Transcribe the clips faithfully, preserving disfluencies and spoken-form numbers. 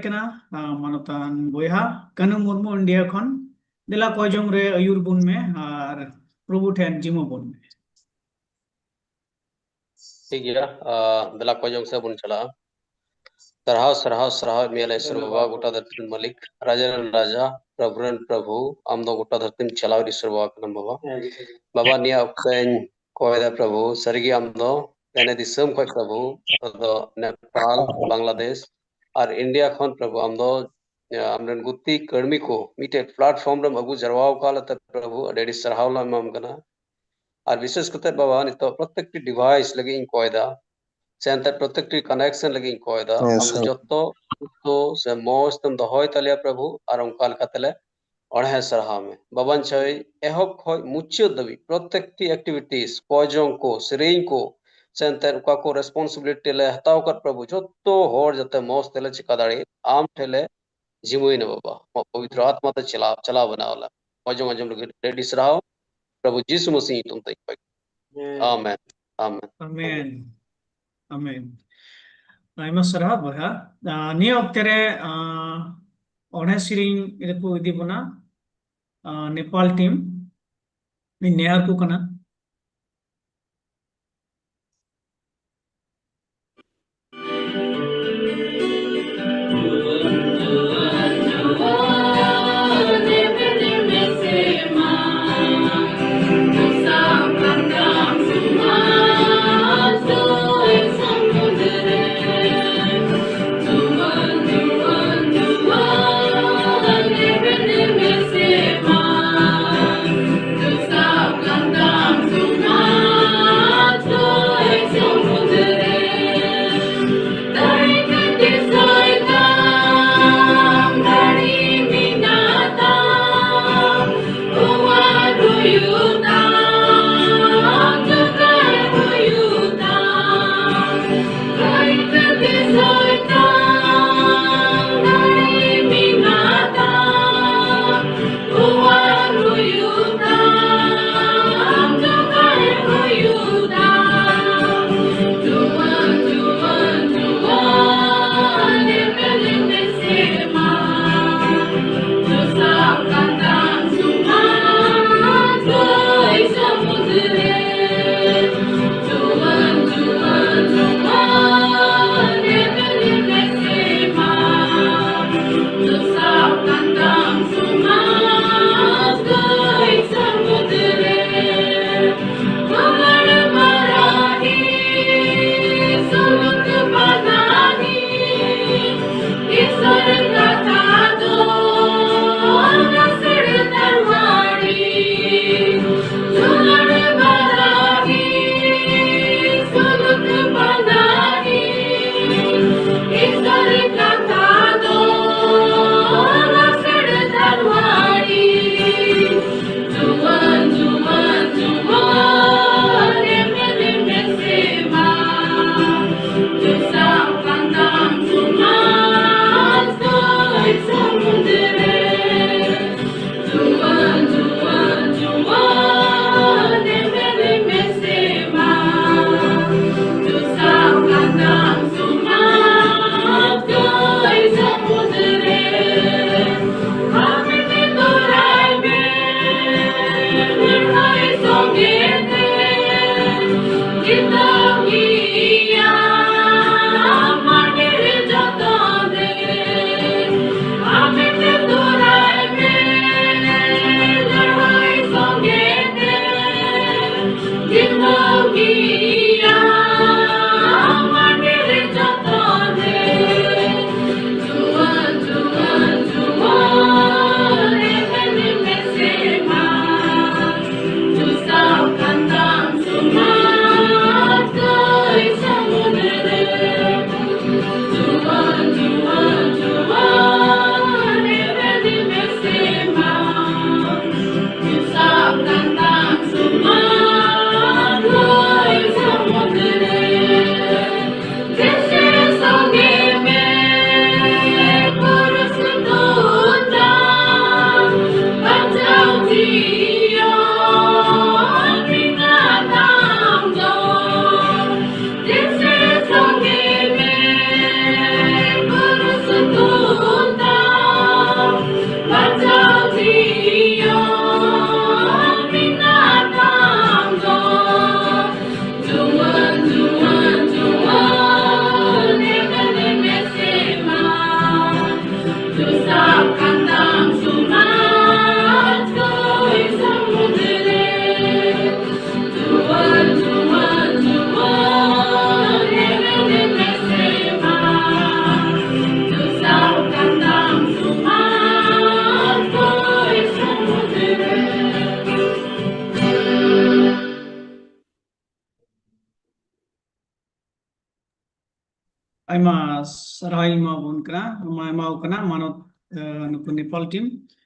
ᱠᱟᱱᱟ, ᱟ, ᱢᱟᱱᱚᱛᱟᱱ ᱵᱚᱭᱦᱟ ᱠᱟᱹᱱᱩ ᱢᱩᱨᱢᱩ ᱤᱱᱰᱤᱭᱟ ᱠᱷᱚᱱ, ᱫᱮᱞᱟ ᱠᱚᱭ ᱡᱚᱝ ᱨᱮ ᱟᱹᱭᱩᱨ ᱵᱚᱱ ᱢᱮ ᱟᱨ ᱯᱨᱚᱵᱷᱩ ᱴᱷᱮᱱ ᱡᱤᱢᱟᱹ ᱵᱚᱱ ᱢᱮ᱾ ᱴᱷᱤᱠ ᱜᱮᱭᱟ, ᱟ, ᱫᱮᱞᱟ ᱠᱚᱭ ᱡᱚᱝ ᱥᱮᱫ ᱵᱚᱱ ᱪᱟᱞᱟᱜᱼᱟ᱾ ᱥᱟᱨᱦᱟᱣ, ᱥᱟᱨᱦᱟᱣ, ᱥᱟᱨᱦᱟᱣ ᱮᱢ ᱭᱟᱞᱮ ᱤᱥᱚᱨ ᱵᱟᱵᱟ, ᱜᱚᱴᱟ ᱫᱷᱟᱹᱨᱛᱤ ᱨᱮᱱ ᱢᱟᱹᱞᱤᱠ, ᱨᱟᱡᱟ ᱨᱮᱱ ᱨᱟᱡᱟ, ᱯᱨᱚᱵᱷᱩ ᱨᱮᱱ ᱯᱨᱚᱵᱷᱩ, ᱟᱢ ᱫᱚ ᱜᱚᱴᱟ ᱫᱷᱟᱹᱨᱛᱤᱢ ᱪᱟᱞᱟᱣ ᱤᱫᱤ ᱤᱥᱚᱨ ᱵᱟᱵᱟ ᱠᱟᱱᱟᱢ ᱵᱟᱵᱟ᱾ ᱵᱟᱵᱟ, ᱱᱤᱭᱟᱹ ᱚᱠᱛᱮᱧ ᱠᱚᱭ ᱫᱟ ᱯᱨᱚᱵᱷᱩ, ᱥᱟᱹᱨᱤᱜᱮ ᱟᱢ ᱫᱚ ᱮᱱᱮ ᱫᱤᱥᱚᱢ ᱠᱷᱚᱡ ᱯᱨᱚᱵᱷᱩ, ᱟᱢ ᱫᱚ ᱱᱮᱯᱟᱞ, ᱵᱟᱝᱞᱟᱫᱮᱥ ᱟᱨ ᱤᱱᱰᱤᱭᱟ ᱠᱷᱚᱱ ᱯᱨᱚᱵᱷᱩ ᱟᱢ ᱫᱚ, ᱟᱢ ᱨᱮᱱ ᱜᱩᱛᱤ ᱠᱟᱹᱲᱢᱤ ᱠᱚ ᱢᱤᱫᱴᱮᱡ platform ᱨᱮᱢ ᱟᱹᱜᱩ ᱡᱟᱨᱣᱟ ᱟᱠᱟᱫ ᱞᱮᱛᱮ ᱯᱨᱚᱵᱷᱩ ᱟᱹᱰᱤ ᱟᱹᱰᱤ ᱥᱟᱨᱦᱟᱣ ᱞᱮ ᱮᱢᱟᱢ ᱠᱟᱱᱟ᱾ ᱟᱨ ᱵᱤᱥᱮᱥ ᱠᱟᱛᱮ ᱵᱟᱵᱟ, ᱱᱤᱛᱚᱜ ᱯᱨᱚᱛᱮᱠᱴᱤ device ᱞᱟᱹᱜᱤᱫ ᱤᱧ ᱠᱚᱭ ᱫᱟ, ᱥᱮ ᱮᱱᱛᱮ ᱯᱨᱚᱛᱮᱠᱴᱤ connection ᱞᱟᱹᱜᱤᱫ ᱤᱧ ᱠᱚᱭ ᱫᱟ᱾ ᱦᱮᱸ, ᱟᱢ ᱫᱚ ᱥᱟᱹᱨᱤ᱾ ᱡᱚᱛᱚ ᱥᱩᱥᱛᱷᱚ ᱥᱮ ᱢᱚᱡᱽ ᱛᱮᱢ ᱫᱚᱦᱚᱭ ᱛᱟᱞᱮᱭᱟ ᱯᱨᱚᱵᱷᱩ, ᱟᱨ ᱚᱱᱠᱟ ᱞᱮᱠᱟ ᱛᱮᱞᱮ ᱚᱬᱦᱮ ᱥᱟᱨᱦᱟᱣ ᱢᱮ᱾ ᱵᱟᱵᱟᱧ ᱪᱟᱹᱭ ᱮᱦᱚᱵ ᱠᱷᱚᱡ ᱢᱩᱪᱟᱹᱫ ᱫᱷᱟᱹᱵᱤᱡ ᱯᱨᱚᱛᱮᱠᱴᱤ activities, ᱠᱚᱭ ᱡᱚᱝ ᱠᱚ, ᱥᱮᱨᱮᱧ ᱠᱚ, ᱥᱮ ᱮᱱᱛᱮ ᱚᱠᱟ ᱠᱚ responsibility ᱞᱮ ᱦᱟᱛᱟᱣ ᱟᱠᱟᱫ ᱯᱨᱚᱵᱷᱩ, ᱡᱚᱛᱚ ᱦᱚᱲ ᱡᱟᱛᱮ ᱢᱚᱡᱽ ᱛᱮᱞᱮ ᱪᱤᱠᱟ ᱫᱟᱲᱮᱭᱟᱜ, ᱟᱢ ᱴᱷᱮᱱ ᱞᱮ ᱡᱤᱢᱟᱹᱭᱱᱟ ᱵᱟᱵᱟ᱾ ᱟᱢᱟᱜ ᱯᱚᱵᱤᱛᱨᱚ ᱟᱛᱢᱟ ᱛᱮ ᱪᱟᱞᱟᱣ, ᱪᱟᱞᱟᱣ ᱵᱮᱱᱟᱣ ᱞᱮᱢ᱾ ᱠᱚᱭ ᱡᱚᱝ ᱟᱸᱡᱚᱢ ᱞᱟᱹᱜᱤᱫ ᱟᱹᱰᱤ ᱥᱟᱨᱦᱟᱣ᱾ ᱯᱨᱚᱵᱷᱩ ᱡᱤᱥᱩ ᱢᱟᱥᱤ ᱧᱩᱛᱩᱢ ᱛᱮ ᱠᱚᱭ᱾ ᱟᱢᱮᱱ᱾ ᱟᱢᱮᱱ᱾ ᱟᱢᱮᱱ᱾ ᱟᱢᱮᱱ᱾ ᱟᱭᱢᱟ ᱥᱟᱨᱦᱟᱣ ᱵᱚᱭᱦᱟ᱾ ᱟ, ᱱᱤᱭᱟᱹ ᱚᱠᱛᱮ ᱨᱮ, ᱟ, ᱚᱬᱦᱮ ᱥᱮᱨᱮᱧ ᱨᱮᱠᱚ ᱤᱫᱤ ᱵᱚᱱᱟ, ᱟ, ᱱᱮᱯᱟᱞ team᱾ ᱤᱧ ᱱᱮᱦᱚᱨ ᱠᱚ ᱠᱟᱱᱟ᱾ ᱟᱭᱢᱟ ᱥᱟᱨᱦᱟᱣ ᱤᱧ ᱮᱢᱟᱵᱚᱱ ᱠᱟᱱᱟ, ᱮᱢᱟ, ᱮᱢᱟᱣ ᱠᱟᱱᱟ ᱢᱟᱱᱚᱛ, ᱮ, ᱱᱩᱠᱩ ᱱᱮᱯᱟᱞ ᱴᱤᱢ᱾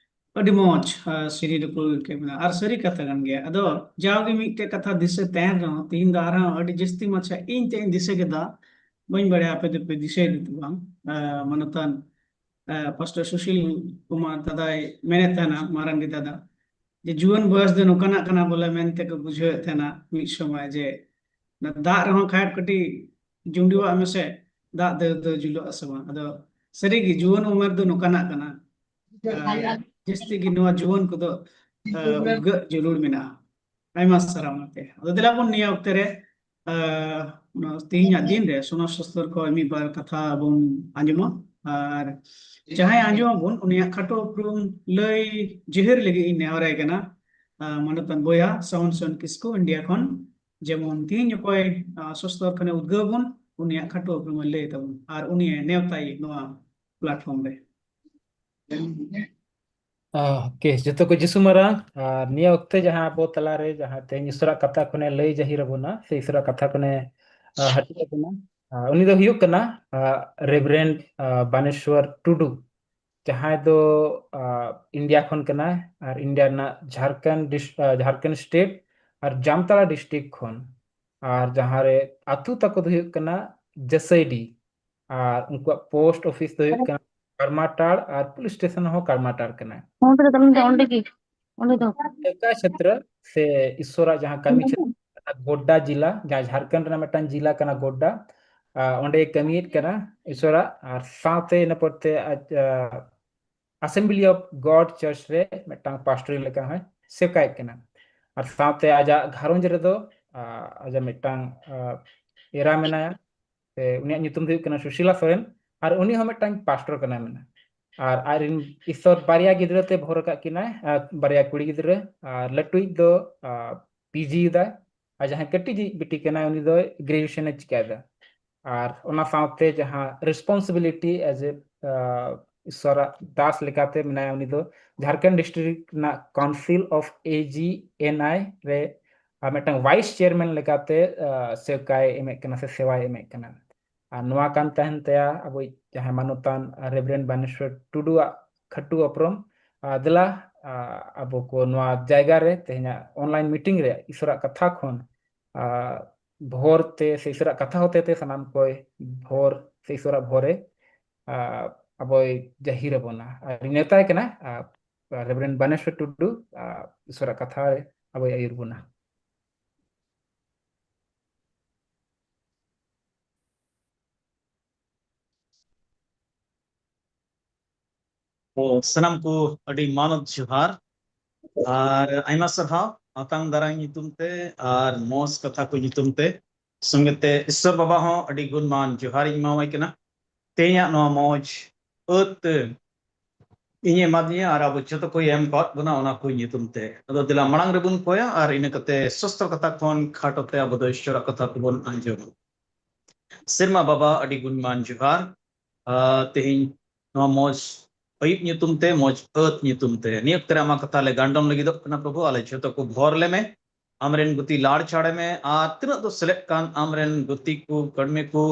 ᱟᱹᱰᱤ ᱢᱚᱡᱽ, ᱮ, ᱥᱮᱨᱮᱧ ᱨᱮᱠᱚ ᱟᱹᱭᱠᱟᱹᱣ ᱢᱮᱱᱟᱜᱼᱟ᱾ ᱟᱨ ᱥᱟᱹᱨᱤ ᱠᱟᱛᱷᱟ ᱠᱟᱱ ᱜᱮᱭᱟ᱾ ᱟᱫᱚ ᱡᱟᱣᱜᱮ ᱢᱤᱫᱴᱮᱡ ᱠᱟᱛᱷᱟ ᱫᱤᱥᱟᱹ ᱛᱟᱦᱮᱱ ᱨᱮᱦᱚᱸ, ᱛᱮᱦᱮᱧ ᱫᱚ ᱟᱨᱦᱚᱸ ᱟᱹᱰᱤ ᱡᱟᱹᱥᱛᱤ ᱢᱟᱪᱷᱟ ᱤᱧ ᱛᱮᱫ ᱤᱧ ᱫᱤᱥᱟᱹ ᱠᱮᱫᱟ᱾ ᱵᱟᱹᱧ ᱵᱟᱲᱟᱭᱟ ᱟᱯᱮ ᱫᱚᱯᱮ ᱫᱤᱥᱟᱹᱭ ᱫᱟ ᱥᱮ ᱵᱟᱝ᱾ ᱮ, ᱢᱟᱱᱚᱛᱟᱱ, ᱮ, ᱯᱟᱥᱴᱚᱨ ᱥᱩᱥᱤᱞ ᱠᱩᱢᱟᱨ ᱫᱟᱫᱟᱭ ᱢᱮᱱᱮᱫ ᱛᱟᱦᱮᱱᱟ, ᱢᱟᱨᱟᱝᱜᱤ ᱫᱟᱫᱟ, ᱡᱮ ᱡᱩᱣᱟᱹᱱ ᱵᱚᱭᱚᱥ ᱫᱚ ᱱᱚᱝᱠᱟᱱᱟᱜ ᱠᱟᱱᱟ ᱵᱚᱞᱮ ᱢᱮᱱᱛᱮ ᱠᱚ ᱵᱩᱡᱷᱟᱹᱣᱮᱫ ᱛᱟᱦᱮᱱᱟ ᱢᱤᱫ ᱥᱚᱢᱚᱭ, ᱡᱮ ᱚᱱᱟ ᱫᱟᱜ ᱨᱮᱦᱚᱸ ᱠᱷᱟᱭᱟᱴ ᱠᱟᱹᱴᱤᱡ ᱡᱩᱸᱰᱤᱣᱟᱜ ᱢᱮᱥᱮ, ᱫᱟᱜ ᱫᱟᱹᱨ ᱫᱚ ᱡᱩᱞᱩᱜ ᱟᱥᱮ ᱵᱟᱝ? ᱟᱫᱚ ᱥᱟᱹᱨᱤᱜᱮ ᱡᱩᱣᱟᱹᱱ ᱩᱢᱮᱨ ᱫᱚ ᱱᱚᱝᱠᱟᱱᱟᱜ ᱠᱟᱱᱟ᱾ ᱟᱨ ᱡᱟᱹᱥᱛᱤ ᱜᱮ ᱱᱚᱣᱟ ᱡᱩᱣᱟᱹᱱ ᱠᱚᱫᱚ, ᱟ, ᱩᱫᱽᱜᱟᱹᱜ ᱡᱟᱹᱨᱩᱲ ᱢᱮᱱᱟᱜᱼᱟ᱾ ᱟᱭᱢᱟ ᱥᱟᱨᱦᱟᱣ ᱚᱱᱟᱛᱮ᱾ ᱟᱫᱚ ᱫᱮᱞᱟ ᱵᱚᱱ ᱱᱤᱭᱟᱹ ᱚᱠᱛᱮ ᱨᱮ, ᱟ, ᱚᱱᱟ ᱛᱮᱦᱮᱧᱟᱜ ᱫᱤᱱ ᱨᱮ ᱥᱚᱱᱚᱛ ᱥᱚᱥᱛᱚᱨ ᱠᱷᱚᱱ ᱢᱤᱫ ᱵᱟᱨ ᱠᱟᱛᱷᱟ ᱵᱚᱱ ᱟᱸᱡᱚᱢᱟ᱾ ᱟᱨ ᱡᱟᱦᱟᱸᱭ ᱟᱸᱡᱚᱢ ᱟᱵᱚᱱ, ᱩᱱᱤᱭᱟᱜ ᱠᱷᱟᱴᱚ ᱩᱯᱨᱩᱢ ᱞᱟᱹᱭ ᱡᱮᱦᱮᱨ ᱞᱟᱹᱜᱤᱫ ᱤᱧ ᱱᱮᱦᱚᱨᱟᱭ ᱠᱟᱱᱟ, ᱟ, ᱢᱟᱱᱚᱛᱟᱱ ᱵᱚᱭᱦᱟ ᱥᱟᱣᱚᱱ ᱥᱚᱨᱮᱱ ᱠᱤᱥᱠᱩ, ᱤᱱᱰᱤᱭᱟ ᱠᱷᱚᱱ᱾ ᱡᱮᱢᱚᱱ ᱛᱮᱦᱮᱧ ᱚᱠᱚᱭ, ᱟ, ᱥᱚᱥᱛᱚᱨ ᱠᱷᱚᱱᱮ ᱩᱫᱽᱜᱟᱹᱣ ᱵᱚᱱ, ᱩᱱᱤᱭᱟᱜ ᱠᱷᱟᱴᱚ ᱩᱯᱨᱩᱢᱮ ᱞᱟᱹᱭ ᱛᱟᱵᱚᱱ ᱟᱨ ᱩᱱᱤᱭᱮ ᱱᱮᱣᱛᱟᱭ ᱱᱚᱣᱟ platform ᱨᱮ᱾ ᱟᱦ, ᱳᱠᱮ, ᱡᱚᱛᱚ ᱠᱚ ᱡᱤᱥᱩ ᱢᱟᱨᱟᱝ᱾ ᱟᱨ ᱱᱤᱭᱟᱹ ᱚᱠᱛᱮ ᱡᱟᱦᱟᱸ ᱟᱵᱚ ᱛᱟᱞᱟᱨᱮ ᱡᱟᱦᱟᱸ ᱛᱮᱦᱮᱧ ᱤᱥᱚᱨᱟᱜ ᱠᱟᱛᱷᱟ ᱠᱷᱚᱱᱮ ᱞᱟᱹᱭ ᱡᱟᱹᱦᱤᱨ ᱟᱵᱚᱱᱟ, ᱥᱮ ᱤᱥᱚᱨᱟᱜ ᱠᱟᱛᱷᱟ ᱠᱷᱚᱱᱮ, ᱟ, ᱦᱟᱹᱴᱤᱧ ᱟᱵᱚᱱᱟ, ᱟ, ᱩᱱᱤ ᱫᱚ ᱦᱩᱭᱩᱜ ᱠᱟᱱᱟ, ᱟ, ᱨᱮᱵᱷᱨᱮᱱᱰ, ᱟ, ᱵᱟᱱᱮᱥᱣᱚᱨ ᱴᱩᱰᱩ, ᱡᱟᱦᱟᱸᱭ ᱫᱚ, ᱟ, ᱤᱱᱰᱤᱭᱟ ᱠᱷᱚᱱ ᱠᱟᱱᱟᱭ ᱟᱨ ᱤᱱᱰᱤᱭᱟ ᱨᱮᱱᱟᱜ ᱡᱷᱟᱲᱠᱷᱚᱸᱰ ᱰᱤᱥ-, ᱟ, ᱡᱷᱟᱲᱠᱷᱚᱸᱰ ᱥᱴᱮᱴ ᱟᱨ ᱡᱟᱢᱛᱟᱲᱟ ᱰᱤᱥᱴᱨᱤᱠᱴ ᱠᱷᱚᱱ᱾ ᱟᱨ ᱡᱟᱦᱟᱸ ᱨᱮ ᱟᱹᱛᱩ ᱛᱟᱠᱚ ᱫᱚ ᱦᱩᱭᱩᱜ ᱠᱟᱱᱟ ᱡᱟᱹᱥᱟᱹᱭᱰᱤ᱾ ᱟᱨ ᱩᱱᱠᱩᱣᱟᱜ ᱯᱳᱥᱴ ᱚᱯᱷᱤᱥ ᱫᱚ ᱦᱩᱭᱩᱜ ᱠᱟᱱᱟ ᱠᱟᱨᱢᱟᱴᱟᱲ ᱟᱨ ᱯᱩᱞᱤᱥ ᱥᱴᱮᱥᱚᱱ ᱦᱚᱸ ᱠᱟᱨᱢᱟᱴᱟᱲ ᱠᱟᱱᱟ᱾ ᱚᱸᱰᱮ ᱫᱚ, ᱚᱸᱰᱮ ᱜᱮ, ᱚᱸᱰᱮ ᱫᱚ᱾ ᱪᱮᱠᱟ ᱪᱷᱮᱛᱨᱚ ᱥᱮ ᱤᱥᱚᱨᱟᱜ ᱡᱟᱦᱟᱸ ᱠᱟᱹᱢᱤ ᱪᱷᱮᱛᱨᱚ, ᱜᱳᱰᱰᱟ ᱡᱮᱞᱟ, ᱡᱟᱦᱟᱸ ᱡᱷᱟᱲᱠᱷᱚᱸᱰ ᱨᱮᱱᱟᱜ ᱢᱤᱫᱴᱟᱝ ᱡᱮᱞᱟ ᱠᱟᱱᱟ ᱜᱳᱰᱰᱟ, ᱟ, ᱚᱸᱰᱮ ᱠᱟᱹᱢᱤᱭᱮᱫ ᱠᱟᱱᱟ ᱤᱥᱚᱨᱟᱜ, ᱟᱨ ᱥᱟᱶᱛᱮ ᱤᱱᱟᱹ ᱯᱚᱨᱛᱮ ᱟᱡ, ᱟ, Assembly of God Church ᱨᱮ ᱢᱤᱫᱴᱟᱝ ᱯᱟᱥᱴᱚᱨ ᱞᱮᱠᱟ ᱦᱚᱸᱭ ᱥᱮᱣᱠᱟᱭᱮᱫ ᱠᱟᱱᱟ᱾ ᱟᱨ ᱥᱟᱶᱛᱮ ᱟᱡᱟᱜ ᱜᱷᱟᱨᱚᱸᱡᱽ ᱨᱮᱫᱚ, ᱟ, ᱟᱡᱟᱜ ᱢᱤᱫᱴᱟᱝ, ᱟ, ᱮᱨᱟ ᱢᱮᱱᱟᱭᱟ, ᱥᱮ ᱩᱱᱤᱭᱟᱜ ᱧᱩᱛᱩᱢ ᱫᱚ ᱦᱩᱭᱩᱜ ᱠᱟᱱᱟ ᱥᱩᱥᱤᱞᱟ ᱥᱚᱨᱮᱱ, ᱟᱨ ᱩᱱᱤ ᱦᱚᱸ ᱢᱤᱫᱴᱟᱝ ᱯᱟᱥᱴᱚᱨ ᱠᱟᱱᱟᱭ ᱢᱮᱱᱟ᱾ ᱟᱨ ᱟᱡᱨᱮᱱ ᱤᱥᱚᱨ ᱵᱟᱨᱭᱟ ᱜᱤᱫᱽᱨᱟᱹ ᱛᱮ ᱵᱷᱚᱨ ᱟᱠᱟᱫ ᱠᱤᱱᱟᱭ, ᱟ, ᱵᱟᱨᱭᱟ ᱠᱩᱲᱤ ᱜᱤᱫᱽᱨᱟᱹ, ᱟᱨ ᱞᱟᱹᱴᱩᱭᱤᱡ ᱫᱚ, ᱟ, ᱯᱤᱡᱤ ᱮᱫᱟᱭ, ᱟᱨ ᱡᱟᱦᱟᱸᱭ ᱠᱟᱹᱴᱤᱡ ᱤᱡ ᱵᱤᱴᱤ ᱠᱟᱱᱟᱭ ᱩᱱᱤ ᱫᱚ ᱜᱨᱮᱡᱩᱭᱮᱥᱚᱱ ᱮ ᱪᱤᱠᱟᱹᱭᱮᱫᱟ᱾ ᱟᱨ ᱚᱱᱟ ᱥᱟᱶᱛᱮ ᱡᱟᱦᱟᱸ ᱨᱮᱥᱯᱚᱱᱥᱤᱵᱤᱞᱤᱴᱤ as a, ᱟ, ᱤᱥᱚᱨᱟᱜ ᱫᱟᱥ ᱞᱮᱠᱟᱛᱮ ᱢᱮᱱᱟᱭᱟ, ᱩᱱᱤ ᱫᱚ ᱡᱷᱟᱲᱠᱷᱚᱸᱰ ᱰᱤᱥᱴᱨᱤᱠᱴ ᱨᱮᱱᱟᱜ Council of A G N I ᱨᱮ, ᱟ, ᱢᱤᱫᱴᱟᱝ ᱵᱷᱟᱭᱤᱥ ᱪᱮᱭᱟᱨᱢᱮᱱ ᱞᱮᱠᱟᱛᱮ, ᱟ, ᱥᱮᱣᱠᱟᱭ ᱮᱢᱮᱫ ᱠᱟᱱᱟ ᱥᱮ ᱥᱮᱣᱟᱭ ᱮᱢᱮᱫ ᱠᱟᱱᱟ᱾ ᱟᱨ ᱱᱚᱣᱟ ᱠᱟᱱ ᱛᱟᱦᱮᱱ ᱛᱟᱭᱟ ᱟᱵᱚᱭᱤᱡ ᱡᱟᱦᱟᱸᱭ ᱢᱟᱱᱚᱛᱟᱱ ᱨᱮᱵᱷᱨᱮᱱᱰ ᱵᱟᱱᱮᱥᱣᱚᱨ ᱴᱩᱰᱩᱣᱟᱜ ᱠᱷᱟᱹᱴᱩ ᱩᱯᱨᱩᱢ᱾ ᱟᱨ ᱫᱮᱞᱟ, ᱟᱨ ᱟᱵᱚ ᱠᱚ ᱱᱚᱣᱟ ᱡᱟᱭᱜᱟ ᱨᱮ ᱛᱮᱦᱮᱧᱟᱜ online meeting ᱨᱮ ᱤᱥᱚᱨᱟᱜ ᱠᱟᱛᱷᱟ ᱠᱷᱚᱱ, ᱟᱨ ᱵᱷᱳᱨ ᱛᱮ ᱥᱮ ᱤᱥᱚᱨᱟᱜ ᱠᱟᱛᱷᱟ ᱦᱚᱛᱮ ᱛᱮ ᱥᱟᱱᱟᱢ ᱠᱚᱭ ᱵᱷᱳᱨ ᱥᱮ ᱤᱥᱚᱨᱟᱜ ᱵᱷᱳᱨᱮ, ᱟᱨ ᱟᱵᱚᱭ ᱡᱟᱹᱦᱤᱨ ᱟᱵᱚᱱᱟ᱾ ᱟᱨ ᱱᱮᱣᱛᱟᱭ ᱠᱟᱱᱟ, ᱟᱨ ᱨᱮᱵᱷᱨᱮᱱᱰ ᱵᱟᱱᱮᱥᱣᱚᱨ ᱴᱩᱰᱩ, ᱟᱨ ᱤᱥᱚᱨᱟᱜ ᱠᱟᱛᱷᱟ ᱨᱮ ᱟᱵᱚᱭ ᱟᱹᱭᱩᱨ ᱵᱚᱱᱟ᱾ ᱛᱚ, ᱥᱟᱱᱟᱢ ᱠᱚ ᱟᱹᱰᱤ ᱢᱟᱱᱚᱛ ᱡᱚᱦᱟᱨ ᱟᱨ ᱟᱭᱢᱟ ᱥᱟᱨᱦᱟᱣ ᱟᱛᱟᱝ ᱫᱟᱨᱟᱢ ᱧᱩᱛᱩᱢ ᱛᱮ ᱟᱨ ᱢᱚᱸᱡᱽ ᱠᱟᱛᱷᱟ ᱠᱚ ᱧᱩᱛᱩᱢ ᱛᱮ᱾ ᱥᱚᱸᱜᱮ ᱛᱮ ᱤᱥᱥᱚᱨ ᱵᱟᱵᱟ ᱦᱚᱸ ᱟᱹᱰᱤ ᱜᱩᱱᱢᱟᱱ ᱡᱚᱦᱟᱨ ᱤᱧ ᱮᱢᱟᱣᱟᱭ ᱠᱟᱱᱟ᱾ ᱛᱮᱦᱮᱧᱟᱜ ᱱᱚᱣᱟ ᱢᱚᱸᱡᱽ ᱟᱹᱛ ᱤᱧ ᱮᱢᱟᱫᱤᱧᱟ ᱟᱨ ᱟᱵᱚ ᱡᱚᱛᱚ ᱠᱚᱭ ᱮᱢ ᱠᱟᱣᱟᱫ ᱵᱚᱱᱟ ᱚᱱᱟ ᱠᱚ ᱧᱩᱛᱩᱢ ᱛᱮ᱾ ᱟᱫᱚ ᱫᱮᱞᱟ ᱢᱟᱲᱟᱝ ᱨᱮᱵᱚᱱ ᱠᱚᱭᱟ ᱟᱨ ᱤᱱᱟᱹ ᱠᱟᱛᱮ ᱥᱚᱥᱛᱨᱚ ᱠᱟᱛᱷᱟ ᱠᱷᱚᱱ ᱠᱷᱟᱴᱚ ᱛᱮ ᱟᱵᱚ ᱫᱚ ᱤᱥᱥᱚᱨᱟᱜ ᱠᱟᱛᱷᱟ ᱠᱚᱵᱚᱱ ᱟᱸᱡᱚᱢᱟ᱾ ᱥᱮᱨᱢᱟ ᱵᱟᱵᱟ, ᱟᱹᱰᱤ ᱜᱩᱱᱢᱟᱱ ᱡᱚᱦᱟᱨ᱾ ᱟᱨ ᱛᱮᱦᱮᱧ ᱱᱚᱣᱟ ᱢᱚᱡᱽ ᱟᱹᱭᱩᱵ ᱧᱩᱛᱩᱢ ᱛᱮ, ᱢᱚᱡᱽ ᱟᱹᱛ ᱧᱩᱛᱩᱢ ᱛᱮ ᱱᱤᱭᱟᱹ ᱚᱠᱛᱮ ᱨᱮ ᱟᱢᱟᱜ ᱠᱟᱛᱷᱟ ᱞᱮ ᱜᱟᱱᱰᱚᱱ ᱞᱟᱹᱜᱤᱫᱚᱜ ᱠᱟᱱᱟ ᱯᱨᱚᱵᱷᱩ᱾ ᱟᱞᱮ ᱡᱷᱚᱛᱚ ᱠᱚ ᱵᱷᱚᱨ ᱞᱮᱢᱮ, ᱟᱢᱨᱮᱱ ᱜᱩᱛᱤ ᱞᱟᱲ ᱪᱷᱟᱲᱮ ᱢᱮ, ᱟᱨ ᱛᱤᱱᱟᱹᱜ ᱫᱚ ᱥᱮᱞᱮᱫ ᱠᱟᱱ ᱟᱢᱨᱮᱱ ᱜᱩᱛᱤ ᱠᱚ, ᱠᱟᱹᱲᱢᱤ ᱠᱚ,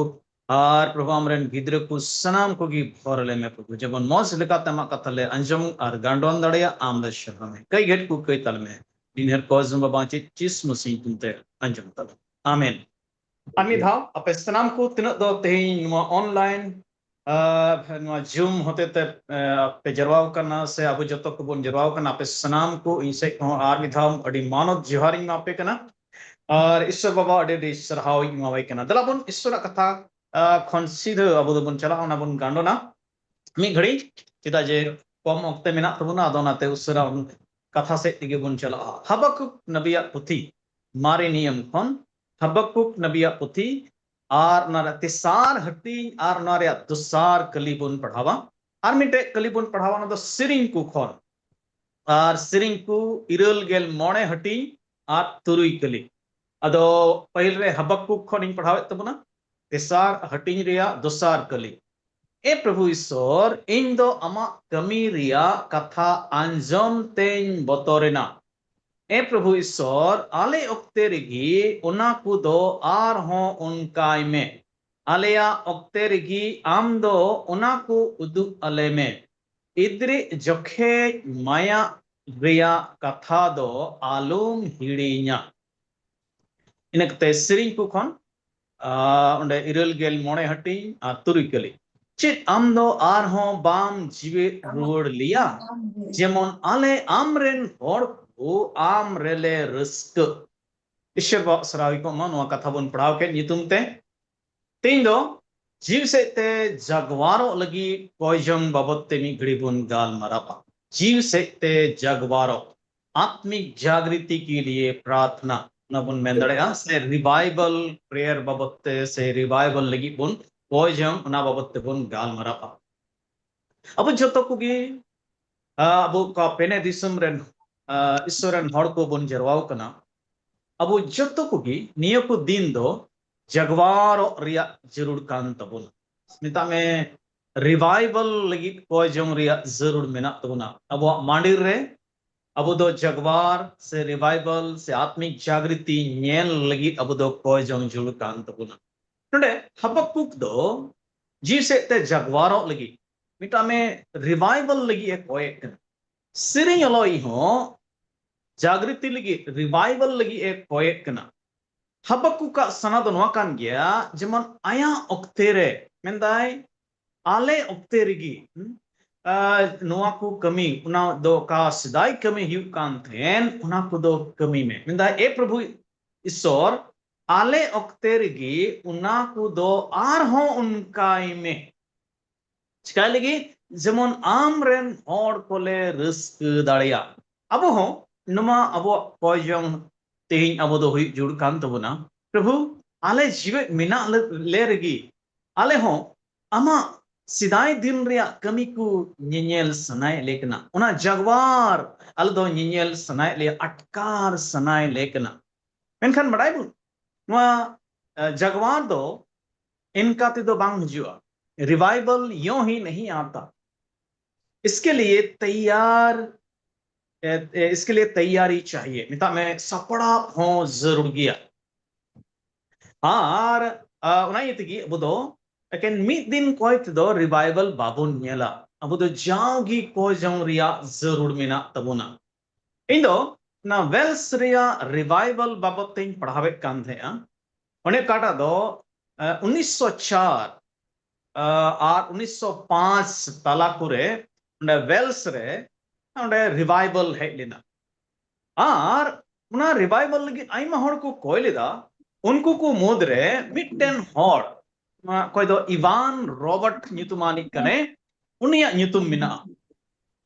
ᱟᱨ ᱯᱨᱚᱵᱷᱩ ᱟᱢᱨᱮᱱ ᱜᱤᱫᱽᱨᱟᱹ ᱠᱚ ᱥᱟᱱᱟᱢ ᱠᱚᱜᱮ ᱵᱷᱚᱨ ᱞᱮᱢᱮ ᱯᱨᱚᱵᱷᱩ, ᱡᱮᱢᱚᱱ ᱢᱚᱡᱽ ᱞᱮᱠᱟᱛᱮ ᱟᱢᱟᱜ ᱠᱟᱛᱷᱟ ᱞᱮ ᱟᱸᱡᱚᱢ ᱟᱨ ᱜᱟᱱᱰᱚᱱ ᱫᱟᱲᱮᱭᱟᱜ᱾ ᱟᱢ ᱞᱮ ᱥᱟᱨᱦᱟᱣ ᱢᱮ᱾ ᱠᱟᱹᱭ ᱜᱷᱮᱴ ᱠᱚ ᱠᱟᱹᱭ ᱛᱟᱞᱮ ᱢᱮ᱾ ᱱᱤᱱᱦᱟᱹᱨ ᱠᱚ ᱟᱸᱡᱚᱢ ᱵᱟᱵᱟ ᱪᱮᱫ ᱪᱤᱥ ᱢᱩᱥᱤ ᱧᱩᱛᱩᱢ ᱛᱮ ᱟᱸᱡᱚᱢ ᱛᱟᱞᱮ᱾ ᱟᱢᱮᱱ᱾ ᱟᱨ ᱢᱤᱫ ᱫᱷᱟᱣ ᱟᱯᱮ ᱥᱟᱱᱟᱢ ᱠᱚ ᱛᱤᱱᱟᱹᱜ ᱫᱚ ᱛᱮᱦᱮᱧ ᱱᱚᱣᱟ online, ᱟᱨ ᱱᱚᱣᱟ Zoom ᱦᱚᱛᱮ ᱛᱮ, ᱮ, ᱯᱮ ᱡᱟᱨᱣᱟ ᱟᱠᱟᱱᱟ ᱥᱮ ᱟᱵᱚ ᱡᱚᱛᱚ ᱠᱚᱵᱚᱱ ᱡᱟᱨᱣᱟ ᱟᱠᱟᱱᱟ, ᱟᱯᱮ ᱥᱟᱱᱟᱢ ᱠᱚ ᱤᱧ ᱥᱮᱫ ᱠᱷᱚᱱ ᱟᱨ ᱢᱤᱫ ᱫᱷᱟᱣ ᱟᱹᱰᱤ ᱢᱟᱱᱚᱛ ᱡᱚᱦᱟᱨ ᱤᱧ ᱮᱢᱟ ᱯᱮ ᱠᱟᱱᱟ᱾ ᱟᱨ ᱤᱥᱥᱚᱨ ᱵᱟᱵᱟ ᱟᱹᱰᱤ ᱟᱹᱰᱤ ᱥᱟᱨᱦᱟᱣ ᱤᱧ ᱮᱢᱟᱣᱟᱭ ᱠᱟᱱᱟ᱾ ᱫᱮᱞᱟ ᱵᱚᱱ ᱤᱥᱥᱚᱨᱟᱜ ᱠᱟᱛᱷᱟ, ᱟ, ᱠᱷᱚᱱ ᱥᱤᱫᱷᱟᱹ ᱟᱵᱚ ᱫᱚᱵᱚᱱ ᱪᱟᱞᱟᱜᱼᱟ, ᱚᱱᱟ ᱵᱚᱱ ᱜᱟᱱᱰᱚᱱᱟ ᱢᱤᱫ ᱜᱷᱟᱹᱲᱤᱡ, ᱪᱮᱫᱟᱜ ᱡᱮ ᱠᱚᱢ ᱚᱠᱛᱮ ᱢᱮᱱᱟᱜ ᱛᱟᱵᱚᱱᱟ, ᱟᱫᱚ ᱚᱱᱟᱛᱮ ᱩᱥᱟᱹᱨᱟ ᱠᱟᱛᱷᱟ ᱥᱮᱫ ᱛᱮᱜᱮ ᱵᱚᱱ ᱪᱟᱞᱟᱜᱼᱟ᱾ ᱦᱟᱵᱟᱠᱩᱠ ᱱᱟᱵᱤᱭᱟᱜ ᱯᱩᱛᱷᱤ, ᱢᱟᱨᱮ ᱱᱤᱭᱚᱢ ᱠᱷᱚᱱ ᱦᱟᱵᱟᱠᱩᱠ ᱱᱟᱵᱤᱭᱟᱜ ᱯᱩᱛᱷᱤ, ᱟᱨ ᱚᱱᱟ ᱨᱮ ᱛᱮᱥᱟᱨ ᱦᱟᱹᱴᱤᱧ ᱟᱨ ᱚᱱᱟ ᱨᱮᱭᱟᱜ ᱫᱚᱥᱟᱨ ᱠᱟᱹᱞᱤ ᱵᱚᱱ ᱯᱟᱲᱦᱟᱣᱟ᱾ ᱟᱨ ᱢᱤᱫᱴᱮᱡ ᱠᱟᱹᱞᱤ ᱵᱚᱱ ᱯᱟᱲᱦᱟᱣᱟ, ᱚᱱᱟ ᱫᱚ ᱥᱮᱨᱮᱧ ᱠᱚ ᱠᱷᱚᱱ, ᱟᱨ ᱥᱮᱨᱮᱧ ᱠᱚ ᱤᱨᱟᱹᱞ ᱜᱮᱞ ᱢᱚᱬᱮ ᱦᱟᱹᱴᱤᱧ ᱟᱨ ᱛᱩᱨᱩᱭ ᱠᱟᱹᱞᱤ᱾ ᱟᱫᱚ ᱯᱟᱹᱦᱤᱞ ᱨᱮ ᱦᱟᱵᱟᱠᱩᱠ ᱠᱷᱚᱱ ᱤᱧ ᱯᱟᱲᱦᱟᱣᱮᱫ ᱛᱟᱵᱚᱱᱟ, ᱛᱮᱥᱟᱨ ᱦᱟᱹᱴᱤᱧ ᱨᱮᱭᱟᱜ ᱫᱚᱥᱟᱨ ᱠᱟᱹᱞᱤ᱾ ᱮ ᱯᱨᱚᱵᱷᱩ ᱤᱥᱚᱨ, ᱤᱧ ᱫᱚ ᱟᱢᱟᱜ ᱠᱟᱹᱢᱤ ᱨᱮᱭᱟᱜ ᱠᱟᱛᱷᱟ ᱟᱸᱡᱚᱢ ᱛᱮᱧ ᱵᱚᱛᱚᱨᱮᱱᱟ᱾ ᱮ ᱯᱨᱚᱵᱷᱩ ᱤᱥᱚᱨ, ᱟᱞᱮ ᱚᱠᱛᱮ ᱨᱮᱜᱮ ᱚᱱᱟ ᱠᱚᱫᱚ ᱟᱨᱦᱚᱸ ᱚᱱᱠᱟᱭ ᱢᱮ᱾ ᱟᱞᱮᱭᱟᱜ ᱚᱠᱛᱮ ᱨᱮᱜᱮ ᱟᱢ ᱫᱚ ᱚᱱᱟ ᱠᱚ ᱩᱫᱩᱜ ᱟᱞᱮ ᱢᱮ᱾ ᱤᱫᱨᱤ ᱡᱚᱠᱷᱮᱡ ᱢᱟᱭᱟᱜ ᱨᱮᱭᱟᱜ ᱠᱟᱛᱷᱟ ᱫᱚ ᱟᱞᱚᱢ ᱦᱤᱲᱤᱧᱟ᱾ ᱤᱱᱟᱹ ᱠᱟᱛᱮ ᱥᱮᱨᱮᱧ ᱠᱚ ᱠᱷᱚᱱ, ᱟᱨ ᱚᱸᱰᱮ ᱤᱨᱟᱹᱞ ᱜᱮᱞ ᱢᱚᱬᱮ ᱦᱟᱹᱴᱤᱧ ᱟᱨ ᱛᱩᱨᱩᱭ ᱠᱟᱹᱞᱤ᱾ ᱪᱮᱫ ᱟᱢ ᱫᱚ ᱟᱨᱦᱚᱸ ᱵᱟᱢ ᱡᱤᱣᱮᱫ ᱨᱩᱣᱟᱹᱲ ᱞᱮᱭᱟ? ᱡᱮᱢᱚᱱ ᱟᱞᱮ ᱟᱢ ᱨᱮᱱ ᱦᱚᱲ ᱠᱚ ᱟᱢ ᱨᱮᱞᱮ ᱨᱟᱹᱥᱠᱟᱹᱜ᱾ ᱤᱥᱚᱨ ᱵᱟᱵᱟ ᱥᱟᱨᱦᱟᱣ ᱜᱮ ᱠᱚ ᱢᱟ, ᱱᱚᱣᱟ ᱠᱟᱛᱷᱟ ᱵᱚᱱ ᱯᱟᱲᱦᱟᱣ ᱠᱮᱫ ᱧᱩᱛᱩᱢ ᱛᱮ᱾ ᱛᱮᱦᱮᱧ ᱫᱚ ᱡᱤᱣᱤ ᱥᱮᱫ ᱛᱮ ᱡᱟᱜᱣᱟᱨᱚᱜ ᱞᱟᱹᱜᱤᱫ ᱠᱚᱭ ᱡᱚᱝ ᱵᱟᱵᱚᱫ ᱛᱮ ᱢᱤᱫ ᱜᱷᱟᱹᱲᱤ ᱵᱚᱱ ᱜᱟᱞᱢᱟᱨᱟᱣᱟ᱾ ᱡᱤᱣᱤ ᱥᱮᱫ ᱛᱮ ᱡᱟᱜᱣᱟᱨᱚᱜ, ᱟᱛᱢᱤᱠ ᱡᱟᱜᱨᱤᱛᱤ ᱠᱮ ᱞᱤᱭᱮ ᱯᱨᱟᱨᱛᱷᱱᱟ, ᱚᱱᱟ ᱵᱚᱱ ᱢᱮᱱ ᱫᱟᱲᱮᱭᱟᱜᱼᱟ, ᱥᱮ ᱨᱤᱵᱟᱭᱵᱟᱞ ᱯᱨᱮᱭᱟᱨ ᱵᱟᱵᱚᱫ ᱛᱮ, ᱥᱮ ᱨᱤᱵᱟᱭᱵᱟᱞ ᱞᱟᱹᱜᱤᱫ ᱵᱚᱱ ᱠᱚᱭ ᱡᱚᱝ, ᱚᱱᱟ ᱵᱟᱵᱚᱫ ᱛᱮᱵᱚᱱ ᱜᱟᱞᱢᱟᱨᱟᱣᱟ᱾ ᱟᱵᱚ ᱡᱚᱛᱚ ᱠᱚᱜᱮ, ᱟ, ᱟᱵᱚ ᱚᱠᱟ ᱯᱮᱱᱮ ᱫᱤᱥᱚᱢ ᱨᱮᱱ, ᱟ, ᱤᱥᱥᱚᱨ ᱨᱮᱱ ᱦᱚᱲ ᱠᱚᱵᱚᱱ ᱡᱟᱨᱣᱟᱣ ᱠᱟᱱᱟ, ᱟᱵᱚ ᱡᱚᱛᱚ ᱠᱚᱜᱮ ᱱᱤᱭᱟᱹ ᱠᱚ ᱫᱤᱱ ᱫᱚ ᱡᱟᱜᱣᱟᱨᱚᱜ ᱨᱮᱭᱟᱜ ᱡᱟᱹᱨᱩᱲ ᱠᱟᱱ ᱛᱟᱵᱚᱱᱟ᱾ ᱢᱮᱛᱟᱜ ᱢᱮ, ᱨᱤᱵᱟᱭᱵᱟᱞ ᱞᱟᱹᱜᱤᱫ ᱠᱚᱭ ᱡᱚᱝ ᱨᱮᱭᱟᱜ ᱡᱟᱹᱨᱩᱲ ᱢᱮᱱᱟᱜ ᱛᱟᱵᱚᱱᱟ᱾ ᱟᱵᱚᱣᱟᱜ ᱢᱟᱸᱰᱮᱨ ᱨᱮ ᱟᱵᱚ ᱫᱚ ᱡᱟᱜᱣᱟᱨ ᱥᱮ ᱨᱤᱵᱟᱭᱵᱟᱞ ᱥᱮ ᱟᱛᱢᱤᱠ ᱡᱟᱜᱨᱤᱛᱤ ᱧᱮᱞ ᱞᱟᱹᱜᱤᱫ ᱟᱵᱚ ᱫᱚ ᱠᱚᱭ ᱡᱚᱝ ᱡᱟᱹᱨᱩᱲ ᱠᱟᱱ ᱛᱟᱵᱚᱱᱟ᱾ ᱱᱚᱰᱮ ᱦᱟᱵᱟᱠᱩᱠ ᱫᱚ ᱡᱤᱣᱤ ᱥᱮᱫ ᱛᱮ ᱡᱟᱜᱣᱟᱨᱚᱜ ᱞᱟᱹᱜᱤᱫ, ᱢᱮᱛᱟᱜ ᱢᱮ, ᱨᱤᱵᱟᱭᱵᱟᱞ ᱞᱟᱹᱜᱤᱫ ᱮ ᱠᱚᱭᱮᱫ ᱠᱟᱱᱟ᱾ ᱥᱮᱨᱮᱧ ᱚᱞᱚᱭᱤᱡ ᱦᱚᱸ ᱡᱟᱜᱨᱤᱛᱤ ᱞᱟᱹᱜᱤᱫ, ᱨᱤᱵᱟᱭᱵᱟᱞ ᱞᱟᱹᱜᱤᱫ ᱮ ᱠᱚᱭᱮᱫ ᱠᱟᱱᱟ᱾ ᱦᱟᱵᱟᱠᱩᱠᱟᱜ ᱥᱟᱱᱟ ᱫᱚ ᱱᱚᱣᱟ ᱠᱟᱱ ᱜᱮᱭᱟ, ᱡᱮᱢᱚᱱ ᱟᱭᱟᱜ ᱚᱠᱛᱮ ᱨᱮ, ᱢᱮᱱᱫᱟᱭ, ᱟᱞᱮ ᱚᱠᱛᱮ ᱨᱮᱜᱮ, ᱦᱩᱸ, ᱟ, ᱱᱚᱣᱟ ᱠᱚ ᱠᱟᱹᱢᱤ, ᱚᱱᱟ ᱫᱚ ᱚᱠᱟ ᱥᱮᱫᱟᱭ ᱠᱟᱹᱢᱤ ᱦᱩᱭᱩᱜ ᱠᱟᱱ ᱛᱟᱦᱮᱸᱱ, ᱚᱱᱟ ᱠᱚᱫᱚ ᱠᱟᱹᱢᱤ ᱢᱮ᱾ ᱢᱮᱱᱫᱟᱭ, ᱮ ᱯᱨᱚᱵᱷᱩ ᱤᱥᱚᱨ, ᱟᱞᱮ ᱚᱠᱛᱮ ᱨᱮᱜᱮ ᱚᱱᱟ ᱠᱚᱫᱚ ᱟᱨᱦᱚᱸ ᱚᱱᱠᱟᱭ ᱢᱮ᱾ ᱪᱤᱠᱟᱭ ᱞᱟᱹᱜᱤᱫ? ᱡᱮᱢᱚᱱ ᱟᱢ ᱨᱮᱱ ᱦᱚᱲ ᱠᱚᱞᱮ ᱨᱟᱹᱥᱠᱟᱹ ᱫᱟᱲᱮᱭᱟᱜ᱾ ᱟᱵᱚ ᱦᱚᱸ ᱱᱚᱣᱟ ᱟᱵᱚᱣᱟᱜ ᱠᱚᱭ ᱡᱚᱝ ᱛᱮᱦᱮᱧ ᱟᱵᱚ ᱫᱚ ᱦᱩᱭᱩᱜ ᱡᱟᱹᱨᱩᱲ ᱠᱟᱱ ᱛᱟᱵᱚᱱᱟ, ᱯᱨᱚᱵᱷᱩ, ᱟᱞᱮ ᱡᱤᱣᱮᱫ ᱢᱮᱱᱟᱜ ᱞᱮ, ᱞᱮ ᱨᱮᱜᱮ ᱟᱞᱮ ᱦᱚᱸ ᱟᱢᱟᱜ ᱥᱮᱫᱟᱭ ᱫᱤᱱ ᱨᱮᱭᱟᱜ ᱠᱟᱹᱢᱤ ᱠᱚ ᱧᱮᱧᱮᱞ ᱥᱟᱱᱟᱭᱮᱫ ᱞᱮ ᱠᱟᱱᱟ᱾ ᱚᱱᱟ ᱡᱟᱜᱣᱟᱨ ᱟᱞᱮ ᱫᱚ ᱧᱮᱧᱮᱞ ᱥᱟᱱᱟᱭᱮᱫ ᱞᱮᱭᱟ, ᱟᱴᱠᱟᱨ ᱥᱟᱱᱟᱭᱮᱫ ᱞᱮ ᱠᱟᱱᱟ᱾ ᱢᱮᱱᱠᱷᱟᱱ ᱵᱟᱲᱟᱭ ᱵᱚᱱ, ᱱᱚᱣᱟ, ᱮ, ᱡᱟᱜᱣᱟᱨ ᱫᱚ ᱤᱱᱠᱟ ᱛᱮᱫᱚ ᱵᱟᱝ ᱦᱤᱡᱩᱜᱼᱟ᱾ ᱨᱤᱵᱟᱭᱵᱟᱞ ᱭᱚ ᱦᱤ ᱱᱟᱦᱤ ᱟᱛᱟ᱾ ᱤᱥᱠᱮ ᱞᱤᱭᱮ ᱛᱮᱭᱟᱨ, ᱮ, ᱮ, ᱤᱥᱠᱮ ᱞᱤᱭᱮ ᱛᱮᱭᱟᱨᱤ ᱪᱟᱦᱤᱭᱮ᱾ ᱢᱮᱛᱟᱜ ᱢᱮ, ᱥᱟᱯᱲᱟᱣ ᱦᱚᱸ ᱡᱟᱹᱨᱩᱲ ᱜᱮᱭᱟ᱾ ᱟᱨ ᱟᱨ ᱚᱱᱟ ᱤᱭᱟᱹ ᱛᱮᱜᱮ ᱟᱵᱚ ᱫᱚ ᱮᱠᱮᱱ ᱢᱤᱫ ᱫᱤᱱ ᱠᱚᱭ ᱛᱮᱫᱚ ᱨᱤᱵᱟᱭᱵᱟᱞ ᱵᱟᱵᱚᱱ ᱧᱮᱞᱟ᱾ ᱟᱵᱚ ᱫᱚ ᱡᱟᱣᱜᱮ ᱠᱚᱭ ᱡᱚᱝ ᱨᱮᱭᱟᱜ ᱡᱟᱹᱨᱩᱲ ᱢᱮᱱᱟᱜ ᱛᱟᱵᱚᱱᱟ᱾ ᱤᱧ ᱫᱚ ᱚᱱᱟ ᱣᱮᱞᱥ ᱨᱮᱭᱟᱜ ᱨᱤᱵᱟᱭᱵᱟᱞ ᱵᱟᱵᱚᱫ ᱛᱮᱧ ᱯᱟᱲᱦᱟᱣᱮᱫ ᱠᱟᱱ ᱛᱟᱦᱮᱸᱜᱼᱟ᱾ ᱚᱱᱮ ᱚᱠᱟᱴᱟᱜ ᱫᱚ ᱩᱱᱤᱥᱥᱚ ᱪᱟᱨ ᱟᱨ ᱩᱱᱤᱥᱥᱚ ᱯᱟᱸᱪ ᱛᱟᱞᱟ ᱠᱚᱨᱮ ᱚᱸᱰᱮ ᱣᱮᱞᱥ ᱨᱮ ᱚᱸᱰᱮ ᱨᱤᱵᱟᱭᱵᱟᱞ ᱦᱮᱡ ᱞᱮᱱᱟ᱾ ᱟᱨ ᱚᱱᱟ ᱨᱤᱵᱟᱭᱵᱟᱞ ᱞᱟᱹᱜᱤᱫ ᱟᱭᱢᱟ ᱦᱚᱲ ᱠᱚ ᱠᱚᱭ ᱞᱮᱫᱟ᱾ ᱩᱱᱠᱩ ᱠᱚ ᱢᱩᱫᱽᱨᱮ ᱢᱤᱫᱴᱮᱱ ᱦᱚᱲ, ᱚᱠᱚᱭ ᱫᱚ ᱤᱵᱟᱱ ᱨᱚᱵᱟᱨᱴ ᱧᱩᱛᱩᱢᱟᱱᱤᱡ ᱠᱟᱱᱟᱭ, ᱩᱱᱤᱭᱟᱜ ᱧᱩᱛᱩᱢ ᱢᱮᱱᱟᱜᱼᱟ᱾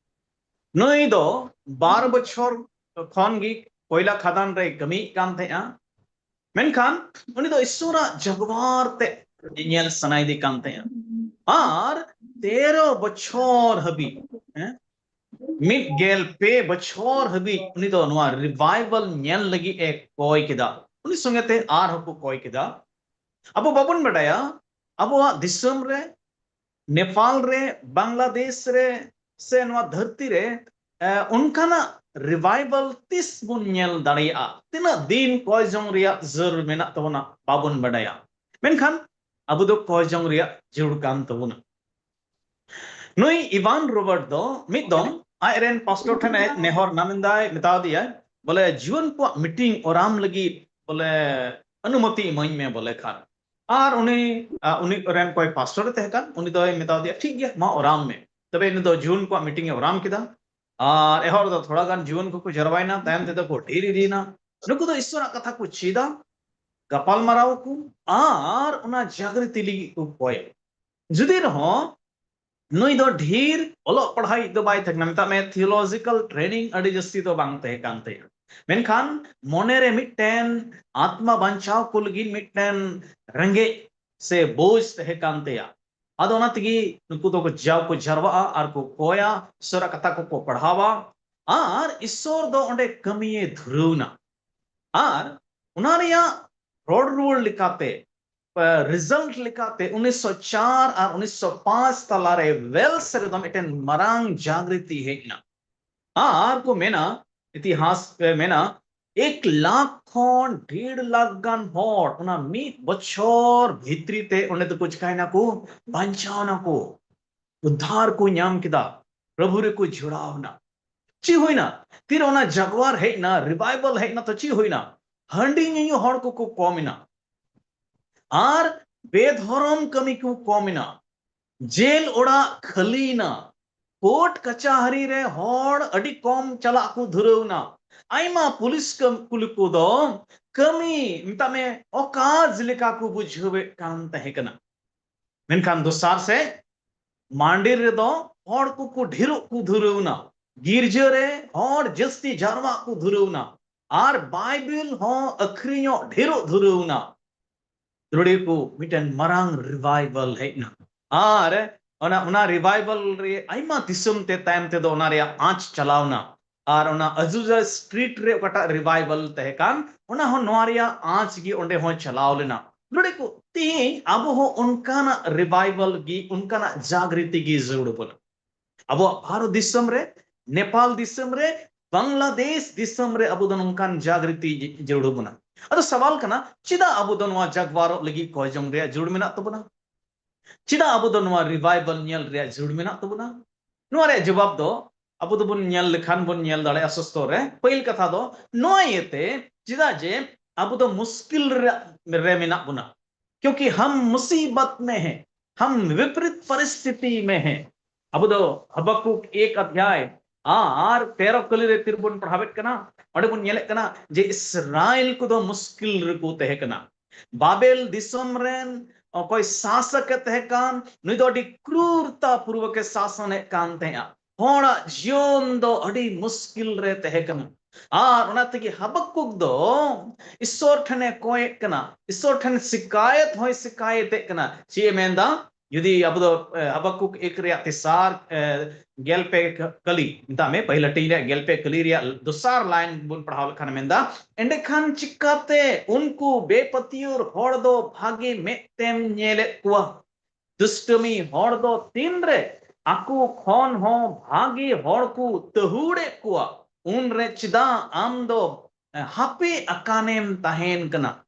ᱱᱩᱭ ᱫᱚ ᱵᱟᱨ ᱵᱚᱪᱷᱚᱨ ᱠᱷᱚᱱ ᱜᱮ ᱠᱚᱭᱞᱟ ᱠᱷᱟᱫᱟᱱ ᱨᱮ ᱠᱟᱹᱢᱤᱭᱮᱫ ᱠᱟᱱ ᱛᱟᱦᱮᱸᱜᱼᱟ᱾ ᱢᱮᱱᱠᱷᱟᱱ ᱩᱱᱤ ᱫᱚ ᱤᱥᱥᱚᱨᱟᱜ ᱡᱟᱜᱽᱣᱟᱨ ᱛᱮ ᱧᱮᱧᱮᱞ ᱥᱟᱱᱟᱭᱮᱫᱮ ᱠᱟᱱ ᱛᱟᱦᱮᱸᱜᱼᱟ᱾ ᱟᱨ ᱛᱮᱨᱚ ᱵᱚᱪᱷᱚᱨ ᱦᱟᱹᱵᱤᱡ, ᱦᱮᱸ, ᱢᱤᱫ ᱜᱮᱞ ᱯᱮ ᱵᱚᱪᱷᱚᱨ ᱦᱟᱹᱵᱤᱡ ᱩᱱᱤ ᱫᱚ ᱱᱚᱣᱟ ᱨᱤᱵᱟᱭᱵᱟᱞ ᱧᱮᱞ ᱞᱟᱹᱜᱤᱫ ᱮ ᱠᱚᱭ ᱠᱮᱫᱟ᱾ ᱩᱱᱤ ᱥᱚᱸᱜᱮ ᱛᱮ ᱟᱨᱦᱚᱸ ᱠᱚ ᱠᱚᱭ ᱠᱮᱫᱟ᱾ ᱟᱵᱚ ᱵᱟᱵᱚᱱ ᱵᱟᱰᱟᱭᱟ ᱟᱵᱚᱣᱟᱜ ᱫᱤᱥᱚᱢ ᱨᱮ, ᱱᱮᱯᱟᱞ ᱨᱮ, ᱵᱟᱝᱞᱟᱫᱮᱥ ᱨᱮ, ᱥᱮ ᱱᱚᱣᱟ ᱫᱷᱟᱹᱨᱛᱤ ᱨᱮ ᱮ, ᱚᱱᱠᱟᱱᱟᱜ ᱨᱤᱵᱟᱭᱵᱟᱞ ᱛᱤᱥ ᱵᱚᱱ ᱧᱮᱞ ᱫᱟᱲᱮᱭᱟᱜᱼᱟ? ᱛᱤᱱᱟᱹᱜ ᱫᱤᱱ ᱠᱚᱭ ᱡᱚᱝ ᱨᱮᱭᱟᱜ ᱡᱟᱹᱨᱩᱲ ᱢᱮᱱᱟᱜ ᱛᱟᱵᱚᱱᱟ ᱵᱟᱵᱚᱱ ᱵᱟᱰᱟᱭᱟ, ᱢᱮᱱᱠᱷᱟᱱ ᱟᱵᱚ ᱫᱚ ᱠᱚᱭ ᱡᱚᱝ ᱨᱮᱭᱟᱜ ᱡᱟᱹᱨᱩᱲ ᱠᱟᱱ ᱛᱟᱵᱚᱱᱟ᱾ ᱱᱩᱭ ᱤᱵᱟᱱ ᱨᱚᱵᱟᱨᱴ ᱫᱚ ᱢᱤᱫ ᱫᱚᱢ ᱟᱡᱨᱮᱱ ᱯᱟᱥᱴᱚᱨ ᱴᱷᱮᱱ ᱮ ᱱᱮᱦᱚᱨ ᱱᱟ, ᱢᱮᱱᱫᱟᱭ, ᱢᱮᱛᱟ ᱫᱮᱭᱟᱭ ᱵᱚᱞᱮ ᱡᱩᱣᱟᱹᱱ ᱠᱚᱣᱟᱜ ᱢᱤᱴᱤᱝ ᱚᱨᱟᱢ ᱞᱟᱹᱜᱤᱫ ᱵᱚᱞᱮ ᱚᱱᱩᱢᱚᱛᱤ ᱤᱢᱟᱹᱧ ᱢᱮ ᱵᱚᱞᱮ ᱠᱷᱟᱱ᱾ ᱟᱨ ᱩᱱᱤ, ᱟ, ᱩᱱᱤ ᱨᱮᱱ ᱚᱠᱚᱭ ᱯᱟᱥᱴᱚᱨ ᱮ ᱛᱟᱦᱮᱸ ᱠᱟᱱ, ᱩᱱᱤ ᱫᱚᱭ ᱢᱮᱛᱟ ᱫᱮᱭᱟ, ᱴᱷᱤᱠ ᱜᱮᱭᱟ, ᱢᱟ ᱚᱨᱟᱢ ᱢᱮ᱾ ᱛᱚᱵᱮ ᱩᱱᱤ ᱫᱚ ᱡᱩᱣᱟᱹᱱ ᱠᱚᱣᱟᱜ ᱢᱤᱴᱤᱝ ᱮ ᱚᱨᱟᱢ ᱠᱮᱫᱟ᱾ ᱟᱨ ᱮᱦᱚᱵ ᱨᱮᱫᱚ ᱛᱷᱚᱲᱟ ᱜᱟᱱ ᱡᱩᱣᱟᱹᱱ ᱠᱚᱠᱚ ᱡᱟᱨᱣᱟᱭᱮᱱᱟ, ᱛᱟᱭᱚᱢ ᱛᱮᱫᱚ ᱠᱚ ᱰᱷᱮᱨ ᱤᱫᱤᱭᱮᱱᱟ᱾ ᱱᱩᱠᱩ ᱫᱚ ᱤᱥᱥᱚᱨᱟᱜ ᱠᱟᱛᱷᱟ ᱠᱚ ᱪᱮᱫᱟ, ᱜᱟᱯᱟᱞ ᱢᱟᱨᱟᱣ ᱟᱠᱚ ᱟᱨ ᱚᱱᱟ ᱡᱟᱜᱽᱨᱤᱛᱤ ᱞᱟᱹᱜᱤᱫ ᱠᱚ ᱠᱚᱭᱟ᱾ ᱡᱩᱫᱤ ᱨᱮᱦᱚᱸ ᱱᱩᱭ ᱫᱚ ᱰᱷᱮᱨ ᱚᱞᱚᱜ ᱯᱟᱲᱦᱟᱣᱤᱡ ᱫᱚ ᱵᱟᱭ ᱛᱟᱦᱮᱸ ᱠᱟᱱᱟ, ᱢᱮᱛᱟᱜ ᱢᱮ theological training ᱟᱹᱰᱤ ᱡᱟᱹᱥᱛᱤ ᱫᱚ ᱵᱟᱝ ᱛᱟᱦᱮᱸ ᱠᱟᱱ ᱛᱟᱭᱟ, ᱢᱮᱱᱠᱷᱟᱱ ᱢᱚᱱᱮᱨᱮ ᱢᱤᱫᱴᱮᱱ ᱟᱛᱢᱟ ᱵᱟᱧᱪᱟᱣ ᱠᱚ ᱞᱟᱹᱜᱤᱫ ᱢᱤᱫᱴᱮᱱ ᱨᱮᱸᱜᱮᱡ ᱥᱮ ᱵᱳᱡᱽ ᱛᱟᱦᱮᱸ ᱠᱟᱱ ᱛᱟᱭᱟ᱾ ᱟᱫᱚ ᱚᱱᱟ ᱛᱮᱜᱮ ᱱᱩᱠᱩ ᱫᱚ ᱡᱟᱣ ᱠᱚ ᱡᱟᱨᱣᱟᱜᱼᱟ ᱟᱨ ᱠᱚ ᱠᱚᱭᱟ, ᱤᱥᱥᱚᱨᱟᱜ ᱠᱟᱛᱷᱟ ᱠᱚᱠᱚ ᱯᱟᱲᱦᱟᱣᱟ ᱟᱨ ᱤᱥᱥᱚᱨ ᱫᱚ ᱚᱸᱰᱮ ᱠᱟᱹᱢᱤᱭᱮ ᱫᱷᱩᱨᱟᱹᱣ ᱮᱱᱟ᱾ ᱟᱨ ᱚᱱᱟ ᱨᱮᱭᱟᱜ ᱨᱚᱲ ᱨᱩᱣᱟᱹᱲ ᱞᱮᱠᱟᱛᱮ, ᱨᱤᱡᱟᱞᱴ ᱞᱮᱠᱟᱛᱮ ᱩᱱᱤᱥᱥᱚ ᱪᱟᱨ ᱟᱨ ᱩᱱᱤᱥᱥᱚ ᱯᱟᱸᱪ ᱛᱟᱞᱟᱨᱮ ᱣᱮᱞᱥ ᱨᱮᱫᱚ ᱢᱤᱫᱴᱮᱱ ᱢᱟᱨᱟᱝ ᱡᱟᱜᱽᱨᱤᱛᱤ ᱦᱮᱡ ᱮᱱᱟ᱾ ᱟᱨ ᱠᱚ ᱢᱮᱱᱟ, ᱤᱛᱤᱦᱟᱥ ᱨᱮ ᱢᱮᱱᱟ, ᱮᱠ ᱞᱟᱠᱷ ᱠᱷᱚᱱ ᱰᱮᱲ ᱞᱟᱠᱷ ᱜᱟᱱ ᱦᱚᱲ ᱚᱱᱟ ᱢᱤᱫ ᱵᱚᱪᱷᱚᱨ ᱵᱷᱤᱛᱨᱤ ᱛᱮ ᱚᱸᱰᱮ ᱫᱚᱠᱚ ᱪᱤᱠᱟᱭᱱᱟ ᱠᱚ, ᱵᱟᱧᱪᱟᱣ ᱱᱟᱠᱚ, ᱩᱫᱽᱫᱷᱟᱨ ᱠᱚ ᱧᱟᱢ ᱠᱮᱫᱟ, ᱯᱨᱚᱵᱷᱩ ᱨᱮᱠᱚ ᱡᱚᱲᱟᱣ ᱮᱱᱟ᱾ ᱪᱮᱫ ᱦᱩᱭᱱᱟ? ᱛᱤᱨᱮ ᱚᱱᱟ ᱡᱟᱜᱣᱟᱨ ᱦᱮᱡ ᱮᱱᱟ, ᱨᱤᱵᱟᱭᱵᱟᱞ ᱦᱮᱡ ᱮᱱᱟ, ᱛᱚ ᱪᱮᱫ ᱦᱩᱭᱱᱟ? ᱦᱟᱺᱰᱤ ᱧᱩᱧᱩ ᱦᱚᱲ ᱠᱚᱠᱚ ᱠᱚᱢ ᱮᱱᱟ, ᱟᱨ ᱵᱮᱫᱷᱚᱨᱚᱢ ᱠᱟᱹᱢᱤ ᱠᱚ ᱠᱚᱢ ᱮᱱᱟ, ᱡᱮᱞ ᱚᱲᱟᱜ ᱠᱷᱟᱹᱞᱤᱭᱮᱱᱟ, ᱠᱳᱨᱴ ᱠᱟᱪᱟᱦᱟᱹᱨᱤ ᱨᱮ ᱦᱚᱲ ᱟᱹᱰᱤ ᱠᱚᱢ ᱪᱟᱞᱟᱜ ᱠᱚ ᱫᱷᱩᱨᱟᱹᱣ ᱮᱱᱟ, ᱟᱭᱢᱟ ᱯᱩᱞᱤᱥ ᱠᱟᱹᱢ-, ᱠᱩᱞᱤ ᱠᱚᱫᱚ ᱠᱟᱹᱢᱤ, ᱢᱮᱛᱟᱜ ᱢᱮ, ᱚᱠᱟᱡ ᱞᱮᱠᱟ ᱠᱚ ᱵᱩᱡᱷᱟᱹᱣᱮᱫ ᱠᱟᱱ ᱛᱟᱦᱮᱸ ᱠᱟᱱᱟ᱾ ᱢᱮᱱᱠᱷᱟᱱ ᱫᱚᱥᱟᱨ ᱥᱮᱫ ᱢᱟᱱᱰᱤᱨ ᱨᱮᱫᱚ ᱦᱚᱲ ᱠᱚᱠᱚ ᱰᱷᱮᱨᱚᱜ ᱠᱚ ᱫᱷᱩᱨᱟᱹᱣ ᱮᱱᱟ, ᱜᱤᱨᱡᱟᱹ ᱨᱮ ᱦᱚᱲ ᱡᱟᱹᱥᱛᱤ ᱡᱟᱨᱣᱟᱜ ᱠᱚ ᱫᱷᱩᱨᱟᱹᱣ ᱮᱱᱟ, ᱟᱨ ᱵᱟᱭᱵᱮᱞ ᱦᱚᱸ ᱟᱹᱠᱷᱨᱤᱧᱚᱜ ᱰᱷᱮᱨᱚᱜ ᱫᱷᱩᱨᱟᱹᱣ ᱮᱱᱟ᱾ ᱫᱩᱲᱤ ᱠᱚ ᱢᱤᱫᱴᱮᱱ ᱢᱟᱨᱟᱝ ᱨᱤᱵᱟᱭᱵᱟᱞ ᱦᱮᱡ ᱮᱱᱟ, ᱟᱨ ᱚᱱᱟ, ᱚᱱᱟ ᱨᱤᱵᱟᱭᱵᱟᱞ ᱨᱮ ᱟᱭᱢᱟ ᱫᱤᱥᱚᱢ ᱛᱮ ᱛᱟᱭᱚᱢ ᱛᱮᱫᱚ ᱚᱱᱟ ᱨᱮᱭᱟᱜ ᱟᱸᱪ ᱪᱟᱞᱟᱣ ᱮᱱᱟ᱾ ᱟᱨ ᱚᱱᱟ ᱟᱡᱩᱡᱟ ᱥᱴᱨᱤᱴ ᱨᱮ ᱚᱠᱟᱴᱟᱜ ᱨᱤᱵᱟᱭᱵᱟᱞ ᱛᱟᱦᱮᱸ ᱠᱟᱱ, ᱚᱱᱟ ᱦᱚᱸ, ᱱᱚᱣᱟ ᱨᱮᱭᱟᱜ ᱟᱸᱪ ᱜᱮ ᱚᱸᱰᱮ ᱦᱚᱸ ᱪᱟᱞᱟᱣ ᱞᱮᱱᱟ᱾ ᱱᱚᱰᱮ ᱠᱚ, ᱛᱮᱦᱮᱧ ᱟᱵᱚ ᱦᱚᱸ ᱚᱱᱠᱟᱱᱟᱜ ᱨᱤᱵᱟᱭᱵᱟᱞ ᱜᱮ, ᱚᱱᱠᱟᱱᱟᱜ ᱡᱟᱜᱽᱨᱤᱛᱤ ᱜᱮ ᱡᱟᱹᱨᱩᱲ ᱵᱚᱱᱟ᱾ ᱟᱵᱚᱣᱟᱜ ᱵᱷᱟᱨᱚᱛ ᱫᱤᱥᱚᱢ ᱨᱮ, ᱱᱮᱯᱟᱞ ᱫᱤᱥᱚᱢ ᱨᱮ, ᱵᱟᱝᱞᱟᱫᱮᱥ ᱫᱤᱥᱚᱢ ᱨᱮ ᱟᱵᱚ ᱫᱚ ᱱᱚᱝᱠᱟᱱ ᱡᱟᱜᱽᱨᱤᱛᱤ ᱡᱟᱹᱨᱩᱲ ᱵᱚᱱᱟ᱾ ᱟᱫᱚ ᱥᱟᱣᱟᱞ ᱠᱟᱱᱟ, ᱪᱮᱫᱟᱜ ᱟᱵᱚ ᱫᱚ ᱱᱚᱣᱟ ᱡᱟᱜᱽᱣᱟᱨᱚᱜ ᱞᱟᱹᱜᱤᱫ ᱠᱚᱭ ᱡᱚᱝ ᱨᱮᱭᱟᱜ ᱡᱟᱹᱨᱩᱲ ᱢᱮᱱᱟᱜ ᱛᱟᱵᱚᱱᱟ? ᱪᱮᱫᱟᱜ ᱟᱵᱚ ᱫᱚ ᱱᱚᱣᱟ ᱨᱤᱵᱟᱭᱵᱟᱞ ᱧᱮᱞ ᱨᱮᱭᱟᱜ ᱡᱟᱹᱨᱩᱲ ᱢᱮᱱᱟᱜ ᱛᱟᱵᱚᱱᱟ? ᱱᱚᱣᱟ ᱨᱮᱭᱟᱜ ᱡᱚᱵᱟᱵ ᱫᱚ ᱟᱵᱚ ᱫᱚᱵᱚᱱ ᱧᱮᱞ ᱞᱮᱠᱷᱟᱱ ᱵᱚᱱ ᱧᱮᱞ ᱫᱟᱲᱮᱭᱟᱜᱼᱟ ᱥᱚᱥᱛᱚ ᱨᱮ᱾ ᱯᱟᱹᱦᱤᱞ ᱠᱟᱛᱷᱟ ᱫᱚ ᱱᱚᱣᱟ ᱤᱭᱟᱹᱛᱮ, ᱪᱮᱫᱟᱜ ᱡᱮ ᱟᱵᱚ ᱫᱚ ᱢᱩᱥᱠᱤᱞ ᱨᱮ, ᱨᱮ ᱢᱮᱱᱟᱜ ᱵᱚᱱᱟ, ᱠᱤᱭᱩᱸᱠᱤ ᱦᱟᱢ ᱢᱩᱥᱤᱵᱚᱛ ᱢᱮ ᱦᱮ, ᱦᱟᱢ ᱵᱤᱯᱨᱤᱛ ᱯᱚᱨᱤᱥᱛᱷᱤᱛᱤ ᱢᱮ ᱦᱮ᱾ ᱟᱵᱚ ᱫᱚ ᱦᱟᱵᱟᱠᱩᱠ ᱮᱠ ᱚᱫᱷᱭᱟᱭ ᱟᱨ ᱛᱮᱨᱚ ᱠᱟᱹᱞᱤ ᱨᱮ ᱛᱤᱨ ᱵᱚᱱ ᱯᱟᱲᱦᱟᱣᱮᱫ ᱠᱟᱱᱟ, ᱚᱸᱰᱮ ᱵᱚᱱ ᱧᱮᱞᱮᱫ ᱠᱟᱱᱟ ᱡᱮ ᱤᱥᱨᱟᱭᱮᱞ ᱠᱚᱫᱚ ᱢᱩᱥᱠᱤᱞ ᱨᱮᱠᱚ ᱛᱟᱦᱮᱸ ᱠᱟᱱᱟ᱾ ᱵᱟᱵᱮᱞ ᱫᱤᱥᱚᱢ ᱨᱮᱱ ᱚᱠᱚᱭ ᱥᱟᱥᱚᱠ ᱮ ᱛᱟᱦᱮᱸ ᱠᱟᱱ, ᱱᱩᱭ ᱫᱚ ᱟᱹᱰᱤ ᱠᱨᱩᱨᱛᱟ ᱯᱩᱨᱵᱚᱠ ᱮ ᱥᱟᱥᱚᱱᱮᱫ ᱠᱟᱱ ᱛᱟᱦᱮᱸᱜᱼᱟ᱾ ᱦᱚᱲᱟᱜ ᱡᱤᱭᱚᱱ ᱫᱚ ᱟᱹᱰᱤ ᱢᱩᱥᱠᱤᱞ ᱨᱮ ᱛᱟᱦᱮᱸ ᱠᱟᱱᱟ᱾ ᱟᱨ ᱚᱱᱟ ᱛᱮᱜᱮ ᱦᱟᱵᱟᱠᱩᱠ ᱫᱚ ᱤᱥᱥᱚᱨ ᱴᱷᱮᱱᱮ ᱠᱚᱭᱮᱫ ᱠᱟᱱᱟ, ᱤᱥᱥᱚᱨ ᱴᱷᱮᱱ ᱥᱤᱠᱟᱭᱮᱛ ᱦᱚᱸᱭ ᱥᱤᱠᱟᱭᱮᱛᱮᱫ ᱠᱟᱱᱟ᱾ ᱪᱮᱫ ᱮ ᱢᱮᱱᱫᱟ? ᱡᱩᱫᱤ ᱟᱵᱚ ᱫᱚ, ᱮ, ᱦᱟᱵᱟᱠᱩᱠ ᱮᱠ ᱨᱮᱭᱟᱜ ᱛᱮᱥᱟᱨ, ᱮ, ᱜᱮᱞ ᱯᱮ ᱠᱟᱹᱞᱤ, ᱢᱮᱛᱟᱜ ᱢᱮ, ᱯᱟᱹᱦᱤᱞ ᱦᱟᱹᱴᱤᱧ ᱨᱮᱭᱟᱜ ᱜᱮᱞ ᱯᱮ ᱠᱟᱹᱞᱤ ᱨᱮᱭᱟᱜ ᱫᱚᱥᱟᱨ ᱞᱟᱭᱤᱱ ᱵᱚᱱ ᱯᱟᱲᱦᱟᱣ ᱞᱮᱠᱷᱟᱱ ᱢᱮᱱᱫᱟ, ᱮᱸᱰᱮᱠᱷᱟᱱ ᱪᱤᱠᱟᱛᱮ ᱩᱱᱠᱩ ᱵᱮᱯᱟᱹᱛᱭᱟᱹᱣ ᱦᱚᱲ ᱫᱚ ᱵᱷᱟᱜᱮ ᱢᱮᱫ ᱛᱮᱢ ᱧᱮᱞᱮᱫ ᱠᱚᱣᱟ? ᱫᱩᱥᱴᱟᱹᱢᱤ ᱦᱚᱲ ᱫᱚ ᱛᱤᱱᱨᱮ ᱟᱠᱚ ᱠᱷᱚᱱ ᱦᱚᱸ ᱵᱷᱟᱜᱮ ᱦᱚᱲ ᱠᱚ ᱛᱟᱹᱦᱩᱲᱮᱫ ᱠᱚᱣᱟ, ᱩᱱᱨᱮ ᱪᱮᱫᱟᱜ ᱟᱢ ᱫᱚ ᱦᱟᱯᱮ ᱟᱠᱟᱱᱮᱢ ᱛᱟᱦᱮᱱ ᱠᱟᱱᱟ?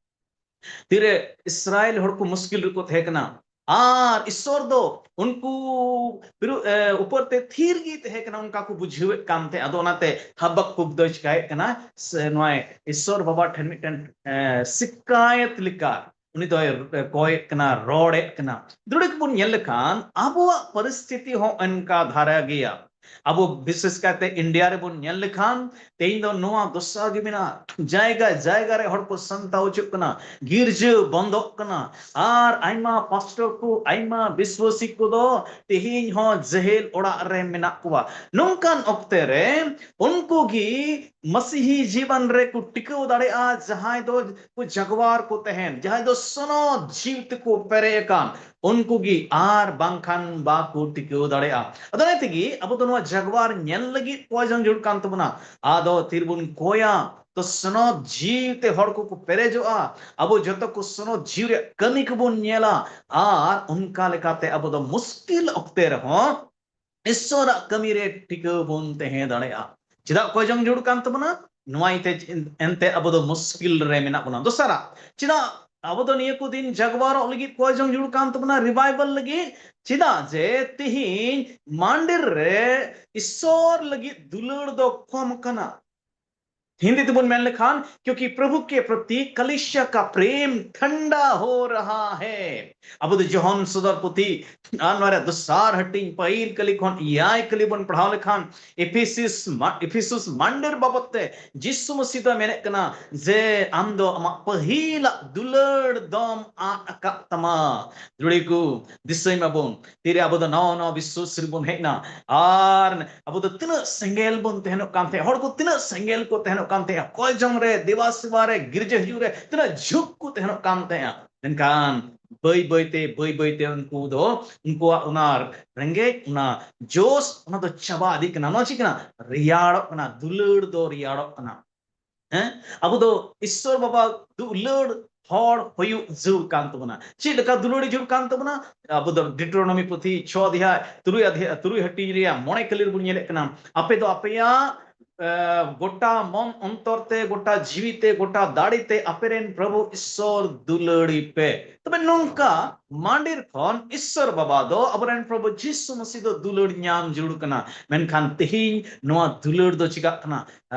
ᱛᱤᱨᱮ ᱤᱥᱨᱟᱭᱮᱞ ᱦᱚᱲ ᱠᱚ ᱢᱩᱥᱠᱤᱞ ᱨᱮᱠᱚ ᱛᱟᱦᱮᱸ ᱠᱟᱱᱟ, ᱟᱨ ᱤᱥᱥᱚᱨ ᱫᱚ ᱩᱱᱠᱩ ᱵᱤᱨᱩ-, ᱮ, ᱩᱯᱚᱨ ᱛᱮ ᱛᱷᱤᱨ ᱜᱮ ᱛᱟᱦᱮᱸ ᱠᱟᱱᱟ, ᱚᱱᱠᱟ ᱠᱚ ᱵᱩᱡᱷᱟᱹᱣᱮᱫ ᱠᱟᱱ ᱛᱟᱦᱮᱸ᱾ ᱟᱫᱚ ᱚᱱᱟᱛᱮ ᱦᱟᱵᱟᱠᱠᱩᱠ ᱫᱚᱭ ᱪᱤᱠᱟᱭᱮᱫ ᱠᱟᱱᱟ, ᱥᱮ ᱱᱚᱣᱟ ᱤᱥᱥᱚᱨ ᱵᱟᱵᱟ ᱴᱷᱮᱱ ᱢᱤᱫᱴᱮᱱ, ᱮ, ᱥᱤᱠᱟᱭᱚᱛ ᱞᱮᱠᱟ ᱩᱱᱤ ᱫᱚᱭ ᱠᱚᱭᱮᱫ ᱠᱟᱱᱟ, ᱨᱚᱲᱮᱫ ᱠᱟᱱᱟ᱾ ᱫᱩᱲᱩᱵ ᱵᱚᱱ ᱧᱮᱞ ᱞᱮᱠᱷᱟᱱ ᱟᱵᱚᱣᱟᱜ ᱯᱚᱨᱤᱥᱛᱷᱤᱛᱤ ᱦᱚᱸ ᱚᱱᱠᱟ ᱫᱷᱟᱨᱟ ᱜᱮᱭᱟ᱾ ᱟᱵᱚ ᱵᱤᱥᱮᱥ ᱠᱟᱭᱛᱮ ᱤᱱᱰᱤᱭᱟ ᱨᱮᱵᱚᱱ ᱧᱮᱞ ᱞᱮᱠᱷᱟᱱ ᱛᱮᱦᱮᱧ ᱫᱚ ᱱᱚᱣᱟ ᱫᱚᱥᱟ ᱜᱮ ᱢᱮᱱᱟᱜᱼᱟ᱾ ᱡᱟᱭᱜᱟ ᱡᱟᱭᱜᱟ ᱨᱮ ᱦᱚᱲ ᱠᱚ ᱥᱟᱱᱛᱟᱣ ᱦᱚᱪᱚᱜ ᱠᱟᱱᱟ, ᱜᱤᱨᱡᱟᱹ ᱵᱚᱱᱫᱚᱜ ᱠᱟᱱᱟ, ᱟᱨ ᱟᱭᱢᱟ ᱯᱟᱥᱴᱚᱨ ᱠᱚ, ᱟᱭᱢᱟ ᱵᱤᱥᱣᱟᱥᱤ ᱠᱚᱫᱚ ᱛᱮᱦᱮᱧ ᱦᱚᱸ ᱡᱮᱦᱮᱞ ᱚᱲᱟᱜ ᱨᱮ ᱢᱮᱱᱟᱜ ᱠᱚᱣᱟ᱾ ᱱᱚᱝᱠᱟᱱ ᱚᱠᱛᱮ ᱨᱮ ᱩᱱᱠᱩ ᱜᱮ ᱢᱟᱥᱤᱦᱤ ᱡᱤᱵᱚᱱ ᱨᱮ ᱠᱚ ᱴᱤᱠᱟᱹᱣ ᱫᱟᱲᱮᱭᱟᱜᱼᱟ, ᱡᱟᱦᱟᱸᱭ ᱫᱚ ᱠᱚ ᱡᱟᱜᱣᱟᱨ ᱠᱚ ᱛᱟᱦᱮᱱ, ᱡᱟᱦᱟᱸᱭ ᱫᱚ ᱥᱚᱱᱚᱛ ᱡᱤᱣᱤ ᱛᱮᱠᱚ ᱯᱮᱨᱮᱡ ᱟᱠᱟᱱ, ᱩᱱᱠᱩ ᱜᱮ ᱟᱨ ᱵᱟᱝᱠᱷᱟᱱ ᱵᱟᱠᱚ ᱴᱤᱠᱟᱹᱣ ᱫᱟᱲᱮᱭᱟᱜᱼᱟ᱾ ᱟᱫᱚ ᱚᱱᱟ ᱛᱮᱜᱮ ᱟᱵᱚ ᱫᱚ ᱱᱚᱣᱟ ᱡᱟᱜᱣᱟᱨ ᱧᱮᱞ ᱞᱟᱹᱜᱤᱫ ᱠᱚᱭ ᱡᱚᱝ ᱡᱟᱹᱨᱩᱲ ᱠᱟᱱ ᱛᱟᱵᱚᱱᱟ᱾ ᱟᱫᱚ ᱛᱤᱨᱵᱚᱱ ᱠᱚᱭᱟ, ᱛᱚ ᱥᱚᱱᱚᱛ ᱡᱤᱣᱤ ᱛᱮ ᱦᱚᱲ ᱠᱚᱠᱚ ᱯᱮᱨᱮᱡᱚᱜᱼᱟ᱾ ᱟᱵᱚ ᱡᱚᱛᱚ ᱠᱚ ᱥᱚᱱᱚᱛ ᱡᱤᱣᱤ ᱨᱮᱭᱟᱜ ᱠᱟᱹᱢᱤ ᱠᱚᱵᱚᱱ ᱧᱮᱞᱟ, ᱟᱨ ᱚᱱᱠᱟ ᱞᱮᱠᱟᱛᱮ ᱟᱵᱚ ᱫᱚ ᱢᱩᱥᱠᱤᱞ ᱚᱠᱛᱮ ᱨᱮᱦᱚᱸ ᱤᱥᱥᱚᱨᱟᱜ ᱠᱟᱹᱢᱤ ᱨᱮ ᱴᱤᱠᱟᱹᱣ ᱵᱚᱱ ᱛᱟᱦᱮᱸ ᱫᱟᱲᱮᱭᱟᱜᱼᱟ᱾ ᱪᱮᱫᱟᱜ ᱠᱚᱭ ᱡᱚᱝ ᱡᱟᱹᱨᱩᱲ ᱠᱟᱱ ᱛᱟᱵᱚᱱᱟ? ᱱᱚᱣᱟ ᱤᱭᱟᱹᱛᱮ ᱮᱱᱛᱮ ᱟᱵᱚ ᱫᱚ ᱢᱩᱥᱠᱤᱞ ᱨᱮ ᱢᱮᱱᱟᱜ ᱵᱚᱱᱟ᱾ ᱫᱚᱥᱟᱨᱟᱜ, ᱪᱮᱫᱟᱜ ᱟᱵᱚ ᱫᱚ ᱱᱤᱭᱟᱹ ᱠᱚ ᱫᱤᱱ ᱡᱟᱜᱣᱟᱨᱚᱜ ᱞᱟᱹᱜᱤᱫ ᱠᱚᱭ ᱡᱚᱝ ᱡᱟᱹᱨᱩᱲ ᱠᱟᱱ ᱛᱟᱵᱚᱱᱟ, ᱨᱤᱵᱟᱭᱵᱟᱞ ᱞᱟᱹᱜᱤᱫ? ᱪᱮᱫᱟᱜ ᱡᱮ ᱛᱤᱦᱤᱧ ᱢᱟᱱᱰᱤᱨ ᱨᱮ ᱤᱥᱥᱚᱨ ᱞᱟᱹᱜᱤᱫ ᱫᱩᱞᱟᱹᱲ ᱫᱚ ᱠᱚᱢ ᱟᱠᱟᱱᱟ᱾ ᱦᱤᱱᱫᱤ ᱛᱮᱵᱚᱱ ᱢᱮᱱ ᱞᱮᱠᱷᱟᱱ, ᱠᱤᱭᱩᱠᱤ ᱯᱨᱚᱵᱷᱩ ᱠᱮ ᱯᱨᱚᱛᱤ ᱠᱟᱞᱤᱥᱤᱭᱟ ᱠᱟ ᱯᱨᱮᱢ ᱴᱷᱟᱱᱰᱟ ᱦᱳ ᱨᱟᱦᱟ ᱦᱮ᱾ ᱟᱵᱚ ᱫᱚ ᱡᱚᱦᱚᱱ ᱥᱚᱫᱚᱨ ᱯᱩᱛᱷᱤ ᱟᱨ ᱱᱚᱣᱟ ᱨᱮᱭᱟᱜ ᱫᱚᱥᱟᱨ ᱦᱟᱹᱴᱤᱧ ᱯᱟᱹᱦᱤᱞ ᱠᱟᱹᱞᱤ ᱠᱷᱚᱱ ᱮᱭᱟᱭ ᱠᱟᱹᱞᱤ ᱵᱚᱱ ᱯᱟᱲᱦᱟᱣ ᱞᱮᱠᱷᱟᱱ, ᱮᱯᱷᱮᱥᱤᱥ ᱢᱟ-, ᱮᱯᱷᱮᱥᱩᱥ ᱢᱟᱱᱰᱤᱨ ᱵᱟᱵᱚᱫ ᱛᱮ ᱡᱤᱥᱩ ᱢᱟᱹᱥᱤ ᱫᱚ ᱢᱮᱱᱮᱫ ᱠᱟᱱᱟ ᱡᱮ ᱟᱢ ᱫᱚ ᱟᱢᱟᱜ ᱯᱟᱹᱦᱤᱞᱟᱜ ᱫᱩᱞᱟᱹᱲ ᱫᱚᱢ ᱟᱫ ᱟᱠᱟᱫ ᱛᱟᱢᱟ᱾ ᱫᱩᱲᱤ ᱠᱚ ᱫᱤᱥᱟᱹᱭ ᱢᱟᱵᱚᱱ, ᱛᱤᱨᱮ ᱟᱵᱚ ᱫᱚ ᱱᱟᱣᱟ ᱱᱟᱣᱟ ᱵᱤᱥᱥᱟᱹᱥ ᱨᱮᱵᱚᱱ ᱦᱮᱡ ᱮᱱᱟ, ᱟᱨ ᱟᱵᱚ ᱫᱚ ᱛᱤᱱᱟᱹᱜ ᱥᱮᱸᱜᱮᱞ ᱵᱚᱱ ᱛᱟᱦᱮᱱᱚᱜ ᱠᱟᱱ ᱛᱟᱦᱮᱸᱫ, ᱦᱚᱲ ᱠᱚ ᱛᱤᱱᱟᱹᱜ ᱥᱮᱸᱜᱮᱞ ᱠᱚ ᱛᱟᱦᱮᱱᱚᱜ ᱠᱟᱱ ᱛᱟᱦᱮᱸᱫ, ᱠᱚᱭ ᱡᱚᱝ ᱨᱮ, ᱫᱮᱵᱟ ᱥᱮᱵᱟ ᱨᱮ, ᱜᱤᱨᱡᱟᱹ ᱦᱤᱡᱩᱜ ᱨᱮ ᱛᱤᱱᱟᱹᱜ ᱡᱷᱩᱸᱠ ᱠᱚ ᱛᱟᱦᱮᱱᱚᱜ ᱠᱟᱱ ᱛᱟᱦᱮᱸᱫ᱾ ᱢᱮᱱᱠᱷᱟᱱ ᱵᱟᱹᱭ ᱵᱟᱹᱭᱛᱮ, ᱵᱟᱹᱭ ᱵᱟᱹᱭᱛᱮ ᱩᱱᱠᱩ ᱫᱚ, ᱩᱱᱠᱩᱣᱟᱜ ᱚᱱᱟ ᱨᱮᱸᱜᱮᱡ, ᱚᱱᱟ ᱡᱳᱥ, ᱚᱱᱟ ᱫᱚ ᱪᱟᱵᱟ ᱤᱫᱤᱜ ᱠᱟᱱᱟ᱾ ᱱᱚᱣᱟ ᱪᱮᱫ ᱠᱟᱱᱟ? ᱨᱮᱭᱟᱲᱚᱜ ᱠᱟᱱᱟ, ᱫᱩᱞᱟᱹᱲ ᱫᱚ ᱨᱮᱭᱟᱲᱚᱜ ᱠᱟᱱᱟ᱾ ᱦᱮᱸ, ᱟᱵᱚ ᱫᱚ ᱤᱥᱥᱚᱨ ᱵᱟᱵᱟ ᱫᱩᱞᱟᱹᱲ ᱦᱚᱲ ᱦᱩᱭᱩᱜ ᱡᱟᱹᱨᱩᱲ ᱠᱟᱱ ᱛᱟᱵᱚᱱᱟ᱾ ᱪᱮᱫ ᱞᱮᱠᱟ ᱫᱩᱞᱟᱹᱲ ᱡᱟᱹᱨᱩᱲ ᱠᱟᱱ ᱛᱟᱵᱚᱱᱟ? ᱟᱵᱚ ᱫᱚ ᱰᱤᱴᱨᱳᱱᱚᱢᱤ ᱯᱩᱛᱷᱤ ᱪᱷᱚ ᱚᱫᱷᱭᱟᱭ, ᱛᱩᱨᱩᱭ ᱚᱫᱷᱭᱟᱭ, ᱛᱩᱨᱩᱭ ᱦᱟᱹᱴᱤᱧ ᱨᱮᱭᱟᱜ ᱢᱚᱬᱮ ᱠᱟᱹᱞᱤ ᱨᱮᱵᱚᱱ ᱧᱮᱞᱮᱫ ᱠᱟᱱᱟ, ᱟᱯᱮ ᱫᱚ ᱟᱯᱮᱭᱟᱜ ᱜᱚᱴᱟ ᱢᱚᱱ ᱚᱱᱛᱚᱨ ᱛᱮ, ᱜᱚᱴᱟ ᱡᱤᱣᱤ ᱛᱮ, ᱜᱚᱴᱟ ᱫᱟᱲᱮ ᱛᱮ ᱟᱯᱮᱨᱮᱱ ᱯᱨᱚᱵᱷᱩ ᱤᱥᱥᱚᱨ ᱫᱩᱞᱟᱹᱲᱤ ᱯᱮ᱾ ᱛᱚᱵᱮ ᱱᱚᱝᱠᱟ ᱢᱟᱱᱰᱤᱨ ᱠᱷᱚᱱ ᱤᱥᱥᱚᱨ ᱵᱟᱵᱟ ᱫᱚ, ᱟᱵᱚᱨᱮᱱ ᱯᱨᱚᱵᱷᱩ ᱡᱤᱥᱩ ᱢᱟᱹᱥᱤ ᱫᱚ ᱫᱩᱞᱟᱹᱲ ᱧᱟᱢ ᱡᱟᱹᱨᱩᱲ ᱠᱟᱱᱟ᱾ ᱢᱮᱱᱠᱷᱟᱱ ᱛᱮᱦᱮᱧ ᱱᱚᱣᱟ ᱫᱩᱞᱟᱹᱲ ᱫᱚ ᱪᱤᱠᱟᱜ ᱠᱟᱱᱟ?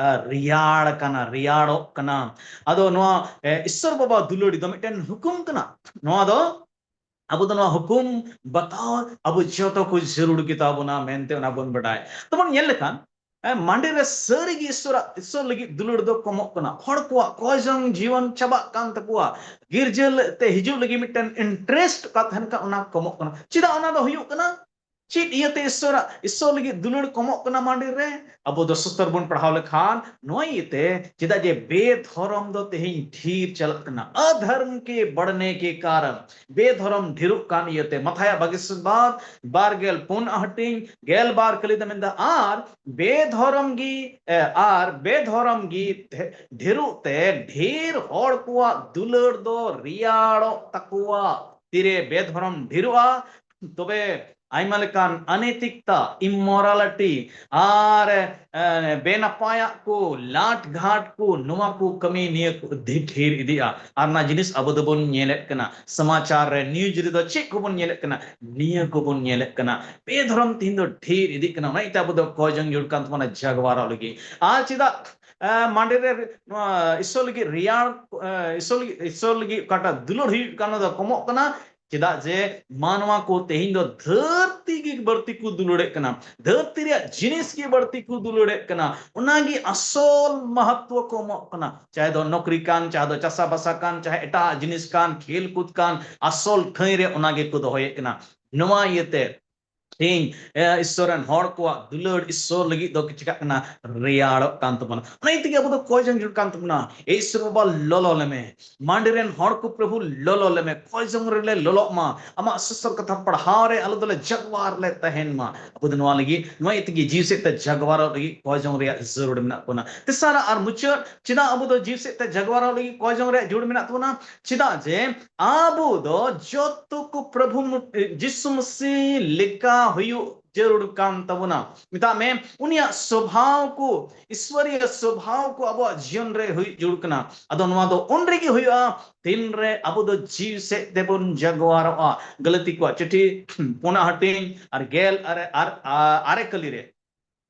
ᱨᱮᱭᱟᱲ ᱠᱟᱱᱟ, ᱨᱮᱭᱟᱲᱚᱜ ᱠᱟᱱᱟ᱾ ᱟᱫᱚ ᱱᱚᱣᱟ ᱤᱥᱥᱚᱨ ᱵᱟᱵᱟ ᱫᱩᱞᱟᱹᱲᱤ ᱫᱚ ᱢᱤᱫᱴᱮᱱ ᱦᱩᱠᱩᱢ ᱠᱟᱱᱟ᱾ ᱱᱚᱣᱟ ᱫᱚ ᱟᱵᱚ ᱫᱚ ᱱᱚᱣᱟ ᱦᱩᱠᱩᱢ ᱵᱟᱛᱟᱣ ᱟᱵᱚ ᱡᱚᱛᱚ ᱠᱚ ᱡᱟᱹᱨᱩᱲ ᱜᱮᱛᱟ ᱵᱚᱱᱟ ᱢᱮᱱᱛᱮ ᱚᱱᱟ ᱵᱚᱱ ᱵᱟᱰᱟᱭ᱾ ᱛᱚᱵᱚᱱ ᱧᱮᱞ ᱞᱮᱠᱷᱟᱱ, ᱢᱟᱱᱰᱤ ᱨᱮ ᱥᱟᱹᱨᱤ ᱜᱮ ᱤᱥᱥᱚᱨᱟᱜ, ᱤᱥᱥᱚᱨ ᱞᱟᱹᱜᱤᱫ ᱫᱩᱞᱟᱹᱲ ᱫᱚ ᱠᱚᱢᱚᱜ ᱠᱟᱱᱟ᱾ ᱦᱚᱲ ᱠᱚᱣᱟᱜ ᱠᱚᱭ ᱡᱚᱝ ᱡᱤᱭᱚᱱ ᱪᱟᱵᱟᱜ ᱠᱟᱱ ᱛᱟᱠᱚᱣᱟ᱾ ᱜᱤᱨᱡᱟᱹ ᱛᱮ ᱦᱤᱡᱩᱜ ᱞᱟᱹᱜᱤᱫ ᱢᱤᱫᱴᱮᱱ interest ᱚᱠᱟ ᱛᱟᱦᱮᱱ ᱠᱟᱱ, ᱚᱱᱟ ᱠᱚᱢᱚᱜ ᱠᱟᱱᱟ᱾ ᱪᱮᱫᱟᱜ ᱚᱱᱟ ᱫᱚ ᱦᱩᱭᱩᱜ ᱠᱟᱱᱟ? ᱪᱮᱫ ᱤᱭᱟᱹᱛᱮ ᱤᱥᱥᱚᱨᱟᱜ, ᱤᱥᱥᱚᱨ ᱞᱟᱹᱜᱤᱫ ᱫᱩᱞᱟᱹᱲ ᱠᱚᱢᱚᱜ ᱠᱟᱱᱟ ᱢᱟᱱᱰᱤ ᱨᱮ? ᱟᱵᱚ ᱫᱚ ᱥᱚᱥᱛᱚᱨ ᱵᱚᱱ ᱯᱟᱲᱦᱟᱣ ᱞᱮᱠᱷᱟᱱ ᱱᱚᱣᱟ ᱤᱭᱟᱹᱛᱮ, ᱪᱮᱫᱟᱜ ᱡᱮ ᱵᱮᱫᱷᱚᱨᱚᱢ ᱫᱚ ᱛᱮᱦᱮᱧ ᱰᱷᱮᱨ ᱪᱟᱞᱟᱜ ᱠᱟᱱᱟ᱾ ᱟᱫᱷᱚᱨᱢ ᱠᱮ ᱵᱟᱲᱷᱱᱮ ᱠᱮ ᱠᱟᱨᱚᱱ, ᱵᱮᱫᱷᱚᱨᱚᱢ ᱰᱷᱮᱨᱚᱜ ᱠᱟᱱ ᱤᱭᱟᱹᱛᱮ᱾ ᱢᱟᱛᱷᱟᱭᱟᱜ ᱵᱟᱜᱮ ᱥᱟᱛ ᱵᱟᱵ ᱵᱟᱨ ᱜᱮᱞ ᱯᱩᱱ ᱦᱟᱹᱴᱤᱧ ᱜᱮᱞ ᱵᱟᱨ ᱠᱟᱹᱞᱤ ᱫᱚ ᱢᱮᱱᱫᱟ, ᱟᱨ ᱵᱮᱫᱷᱚᱨᱚᱢ ᱜᱮ, ᱟᱨ ᱵᱮᱫᱷᱚᱨᱚᱢ ᱜᱮ ᱰᱷᱮᱨᱚᱜ ᱛᱮ ᱰᱷᱮᱨ ᱦᱚᱲ ᱠᱚᱣᱟᱜ ᱫᱩᱞᱟᱹᱲ ᱫᱚ ᱨᱮᱭᱟᱲᱚᱜ ᱛᱟᱠᱚᱣᱟ᱾ ᱛᱤᱨᱮ ᱵᱮᱫᱷᱚᱨᱚᱢ ᱰᱷᱮᱨᱚᱜᱼᱟ, ᱛᱚᱵᱮ ᱟᱭᱢᱟ ᱞᱮᱠᱟᱱ ᱚᱱᱮᱛᱤᱠᱛᱟ, immorality, ᱟᱨ ᱵᱮᱱᱟᱯᱟᱭᱟᱜ ᱠᱚ, ᱞᱟᱴ ᱜᱷᱟᱴ ᱠᱚ, ᱱᱚᱣᱟ ᱠᱚ ᱠᱟᱹᱢᱤ ᱱᱤᱭᱟᱹ ᱠᱚ ᱰᱷᱮᱨ ᱤᱫᱤᱜᱼᱟ᱾ ᱟᱨ ᱚᱱᱟ ᱡᱤᱱᱤᱥ ᱟᱵᱚ ᱫᱚᱵᱚᱱ ᱧᱮᱞᱮᱫ ᱠᱟᱱᱟ᱾ ᱥᱚᱢᱟᱪᱟᱨ ᱨᱮ, news ᱨᱮᱫᱚ ᱪᱮᱫ ᱠᱚᱵᱚᱱ ᱧᱮᱞᱮᱫ ᱠᱟᱱᱟ? ᱱᱤᱭᱟᱹ ᱠᱚᱵᱚᱱ ᱧᱮᱞᱮᱫ ᱠᱟᱱᱟ᱾ ᱵᱮᱫᱷᱚᱨᱚᱢ ᱛᱮᱦᱮᱧ ᱫᱚ ᱰᱷᱮᱨ ᱤᱫᱤᱜ ᱠᱟᱱᱟ᱾ ᱚᱱᱟ ᱤᱭᱟᱹᱛᱮ ᱟᱵᱚ ᱫᱚ ᱠᱚᱭ ᱡᱚᱝ ᱡᱟᱹᱨᱩᱲ ᱠᱟᱱ ᱛᱟᱵᱚᱱᱟ ᱡᱟᱜᱣᱟᱨᱚᱜ ᱞᱟᱹᱜᱤᱫ᱾ ᱟᱨ ᱪᱮᱫᱟᱜ ᱢᱟᱱᱰᱤ ᱨᱮ ᱱᱚᱣᱟ ᱤᱥᱥᱚᱨ ᱞᱟᱹᱜᱤᱫ ᱨᱮᱭᱟᱲ, ᱤᱥᱥᱚᱨ ᱞᱟᱹᱜᱤᱫ, ᱤᱥᱥᱚᱨ ᱞᱟᱹᱜᱤᱫ ᱚᱠᱟᱴᱟᱜ ᱫᱩᱞᱟᱹᱲ ᱦᱩᱭᱩᱜ ᱠᱟᱱᱟ, ᱚᱱᱟ ᱫᱚ ᱠᱚᱢᱚᱜ ᱠᱟᱱᱟ? ᱪᱮᱫᱟᱜ ᱡᱮ ᱢᱟᱱᱣᱟ ᱠᱚ ᱛᱮᱦᱮᱧ ᱫᱚ ᱫᱷᱟᱹᱨᱛᱤ ᱜᱮ ᱵᱟᱹᱲᱛᱤ ᱠᱚ ᱫᱩᱞᱟᱹᱲᱮᱫ ᱠᱟᱱᱟ, ᱫᱷᱟᱹᱨᱛᱤ ᱨᱮᱭᱟᱜ ᱡᱤᱱᱤᱥ ᱜᱮ ᱵᱟᱹᱲᱛᱤ ᱠᱚ ᱫᱩᱞᱟᱹᱲᱮᱫ ᱠᱟᱱᱟ᱾ ᱚᱱᱟᱜᱮ ᱟᱥᱚᱞ ᱢᱟᱦᱟᱛᱛᱚ ᱠᱚ ᱮᱢᱚᱜ ᱠᱟᱱᱟ᱾ ᱪᱟᱦᱮ ᱫᱚ ᱱᱚᱠᱨᱤ ᱠᱟᱱ, ᱪᱟᱦᱮ ᱫᱚ ᱪᱟᱥᱟᱵᱟᱥᱟ ᱠᱟᱱ, ᱪᱟᱦᱮ ᱮᱴᱟᱜ ᱡᱤᱱᱤᱥ ᱠᱟᱱ, ᱠᱷᱮᱞ ᱠᱩᱫ ᱠᱟᱱ, ᱟᱥᱚᱞ ᱴᱷᱟᱹᱭ ᱨᱮ ᱚᱱᱟᱜᱮ ᱠᱚ ᱫᱚᱦᱚᱭᱮᱫ ᱠᱟᱱᱟ᱾ ᱱᱚᱣᱟ ᱤᱭᱟᱹᱛᱮ ᱛᱮᱦᱮᱧ, ᱮ, ᱤᱥᱥᱚᱨ ᱨᱮᱱ ᱦᱚᱲ ᱠᱚᱣᱟᱜ ᱫᱩᱞᱟᱹᱲ ᱤᱥᱥᱚᱨ ᱞᱟᱹᱜᱤᱫ ᱫᱚ ᱪᱤᱠᱟᱜ ᱠᱟᱱᱟ? ᱨᱮᱭᱟᱲᱚᱜ ᱠᱟᱱ ᱛᱟᱵᱚᱱᱟ᱾ ᱚᱱᱟ ᱤᱭᱟᱹ ᱛᱮᱜᱮ ᱟᱵᱚ ᱫᱚ ᱠᱚᱭ ᱡᱚᱝ ᱡᱟᱹᱨᱩᱲ ᱠᱟᱱ ᱛᱟᱵᱚᱱᱟ, "ᱮ ᱤᱥᱥᱚᱨ ᱵᱟᱵᱟ, ᱞᱚᱞᱚ ᱞᱮᱢᱮ, ᱢᱟᱱᱰᱤ ᱨᱮᱱ ᱦᱚᱲ ᱠᱚ ᱯᱨᱚᱵᱷᱩ, ᱞᱚᱞᱚ ᱞᱮᱢᱮ, ᱠᱚᱭ ᱡᱚᱝ ᱨᱮᱞᱮ ᱞᱚᱞᱚᱜ ᱢᱟ, ᱟᱢᱟᱜ ᱥᱚᱥᱛᱚᱨ ᱠᱟᱛᱷᱟ ᱯᱟᱲᱦᱟᱣ ᱨᱮ ᱟᱞᱮ ᱫᱚᱞᱮ ᱡᱟᱜᱣᱟᱨ ᱞᱮ ᱛᱟᱦᱮᱱ ᱢᱟ᱾" ᱟᱵᱚ ᱫᱚ ᱱᱚᱣᱟ ᱞᱟᱹᱜᱤᱫ, ᱱᱚᱣᱟ ᱤᱭᱟᱹ ᱛᱮᱜᱮ ᱡᱤᱣᱤ ᱥᱮᱫ ᱛᱮ ᱡᱟᱜᱣᱟᱨᱚᱜ ᱞᱟᱹᱜᱤᱫ ᱠᱚᱭ ᱡᱚᱝ ᱨᱮᱭᱟᱜ ᱡᱟᱹᱨᱩᱲ ᱢᱮᱱᱟᱜ ᱵᱚᱱᱟ᱾ ᱛᱮᱥᱟᱨ ᱟᱨ ᱢᱩᱪᱟᱹᱫ, ᱪᱮᱫᱟᱜ ᱟᱵᱚ ᱫᱚ ᱡᱤᱣᱤ ᱥᱮᱫ ᱛᱮ ᱡᱟᱜᱣᱟᱨᱚᱜ ᱞᱟᱹᱜᱤᱫ ᱠᱚᱭ ᱡᱚᱝ ᱨᱮᱭᱟᱜ ᱡᱟᱹᱨᱩᱲ ᱢᱮᱱᱟᱜ ᱛᱟᱵᱚᱱᱟ? ᱪᱮᱫᱟᱜ ᱡᱮ ᱟᱵᱚ ᱫᱚ ᱡᱚᱛᱚ ᱠᱚ ᱯᱨᱚᱵᱷᱩ ᱢᱩ-, ᱡᱤᱥᱩ ᱢᱟᱹᱥᱤ ᱞᱮᱠᱟ ᱦᱩᱭᱩᱜ ᱡᱟᱹᱨᱩᱲ ᱠᱟᱱ ᱛᱟᱵᱚᱱᱟ᱾ ᱢᱮᱛᱟᱜ ᱢᱮ, ᱩᱱᱤᱭᱟᱜ ᱥᱚᱵᱷᱟᱣ ᱠᱚ, ᱤᱥᱣᱚᱨᱤᱭᱚ ᱥᱚᱵᱷᱟᱣ ᱠᱚ ᱟᱵᱚᱣᱟᱜ ᱡᱤᱭᱚᱱ ᱨᱮ ᱦᱩᱭ ᱡᱟᱹᱨᱩᱲ ᱠᱟᱱᱟ᱾ ᱟᱫᱚ ᱱᱚᱣᱟ ᱫᱚ ᱩᱱ ᱨᱮᱜᱮ ᱦᱩᱭᱩᱜᱼᱟ, ᱛᱤᱱ ᱨᱮ ᱟᱵᱚ ᱫᱚ ᱡᱤᱣᱤ ᱥᱮᱫ ᱛᱮᱵᱚᱱ ᱡᱟᱜᱣᱟᱨᱚᱜᱼᱟ᱾ ᱜᱟᱹᱞᱟᱹᱛᱤ ᱠᱚᱣᱟᱜ ᱪᱤᱴᱷᱤ ᱯᱩᱱᱟᱜ ᱦᱟᱹᱴᱤᱧ ᱟᱨ ᱜᱮᱞ ᱟᱨᱮ, ᱟᱨ, ᱟ-, ᱟᱨᱮ ᱠᱟᱹᱞᱤ ᱨᱮ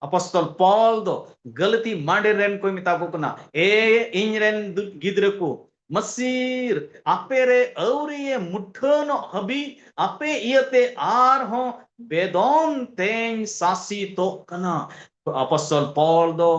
ᱟᱯᱚᱥᱛᱚᱞ ᱯᱚᱞ ᱫᱚ ᱜᱟᱹᱞᱟᱹᱛᱤ ᱢᱟᱸᱰᱮᱨ ᱨᱮᱱ ᱠᱚᱭ ᱢᱮᱛᱟ ᱠᱚ ᱠᱟᱱᱟ, "ᱮ ᱤᱧ ᱨᱮᱱ ᱫᱩ-, ᱜᱤᱫᱽᱨᱟᱹ ᱠᱚ, ᱢᱟᱹᱥᱤᱨ ᱟᱯᱮ ᱨᱮ ᱟᱹᱣᱨᱤᱭᱮ ᱢᱩᱴᱷᱟᱹᱱᱚᱜ ᱦᱟᱹᱵᱤᱡ ᱟᱯᱮ ᱤᱭᱟᱹᱛᱮ ᱟᱨᱦᱚᱸ ᱵᱮᱫᱚᱱ ᱛᱮᱧ ᱥᱟᱥᱤᱛᱚᱜ ᱠᱟᱱᱟ᱾" ᱟᱯᱚᱥᱛᱚᱞ ᱯᱚᱞ ᱫᱚ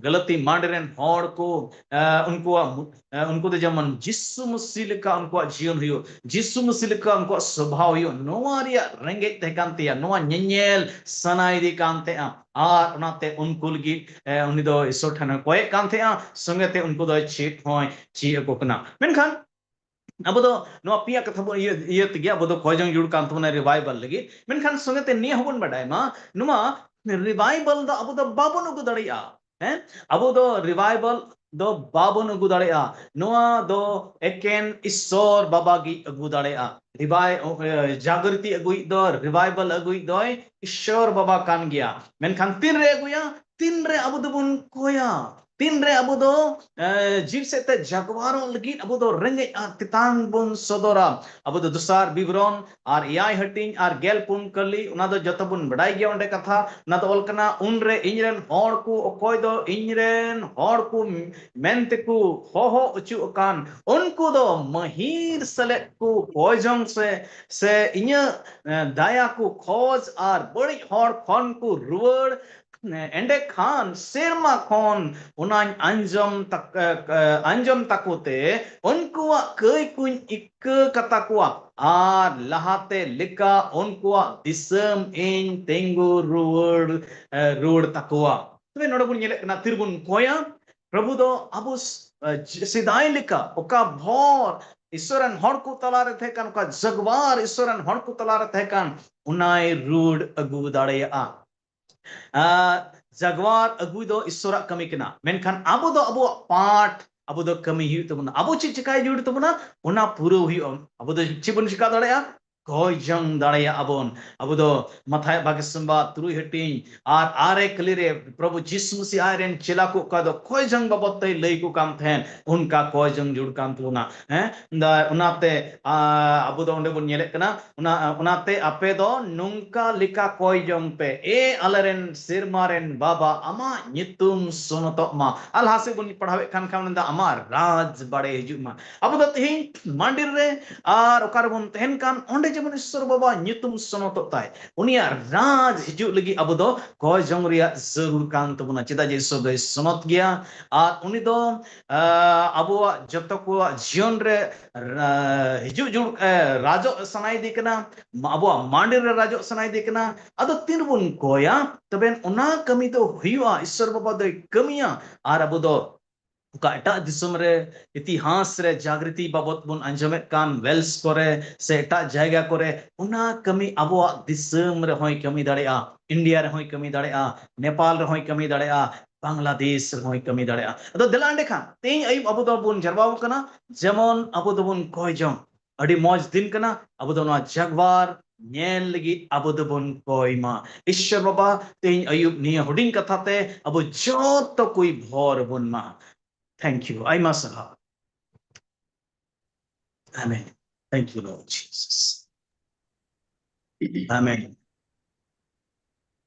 ᱜᱟᱹᱞᱟᱹᱛᱤ ᱢᱟᱸᱰᱮ ᱨᱮᱱ ᱦᱚᱲ ᱠᱚ, ᱮ, ᱩᱱᱠᱩᱣᱟᱜ ᱢᱩ-, ᱮ, ᱩᱱᱠᱩ ᱫᱚ ᱡᱮᱢᱚᱱ ᱡᱤᱥᱩ ᱢᱟᱹᱥᱤ ᱞᱮᱠᱟ ᱩᱱᱠᱩᱣᱟᱜ ᱡᱤᱭᱚᱱ ᱦᱩᱭᱩᱜ, ᱡᱤᱥᱩ ᱢᱟᱹᱥᱤ ᱞᱮᱠᱟ ᱩᱱᱠᱩᱣᱟᱜ ᱥᱚᱵᱷᱟᱣ ᱦᱩᱭᱩᱜ, ᱱᱚᱣᱟ ᱨᱮᱭᱟᱜ ᱨᱮᱸᱜᱮᱡ ᱛᱟᱦᱮᱸ ᱠᱟᱱ ᱛᱟᱭᱟ, ᱱᱚᱣᱟ ᱧᱮᱧᱮᱞ ᱥᱟᱱᱟᱭᱮᱫᱮ ᱠᱟᱱ ᱛᱟᱦᱮᱸᱜᱼᱟ᱾ ᱟᱨ ᱚᱱᱟᱛᱮ ᱩᱱᱠᱩ ᱞᱟᱹᱜᱤᱫ, ᱮ, ᱩᱱᱤ ᱫᱚ ᱤᱥᱚᱨ ᱴᱷᱮᱱ ᱮ ᱠᱚᱭᱮᱜ ᱠᱟᱱ ᱛᱟᱦᱮᱸᱜᱼᱟ, ᱥᱚᱸᱜᱮ ᱛᱮ ᱩᱱᱠᱩ ᱫᱚᱭ ᱪᱮᱫ ᱦᱚᱸᱭ ᱪᱮᱫ ᱟᱠᱚ ᱠᱟᱱᱟ᱾ ᱢᱮᱱᱠᱷᱟᱱ ᱟᱵᱚ ᱫᱚ ᱱᱚᱣᱟ ᱯᱮᱭᱟ ᱠᱟᱛᱷᱟ ᱵᱚᱱ ᱤᱭᱟᱹ, ᱤᱭᱟᱹ ᱛᱮᱜᱮ ᱟᱵᱚ ᱫᱚ ᱠᱷᱚᱡᱚᱝ ᱡᱩᱲ ᱠᱟᱱ ᱛᱟᱵᱚᱱᱟ ᱨᱤᱵᱟᱭᱵᱟᱞ ᱞᱟᱹᱜᱤᱫ᱾ ᱢᱮᱱᱠᱷᱟᱱ ᱥᱚᱸᱜᱮ ᱛᱮ ᱱᱤᱭᱟᱹ ᱦᱚᱸᱵᱚᱱ ᱵᱟᱰᱟᱭ ᱢᱟ, ᱱᱚᱣᱟ ᱨᱤᱵᱟᱭᱵᱟᱞ ᱫᱚ ᱟᱵᱚ ᱫᱚ ᱵᱟᱵᱚᱱ ᱟᱹᱜᱩ ᱫᱟᱲᱮᱭᱟᱜᱼᱟ᱾ ᱦᱮᱸ, ᱟᱵᱚ ᱫᱚ ᱨᱤᱵᱟᱭᱵᱟᱞ ᱫᱚ ᱵᱟᱵᱚᱱ ᱟᱹᱜᱩ ᱫᱟᱲᱮᱭᱟᱜᱼᱟ᱾ ᱱᱚᱣᱟ ᱫᱚ ᱮᱠᱮᱱ ᱤᱥᱥᱚᱨ ᱵᱟᱵᱟ ᱜᱮ ᱟᱹᱜᱩ ᱫᱟᱲᱮᱭᱟᱜᱼᱟ᱾ ᱨᱤᱵᱟᱭ-, ᱮ, ᱡᱟᱜᱨᱤᱛᱤ ᱟᱹᱜᱩᱭᱤᱡ ᱫᱚ, ᱨᱤᱵᱟᱭᱵᱟᱞ ᱟᱹᱜᱩᱭᱤᱡ ᱫᱚᱭ ᱤᱥᱥᱚᱨ ᱵᱟᱵᱟ ᱠᱟᱱ ᱜᱮᱭᱟ᱾ ᱢᱮᱱᱠᱷᱟᱱ ᱛᱤᱱ ᱨᱮ ᱟᱹᱜᱩᱭᱟ? ᱛᱤᱱ ᱨᱮ ᱟᱵᱚ ᱫᱚᱵᱚᱱ ᱠᱚᱭᱟ, ᱛᱤᱱ ᱨᱮ ᱟᱵᱚ ᱫᱚ, ᱮ, ᱡᱤᱣᱤ ᱥᱮᱫ ᱛᱮ ᱡᱟᱜᱣᱟᱨᱚᱜ ᱞᱟᱹᱜᱤᱫ ᱟᱵᱚ ᱫᱚ ᱨᱮᱸᱜᱮᱡ ᱟᱨ ᱛᱮᱛᱟᱝ ᱵᱚᱱ ᱥᱚᱫᱚᱨᱟ᱾ ᱟᱵᱚ ᱫᱚ ᱫᱚᱥᱟᱨ ᱵᱤᱵᱚᱨᱚᱱ ᱟᱨ ᱮᱭᱟᱭ ᱦᱟᱹᱴᱤᱧ ᱟᱨ ᱜᱮᱞ ᱯᱩᱱ ᱠᱟᱹᱞᱤ, ᱚᱱᱟ ᱫᱚ ᱡᱚᱛᱚ ᱵᱚᱱ ᱵᱟᱰᱟᱭ ᱜᱮᱭᱟ᱾ ᱚᱸᱰᱮ ᱠᱟᱛᱷᱟ ᱚᱱᱟ ᱫᱚ ᱚᱞ ᱠᱟᱱᱟ, "ᱩᱱᱨᱮ ᱤᱧ ᱨᱮᱱ ᱦᱚᱲ ᱠᱚ, ᱚᱠᱚᱭ ᱫᱚ ᱤᱧ ᱨᱮᱱ ᱦᱚᱲ ᱠᱚ ᱢᱮᱱ ᱛᱮᱠᱚ ᱦᱚᱦᱚ ᱚᱪᱚ ᱟᱠᱟᱱ, ᱩᱱᱠᱩ ᱫᱚ ᱢᱟᱹᱦᱤᱨ ᱥᱮᱞᱮᱫ ᱠᱚ ᱠᱚᱭ ᱡᱚᱝ ᱥᱮ, ᱥᱮ ᱤᱧᱟᱹᱜ, ᱮ, ᱫᱟᱭᱟ ᱠᱚ ᱠᱷᱚᱡᱽ ᱟᱨ ᱵᱟᱹᱲᱤᱡ ᱦᱚᱲ ᱠᱷᱚᱱ ᱠᱚ ᱨᱩᱣᱟᱹᱲ, ᱮᱸᱰᱮᱠᱷᱟᱱ ᱥᱮᱨᱢᱟ ᱠᱷᱚᱱ ᱚᱱᱟᱧ ᱟᱸᱡᱚᱢ ᱛᱟᱠ-, ᱮ, ᱮ, ᱟᱸᱡᱚᱢ ᱛᱟᱠᱚ ᱛᱮ ᱩᱱᱠᱩᱣᱟᱜ ᱠᱟᱹᱭ ᱠᱚᱧ ᱤᱠᱟᱹ ᱠᱟᱛᱟ ᱠᱚᱣᱟ ᱟᱨ ᱞᱟᱦᱟᱛᱮ ᱞᱮᱠᱟ ᱩᱱᱠᱩᱣᱟᱜ ᱫᱤᱥᱚᱢ ᱤᱧ ᱛᱤᱸᱜᱩ ᱨᱩᱣᱟᱹᱲ, ᱮ, ᱨᱩᱣᱟᱹᱲ ᱛᱟᱠᱚᱣᱟ᱾ ᱛᱚᱵᱮ ᱱᱚᱰᱮ ᱵᱚᱱ ᱧᱮᱞᱮᱫ ᱠᱟᱱᱟ, ᱛᱤᱨᱵᱚᱱ ᱠᱚᱭᱟ, ᱯᱨᱚᱵᱷᱩ ᱫᱚ ᱟᱵᱚ ᱥ-, ᱮ, ᱡ-, ᱥᱮᱫᱟᱭ ᱞᱮᱠᱟ ᱚᱠᱟ ᱵᱷᱚᱨ ᱤᱥᱚᱨ ᱨᱮᱱ ᱦᱚᱲ ᱠᱚ ᱛᱟᱞᱟᱨᱮ ᱛᱟᱦᱮᱸ ᱠᱟᱱ, ᱚᱠᱟ ᱡᱟᱜᱣᱟᱨ ᱤᱥᱚᱨ ᱨᱮᱱ ᱦᱚᱲ ᱠᱚ ᱛᱟᱞᱟᱨᱮ ᱛᱟᱦᱮᱸ ᱠᱟᱱ, ᱚᱱᱟᱭ ᱨᱩᱣᱟᱹᱲ ᱟᱹᱜᱩ ᱫᱟᱲᱮᱭᱟᱜᱼᱟ᱾ ᱟᱨ ᱡᱟᱜᱣᱟᱨ ᱟᱹᱜᱩ ᱫᱚ ᱤᱥᱚᱨᱟᱜ ᱠᱟᱹᱢᱤ ᱠᱟᱱᱟ, ᱢᱮᱱᱠᱷᱟᱱ ᱟᱵᱚ ᱫᱚ ᱟᱵᱚᱣᱟᱜ ᱯᱟᱴ, ᱟᱵᱚ ᱫᱚ ᱠᱟᱹᱢᱤ ᱦᱩᱭᱩᱜ ᱛᱟᱵᱚᱱᱟ᱾ ᱟᱵᱚ ᱪᱮᱫ ᱪᱮᱠᱟᱭ ᱡᱟᱹᱨᱩᱲ ᱛᱟᱵᱚᱱᱟ, ᱚᱱᱟ ᱯᱩᱨᱟᱹᱣ ᱦᱩᱭᱩᱜᱼᱟ᱾ ᱟᱵᱚ ᱫᱚ ᱪᱮᱫ ᱵᱚᱱ ᱪᱮᱠᱟ ᱫᱟᱲᱮᱭᱟᱜᱼᱟ? ᱠᱚᱭ ᱡᱚᱝ ᱫᱟᱲᱮᱭᱟᱜᱼᱟ ᱵᱚᱱ᱾ ᱟᱵᱚ ᱫᱚ ᱢᱟᱛᱷᱟᱭ ᱵᱷᱟᱜᱮ ᱥᱚᱢᱵᱟᱫ ᱛᱩᱨᱩᱭ ᱦᱟᱹᱴᱤᱧ ᱟᱨ ᱟᱨᱮ ᱠᱟᱹᱞᱤ ᱨᱮ ᱯᱨᱚᱵᱷᱩ ᱡᱤᱥᱩ ᱢᱟᱥᱤ ᱟᱡ ᱨᱮᱱ ᱪᱮᱞᱟ ᱠᱚ ᱚᱠᱟ ᱫᱚ ᱠᱚᱭ ᱡᱚᱝ ᱵᱟᱵᱚᱫ ᱛᱮᱭ ᱞᱟᱹᱭ ᱠᱚ ᱠᱟᱱ ᱛᱟᱦᱮᱸᱱ, ᱚᱱᱠᱟ ᱠᱚᱭ ᱡᱚᱝ ᱡᱩᱲ ᱠᱟᱱ ᱛᱟᱵᱚᱱᱟ᱾ ᱦᱮᱸ, ᱫᱟ-, ᱚᱱᱟᱛᱮ, ᱟ, ᱟᱵᱚ ᱫᱚ ᱚᱸᱰᱮ ᱵᱚᱱ ᱧᱮᱞᱮᱫ ᱠᱟᱱᱟ, ᱚᱱᱟ, ᱚᱱᱟᱛᱮ ᱟᱯᱮ ᱫᱚ ᱱᱚᱝᱠᱟ ᱞᱮᱠᱟ ᱠᱚᱭ ᱡᱚᱝ ᱯᱮ, ᱮ ᱟᱞᱮᱨᱮᱱ ᱥᱮᱨᱢᱟ ᱨᱮᱱ ᱵᱟᱵᱟ, ᱟᱢᱟᱜ ᱧᱩᱛᱩᱢ ᱥᱚᱱᱚᱛᱚᱜ ᱢᱟ᱾ ᱟᱨ ᱞᱟᱦᱟ ᱥᱮᱫ ᱵᱚᱱ ᱯᱟᱲᱦᱟᱣᱮᱫ ᱠᱷᱟᱱ, ᱠᱷᱟᱱ ᱢᱮᱱᱫᱟ, ᱟᱢᱟᱜ ᱨᱟᱡᱽ ᱵᱟᱲᱮ ᱦᱤᱡᱩᱜ ᱢᱟ᱾ ᱟᱵᱚ ᱫᱚ ᱛᱮᱦᱮᱧ ᱢᱟᱱᱰᱤ ᱨᱮ ᱟᱨ ᱚᱠᱟ ᱨᱮᱵᱚᱱ ᱛᱟᱦᱮᱱ ᱠᱟᱱ, ᱚᱸᱰᱮ ᱡᱮᱢᱚᱱ ᱤᱥᱥᱚᱨ ᱵᱟᱵᱟ ᱧᱩᱛᱩᱢ ᱥᱚᱱᱚᱛᱚᱜ ᱛᱟᱭ, ᱩᱱᱤᱭᱟᱜ ᱨᱟᱡᱽ ᱦᱤᱡᱩᱜ ᱞᱟᱹᱜᱤᱫ ᱟᱵᱚ ᱫᱚ ᱠᱚᱭ ᱡᱚᱝ ᱨᱮᱭᱟᱜ ᱡᱟᱹᱨᱩᱲ ᱠᱟᱱ ᱛᱟᱵᱚᱱᱟ᱾ ᱪᱮᱫᱟᱜ ᱡᱮ ᱤᱥᱥᱚᱨ ᱫᱚᱭ ᱥᱚᱱᱚᱛ ᱜᱮᱭᱟ ᱟᱨ ᱩᱱᱤ ᱫᱚ, ᱟ, ᱟᱵᱚᱣᱟᱜ ᱡᱚᱛᱚ ᱠᱚᱣᱟᱜ ᱡᱤᱭᱚᱱ ᱨᱮ ᱨᱟ-, ᱦᱤᱡᱩᱜ ᱡᱩᱲ-, ᱮ, ᱨᱟᱡᱚᱜ ᱥᱟᱱᱟᱭᱮᱫᱮ ᱠᱟᱱᱟ, ᱢᱟ-, ᱟᱵᱚᱣᱟᱜ ᱢᱟᱱᱰᱤ ᱨᱮ ᱨᱟᱡᱚᱜ ᱥᱟᱱᱟᱭᱮᱫᱮ ᱠᱟᱱᱟ᱾ ᱟᱫᱚ ᱛᱤᱱ ᱨᱮᱵᱚᱱ ᱠᱚᱭᱟ, ᱛᱚᱵᱮ ᱚᱱᱟ ᱠᱟᱹᱢᱤ ᱫᱚ ᱦᱩᱭᱩᱜᱼᱟ, ᱤᱥᱥᱚᱨ ᱵᱟᱵᱟ ᱫᱚᱭ ᱠᱟᱹᱢᱤᱭᱟ᱾ ᱟᱨ ᱟᱵᱚ ᱫᱚ ᱚᱠᱟ ᱮᱴᱟᱜ ᱫᱤᱥᱚᱢ ᱨᱮ ᱤᱛᱤᱦᱟᱥ ᱨᱮ ᱡᱟᱜᱨᱤᱛᱤ ᱵᱟᱵᱚᱛ ᱵᱚᱱ ᱟᱸᱡᱚᱢᱮᱫ ᱠᱟᱱ, ᱣᱮᱞᱥ ᱠᱚᱨᱮ ᱥᱮ ᱮᱴᱟᱜ ᱡᱟᱭᱜᱟ ᱠᱚᱨᱮ, ᱚᱱᱟ ᱠᱟᱹᱢᱤ ᱟᱵᱚᱣᱟᱜ ᱫᱤᱥᱚᱢ ᱨᱮᱦᱚᱸᱭ ᱠᱟᱹᱢᱤ ᱫᱟᱲᱮᱭᱟᱜᱼᱟ, ᱤᱱᱰᱤᱭᱟ ᱨᱮᱦᱚᱸᱭ ᱠᱟᱹᱢᱤ ᱫᱟᱲᱮᱭᱟᱜᱼᱟ, ᱱᱮᱯᱟᱞ ᱨᱮᱦᱚᱸᱭ ᱠᱟᱹᱢᱤ ᱫᱟᱲᱮᱭᱟᱜᱼᱟ, ᱵᱟᱝᱞᱟᱫᱮᱥ ᱨᱮᱦᱚᱸᱭ ᱠᱟᱹᱢᱤ ᱫᱟᱲᱮᱭᱟᱜᱼᱟ᱾ ᱟᱫᱚ ᱫᱮᱞᱟ ᱮᱸᱰᱮᱠᱷᱟᱱ ᱛᱮᱦᱮᱧ ᱟᱹᱭᱩᱵ ᱟᱵᱚ ᱫᱚᱵᱚᱱ ᱡᱟᱨᱣᱟ ᱟᱠᱟᱱᱟ, ᱡᱮᱢᱚᱱ ᱟᱵᱚ ᱫᱚᱵᱚᱱ ᱠᱚᱭ ᱡᱚᱝ, ᱟᱹᱰᱤ ᱢᱚᱡᱽ ᱫᱤᱱ ᱠᱟᱱᱟ, ᱟᱵᱚ ᱫᱚ ᱱᱚᱣᱟ ᱡᱟᱜᱣᱟᱨ ᱧᱮᱞ ᱞᱟᱹᱜᱤᱫ ᱟᱵᱚ ᱫᱚᱵᱚᱱ ᱠᱚᱭ ᱢᱟ᱾ ᱤᱥᱥᱚᱨ ᱵᱟᱵᱟ, ᱛᱮᱦᱮᱧ ᱟᱹᱭᱩᱵ ᱱᱤᱭᱟᱹ ᱦᱩᱰᱤᱧ ᱠᱟᱛᱷᱟ ᱛᱮ ᱟᱵᱚ ᱡᱚᱛᱚ ᱠᱚᱭ ᱵᱷᱚᱨ ᱵᱚᱱ ᱢᱟ᱾ Thank you. ᱟᱭᱢᱟ ᱥᱟᱨᱦᱟᱣ᱾ Amen. Thank you, Lord Jesus. Amen.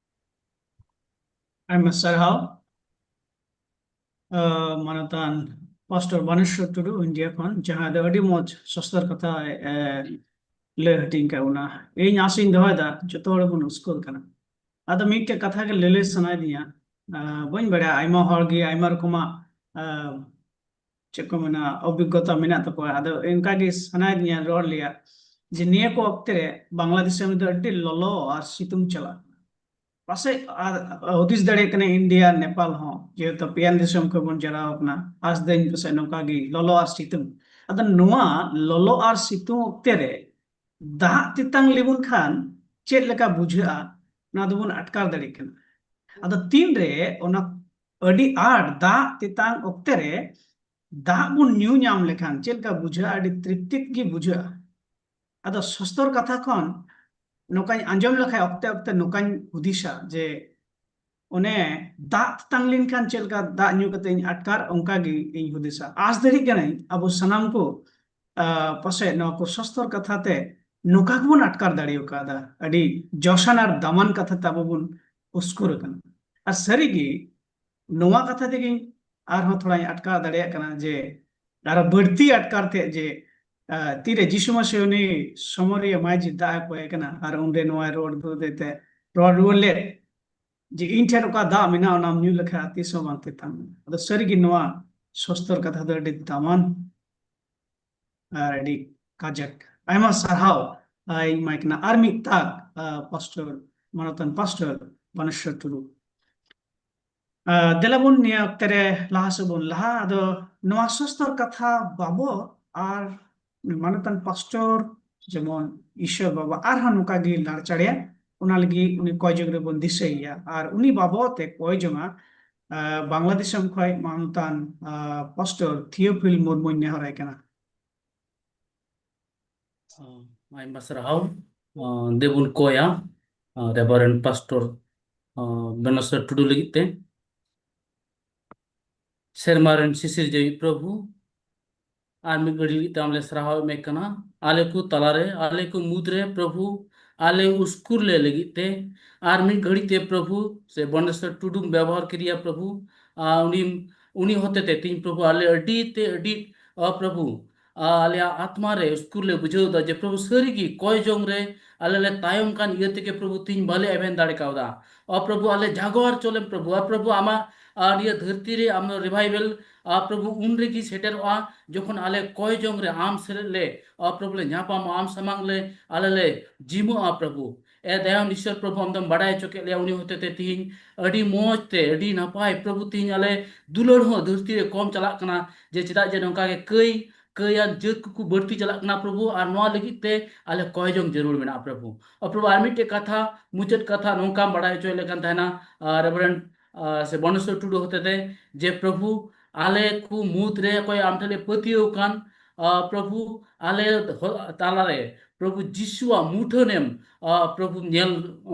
ᱟᱭᱢᱟ ᱥᱟᱨᱦᱟᱣ, ᱟᱸ, ᱢᱟᱱᱚᱛᱟᱱ ᱯᱟᱥᱴᱚᱨ ᱵᱟᱱᱮᱥᱣᱚᱨ ᱴᱩᱰᱩ, ᱤᱱᱰᱤᱭᱟ ᱠᱷᱚᱱ, ᱡᱟᱦᱟᱸᱭ ᱫᱚ ᱟᱹᱰᱤ ᱢᱚᱡᱽ ᱥᱚᱥᱛᱚᱨ ᱠᱟᱛᱷᱟᱭ, ᱮ, ᱞᱟᱹᱭ ᱦᱟᱹᱴᱤᱧ ᱠᱟᱜ ᱵᱚᱱᱟ᱾ ᱤᱧ ᱟᱥᱤᱧ ᱫᱚᱦᱚᱭᱮᱫᱟ ᱡᱚᱛᱚ ᱦᱚᱲ ᱵᱚᱱ ᱩᱥᱠᱩᱨ ᱠᱟᱱᱟ᱾ ᱟᱫᱚ ᱢᱤᱫᱴᱮᱡ ᱠᱟᱛᱷᱟ ᱜᱮ ᱞᱟᱹᱞᱟᱹᱭ ᱥᱟᱱᱟᱭᱮᱫᱤᱧᱟ᱾ ᱟᱸ, ᱵᱟᱹᱧ ᱵᱟᱲᱟᱭᱟ, ᱟᱭᱢᱟ ᱦᱚᱲ ᱜᱮ ᱟᱭᱢᱟ ᱨᱚᱠᱚᱢᱟᱜ, ᱟᱸ, ᱪᱮᱫ ᱠᱚ ᱢᱮᱱᱟ, ᱚᱵᱷᱤᱜᱽᱜᱚᱛᱟ ᱢᱮᱱᱟᱜ ᱛᱟᱠᱚᱣᱟ᱾ ᱟᱫᱚ ᱚᱱᱠᱟ ᱜᱮ ᱥᱟᱱᱟᱭᱮᱫᱤᱧᱟ ᱨᱚᱲ ᱨᱮᱭᱟᱜ, ᱡᱮ ᱱᱤᱭᱟᱹ ᱠᱚ ᱚᱠᱛᱮ ᱨᱮ ᱵᱟᱝᱞᱟ ᱫᱤᱥᱚᱢ ᱨᱮᱫᱚ ᱟᱹᱰᱤ ᱞᱚᱞᱚ ᱟᱨ ᱥᱤᱛᱩᱝ ᱪᱟᱞᱟᱜ ᱠᱟᱱᱟ᱾ ᱯᱟᱥᱮᱡ ᱟᱨ ᱦᱩᱫᱤᱥ ᱫᱟᱲᱮᱭᱟᱜ ᱠᱟᱱᱟ, ᱤᱱᱰᱤᱭᱟ, ᱱᱮᱯᱟᱞ ᱦᱚᱸ, ᱡᱮᱦᱮᱛᱩ ᱯᱮᱭᱟᱱ ᱫᱤᱥᱚᱢ ᱠᱷᱚᱱ ᱵᱚᱱ ᱡᱟᱨᱟᱣ ᱟᱠᱟᱱᱟ, ᱟᱥ ᱫᱟᱹᱧ ᱯᱟᱥᱮᱡ ᱱᱚᱝᱠᱟ ᱜᱮ ᱞᱚᱞᱚ ᱟᱨ ᱥᱤᱛᱩᱝ᱾ ᱟᱫᱚ ᱱᱚᱣᱟ ᱞᱚᱞᱚ ᱟᱨ ᱥᱤᱛᱩᱝ ᱚᱠᱛᱮ ᱨᱮ ᱫᱟᱜ ᱛᱮᱛᱟᱝ ᱞᱮᱵᱚᱱ ᱠᱷᱟᱱ ᱪᱮᱫ ᱞᱮᱠᱟ ᱵᱩᱡᱷᱟᱹᱜᱼᱟ, ᱚᱱᱟ ᱫᱚᱵᱚᱱ ᱟᱴᱠᱟᱨ ᱫᱟᱲᱮᱭᱟᱜ ᱠᱟᱱᱟ᱾ ᱟᱫᱚ ᱛᱤᱱᱨᱮ ᱚᱱᱟ ᱟᱹᱰᱤ ᱟᱸᱴ ᱫᱟᱜ ᱛᱮᱛᱟᱝ ᱚᱠᱛᱮ ᱨᱮ ᱫᱟᱜ ᱵᱚᱱ ᱧᱩ ᱧᱟᱢ ᱞᱮᱠᱷᱟᱱ ᱪᱮᱫ ᱞᱮᱠᱟ ᱵᱩᱡᱷᱟᱹᱜᱼᱟ? ᱟᱹᱰᱤ ᱛᱨᱤᱯᱛᱤ ᱜᱮ ᱵᱩᱡᱷᱟᱹᱜᱼᱟ᱾ ᱟᱫᱚ ᱥᱚᱥᱛᱚᱨ ᱠᱟᱛᱷᱟ ᱠᱷᱚᱱ ᱱᱚᱝᱠᱟᱧ ᱟᱸᱡᱚᱢ ᱞᱮᱠᱷᱟᱱ ᱚᱠᱛᱮ ᱚᱠᱛᱮ ᱱᱚᱝᱠᱟᱧ ᱦᱩᱫᱤᱥᱟ ᱡᱮ ᱚᱱᱮ ᱫᱟᱜ ᱛᱮᱛᱟᱝ ᱞᱮᱱᱠᱷᱟᱱ ᱪᱮᱫ ᱞᱮᱠᱟ ᱫᱟᱜ ᱧᱩ ᱠᱟᱛᱮ ᱤᱧ ᱟᱴᱠᱟᱨ, ᱚᱱᱠᱟ ᱜᱮ ᱤᱧ ᱦᱩᱫᱤᱥᱟ᱾ ᱟᱸᱥ ᱫᱟᱲᱮᱭᱟᱜ ᱠᱟᱹᱱᱟᱹᱧ ᱟᱵᱚ ᱥᱟᱱᱟᱢ ᱠᱚ, ᱟᱸ, ᱯᱟᱥᱮᱡ ᱱᱚᱣᱟ ᱠᱚ ᱥᱚᱥᱛᱚᱨ ᱠᱟᱛᱷᱟ ᱛᱮ ᱱᱚᱝᱠᱟ ᱜᱮᱵᱚᱱ ᱟᱴᱠᱟᱨ ᱫᱟᱲᱮ ᱠᱟᱣᱫᱟ᱾ ᱟᱹᱰᱤ ᱡᱚᱥᱟᱱ ᱟᱨ ᱫᱟᱢᱟᱱ ᱠᱟᱛᱷᱟ ᱛᱮ ᱟᱵᱚ ᱵᱚᱱ ᱩᱥᱠᱩᱨ ᱟᱠᱟᱱᱟ᱾ ᱟᱨ ᱥᱟᱹᱨᱤᱜᱮ ᱱᱚᱣᱟ ᱠᱟᱛᱷᱟ ᱛᱮᱜᱮᱧ ᱟᱨᱦᱚᱸ ᱛᱷᱚᱲᱟᱧ ᱟᱴᱠᱟᱨ ᱫᱟᱲᱮᱭᱟᱜ ᱠᱟᱱᱟ ᱡᱮ ᱟᱨᱚ ᱵᱟᱹᱲᱛᱤ ᱟᱴᱠᱟᱨ ᱛᱮ ᱡᱮ, ᱟᱸ, ᱛᱤᱨᱮ ᱡᱤᱥᱩ ᱢᱟᱥᱤ ᱩᱱᱤ ᱥᱚᱢᱚᱨᱤᱭᱟᱹ ᱢᱟᱹᱭ ᱡᱮ ᱫᱟᱜ ᱮ ᱠᱚᱭ ᱠᱟᱱᱟ ᱟᱨ ᱚᱸᱰᱮ ᱱᱚᱣᱟᱭ ᱨᱚᱲ ᱨᱩᱣᱟᱹᱲ ᱛᱮ, ᱨᱚᱲ ᱨᱩᱣᱟᱹᱲ ᱞᱮᱫ ᱡᱮ, "ᱤᱧ ᱴᱷᱮᱱ ᱚᱠᱟ ᱫᱟᱜ ᱢᱮᱱᱟᱜᱼᱟ, ᱚᱱᱟᱢ ᱧᱩ ᱞᱮᱠᱷᱟᱱ ᱛᱤᱥ ᱦᱚᱸ ᱵᱟᱝ ᱛᱮᱛᱟᱝ ᱢᱮᱭᱟ᱾" ᱟᱫᱚ ᱥᱟᱹᱨᱤᱜᱮ ᱱᱚᱣᱟ ᱥᱚᱥᱛᱚᱨ ᱠᱟᱛᱷᱟ ᱫᱚ ᱟᱹᱰᱤ ᱫᱟᱢᱟᱱ ᱟᱨ ᱟᱹᱰᱤ ᱠᱟᱡᱟᱠ᱾ ᱟᱭᱢᱟ ᱥᱟᱨᱦᱟᱣ, ᱟᱭ ᱢᱟᱭ ᱠᱟᱱᱟ ᱟᱨ ᱢᱤᱫ ᱛᱟᱠ, ᱟ, ᱯᱟᱥᱴᱚᱨ, ᱢᱟᱱᱚᱛᱟᱱ ᱯᱟᱥᱴᱚᱨ ᱵᱟᱱᱮᱥᱣᱚᱨ ᱴᱩᱰᱩ᱾ ᱟ, ᱫᱮᱞᱟ ᱵᱚᱱ ᱱᱤᱭᱟᱹ ᱚᱠᱛᱮ ᱨᱮ ᱞᱟᱦᱟ ᱥᱮᱫ ᱵᱚᱱ ᱞᱟᱦᱟ᱾ ᱟᱫᱚ ᱱᱚᱣᱟ ᱥᱚᱥᱛᱚᱨ ᱠᱟᱛᱷᱟ ᱵᱟᱵᱚᱫ ᱟᱨ ᱢᱟᱱᱚᱛᱟᱱ ᱯᱟᱥᱴᱚᱨ ᱡᱮᱢᱚᱱ ᱤᱥᱚᱨ ᱵᱟᱵᱟ ᱟᱨᱦᱚᱸ ᱱᱚᱝᱠᱟ ᱜᱮ ᱞᱟᱲᱪᱟᱲᱮᱭᱟ, ᱚᱱᱟ ᱞᱟᱹᱜᱤᱫ ᱩᱱᱤ ᱠᱚᱭ ᱡᱚᱝ ᱨᱮᱵᱚᱱ ᱫᱤᱥᱟᱹᱭᱮᱭᱟ᱾ ᱟᱨ ᱩᱱᱤ ᱵᱟᱵᱚᱫ ᱛᱮ ᱠᱚᱭ ᱡᱚᱝᱟ, ᱟ, ᱵᱟᱝᱞᱟᱫᱮᱥ ᱠᱷᱚᱱ ᱢᱟᱱᱚᱛᱟᱱ, ᱟ, ᱯᱟᱥᱴᱚᱨ ᱛᱷᱤᱭᱳᱯᱷᱤᱞ ᱢᱩᱨᱢᱩᱧ ᱱᱮᱦᱚᱨᱟᱭ ᱠᱟᱱᱟ᱾ ᱟᱭᱢᱟ ᱥᱟᱨᱦᱟᱣ᱾ ᱟ, ᱫᱮᱵᱚᱱ ᱠᱚᱭᱟ, ᱟ, ᱨᱮᱵᱷᱟᱨᱮᱱᱰ ᱯᱟᱥᱴᱚᱨ, ᱟ, ᱵᱮᱱᱚᱥᱚᱨ ᱴᱩᱰᱩ ᱞᱟᱹᱜᱤᱫ ᱛᱮ᱾ ᱥᱮᱨᱢᱟ ᱨᱮᱱ ᱥᱤᱥᱤᱨᱡᱟᱹᱣᱤᱡ ᱯᱨᱚᱵᱷᱩ, ᱟᱨ ᱢᱤᱫ ᱜᱷᱟᱹᱲᱤ ᱞᱟᱹᱜᱤᱫ ᱛᱮ ᱟᱢ ᱞᱮ ᱥᱟᱨᱦᱟᱣ ᱮᱢᱮ ᱠᱟᱱᱟ, ᱟᱞᱮ ᱠᱚ ᱛᱟᱞᱟᱨᱮ, ᱟᱞᱮ ᱠᱚ ᱢᱩᱫᱽᱨᱮ ᱯᱨᱚᱵᱷᱩ, ᱟᱞᱮ ᱩᱥᱠᱩᱨ ᱞᱮ ᱞᱟᱹᱜᱤᱫ ᱛᱮ, ᱟᱨ ᱢᱤᱫ ᱜᱷᱟᱹᱲᱤ ᱛᱮ ᱯᱨᱚᱵᱷᱩ ᱥᱮ ᱵᱚᱱᱮᱥᱚᱨ ᱴᱩᱰᱩᱢ ᱵᱮᱵᱚᱦᱟᱨ ᱠᱮᱫᱮᱭᱟ ᱯᱨᱚᱵᱷᱩ, ᱟᱨ ᱩᱱᱤ, ᱩᱱᱤ ᱦᱚᱛᱮ ᱛᱮ ᱛᱤᱦᱤᱧ ᱯᱨᱚᱵᱷᱩ ᱟᱞᱮ ᱟᱹᱰᱤ ᱛᱮ ᱟᱹᱰᱤ, ᱟ, ᱯᱨᱚᱵᱷᱩ, ᱟ, ᱟᱞᱮᱭᱟᱜ ᱟᱛᱢᱟ ᱨᱮ ᱩᱥᱠᱩᱨ ᱞᱮ ᱵᱩᱡᱷᱟᱹᱣ ᱮᱫᱟ ᱡᱮ ᱯᱨᱚᱵᱷᱩ ᱥᱟᱹᱨᱤ ᱜᱮ ᱠᱚᱭ ᱡᱚᱝ ᱨᱮ ᱟᱞᱮ ᱞᱮ ᱛᱟᱭᱚᱢ ᱠᱟᱱ ᱤᱭᱟᱹ ᱛᱮᱜᱮ ᱯᱨᱚᱵᱷᱩ ᱛᱤᱦᱤᱧ ᱵᱟᱞᱮ ᱮᱵᱷᱮᱱ ᱫᱟᱲᱮ ᱠᱟᱣᱫᱟ᱾ ᱚ ᱯᱨᱚᱵᱷᱩ, ᱟᱞᱮ ᱡᱟᱜᱣᱟᱨ ᱪᱚᱞᱮᱢ ᱯᱨᱚᱵᱷᱩ, ᱟ ᱯᱨᱚᱵᱷᱩ, ᱟᱢᱟᱜ, ᱟ, ᱱᱤᱭᱟᱹ ᱫᱷᱟᱹᱨᱛᱤ ᱨᱮ ᱟᱢ ᱫᱚ ᱨᱤᱵᱷᱟᱭᱵᱮᱞ, ᱟ ᱯᱨᱚᱵᱷᱩ, ᱩᱱ ᱨᱮᱜᱮ ᱥᱮᱴᱮᱨᱚᱜᱼᱟ ᱡᱚᱠᱷᱚᱱ ᱟᱞᱮ ᱠᱚᱭ ᱡᱚᱝ ᱨᱮ ᱟᱢ ᱥᱮᱞᱮᱫ ᱞᱮ, ᱟ ᱯᱨᱚᱵᱷᱩ, ᱞᱮ ᱧᱟᱯᱟᱢᱚᱜᱼᱟ, ᱟᱢ ᱥᱟᱢᱟᱝ ᱞᱮ, ᱟᱞᱮ ᱞᱮ ᱡᱤᱢᱟᱹᱜᱼᱟ ᱯᱨᱚᱵᱷᱩ᱾ ᱮ ᱫᱟᱭᱟᱱ ᱤᱥᱚᱨ ᱯᱨᱚᱵᱷᱩ, ᱟᱢ ᱫᱚᱢ ᱵᱟᱰᱟᱭ ᱦᱚᱪᱚ ᱠᱮᱫ ᱞᱮᱭᱟ ᱩᱱᱤ ᱦᱚᱛᱮ ᱛᱮ ᱛᱤᱦᱤᱧ ᱟᱹᱰᱤ ᱢᱚᱡᱽ ᱛᱮ, ᱟᱹᱰᱤ ᱱᱟᱯᱟᱭ ᱯᱨᱚᱵᱷᱩ, ᱛᱤᱦᱤᱧ ᱟᱞᱮ ᱫᱩᱞᱟᱹᱲ ᱦᱚᱸ ᱫᱷᱟᱹᱨᱛᱤ ᱨᱮ ᱠᱚᱢ ᱪᱟᱞᱟᱜ ᱠᱟᱱᱟ, ᱡᱮ ᱪᱮᱫᱟᱜ ᱡᱮ ᱱᱚᱝᱠᱟ ᱜᱮ ᱠᱟᱹᱭ, ᱠᱟᱹᱭᱟᱱ ᱡᱟᱹᱛ ᱠᱚᱠᱚ ᱵᱟᱹᱲᱛᱤ ᱪᱟᱞᱟᱜ ᱠᱟᱱᱟ ᱯᱨᱚᱵᱷᱩ, ᱟᱨ ᱱᱚᱣᱟ ᱞᱟᱹᱜᱤᱫ ᱛᱮ ᱟᱞᱮ ᱠᱚᱭ ᱡᱚᱝ ᱡᱟᱹᱨᱩᱲ ᱢᱮᱱᱟᱜᱼᱟ ᱯᱨᱚᱵᱷᱩ᱾ ᱚ ᱯᱨᱚᱵᱷᱩ, ᱟᱨ ᱢᱤᱫᱴᱮᱡ ᱠᱟᱛᱷᱟ, ᱢᱩᱪᱟᱹᱫ ᱠᱟᱛᱷᱟ ᱱᱚᱝᱠᱟᱢ ᱵᱟᱰᱟᱭ ᱦᱚᱪᱚᱭᱮᱫ ᱞᱮ ᱠᱟᱱ ᱛᱟᱦᱮᱱᱟ, ᱟ, ᱨᱮᱵᱷᱟᱨᱮᱱᱰ, ᱟ, ᱥᱮ ᱵᱚᱱᱮᱥᱚᱨ ᱴᱩᱰᱩ ᱦᱚᱛᱮ ᱛᱮ, ᱡᱮ ᱯᱨᱚᱵᱷᱩ, ᱟᱞᱮ ᱠᱚ ᱢᱩᱫᱽ ᱨᱮ ᱚᱠᱚᱭ ᱟᱢ ᱴᱷᱮᱱ ᱞᱮ ᱯᱟᱹᱛᱭᱟᱹᱣ ᱠᱟᱱ, ᱟ, ᱯᱨᱚᱵᱷᱩ, ᱟᱞᱮ ᱦᱚ-, ᱛᱟᱞᱟᱨᱮ ᱯᱨᱚᱵᱷᱩ ᱡᱤᱥᱩᱣᱟᱜ ᱢᱩᱴᱷᱟᱹᱱᱮᱢ, ᱟ, ᱯᱨᱚᱵᱷᱩ ᱧᱮᱞ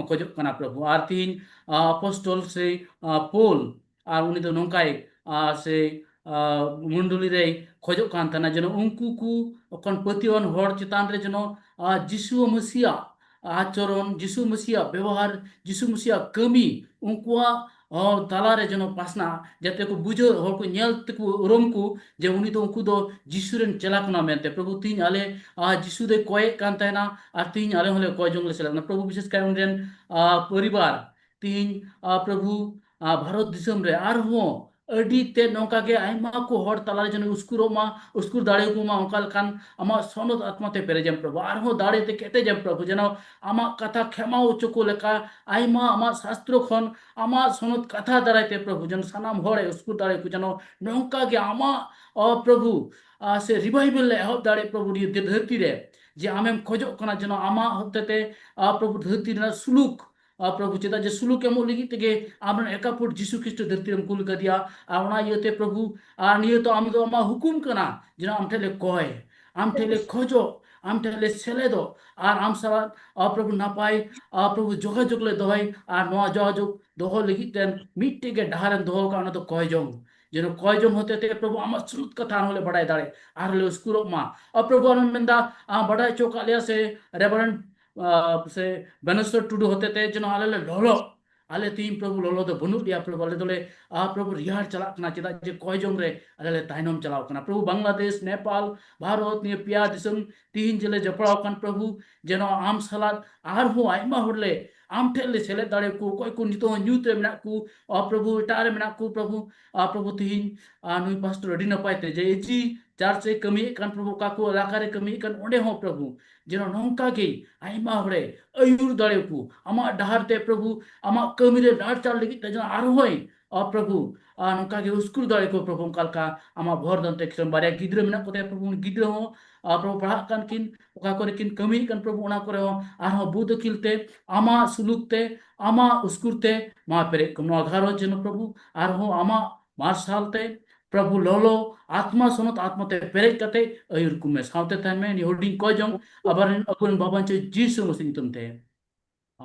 ᱠᱷᱚᱡᱚᱜ ᱠᱟᱱᱟ ᱯᱨᱚᱵᱷᱩ᱾ ᱟᱨ ᱛᱤᱦᱤᱧ, ᱟ, ᱟᱯᱚᱥᱴᱚᱞ ᱥᱮ, ᱟ, ᱯᱳᱞ, ᱟᱨ ᱩᱱᱤ ᱫᱚ ᱱᱚᱝᱠᱟᱭ, ᱟ, ᱥᱮ, ᱟ, ᱢᱚᱱᱰᱚᱞᱤ ᱨᱮᱭ ᱠᱷᱚᱡᱚᱜ ᱠᱟᱱ ᱛᱟᱦᱮᱱᱟ, ᱡᱮᱱᱚ ᱩᱱᱠᱩ ᱠᱚ ᱚᱠᱚᱱ ᱯᱟᱹᱛᱭᱟᱹᱣᱟᱱ ᱦᱚᱲ ᱪᱮᱛᱟᱱ ᱨᱮ ᱡᱮᱱᱚ, ᱟ, ᱡᱤᱥᱩ ᱢᱟᱹᱥᱤᱭᱟᱜ ᱟᱪᱚᱨᱚᱱ, ᱡᱤᱥᱩ ᱢᱟᱹᱥᱤᱭᱟᱜ ᱵᱮᱵᱚᱦᱟᱨ, ᱡᱤᱥᱩ ᱢᱟᱹᱥᱤᱭᱟᱜ ᱠᱟᱹᱢᱤ ᱩᱱᱠᱩᱣᱟᱜ, ᱚ, ᱛᱟᱞᱟᱨᱮ ᱡᱮᱱᱚ ᱯᱟᱥᱱᱟᱜ, ᱡᱟᱛᱮ ᱠᱚ ᱵᱩᱡᱷᱟᱹᱣ, ᱦᱚᱲ ᱠᱚ ᱧᱮᱞ ᱛᱮᱠᱚ ᱩᱨᱩᱢ ᱠᱚ ᱡᱮ ᱩᱱᱤ ᱫᱚ, ᱩᱱᱠᱩ ᱫᱚ ᱡᱤᱥᱩ ᱨᱮᱱ ᱪᱮᱞᱟ ᱠᱟᱱᱟ ᱢᱮᱱᱛᱮ᱾ ᱯᱨᱚᱵᱷᱩ, ᱛᱤᱦᱤᱧ ᱟᱞᱮ, ᱟ, ᱡᱤᱥᱩ ᱫᱚᱭ ᱠᱚᱭᱮᱫ ᱠᱟᱱ ᱛᱟᱦᱮᱱᱟ, ᱟᱨ ᱛᱤᱦᱤᱧ ᱟᱞᱮ ᱦᱚᱸᱞᱮ ᱠᱚᱭ ᱡᱚᱝ ᱞᱮ ᱥᱮᱞᱮᱫ ᱠᱟᱱᱟ᱾ ᱯᱨᱚᱵᱷᱩ, ᱵᱤᱥᱮᱥ ᱠᱟᱭ ᱩᱱᱤ ᱨᱮᱱ, ᱟ, ᱯᱚᱨᱤᱵᱟᱨ, ᱛᱤᱦᱤᱧ, ᱟ, ᱯᱨᱚᱵᱷᱩ, ᱟ, ᱵᱷᱟᱨᱚᱛ ᱫᱤᱥᱚᱢ ᱨᱮ ᱟᱨᱦᱚᱸ ᱟᱹᱰᱤ ᱛᱮᱫ ᱱᱚᱝᱠᱟ ᱜᱮ ᱟᱭᱢᱟ ᱠᱚ ᱦᱚᱲ ᱛᱟᱞᱟᱨᱮ ᱡᱮᱱᱚ ᱩᱥᱠᱩᱨᱚᱜ ᱢᱟ, ᱩᱥᱠᱩᱨ ᱫᱟᱲᱮᱭᱟᱠᱚ ᱢᱟ, ᱚᱱᱠᱟ ᱞᱮᱠᱟᱱ ᱟᱢᱟᱜ ᱥᱚᱱᱚᱛ ᱟᱛᱢᱟ ᱛᱮ ᱯᱮᱨᱮᱡᱮᱢ ᱯᱨᱚᱵᱷᱩ, ᱟᱨᱦᱚᱸ ᱫᱟᱲᱮ ᱛᱮ ᱠᱮᱴᱮᱡᱮᱢ ᱯᱨᱚᱵᱷᱩ, ᱡᱮᱱᱚ ᱟᱢᱟᱜ ᱠᱟᱛᱷᱟ ᱠᱷᱮᱢᱟᱣ ᱦᱚᱪᱚ ᱠᱚ ᱞᱮᱠᱟ ᱟᱭᱢᱟ ᱟᱢᱟᱜ ᱥᱟᱥᱛᱨᱚ ᱠᱷᱚᱱ, ᱟᱢᱟᱜ ᱥᱚᱱᱚᱛ ᱠᱟᱛᱷᱟ ᱫᱟᱨᱟᱭ ᱛᱮ ᱯᱨᱚᱵᱷᱩ, ᱡᱮᱱᱚ ᱥᱟᱱᱟᱢ ᱦᱚᱲᱮ ᱩᱥᱠᱩᱨ ᱫᱟᱲᱮᱭᱟᱠᱚ, ᱡᱮᱱᱚ ᱱᱚᱝᱠᱟ ᱜᱮ ᱟᱢᱟᱜ, ᱚ, ᱯᱨᱚᱵᱷᱩ, ᱟ, ᱥᱮ ᱨᱤᱵᱷᱟᱭᱵᱮᱞ ᱞᱮ ᱮᱦᱚᱵ ᱫᱟᱲᱮ ᱯᱨᱚᱵᱷᱩ ᱱᱤᱭᱟᱹ ᱫᱷᱟᱹᱨᱛᱤ ᱨᱮ, ᱡᱮ ᱟᱢᱮᱢ ᱠᱷᱚᱡᱚᱜ ᱠᱟᱱᱟ ᱡᱮᱱᱚ ᱟᱢᱟᱜ ᱦᱚᱛᱮ ᱛᱮ, ᱟ, ᱯᱨᱚᱵᱷᱩ, ᱫᱷᱟᱹᱨᱛᱤ ᱨᱮᱱᱟᱜ ᱥᱩᱞᱩᱠ, ᱟ, ᱯᱨᱚᱵᱷᱩ, ᱪᱮᱫᱟᱜ ᱡᱮ ᱥᱩᱞᱩᱠ ᱮᱢᱚᱜ ᱞᱟᱹᱜᱤᱫ ᱛᱮᱜᱮ ᱟᱢᱨᱮᱱ ᱮᱠᱟᱯᱩᱨ ᱡᱤᱥᱩ ᱠᱷᱨᱤᱥᱴᱚ ᱫᱷᱟᱹᱨᱛᱤ ᱨᱮᱢ ᱠᱩᱞ ᱠᱟᱫᱮᱭᱟ᱾ ᱟᱨ ᱚᱱᱟ ᱤᱭᱟᱹᱛᱮ ᱯᱨᱚᱵᱷᱩ, ᱟᱨ ᱱᱤᱭᱟᱹ ᱛᱚ ᱟᱢ ᱫᱚ ᱟᱢᱟᱜ ᱦᱩᱠᱩᱢ ᱠᱟᱱᱟ, ᱡᱮᱱᱚ ᱟᱢ ᱴᱷᱮᱱ ᱞᱮ ᱠᱚᱭ, ᱟᱢ ᱴᱷᱮᱱ ᱞᱮ ᱠᱷᱚᱡᱚᱜ, ᱟᱢ ᱴᱷᱮᱱ ᱞᱮ ᱥᱮᱞᱮᱫᱚᱜ, ᱟᱨ ᱟᱢ ᱥᱟᱞᱟᱜ, ᱟ, ᱯᱨᱚᱵᱷᱩ, ᱱᱟᱯᱟᱭ, ᱟ, ᱯᱨᱚᱵᱷᱩ, ᱡᱳᱜᱟᱡᱳᱜᱽ ᱞᱮ ᱫᱚᱦᱚᱭ, ᱟᱨ ᱱᱚᱣᱟ ᱡᱳᱜᱟᱡᱳᱜᱽ ᱫᱚᱦᱚ ᱞᱟᱹᱜᱤᱫ ᱛᱮ ᱢᱤᱫᱴᱮᱡ ᱜᱮ ᱰᱟᱦᱟᱨᱮᱢ ᱫᱚᱦᱚ ᱠᱟᱜᱼᱟ, ᱚᱱᱟ ᱫᱚ ᱠᱚᱭ ᱡᱚᱝ᱾ ᱡᱮᱱᱚ ᱠᱚᱭ ᱡᱚᱝ ᱦᱚᱛᱮ ᱛᱮ ᱯᱨᱚᱵᱷᱩ ᱟᱢᱟᱜ ᱥᱩᱞᱩᱠ ᱠᱟᱛᱷᱟ ᱟᱨᱦᱚᱸ ᱞᱮ ᱵᱟᱰᱟᱭ ᱫᱟᱲᱮ, ᱟᱨᱦᱚᱸ ᱞᱮ ᱩᱥᱠᱩᱨᱚᱜ ᱢᱟ᱾ ᱟᱨ ᱯᱨᱚᱵᱷᱩ, ᱟᱢᱮᱢ ᱢᱮᱱᱫᱟ, ᱟ, ᱵᱟᱰᱟᱭ ᱦᱚᱪᱚ ᱠᱟᱜ ᱞᱮᱭᱟ ᱥᱮ ᱨᱮᱵᱷᱟᱨᱮᱱᱰ, ᱟ, ᱥᱮ ᱵᱟᱱᱮᱥᱚᱨ ᱴᱩᱰᱩ ᱦᱚᱛᱮ ᱛᱮ, ᱡᱮᱱᱚ ᱟᱞᱮ ᱞᱮ ᱞᱚᱞᱚᱜ᱾ ᱟᱞᱮ ᱛᱤᱦᱤᱧ ᱯᱨᱚᱵᱷᱩ ᱞᱚᱞᱚ ᱫᱚ ᱵᱟᱹᱱᱩᱜ ᱞᱮᱭᱟ ᱯᱨᱚᱵᱷᱩ, ᱟᱞᱮ ᱫᱚᱞᱮ, ᱟ, ᱯᱨᱚᱵᱷᱩ ᱨᱮᱭᱟᱲ ᱪᱟᱞᱟᱜ ᱠᱟᱱᱟ, ᱪᱮᱫᱟᱜ ᱡᱮ ᱠᱚᱭ ᱡᱚᱝ ᱨᱮ ᱟᱞᱮ ᱞᱮ ᱛᱟᱭᱱᱚᱢ ᱪᱟᱞᱟᱣ ᱠᱟᱱᱟ᱾ ᱯᱨᱚᱵᱷᱩ, ᱵᱟᱝᱞᱟᱫᱮᱥ, ᱱᱮᱯᱟᱞ, ᱵᱷᱟᱨᱚᱛ, ᱱᱤᱭᱟᱹ ᱯᱮᱭᱟ ᱫᱤᱥᱚᱢ ᱛᱤᱦᱤᱧ ᱡᱮᱞᱮ ᱡᱚᱯᱲᱟᱣ ᱟᱠᱟᱱ ᱯᱨᱚᱵᱷᱩ, ᱡᱮᱱᱚ ᱟᱢ ᱥᱟᱞᱟᱜ ᱟᱨᱦᱚᱸ ᱟᱭᱢᱟ ᱦᱚᱲ ᱞᱮ ᱟᱢ ᱴᱷᱮᱱ ᱞᱮ ᱥᱮᱞᱮᱫ ᱫᱟᱲᱮᱭᱟᱠᱚ, ᱚᱠᱚᱭ ᱠᱚ ᱱᱤᱛᱚᱜ ᱦᱚᱸ ᱧᱩᱛ ᱨᱮ ᱢᱮᱱᱟᱜ ᱠᱚ, ᱟ, ᱯᱨᱚᱵᱷᱩ, ᱮᱴᱟᱜ ᱨᱮ ᱢᱮᱱᱟᱜ ᱠᱚ ᱯᱨᱚᱵᱷᱩ, ᱟ, ᱯᱨᱚᱵᱷᱩ, ᱛᱤᱦᱤᱧ, ᱟ, ᱱᱩᱭ ᱯᱟᱥᱴᱚᱨ ᱟᱹᱰᱤ ᱱᱟᱯᱟᱭ ᱛᱮ ᱡᱮ ᱮᱡᱤ ᱪᱟᱨᱪ ᱮ ᱠᱟᱹᱢᱤᱭᱮᱫ ᱠᱟᱱ ᱯᱨᱚᱵᱷᱩ, ᱚᱠᱟ ᱠᱚ ᱮᱞᱟᱠᱟ ᱨᱮ ᱠᱟᱹᱢᱤᱭᱮᱫ ᱠᱟᱱ, ᱚᱸᱰᱮ ᱦᱚᱸ ᱯᱨᱚᱵᱷᱩ, ᱡᱮᱱᱚ ᱱᱚᱝᱠᱟ ᱜᱮ ᱟᱭᱢᱟ ᱦᱚᱲᱮ ᱟᱹᱭᱩᱨ ᱫᱟᱲᱮᱭᱟᱠᱚ, ᱟᱢᱟᱜ ᱰᱟᱦᱟᱨ ᱛᱮ ᱯᱨᱚᱵᱷᱩ, ᱟᱢᱟᱜ ᱠᱟᱹᱢᱤ ᱨᱮ ᱞᱟᱲᱪᱟᱲ ᱞᱟᱹᱜᱤᱫ ᱛᱮ ᱡᱮᱱᱚ ᱟᱨᱦᱚᱸᱭ, ᱟ, ᱯᱨᱚᱵᱷᱩ, ᱟ, ᱱᱚᱝᱠᱟ ᱜᱮ ᱩᱥᱠᱩᱨ ᱫᱟᱲᱮᱭᱟᱠᱚ ᱯᱨᱚᱵᱷᱩ, ᱚᱱᱠᱟ ᱞᱮᱠᱟ ᱟᱢᱟᱜ ᱵᱷᱚᱨ ᱫᱚᱱ ᱛᱮ᱾ ᱠᱤᱪᱷᱩ ᱵᱟᱨᱭᱟ ᱜᱤᱫᱽᱨᱟᱹ ᱢᱮᱱᱟᱜ ᱠᱚᱛᱟᱭᱟ ᱯᱨᱚᱵᱷᱩ, ᱩᱱᱤ ᱜᱤᱫᱽᱨᱟᱹ ᱦᱚᱸ, ᱟ, ᱯᱨᱚᱵᱷᱩ, ᱯᱟᱲᱦᱟᱜ ᱠᱟᱱ ᱠᱤᱱ, ᱚᱠᱟ ᱠᱚᱨᱮ ᱠᱤᱱ ᱠᱟᱹᱢᱤᱭᱮᱫ ᱠᱟᱱ ᱯᱨᱚᱵᱷᱩ, ᱚᱱᱟ ᱠᱚᱨᱮ ᱦᱚᱸ ᱟᱨᱦᱚᱸ ᱵᱩᱫ ᱟᱹᱠᱤᱞ ᱛᱮ, ᱟᱢᱟᱜ ᱥᱩᱞᱩᱠ ᱛᱮ, ᱟᱢᱟᱜ ᱩᱥᱠᱩᱨ ᱛᱮ ᱢᱟ ᱯᱮᱨᱮᱡ ᱠᱚᱢ᱾ ᱱᱚᱣᱟ ᱜᱷᱟᱨᱚᱸᱡᱽ ᱡᱮᱱᱚ ᱯᱨᱚᱵᱷᱩ ᱟᱨᱦᱚᱸ ᱟᱢᱟᱜ ᱢᱟᱨᱥᱟᱞ ᱛᱮ ᱯᱨᱚᱵᱷᱩ ᱞᱚᱞᱚ ᱟᱛᱢᱟ, ᱥᱚᱱᱚᱛ ᱟᱛᱢᱟ ᱛᱮ ᱯᱮᱨᱮᱡ ᱠᱟᱛᱮ ᱟᱹᱭᱩᱨ ᱠᱚᱢᱮ᱾ ᱥᱟᱶᱛᱮ ᱛᱟᱦᱮᱱ ᱢᱮ ᱱᱤᱭᱟᱹ ᱦᱩᱰᱤᱧ ᱠᱚ ᱡᱚᱝ ᱟᱵᱟᱨ ᱨᱮᱱ ᱟᱵᱚᱨᱮᱱ ᱵᱟᱵᱟ ᱪᱮ ᱡᱤᱥᱩ ᱢᱟᱥᱤ ᱧᱩᱛᱩᱢ ᱛᱮ᱾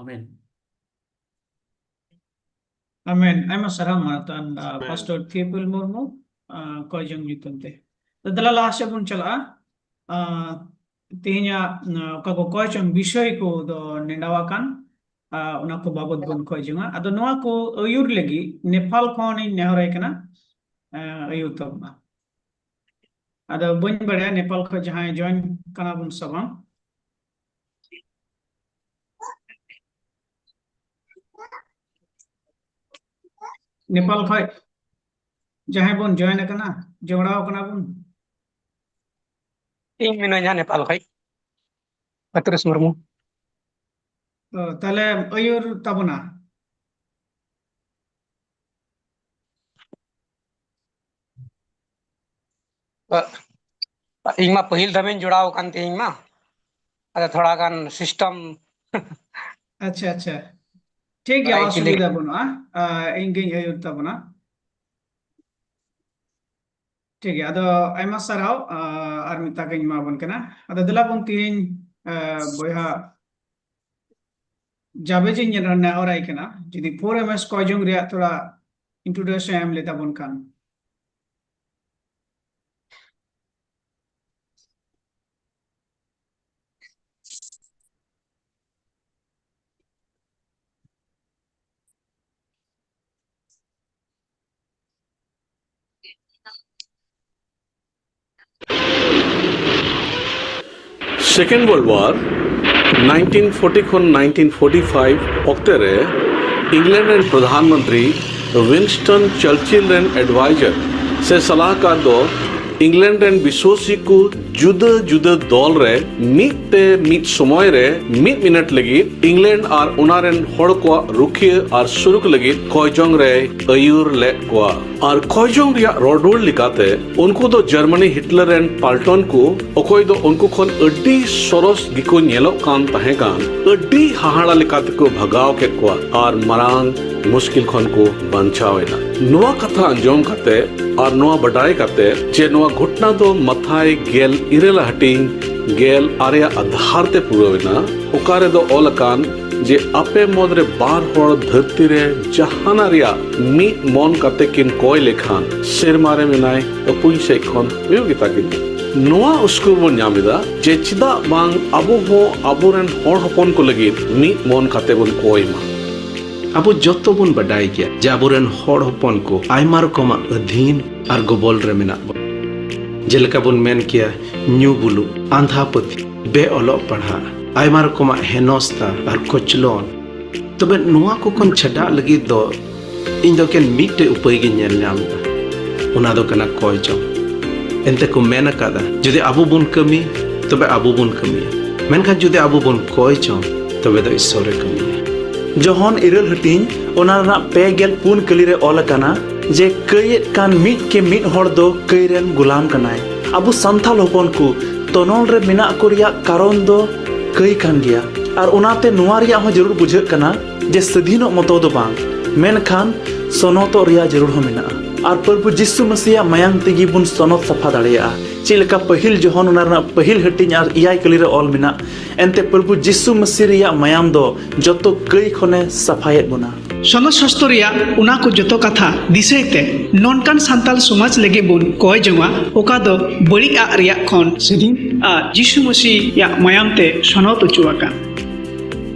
ᱟᱢᱮᱱ᱾ ᱟᱢᱮᱱ᱾ ᱟᱭᱢᱟ ᱥᱟᱨᱦᱟᱣ ᱢᱟᱱᱚᱛᱟᱱ, ᱟ, ᱟᱢᱮᱱ᱾ ᱯᱟᱥᱴᱚᱨ ᱛᱷᱤᱭᱳᱯᱤᱞ ᱢᱩᱨᱢᱩ, ᱟ, ᱠᱚᱭ ᱡᱚᱝ ᱧᱩᱛᱩᱢ ᱛᱮ᱾ ᱛᱚ ᱫᱮᱞᱟ ᱞᱟᱦᱟ ᱥᱮᱫ ᱵᱚᱱ ᱪᱟᱞᱟᱜᱼᱟ᱾ ᱟ, ᱛᱮᱦᱮᱧᱟᱜ, ᱟ, ᱚᱠᱟ ᱠᱚ ᱠᱚᱭ ᱪᱚᱝ ᱵᱤᱥᱚᱭ ᱠᱚ ᱫᱚ ᱱᱮᱰᱟᱣ ᱟᱠᱟᱱ, ᱟ, ᱚᱱᱟ ᱠᱚ ᱵᱟᱵᱚᱛ ᱵᱚᱱ ᱠᱚᱭ ᱡᱚᱝᱟ᱾ ᱟᱫᱚ ᱱᱚᱣᱟ ᱠᱚ ᱟᱹᱭᱩᱨ ᱞᱟᱹᱜᱤᱫ ᱱᱮᱯᱟᱞ ᱠᱷᱚᱱᱤᱧ ᱱᱮᱦᱚᱨᱟᱭ ᱠᱟᱱᱟ, ᱟ, ᱟᱹᱭᱩᱨ ᱛᱟᱵᱚᱱᱟ᱾ ᱟᱫᱚ ᱵᱟᱹᱧ ᱵᱟᱲᱟᱭᱟ ᱱᱮᱯᱟᱞ ᱠᱷᱚᱱ ᱡᱟᱦᱟᱸᱭ ᱡᱚᱭᱮᱱ ᱠᱟᱱᱟ ᱵᱚᱱ ᱥᱮ ᱵᱟᱝ᱾ ᱱᱮᱯᱟᱞ ᱠᱷᱚᱡ ᱡᱟᱦᱟᱸᱭ ᱵᱚᱱ ᱡᱚᱭᱮᱱ ᱟᱠᱟᱱᱟ, ᱡᱚᱲᱟᱣ ᱠᱟᱱᱟ ᱵᱚᱱ᱾ ᱤᱧ ᱢᱤᱱᱟᱹᱧᱟ ᱱᱮᱯᱟᱞ ᱠᱷᱚᱡ, ᱯᱟᱛᱨᱮᱥ ᱢᱩᱨᱢᱩ᱾ ᱚ, ᱛᱟᱦᱞᱮ ᱟᱹᱭᱩᱨ ᱛᱟᱵᱚᱱᱟ᱾ ᱤᱧ ᱢᱟ ᱯᱟᱹᱦᱤᱞ ᱫᱷᱟᱣᱤᱧ ᱡᱚᱲᱟᱣ ᱟᱠᱟᱱ ᱛᱤᱧ ᱢᱟ, ᱟᱫᱚ ᱛᱷᱚᱲᱟ ᱜᱟᱱ ᱥᱤᱥᱴᱮᱢ᱾ ᱟᱪᱪᱷᱟ, ᱟᱪᱪᱷᱟ, ᱴᱷᱤᱠ ᱜᱮᱭᱟ, ᱚᱥᱩᱵᱤᱫᱷᱟ ᱵᱟᱹᱱᱩᱜᱼᱟ᱾ ᱟ, ᱤᱧ ᱜᱤᱧ ᱟᱹᱭᱩᱨ ᱛᱟᱵᱚᱱᱟ᱾ ᱴᱷᱤᱠ ᱜᱮᱭᱟ, ᱟᱫᱚ ᱟᱭᱢᱟ ᱥᱟᱨᱦᱟᱣ, ᱟ, ᱟᱨ ᱢᱤᱫ ᱛᱟᱠᱤᱧ ᱮᱢᱟ ᱵᱚᱱ ᱠᱟᱱᱟ᱾ ᱟᱫᱚ ᱫᱮᱞᱟ ᱵᱚᱱ ᱛᱤᱦᱤᱧ, ᱟ, ᱵᱚᱭᱦᱟ ᱡᱟᱵᱮᱡᱤᱧ ᱱᱮᱦᱚᱨᱟᱭ ᱠᱟᱱᱟ, ᱡᱩᱫᱤ ᱯᱷᱳᱨ ᱮᱢ ᱮᱥ ᱠᱚᱭ ᱡᱚᱝ ᱨᱮᱭᱟᱜ ᱛᱷᱚᱲᱟ introduction ᱮᱢ ᱞᱮ ᱛᱟᱵᱚᱱ ᱠᱷᱟᱱ᱾ Second World War, nineteen forty ᱠᱷᱚᱱ nineteen forty five ᱚᱠᱛᱮ ᱨᱮ ᱤᱝᱞᱮᱱᱰ ᱨᱮᱱ ᱯᱨᱚᱫᱷᱟᱱ ᱢᱚᱱᱛᱨᱤ ᱣᱤᱱᱥᱴᱚᱱ ᱪᱟᱨᱪᱤᱞ ᱨᱮᱱ ᱮᱰᱵᱷᱟᱭᱡᱟᱨ ᱥᱮ ᱥᱟᱞᱟᱦᱠᱟᱨ ᱫᱚ ᱤᱝᱞᱮᱱᱰ ᱨᱮᱱ ᱵᱤᱥᱣᱟᱹᱥᱤ ᱠᱚ ᱡᱩᱫᱟᱹ ᱡᱩᱫᱟᱹ ᱫᱚᱞ ᱨᱮ ᱢᱤᱫ ᱛᱮ ᱢᱤᱫ ᱥᱚᱢᱚᱭ ᱨᱮ ᱢᱤᱫ ᱢᱤᱱᱤᱴ ᱞᱟᱹᱜᱤᱫ ᱤᱝᱞᱮᱱᱰ ᱟᱨ ᱚᱱᱟ ᱨᱮᱱ ᱦᱚᱲ ᱠᱚᱣᱟᱜ ᱨᱩᱠᱷᱤᱭᱟᱹ ᱟᱨ ᱥᱩᱨᱩᱠ ᱞᱟᱹᱜᱤᱫ ᱠᱚᱭᱡᱚᱝ ᱨᱮᱭ ᱟᱹᱭᱩᱨ ᱞᱮᱫ ᱠᱚᱣᱟ᱾ ᱟᱨ ᱠᱚᱭᱡᱚᱝ ᱨᱮᱭᱟᱜ ᱨᱚᱲ ᱨᱩᱣᱟᱹᱲ ᱞᱮᱠᱟᱛᱮ, ᱩᱱᱠᱩ ᱫᱚ ᱡᱟᱨᱢᱟᱱᱤ ᱦᱤᱴᱞᱟᱨ ᱨᱮᱱ ᱯᱟᱞᱴᱚᱱ ᱠᱚ, ᱚᱠᱚᱭ ᱫᱚ ᱩᱱᱠᱩ ᱠᱷᱚᱱ ᱟᱹᱰᱤ ᱥᱚᱨᱚᱥ ᱜᱮᱠᱚ ᱧᱮᱞᱚᱜ ᱠᱟᱱ ᱛᱟᱦᱮᱸ ᱠᱟᱱ, ᱟᱹᱰᱤ ᱦᱟᱦᱟᱲᱟ ᱞᱮᱠᱟ ᱛᱮᱠᱚ ᱵᱷᱟᱜᱟᱣ ᱠᱮᱫ ᱠᱚᱣᱟ ᱟᱨ ᱢᱟᱨᱟᱝ ᱢᱩᱥᱠᱤᱞ ᱠᱷᱚᱱ ᱠᱚ ᱵᱟᱧᱪᱟᱣ ᱮᱱᱟ᱾ ᱱᱚᱣᱟ ᱠᱟᱛᱷᱟ ᱟᱸᱡᱚᱢ ᱠᱟᱛᱮ ᱟᱨ ᱱᱚᱣᱟ ᱵᱟᱰᱟᱭ ᱠᱟᱛᱮ ᱡᱮ ᱱᱚᱣᱟ ᱜᱷᱚᱴᱱᱟ ᱫᱚ ᱢᱟᱛᱷᱟᱭ ᱜᱮᱞ ᱤᱨᱟᱹᱞ ᱦᱟᱹᱴᱤᱧ ᱜᱮᱞ ᱟᱨᱮᱭᱟᱜ ᱟᱫᱷᱟᱨ ᱛᱮ ᱯᱩᱨᱟᱹᱣ ᱮᱱᱟ, ᱚᱠᱟ ᱨᱮᱫᱚ ᱚᱞ ᱟᱠᱟᱱ ᱡᱮ ᱟᱯᱮ ᱢᱩᱫᱽ ᱨᱮ ᱵᱟᱨ ᱦᱚᱲ ᱫᱷᱟᱹᱨᱛᱤ ᱨᱮ ᱡᱟᱦᱟᱱᱟᱜ ᱨᱮᱭᱟᱜ ᱢᱤᱫ ᱢᱚᱱ ᱠᱟᱛᱮ ᱠᱤᱱ ᱠᱚᱭ ᱞᱮᱠᱷᱟᱱ, ᱥᱮᱨᱢᱟ ᱨᱮ ᱢᱮᱱᱟᱭ ᱟᱹᱯᱩᱧ ᱥᱮᱫ ᱠᱷᱚᱱ ᱦᱩᱭᱩᱜ ᱜᱮᱛᱟ ᱠᱤᱱᱟ᱾ ᱱᱚᱣᱟ ᱩᱥᱠᱩᱨ ᱵᱚᱱ ᱧᱟᱢ ᱮᱫᱟ ᱡᱮ ᱪᱮᱫᱟᱜ ᱵᱟᱝ ᱟᱵᱚ ᱦᱚᱸ ᱟᱵᱚᱨᱮᱱ ᱦᱚᱲ ᱦᱚᱯᱚᱱ ᱠᱚ ᱞᱟᱹᱜᱤᱫ ᱢᱤᱫ ᱢᱚᱱ ᱠᱟᱛᱮ ᱵᱚᱱ ᱠᱚᱭ ᱢᱟ᱾ ᱟᱵᱚ ᱡᱚᱛᱚ ᱵᱚᱱ ᱵᱟᱰᱟᱭ ᱜᱮᱭᱟ ᱡᱮ ᱟᱵᱚᱨᱮᱱ ᱦᱚᱲ ᱦᱚᱯᱚᱱ ᱠᱚ ᱟᱭᱢᱟ ᱨᱚᱠᱚᱢᱟᱜ ᱟᱹᱫᱷᱤᱱ ᱟᱨ ᱜᱚᱵᱚᱞ ᱨᱮ ᱢᱮᱱᱟᱜ ᱵᱚᱱᱟ᱾ ᱡᱮᱞᱮᱠᱟ ᱵᱚᱱ ᱢᱮᱱ ᱠᱮᱭᱟ, ᱧᱩ ᱵᱩᱞᱩᱜ, ᱟᱸᱫᱷᱟ ᱯᱟᱹᱛᱭᱟᱹᱣ, ᱵᱮ ᱚᱞᱚᱜ ᱯᱟᱲᱦᱟᱜ, ᱟᱭᱢᱟ ᱨᱚᱠᱚᱢᱟᱜ ᱦᱮᱱᱚᱥᱛᱟ ᱟᱨ ᱠᱚᱪᱞᱚᱱ᱾ ᱛᱚᱵᱮ ᱱᱚᱣᱟ ᱠᱚ ᱠᱷᱚᱱ ᱪᱷᱟᱰᱟᱜ ᱞᱟᱹᱜᱤᱫ ᱫᱚ ᱤᱧ ᱫᱚ ᱮᱠᱮᱱ ᱢᱤᱫᱴᱮᱡ ᱩᱯᱟᱹᱭ ᱜᱤᱧ ᱧᱮᱞ ᱧᱟᱢ ᱮᱫᱟ, ᱚᱱᱟ ᱫᱚ ᱠᱟᱱᱟ ᱠᱚᱭ ᱡᱚᱝ᱾ ᱮᱱᱛᱮ ᱠᱚ ᱢᱮᱱ ᱟᱠᱟᱫᱟ, ᱡᱩᱫᱤ ᱟᱵᱚ ᱵᱚᱱ ᱠᱟᱹᱢᱤ, ᱛᱚᱵᱮ ᱟᱵᱚ ᱵᱚᱱ ᱠᱟᱹᱢᱤᱭᱟ, ᱢᱮᱱᱠᱷᱟᱱ ᱡᱩᱫᱤ ᱟᱵᱚ ᱵᱚᱱ ᱠᱚᱭ ᱡᱚᱝ, ᱛᱚᱵᱮ ᱫᱚ ᱤᱥᱥᱚᱨᱮ ᱠᱟᱹᱢᱤᱭᱟ᱾ ᱡᱚᱦᱚᱱ ᱤᱨᱟᱹᱞ ᱦᱟᱹᱴᱤᱧ, ᱚᱱᱟ ᱨᱮᱱᱟᱜ ᱯᱮ ᱜᱮᱞ ᱯᱩᱱ ᱠᱟᱹᱞᱤ ᱨᱮ ᱚᱞ ᱟᱠᱟᱱᱟ ᱡᱮ ᱠᱟᱹᱭᱮᱫ ᱠᱟᱱ ᱢᱤᱫ ᱠᱮ ᱢᱤᱫ ᱦᱚᱲ ᱫᱚ ᱠᱟᱹᱭ ᱨᱮᱱ ᱜᱩᱞᱟᱢ ᱠᱟᱱᱟᱭ᱾ ᱟᱵᱚ ᱥᱟᱱᱛᱟᱞ ᱦᱚᱯᱚᱱ ᱠᱚ ᱛᱚᱱᱚᱞ ᱨᱮ ᱢᱮᱱᱟᱜ ᱠᱚ ᱨᱮᱭᱟᱜ ᱠᱟᱨᱚᱱ ᱫᱚ ᱠᱟᱹᱭ ᱠᱟᱱ ᱜᱮᱭᱟ᱾ ᱟᱨ ᱚᱱᱟᱛᱮ ᱱᱚᱣᱟ ᱨᱮᱭᱟᱜ ᱦᱚᱸ ᱡᱟᱹᱨᱩᱲ ᱵᱩᱡᱷᱟᱹᱜ ᱠᱟᱱᱟ ᱡᱮ ᱥᱟᱹᱫᱷᱤᱱᱚᱜ ᱢᱚᱛᱚ ᱫᱚ ᱵᱟᱝ, ᱢᱮᱱᱠᱷᱟᱱ ᱥᱚᱱᱚᱛᱚᱜ ᱨᱮᱭᱟᱜ ᱡᱟᱹᱨᱩᱲ ᱦᱚᱸ ᱢᱮᱱᱟᱜᱼᱟ᱾ ᱟᱨ ᱯᱨᱚᱵᱷᱩ ᱡᱤᱥᱩ ᱢᱟᱥᱤᱭᱟᱜ ᱢᱟᱭᱟᱝ ᱛᱮᱜᱮ ᱵᱚᱱ ᱥᱚᱱᱚᱛ ᱥᱟᱯᱷᱟ ᱫᱟᱲᱮᱭᱟᱜᱼᱟ᱾ ᱪᱮᱫ ᱞᱮᱠᱟ ᱯᱟᱹᱦᱤᱞ ᱡᱚᱦᱚᱱ ᱚᱱᱟ ᱨᱮᱱᱟᱜ ᱯᱟᱹᱦᱤᱞ ᱦᱟᱹᱴᱤᱧ ᱟᱨ ᱮᱭᱟᱭ ᱠᱟᱹᱞᱤ ᱨᱮ ᱚᱞ ᱢᱮᱱᱟᱜ, ᱮᱱᱛᱮ ᱯᱨᱚᱵᱷᱩ ᱡᱤᱥᱩ ᱢᱟᱥᱤ ᱨᱮᱭᱟᱜ ᱢᱟᱭᱟᱢ ᱫᱚ ᱡᱚᱛᱚ ᱠᱟᱹᱭ ᱠᱷᱚᱱᱮ ᱥᱟᱯᱷᱟᱭᱮᱫ ᱵᱚᱱᱟ᱾ ᱥᱚᱱᱚᱛ ᱥᱟᱥᱛᱚ ᱨᱮᱭᱟᱜ ᱚᱱᱟ ᱠᱚ ᱡᱚᱛᱚ ᱠᱟᱛᱷᱟ ᱫᱤᱥᱟᱹᱭ ᱛᱮ ᱱᱚᱝᱠᱟᱱ ᱥᱟᱱᱛᱟᱞ ᱥᱚᱢᱟᱡᱽ ᱞᱟᱹᱜᱤᱫ ᱵᱚᱱ ᱠᱚᱭ ᱡᱚᱝᱟ, ᱚᱠᱟ ᱫᱚ ᱵᱟᱹᱲᱤᱡ ᱟᱜ ᱨᱮᱭᱟᱜ ᱠᱷᱚᱱ ᱥᱟᱹᱫᱷᱤᱱ ᱟᱨ ᱡᱤᱥᱩ ᱢᱟᱹᱥᱤᱭᱟᱜ ᱢᱟᱭᱟᱢ ᱛᱮ ᱥᱚᱱᱚᱛ ᱚᱪᱚ ᱟᱠᱟᱱ᱾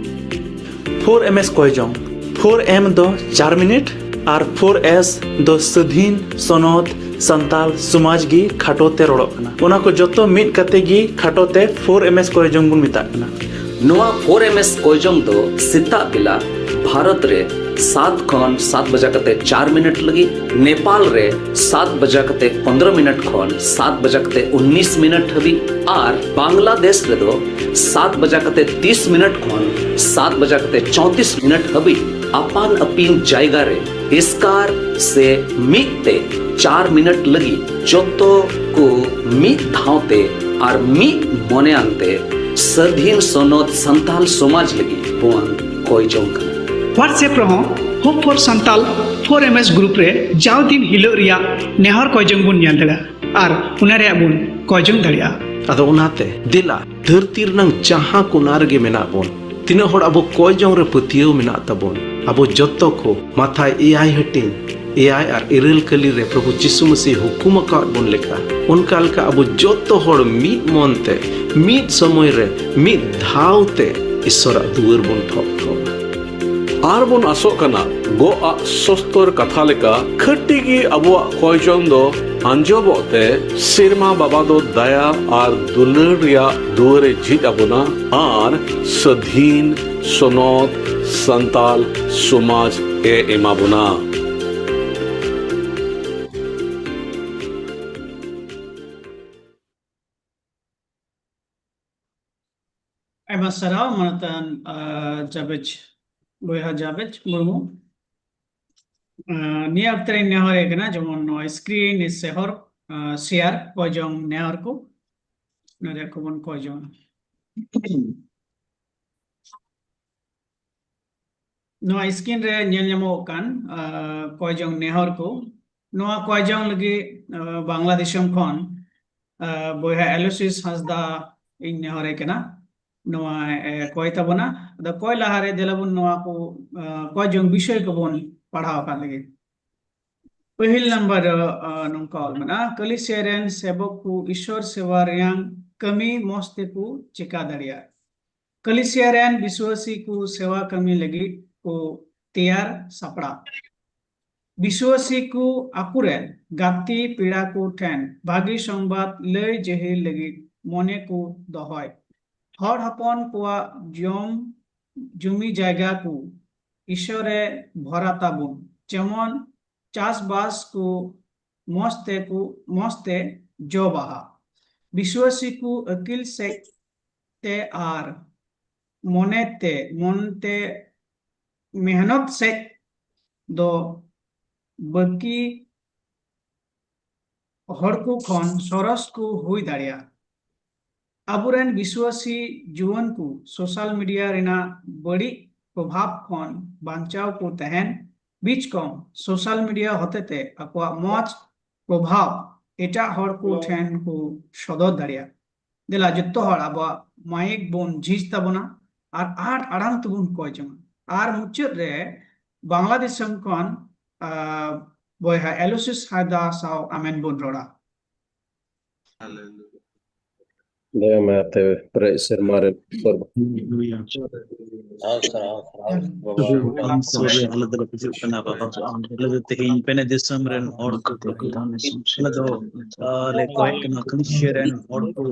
ᱯᱷᱳᱨ ᱮᱢ ᱮᱥ ᱠᱚᱭ ᱡᱚᱝ᱾ ᱯᱷᱳᱨ ᱮᱢ ᱫᱚ ᱪᱟᱨ ᱢᱤᱱᱤᱴ ᱟᱨ ᱯᱷᱳᱨ ᱮᱥ ᱫᱚ ᱥᱟᱹᱫᱷᱤᱱ, ᱥᱚᱱᱚᱛ, ᱥᱟᱱᱛᱟᱞ, ᱥᱚᱢᱟᱡᱽ ᱜᱮ ᱠᱷᱟᱴᱚ ᱛᱮ ᱨᱚᱲᱚᱜ ᱠᱟᱱᱟ᱾ ᱚᱱᱟ ᱠᱚ ᱡᱚᱛᱚ ᱢᱤᱫ ᱠᱟᱛᱮ ᱜᱮ ᱠᱷᱟᱴᱚ ᱛᱮ ᱯᱷᱳᱨ ᱮᱢ ᱮᱥ ᱠᱚᱭ ᱡᱚᱝ ᱵᱚᱱ ᱢᱮᱛᱟᱜ ᱠᱟᱱᱟ᱾ ᱱᱚᱣᱟ ᱯᱷᱳᱨ ᱮᱢ ᱮᱥ ᱠᱚᱭ ᱡᱚᱝ ᱫᱚ ᱥᱮᱛᱟᱜ ᱵᱮᱞᱟ ᱵᱷᱟᱨᱚᱛ ᱨᱮ ᱥᱟᱛ ᱠᱷᱚᱱ ᱥᱟᱛ ᱵᱟᱡᱟ ᱠᱟᱛᱮ ᱪᱟᱨ ᱢᱤᱱᱤᱴ ᱞᱟᱹᱜᱤᱫ, ᱱᱮᱯᱟᱞ ᱨᱮ ᱥᱟᱛ ᱵᱟᱡᱟ ᱠᱟᱛᱮ ᱯᱚᱱᱫᱽᱨᱚ ᱢᱤᱱᱤᱴ ᱠᱷᱚᱱ ᱥᱟᱛ ᱵᱟᱡᱟ ᱠᱟᱛᱮ ᱩᱱᱱᱤᱥ ᱢᱤᱱᱤᱴ ᱦᱟᱹᱵᱤᱡ ᱟᱨ ᱵᱟᱝᱞᱟᱫᱮᱥ ᱨᱮᱫᱚ ᱥᱟᱛ ᱵᱟᱡᱟ ᱠᱟᱛᱮ ᱛᱤᱥ ᱢᱤᱱᱤᱴ ᱠᱷᱚᱱ ᱥᱟᱛ ᱵᱟᱡᱟ ᱠᱟᱛᱮ ᱪᱚᱣᱛᱤᱥ ᱢᱤᱱᱤᱴ ᱦᱟᱹᱵᱤᱡ ᱟᱯᱟᱱ ᱟᱹᱯᱤᱱ ᱡᱟᱭᱜᱟ ᱨᱮ ᱮᱥᱠᱟᱨ ᱥᱮ ᱢᱤᱫ ᱛᱮ ᱪᱟᱨ ᱢᱤᱱᱤᱴ ᱞᱟᱹᱜᱤᱫ ᱡᱚᱛᱚ ᱠᱚ ᱢᱤᱫ ᱫᱷᱟᱣ ᱛᱮ ᱟᱨ ᱢᱤᱫ ᱢᱚᱱᱮᱭᱟᱱ ᱛᱮ ᱥᱟᱹᱫᱷᱤᱱ ᱥᱚᱱᱚᱛ ᱥᱟᱱᱛᱟᱞ ᱥᱚᱢᱟᱡᱽ ᱞᱟᱹᱜᱤᱫ ᱵᱚᱱ ᱠᱚᱭ ᱡᱚᱝ ᱠᱟᱱᱟ᱾ WhatsApp ᱨᱮᱦᱚᱸ Hope for Santal four M S group ᱨᱮ ᱡᱟᱣ ᱫᱤᱱ ᱦᱤᱞᱳᱜ ᱨᱮᱭᱟᱜ ᱱᱮᱦᱚᱨ ᱠᱚᱭ ᱡᱚᱝ ᱵᱚᱱ ᱧᱮᱞ ᱫᱟᱲᱮᱭᱟᱜᱼᱟ ᱟᱨ ᱚᱱᱟ ᱨᱮᱭᱟᱜ ᱵᱚᱱ ᱠᱚᱭ ᱡᱚᱝ ᱫᱟᱲᱮᱭᱟᱜᱼᱟ᱾ ᱟᱫᱚ ᱚᱱᱟᱛᱮ ᱫᱮᱞᱟ ᱫᱷᱟᱹᱨᱛᱤ ᱨᱮᱱᱟᱝ ᱡᱟᱦᱟᱸ ᱠᱚᱱᱟ ᱨᱮᱜᱮ ᱢᱮᱱᱟᱜ ᱵᱚᱱ, ᱛᱤᱱᱟᱹᱜ ᱦᱚᱲ ᱟᱵᱚ ᱠᱚᱭ ᱡᱚᱝ ᱨᱮ ᱯᱟᱹᱛᱭᱟᱹᱣ ᱢᱮᱱᱟᱜ ᱛᱟᱵᱚᱱ, ᱟᱵᱚ ᱡᱚᱛᱚ ᱠᱚ ᱢᱟᱛᱷᱟᱭ ᱮᱭᱟᱭ ᱦᱟᱹᱴᱤᱧ ᱮᱭᱟᱭ ᱟᱨ ᱤᱨᱟᱹᱞ ᱠᱟᱹᱞᱤ ᱨᱮ ᱯᱨᱚᱵᱷᱩ ᱡᱤᱥᱩ ᱢᱟᱹᱥᱤ ᱦᱩᱠᱩᱢ ᱟᱠᱟᱫ ᱵᱚᱱ ᱞᱮᱠᱟ, ᱚᱱᱠᱟ ᱞᱮᱠᱟ ᱟᱵᱚ ᱡᱚᱛᱚ ᱦᱚᱲ ᱢᱤᱫ ᱢᱚᱱ ᱛᱮ, ᱢᱤᱫ ᱥᱚᱢᱚᱭ ᱨᱮ, ᱢᱤᱫ ᱫᱷᱟᱣ ᱛᱮ ᱤᱥᱚᱨᱟᱜ ᱫᱩᱣᱟᱹᱨ ᱵᱚᱱ ᱴᱷᱚᱠ ᱴᱷᱚᱠᱟ᱾ ᱟᱨ ᱵᱚᱱ ᱟᱥᱚᱜ ᱠᱟᱱᱟ, ᱜᱚᱜ ᱟᱜ ᱥᱚᱥᱛᱚᱨ ᱠᱟᱛᱷᱟ ᱞᱮᱠᱟ ᱠᱷᱟᱹᱴᱤ ᱜᱮ ᱟᱵᱚᱣᱟᱜ ᱠᱚᱭ ᱡᱚᱝ ᱫᱚ ᱟᱸᱡᱚᱵᱚᱜ ᱛᱮ, ᱥᱮᱨᱢᱟ ᱵᱟᱵᱟ ᱫᱚ ᱫᱟᱭᱟ ᱟᱨ ᱫᱩᱞᱟᱹᱲ ᱨᱮᱭᱟᱜ ᱫᱩᱣᱟᱹᱨᱮ ᱡᱷᱤᱡ ᱟᱵᱚᱱᱟ ᱟᱨ ᱥᱟᱹᱫᱷᱤᱱ ᱥᱚᱱᱚᱛ ᱥᱟᱱᱛᱟᱞ ᱥᱚᱢᱟᱡᱽ ᱮ ᱮᱢᱟ ᱵᱚᱱᱟ᱾ ᱟᱭᱢᱟ ᱥᱟᱨᱦᱟᱣ ᱢᱟᱱᱚᱛᱟᱱ, ᱟᱨ, ᱡᱟᱵᱮᱡᱽ, ᱵᱚᱭᱦᱟ ᱡᱟᱵᱮᱡᱽ ᱢᱩᱨᱢᱩ᱾ ᱟᱨ, ᱱᱤᱭᱟᱹ ᱚᱠᱛᱮ ᱨᱮᱧ ᱱᱮᱦᱚᱨᱮ ᱠᱟᱱᱟ, ᱡᱮᱢᱚᱱ ᱱᱚᱣᱟ screen ᱥᱮ ᱦᱚᱨ, ᱟᱨ, share ᱠᱚᱭ ᱡᱚᱝ ᱱᱮᱦᱚᱨ ᱠᱚ, ᱱᱚᱰᱮ ᱠᱚᱵᱚᱱ ᱠᱚᱭ ᱡᱚᱝᱟ᱾ ᱱᱚᱣᱟ screen ᱨᱮ ᱧᱮᱞ ᱧᱟᱢᱚᱜ ᱠᱟᱱ, ᱟᱨ, ᱠᱚᱭ ᱡᱚᱝ ᱱᱮᱦᱚᱨ ᱠᱚ, ᱱᱚᱣᱟ ᱠᱚᱭ ᱡᱚᱝ ᱞᱟᱹᱜᱤᱫ, ᱟᱨ, ᱵᱟᱝᱞᱟ ᱫᱤᱥᱚᱢ ᱠᱷᱚᱱ, ᱟᱨ, ᱵᱚᱭᱦᱟ ᱟᱞᱳᱥᱤᱥ ᱦᱟᱸᱥᱫᱟ ᱤᱧ ᱱᱮᱦᱚᱨᱮ ᱠᱟᱱᱟ, ᱱᱚᱣᱟ, ᱮ, ᱠᱚᱭ ᱛᱟᱵᱚᱱᱟ᱾ ᱟᱫᱚ ᱠᱚᱭ ᱞᱟᱦᱟᱨᱮ ᱫᱮᱞᱟ ᱵᱚᱱ ᱱᱚᱣᱟ ᱠᱚ, ᱟᱨ, ᱠᱚᱭ ᱡᱚᱝ ᱵᱤᱥᱚᱭ ᱠᱚᱵᱚᱱ ᱯᱟᱲᱦᱟᱣ ᱟᱠᱟᱫ ᱞᱟᱹᱜᱤᱫ᱾ ᱯᱟᱹᱦᱤᱞ ᱱᱟᱢᱵᱟᱨ ᱨᱮ, ᱟᱨ, ᱱᱚᱝᱠᱟ ᱚᱞ ᱢᱮᱱᱟᱜᱼᱟ, ᱠᱟᱹᱞᱤᱥᱤᱭᱟ ᱨᱮᱱ ᱥᱮᱵᱚᱠ ᱠᱚ ᱤᱥᱚᱨ ᱥᱮᱵᱟ ᱨᱮᱭᱟᱝ ᱠᱟᱹᱢᱤ ᱢᱚᱸᱡᱽ ᱛᱮᱠᱚ ᱪᱮᱠᱟ ᱫᱟᱲᱮᱭᱟᱜᱼᱟ᱾ ᱠᱟᱹᱞᱤᱥᱤᱭᱟ ᱨᱮᱱ ᱵᱤᱥᱣᱟᱥᱤ ᱠᱚ ᱥᱮᱣᱟ ᱠᱟᱹᱢᱤ ᱞᱟᱹᱜᱤᱫ ᱠᱚ ᱛᱮᱭᱟᱨ ᱥᱟᱯᱲᱟᱣ᱾ ᱵᱤᱥᱣᱟᱥᱤ ᱠᱚ ᱟᱠᱚᱨᱮᱱ ᱜᱟᱛᱮ ᱯᱮᱲᱟ ᱠᱚ ᱴᱷᱮᱱ ᱵᱷᱟᱹᱜᱤ ᱥᱚᱝᱵᱟᱫ ᱞᱟᱹᱭ ᱡᱟᱹᱦᱤᱨ ᱞᱟᱹᱜᱤᱫ ᱢᱚᱱᱮ ᱠᱚ ᱫᱚᱦᱚᱭ᱾ ᱦᱚᱲ ᱦᱚᱯᱚᱱ ᱠᱚᱣᱟᱜ ᱡᱚᱢ ᱡᱩᱢᱤ ᱡᱟᱭᱜᱟ ᱠᱚ ᱤᱥᱚᱨ ᱨᱮ ᱵᱷᱚᱨᱟ ᱛᱟᱵᱚᱱ, ᱡᱮᱢᱚᱱ ᱪᱟᱥᱵᱟᱥ ᱠᱚ ᱢᱚᱸᱡᱽ ᱛᱮ ᱠᱚ ᱢᱚᱸᱡᱽ ᱛᱮ ᱡᱚ ᱵᱟᱦᱟ᱾ ᱵᱤᱥᱣᱟᱥᱤ ᱠᱚ ᱟᱹᱠᱤᱞ ᱥᱮᱫ ᱛᱮ ᱟᱨ ᱢᱚᱱᱮ ᱛᱮ ᱢᱚᱱ ᱛᱮ ᱢᱮᱦᱱᱚᱛ ᱥᱮᱫ ᱫᱚ ᱵᱟᱹᱠᱤ ᱦᱚᱲ ᱠᱚ ᱠᱷᱚᱱ ᱥᱚᱨᱚᱥ ᱠᱚ ᱦᱩᱭ ᱫᱟᱲᱮᱭᱟᱜᱼᱟ᱾ ᱟᱵᱚᱨᱮᱱ ᱵᱤᱥᱣᱟᱥᱤ ᱡᱩᱣᱟᱹᱱ ᱠᱚ ᱥᱳᱥᱟᱞ ᱢᱤᱰᱤᱭᱟ ᱨᱮᱱᱟᱜ ᱵᱟᱹᱲᱤᱡ ᱯᱨᱚᱵᱷᱟᱵᱽ ᱠᱷᱚᱱ ᱵᱟᱧᱪᱟᱣ ᱠᱚ ᱛᱟᱦᱮᱱ ᱵᱤᱪᱠᱚᱢ ᱥᱳᱥᱟᱞ ᱢᱤᱰᱤᱭᱟ ᱦᱚᱛᱮᱛᱮ ᱟᱠᱚᱣᱟᱜ ᱢᱚᱡᱽ ᱯᱨᱚᱵᱷᱟᱵᱽ ᱮᱴᱟᱜ ᱦᱚᱲ ᱠᱚ ᱴᱷᱮᱱ ᱠᱚ ᱥᱚᱫᱚᱨ ᱫᱟᱲᱮᱭᱟᱜᱼᱟ᱾ ᱫᱮᱞᱟ ᱡᱚᱛᱚ ᱦᱚᱲ ᱟᱵᱚᱣᱟᱜ ᱢᱟᱭᱤᱠ ᱵᱚᱱ ᱡᱷᱤᱡ ᱛᱟᱵᱚᱱᱟ ᱟᱨ ᱟᱸᱴ ᱟᱲᱟᱝ ᱛᱮᱵᱚᱱ ᱠᱚᱭ ᱡᱚᱝᱟ᱾ ᱟᱨ ᱢᱩᱪᱟᱹᱫ ᱨᱮ ᱵᱟᱝᱞᱟᱫᱮᱥ ᱠᱷᱚᱱ, ᱟᱸ, ᱵᱚᱭᱦᱟ ᱮᱞᱳᱥᱤᱥ ᱦᱟᱭᱫᱟ ᱥᱟᱶ ᱟᱢᱮᱱ ᱵᱚᱱ ᱨᱚᱲᱟ᱾ ᱫᱟᱭᱟ ᱢᱟᱭᱟᱛᱮ ᱯᱮᱨᱮᱡ ᱥᱮᱨᱢᱟ ᱨᱮ ᱥᱚᱨᱵᱚ- ᱟᱞᱮ ᱫᱚ ᱛᱮᱦᱮᱧ ᱯᱮᱱᱮ ᱫᱤᱥᱚᱢ ᱨᱮᱱ ᱦᱚᱲ ᱠᱚ, ᱟᱞᱮ ᱫᱚ, ᱟᱞᱮ ᱠᱚᱭᱮᱠ ᱠᱟᱱᱟ ᱠᱟᱹᱢᱤᱪᱤᱭᱟᱹ ᱨᱮᱱ ᱦᱚᱲ ᱠᱚ,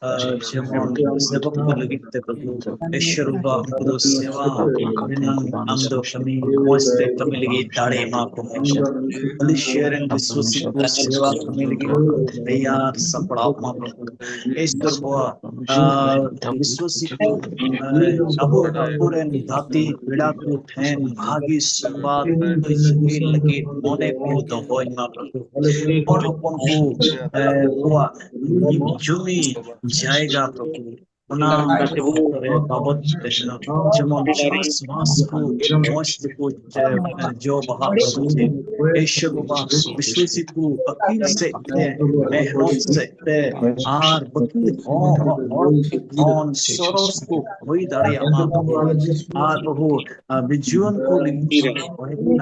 ᱟᱨ ᱡᱮᱢᱚᱱ ᱥᱮᱵᱚᱠ ᱠᱚ ᱞᱟᱹᱜᱤᱫ ᱛᱮ ᱯᱨᱚᱵᱷᱩ ᱤᱥᱚᱨ ᱵᱟᱵᱟ, ᱩᱱᱠᱩ ᱫᱚ ᱥᱮᱵᱟ ᱨᱮᱱᱟᱜ ᱟᱢ ᱫᱚ ᱠᱟᱹᱢᱤ ᱢᱚᱡᱽ ᱛᱮ ᱠᱟᱹᱢᱤ ᱞᱟᱹᱜᱤᱫ ᱫᱟᱲᱮ ᱮᱢᱟ ᱠᱚ ᱢᱮ᱾ ᱠᱟᱹᱢᱤᱪᱤᱭᱟᱹ ᱨᱮᱱ ᱵᱤᱥᱣᱟᱥᱤ ᱠᱚ ᱥᱮᱵᱟ ᱠᱟᱹᱢᱤ ᱞᱟᱹᱜᱤᱫ ᱛᱮᱭᱟᱨ ᱥᱟᱯᱲᱟᱣ ᱢᱟ ᱯᱨᱚᱵᱷᱩ᱾ ᱤᱥᱚᱨ ᱵᱟᱵᱟ, ᱟᱨ ᱵᱤᱥᱣᱟᱥᱤ ᱠᱚ, ᱟᱨ ᱟᱵᱚ, ᱟᱵᱚᱨᱮᱱ ᱜᱟᱛᱮ ᱯᱮᱲᱟ ᱠᱚ ᱴᱷᱮᱱ ᱵᱷᱟᱹᱜᱤ ᱥᱚᱢᱵᱟᱫ ᱟᱹᱭᱫᱟᱹᱨᱤ ᱞᱟᱹᱜᱤᱫ ᱢᱚᱱᱮ ᱠᱚ ᱫᱚᱦᱚᱭ ᱢᱟ ᱯᱨᱚᱵᱷᱩ᱾ ᱦᱚᱲ ᱦᱚᱯᱚᱱ ᱠᱚ, ᱮ, ᱠᱚᱣᱟᱜ ᱡᱩᱢᱤ ᱡᱟᱭᱜᱟ ᱯᱨᱚᱵᱷᱩ, ᱚᱱᱟ ᱵᱟᱵᱚᱛ ᱛᱮ ᱡᱮᱢᱚᱱ ᱪᱟᱥᱵᱟᱥ ᱠᱚ ᱢᱚᱡᱽ ᱛᱮᱠᱚ ᱡᱚ ᱵᱟᱦᱟ ᱦᱚᱪᱚᱭ᱾ ᱤᱥᱚᱨ ᱵᱟᱵᱟ, ᱵᱤᱥᱣᱟᱥᱤ ᱠᱚ ᱟᱹᱠᱤᱞ ᱥᱮᱫ ᱛᱮ, ᱢᱮᱦᱱᱚᱛ ᱥᱮᱫ ᱛᱮ, ᱟᱨ ᱵᱟᱹᱠᱤ ᱦᱚᱸ ᱦᱚᱲ ᱠᱷᱚᱱ ᱥᱚᱨᱚᱥ ᱠᱚ ᱦᱩᱭ ᱫᱟᱲᱮᱭᱟᱜ ᱢᱟ ᱯᱨᱚᱵᱷᱩ᱾ ᱟᱨ ᱯᱨᱚᱵᱷᱩ, ᱟᱨ ᱡᱩᱣᱟᱹᱱ ᱠᱚ ᱞᱟᱹᱜᱤᱫ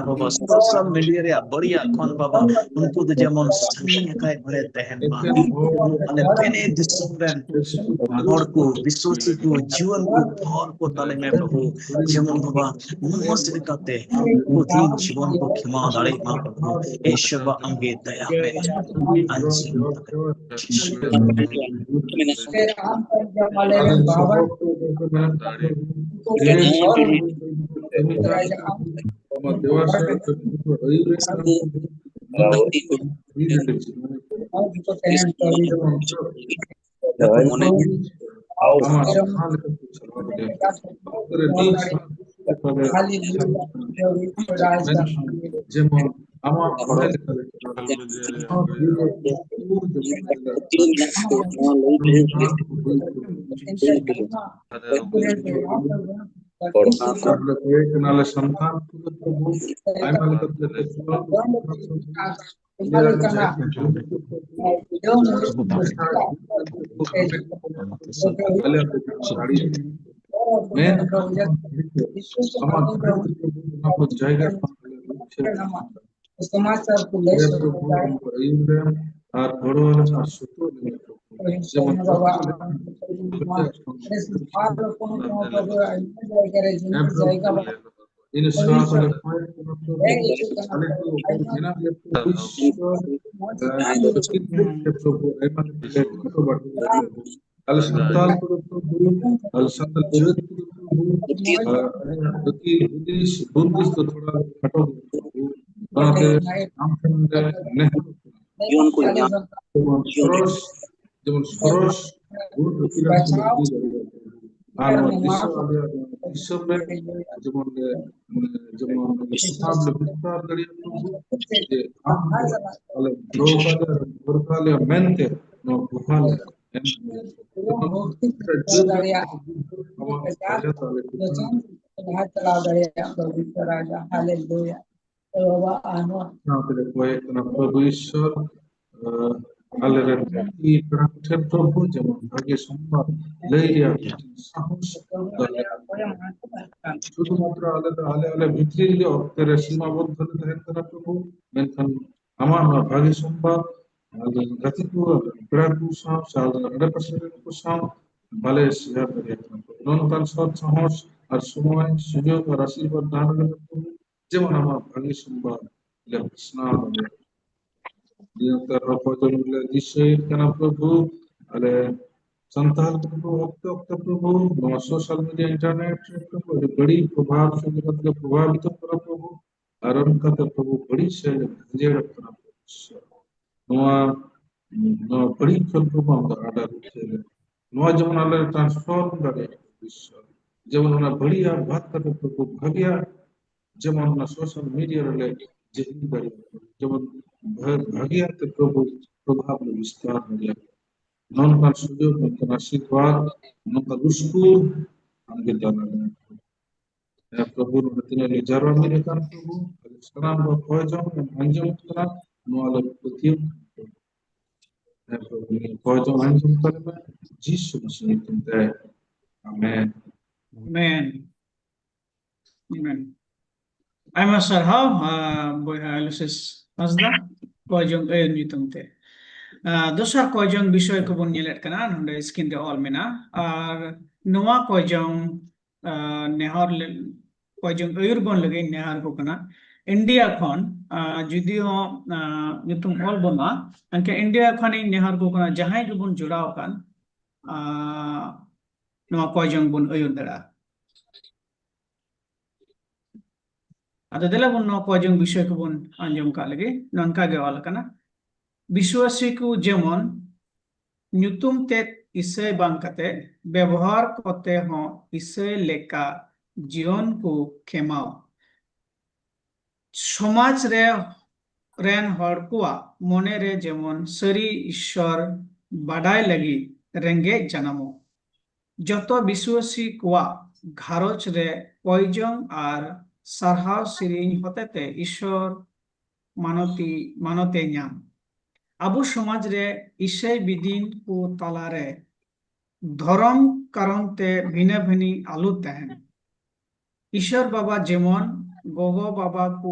ᱵᱟᱵᱟ, ᱥᱳᱥᱟᱞ ᱢᱤᱰᱤᱭᱟ ᱨᱮᱭᱟᱜ ᱵᱟᱹᱲᱤᱡᱟᱜ ᱠᱷᱚᱱ ᱵᱟᱵᱟ, ᱩᱱᱠᱩ ᱫᱚ ᱡᱮᱢᱚᱱ ᱥᱟᱺᱜᱤᱧ ᱟᱠᱟᱭ ᱵᱟᱲᱮ ᱛᱟᱦᱮᱱ ᱢᱟ᱾ ᱟᱞᱮ ᱯᱮᱱᱮ ᱫᱤᱥᱚᱢ ᱨᱮᱱ ᱦᱚᱲ ᱠᱚ, ᱵᱤᱥᱣᱟᱥᱤ ᱠᱚ, ᱡᱩᱣᱟᱹᱱ ᱠᱚ, ᱦᱚᱲ ᱠᱚ ᱛᱟᱞᱮ ᱢᱮ ᱯᱨᱚᱵᱷᱩ, ᱡᱮᱢᱚᱱ ᱵᱟᱵᱟ ᱢᱚᱡᱽ ᱞᱮᱠᱟᱛᱮ ᱩᱱᱠᱩ ᱫᱤᱱ ᱡᱤᱵᱚᱱ ᱠᱚ ᱠᱷᱮᱢᱟᱣ ᱫᱟᱲᱮᱭᱟᱜ ᱢᱟ ᱯᱨᱚᱵᱷᱩ᱾ ᱤᱥᱚᱨ ᱵᱟᱵᱟ ᱟᱢᱜᱮ ᱫᱟᱭᱟ ᱢᱮ᱾ ᱟᱸᱡᱚᱢ ᱠᱟᱹᱢᱤ ᱠᱟᱱ ᱟᱢᱟᱜ ᱫᱮᱣᱟ ᱥᱮᱵᱟ ᱠᱟᱹᱢᱤ ᱠᱚ ᱟᱹᱭᱩᱨ ᱨᱮ ᱠᱟᱱ ᱠᱚ ᱟᱹᱭᱩᱨ ᱨᱮ ᱠᱟᱱ ᱠᱚ ᱡᱮᱢᱚᱱ ᱟᱢᱟᱜ ᱡᱟᱦᱟᱸ ᱞᱮᱠᱟ ᱠᱚ ᱪᱟᱞᱟᱣ ᱫᱟᱲᱮᱭᱟᱜ ᱠᱟᱱᱟ, ᱚᱠᱛᱚ ᱨᱮ ᱱᱤᱡ ᱥᱟᱶ ᱛᱮ ᱪᱟᱞᱟᱣ ᱫᱟᱲᱮᱭᱟᱜ ᱠᱟᱱᱟ᱾ ᱢᱮᱱᱠᱷᱟᱱ ᱡᱮᱢᱚᱱ ᱟᱢᱟᱜ ᱢᱚᱱᱮ ᱞᱮᱠᱟ ᱨᱮ ᱪᱟᱞᱟᱣ ᱫᱟᱲᱮᱭᱟᱜ ᱠᱟᱱᱟ᱾ ᱱᱚᱣᱟ ᱫᱤᱱ ᱨᱮ ᱩᱱᱠᱩ ᱡᱮᱢᱚᱱ ᱟᱢᱟᱜ ᱡᱟᱦᱟᱸ ᱠᱚ ᱦᱩᱭ ᱠᱚ ᱦᱩᱭ ᱠᱚ ᱛᱟᱦᱞᱮ ᱠᱚᱭᱮᱠ ᱠᱟᱱᱟᱞᱮ ᱥᱟᱱᱛᱟᱲ ᱠᱚᱫᱚ ᱯᱨᱚᱵᱷᱩ, ᱟᱭᱢᱟ ᱞᱮᱠᱟᱛᱮ ᱞᱮ ᱪᱟᱞᱟᱣ ᱠᱟᱱᱟ᱾ ᱟᱞᱮ ᱟᱯᱮ ᱴᱷᱮᱱ ᱥᱟᱹᱲᱤ ᱢᱮᱱᱠᱷᱟᱱ ᱟᱢᱟᱜ ᱫᱟᱲᱮ ᱛᱮ ᱯᱨᱚᱵᱷᱩ ᱚᱱᱟ ᱠᱚ ᱡᱟᱭᱜᱟ ᱠᱷᱚᱱ ᱟᱞᱮ ᱨᱩᱠᱷᱤᱭᱟᱹ ᱥᱚᱢᱟᱪᱟᱨ ᱠᱚ ᱞᱟᱹᱭ ᱦᱮ ᱥᱚᱫᱚᱨ ᱯᱨᱚᱵᱷᱩ, ᱠᱮᱫᱟ᱾ ᱟᱢ ᱠᱚ ᱟᱹᱭᱩᱨ ᱞᱮᱢ ᱟᱨ ᱜᱚᱲᱚ ᱟᱞᱮᱢ ᱟᱨ ᱥᱩᱛᱩᱜ ᱞᱮᱢ ᱯᱨᱚᱵᱷᱩ᱾ ᱡᱮᱢᱚᱱ ᱵᱟᱵᱟ, ᱡᱚᱛᱚ ᱞᱮᱠᱟᱱ ᱟᱢ ᱠᱚ ᱟᱹᱰᱤ ᱥᱟᱨᱦᱟᱣ ᱯᱨᱚᱵᱷᱩ, ᱟᱭᱢᱟ ᱡᱟᱭᱜᱟ ᱨᱮ ᱡᱤᱱᱤᱥ ᱦᱮᱸ ᱯᱨᱚᱵᱷᱩ, ᱡᱟᱭᱜᱟ ᱵᱟᱝ᱾ ᱤᱱᱟᱹ ᱥᱟᱶ ᱛᱮᱞᱮ ᱠᱚᱭᱮᱠ ᱠᱟᱱᱟ ᱯᱨᱚᱵᱷᱩ, ᱦᱮᱸ, ᱦᱤᱡᱩᱜ ᱠᱟᱱᱟ ᱟᱞᱮ ᱠᱚ ᱯᱨᱚᱵᱷᱩ, ᱚᱠᱚᱭ ᱟᱭᱢᱟ ᱢᱮᱱᱟᱜ ᱞᱮ ᱯᱨᱚᱵᱷᱩ, ᱢᱚᱡᱽ ᱤᱥᱥᱚᱨ, ᱟᱹᱰᱤ ᱟᱹᱰᱤ ᱯᱨᱚᱵᱷᱩ, ᱟᱭᱢᱟ ᱞᱮ ᱠᱚᱭᱮᱠ ᱠᱟᱱᱟ ᱯᱨᱚᱵᱷᱩ᱾ ᱟᱞᱮ ᱥᱟᱱᱛᱟᱲ ᱠᱚᱫᱚ ᱯᱨᱚᱵᱷᱩ, ᱟᱞᱮ ᱥᱟᱱᱛᱟᱲ ᱡᱟᱹᱛ ᱠᱚᱫᱚ ᱯᱨᱚᱵᱷᱩ, ᱟᱨ ᱟᱹᱠᱤᱞ ᱦᱩᱫᱤᱥ ᱵᱩᱫᱷᱤ ᱫᱚ ᱛᱷᱚᱲᱟ ᱠᱷᱟᱴᱚ ᱜᱮᱭᱟ ᱯᱨᱚᱵᱷᱩ᱾ ᱚᱱᱟᱛᱮ ᱟᱢ ᱴᱷᱮᱱ ᱞᱮ ᱱᱮᱦᱚᱨᱚᱜ ᱠᱟᱱᱟ᱾ ᱡᱤᱭᱚᱱ ᱠᱚ ᱧᱟᱢ᱾ ᱡᱮᱢᱚᱱ ᱥᱚᱨᱚᱥ, ᱡᱮᱢᱚᱱ ᱥᱚᱨᱚᱥ ᱜᱩᱱ ᱟᱹᱠᱤᱞᱟᱱ ᱠᱚ ᱵᱩᱫᱷᱤ ᱫᱟᱲᱮᱭᱟᱜᱼᱟ᱾ ᱟᱨ ᱱᱚᱣᱟ ᱫᱤᱥᱚᱢ, ᱟᱞᱮᱭᱟᱜ ᱱᱚᱣᱟ ᱫᱤᱥᱚᱢ ᱨᱮ ᱡᱮᱢᱚᱱ ᱞᱮ, ᱡᱮᱢᱚᱱ ᱥᱟᱵ ᱞᱮ ᱵᱤᱥᱛᱟᱨ ᱫᱟᱲᱮᱭᱟᱜ ᱯᱨᱚᱵᱷᱩ, ᱡᱮ ᱟᱢ ᱫᱚ ᱟᱞᱮ ᱫᱚᱦᱚ ᱠᱟᱞᱮ, ᱫᱚᱦᱚ ᱠᱟᱞᱮ ᱢᱮᱱᱛᱮ ᱱᱚᱣᱟ ᱯᱨᱚᱵᱷᱟ ᱞᱮ ᱮᱢ ᱫᱟᱲᱮᱭᱟᱜᱼᱟ᱾ ᱡᱮᱢᱚᱱ ᱟᱢᱟᱜ ᱫᱟᱭᱟ ᱛᱟᱞᱮ ᱪᱮᱛᱟᱱ ᱨᱮ ᱪᱟᱞᱟᱣ ᱫᱟᱲᱮᱭᱟᱜᱼᱟ, ᱯᱨᱚᱵᱷᱩ ᱨᱟᱡᱟ᱾ ᱦᱟᱞᱮᱞᱩᱭᱟ᱾ ᱮ ᱵᱟᱵᱟ, ᱟᱨᱦᱚᱸ ᱥᱟᱶᱛᱮ ᱞᱮ ᱠᱚᱭᱮᱠ ᱠᱟᱱᱟ ᱯᱨᱚᱵᱷᱩ ᱤᱥᱥᱚᱨ, ᱟᱞᱮ ᱨᱮᱱ ᱜᱟᱛᱮ ᱯᱮᱲᱟ ᱠᱚ ᱴᱷᱮᱱ ᱯᱨᱚᱵᱷᱩ ᱡᱮᱢᱚᱱ ᱵᱷᱟᱜᱮ ᱥᱚᱢᱵᱟᱫ ᱞᱟᱹᱭ ᱨᱮᱭᱟᱜ ᱥᱟᱦᱚᱥ ᱫᱟᱲᱮᱭᱟᱜ᱾ ᱥᱩᱫᱷᱩ ᱢᱟᱛᱨᱚ ᱟᱞᱮ ᱫᱚ ᱟᱞᱮ, ᱟᱞᱮ ᱵᱷᱤᱛᱨᱤ ᱨᱮᱜᱮ ᱚᱠᱛᱮ ᱨᱮ ᱥᱤᱢᱟ ᱵᱚᱫᱽᱫᱷᱚ ᱞᱮ ᱛᱟᱦᱮᱱ ᱠᱟᱱᱟ ᱯᱨᱚᱵᱷᱩ, ᱢᱮᱱᱠᱷᱟᱱ ᱟᱢᱟᱜ ᱱᱚᱣᱟ ᱵᱷᱟᱜᱮ ᱥᱚᱢᱵᱟᱫ ᱟᱞᱮ ᱜᱟᱛᱮ ᱠᱚ, ᱯᱮᱲᱟ ᱠᱚ ᱥᱟᱶ ᱥᱮ ᱟᱞᱮ ᱟᱰᱮ ᱯᱟᱥᱮ ᱨᱮᱱ ᱠᱚ ᱥᱟᱶ ᱵᱟᱞᱮ ᱥᱮᱭᱟᱨ ᱫᱟᱲᱮᱭᱟᱜ ᱠᱟᱱᱟ᱾ ᱱᱚᱜᱼᱚ ᱱᱚᱝᱠᱟᱱ ᱥᱚᱛ ᱥᱟᱦᱚᱥ ᱟᱨ ᱥᱚᱢᱚᱭ, ᱥᱩᱡᱳᱜᱽ ᱟᱨ ᱟᱥᱤᱨᱵᱟᱫᱽ ᱫᱟᱱ ᱟᱞᱮ ᱢᱮ ᱯᱨᱚᱵᱷᱩ, ᱡᱮᱢᱚᱱ ᱟᱢᱟᱜ ᱵᱷᱟᱹᱜᱤ ᱥᱚᱢᱵᱟᱫ ᱞᱮ ᱯᱟᱥᱱᱟᱣ ᱫᱟᱲᱮᱭᱟᱜ᱾ ᱱᱤᱭᱟᱹ ᱚᱠᱛᱮ ᱨᱚᱯᱚᱲ ᱡᱚᱝ ᱞᱮ ᱫᱤᱥᱟᱹᱭᱮᱫ ᱠᱟᱱᱟ ᱯᱨᱚᱵᱷᱩ, ᱟᱞᱮ ᱥᱟᱱᱛᱟᱲ ᱠᱚᱫᱚ ᱚᱠᱛᱚ ᱚᱠᱛᱚ ᱯᱨᱚᱵᱷᱩ ᱱᱚᱣᱟ social media, internet ᱨᱮ ᱯᱨᱚᱵᱷᱩ ᱟᱹᱰᱤ ᱵᱟᱹᱲᱤᱡ ᱯᱨᱚᱵᱷᱟᱵᱽ ᱥᱮ ᱡᱚᱜᱚᱛ ᱨᱮ ᱯᱨᱚᱵᱷᱟᱵᱤᱛᱚᱜ ᱠᱟᱱᱟ ᱯᱨᱚᱵᱷᱩ, ᱟᱨ ᱚᱱᱠᱟᱛᱮ ᱯᱨᱚᱵᱷᱩ ᱵᱟᱹᱲᱤᱡ ᱥᱮᱫ ᱵᱷᱮᱡᱟᱲᱚᱜ ᱠᱟᱱᱟ ᱯᱨᱚᱵᱷᱩ ᱤᱥᱚᱨ᱾ ᱱᱚᱣᱟ, ᱱᱚᱣᱟ ᱵᱟᱹᱲᱤᱡ ᱠᱷᱚᱱ ᱯᱨᱚᱵᱷᱩ ᱟᱢ ᱫᱚ ᱟᱰᱟ ᱨᱩᱠᱷᱤᱭᱟᱹ ᱞᱮ᱾ ᱱᱚᱣᱟ ᱡᱮᱢᱚᱱ ᱟᱞᱮ transform ᱫᱟᱲᱮᱭᱟᱜᱼᱟ ᱯᱨᱚᱵᱷᱩ ᱤᱥᱚᱨ, ᱡᱮᱢᱚᱱ ᱚᱱᱟ ᱵᱟᱹᱲᱤᱡ ᱟᱜ ᱵᱟᱫ ᱠᱟᱛᱮ ᱯᱨᱚᱵᱷᱩ ᱵᱷᱟᱜᱮᱭᱟᱜ ᱡᱮᱢᱚᱱ ᱚᱱᱟ social media ᱨᱮᱞᱮ ᱡᱟᱹᱦᱤᱨ ᱫᱟᱲᱮᱭᱟᱜᱼᱟ, ᱡᱮᱢᱚᱱ ᱵᱷᱟ-, ᱵᱷᱟᱹᱜᱤᱭᱟᱜ ᱛᱮ ᱯᱨᱚᱵᱷᱩ ᱯᱨᱚᱵᱷᱟᱵ ᱞᱮ ᱵᱤᱥᱛᱟᱨ ᱫᱟᱲᱮᱭᱟᱜᱼᱟ᱾ ᱱᱚᱝᱠᱟᱱ ᱥᱩᱡᱳᱜᱽ, ᱱᱚᱝᱠᱟᱱ ᱟᱥᱤᱨᱵᱟᱫ, ᱱᱚᱝᱠᱟᱱ ᱩᱥᱠᱩᱨ ᱟᱢᱜᱮ ᱫᱟᱱ ᱟᱞᱮ ᱢᱮ᱾ ᱦᱮᱸ ᱯᱨᱚᱵᱷᱩ, ᱱᱚᱰᱮ ᱛᱤᱱᱟᱹᱜ ᱞᱮ ᱡᱟᱨᱣᱟ ᱢᱤᱫ ᱟᱠᱟᱱ ᱯᱨᱚᱵᱷᱩ, ᱟᱞᱮ ᱥᱟᱱᱟᱢ ᱠᱚ ᱠᱚᱭ ᱡᱚᱝ ᱮᱢ ᱟᱸᱡᱚᱢ ᱠᱟᱱᱟ, ᱱᱚᱣᱟ ᱞᱮ ᱯᱟᱹᱛᱭᱟᱹᱣ ᱠᱟᱱᱟ ᱯᱨᱚᱵᱷᱩ᱾ ᱦᱮᱸ ᱯᱨᱚᱵᱷᱩ, ᱱᱤᱭᱟᱹ ᱠᱚᱭ ᱡᱚᱝ ᱟᱸᱡᱚᱢ ᱛᱟᱞᱮ ᱢᱮ, ᱡᱤᱥᱩ ᱢᱟᱥᱤ ᱧᱩᱛᱩᱢ ᱛᱮ᱾ ᱟᱢᱮᱱ᱾ ᱟᱢᱮᱱ᱾ ᱟᱢᱮᱱ᱾ ᱟᱭᱢᱟ ᱥᱟᱨᱦᱟᱣ, ᱟ, ᱵᱚᱭᱦᱟ ᱟᱞᱳᱥᱤᱥ ᱦᱟᱸᱥᱫᱟ, ᱠᱚᱭ ᱡᱚᱝ ᱟᱹᱭᱩᱨ ᱧᱩᱛᱩᱢ ᱛᱮ᱾ ᱟ, ᱫᱚᱥᱟᱨ ᱠᱚᱭ ᱡᱚᱝ ᱵᱤᱥᱚᱭ ᱠᱚᱵᱚᱱ ᱧᱮᱞᱮᱫ ᱠᱟᱱᱟ ᱱᱚᱰᱮ screen ᱨᱮ ᱚᱞ ᱢᱮᱱᱟᱜᱼᱟ᱾ ᱟᱨ ᱱᱚᱣᱟ ᱠᱚᱭ ᱡᱚᱝ, ᱟ, ᱱᱮᱦᱚᱨ ᱞᱮ-, ᱠᱚᱭ ᱡᱚᱝ ᱟᱹᱭᱩᱨ ᱵᱚᱱ ᱞᱟᱹᱜᱤᱫ ᱱᱮᱦᱚᱨ ᱠᱚ ᱠᱟᱱᱟ᱾ ᱤᱱᱰᱤᱭᱟ ᱠᱷᱚᱱ, ᱟ, ᱡᱩᱫᱤ ᱦᱚᱸ, ᱟ, ᱧᱩᱛᱩᱢ ᱚᱞ ᱵᱟᱹᱱᱩᱜᱼᱟ, ᱮᱱᱠᱷᱟᱱ ᱤᱱᱰᱤᱭᱟ ᱠᱷᱚᱱ ᱤᱧ ᱱᱮᱦᱚᱨ ᱠᱚ ᱠᱟᱱᱟ, ᱡᱟᱦᱟᱸᱭ ᱜᱮᱵᱚᱱ ᱡᱚᱲᱟᱣ ᱟᱠᱟᱱ, ᱟ, ᱱᱚᱣᱟ ᱠᱚᱭ ᱡᱚᱝ ᱵᱚᱱ ᱟᱹᱭᱩᱨ ᱫᱟᱲᱮᱭᱟᱜᱼᱟ᱾ ᱟᱫᱚ ᱫᱮᱞᱟ ᱵᱚᱱ ᱱᱚᱣᱟ ᱠᱚᱭ ᱡᱚᱝ ᱵᱤᱥᱚᱭ ᱠᱚᱵᱚᱱ ᱟᱸᱡᱚᱢ ᱠᱟᱜ ᱞᱮᱜᱮ᱾ ᱱᱚᱝᱠᱟ ᱜᱮ ᱚᱞ ᱟᱠᱟᱱᱟ, ᱵᱤᱥᱣᱟᱥᱤ ᱠᱚ ᱡᱮᱢᱚᱱ ᱧᱩᱛᱩᱢ ᱛᱮᱫ ᱤᱥᱟᱹᱭ ᱵᱟᱝ ᱠᱟᱛᱮ ᱵᱮᱵᱚᱦᱟᱨ ᱠᱚᱛᱮ ᱦᱚᱸ ᱤᱥᱟᱹᱭ ᱞᱮᱠᱟ ᱡᱤᱭᱚᱱ ᱠᱚ ᱠᱷᱮᱢᱟᱣ᱾ ᱥᱚᱢᱟᱡᱽ ᱨᱮ, ᱨᱮᱱ ᱦᱚᱲ ᱠᱚᱣᱟᱜ ᱢᱚᱱᱮ ᱨᱮ ᱡᱮᱢᱚᱱ ᱥᱟᱹᱨᱤ ᱤᱥᱥᱚᱨ ᱵᱟᱰᱟᱭ ᱞᱟᱹᱜᱤᱫ ᱨᱮᱸᱜᱮᱡ ᱡᱟᱱᱟᱢᱚᱜ᱾ ᱡᱚᱛᱚ ᱵᱤᱥᱣᱟᱥᱤ ᱠᱚᱣᱟᱜ ᱜᱷᱟᱨᱚᱸᱡᱽ ᱨᱮ ᱠᱚᱭᱡᱚᱝ ᱟᱨ ᱥᱟᱨᱦᱟᱣ ᱥᱮᱨᱮᱧ ᱦᱚᱛᱮᱛᱮ ᱤᱥᱥᱚᱨ ᱢᱟᱱᱚᱛᱤ, ᱢᱟᱱᱚᱛᱮ ᱧᱟᱢ᱾ ᱟᱵᱚ ᱥᱚᱢᱟᱡᱽ ᱨᱮ ᱤᱥᱟᱹᱭ ᱵᱤᱫᱤᱱ ᱠᱚ ᱛᱟᱞᱟᱨᱮ ᱫᱷᱚᱨᱚᱢ ᱠᱟᱨᱚᱱ ᱛᱮ ᱵᱷᱤᱱᱟᱹ ᱵᱷᱤᱱᱤ ᱟᱞᱚ ᱛᱟᱦᱮᱱ᱾ ᱤᱥᱚᱨ ᱵᱟᱵᱟ ᱡᱮᱢᱚᱱ ᱜᱚᱜᱚ ᱵᱟᱵᱟ ᱠᱚ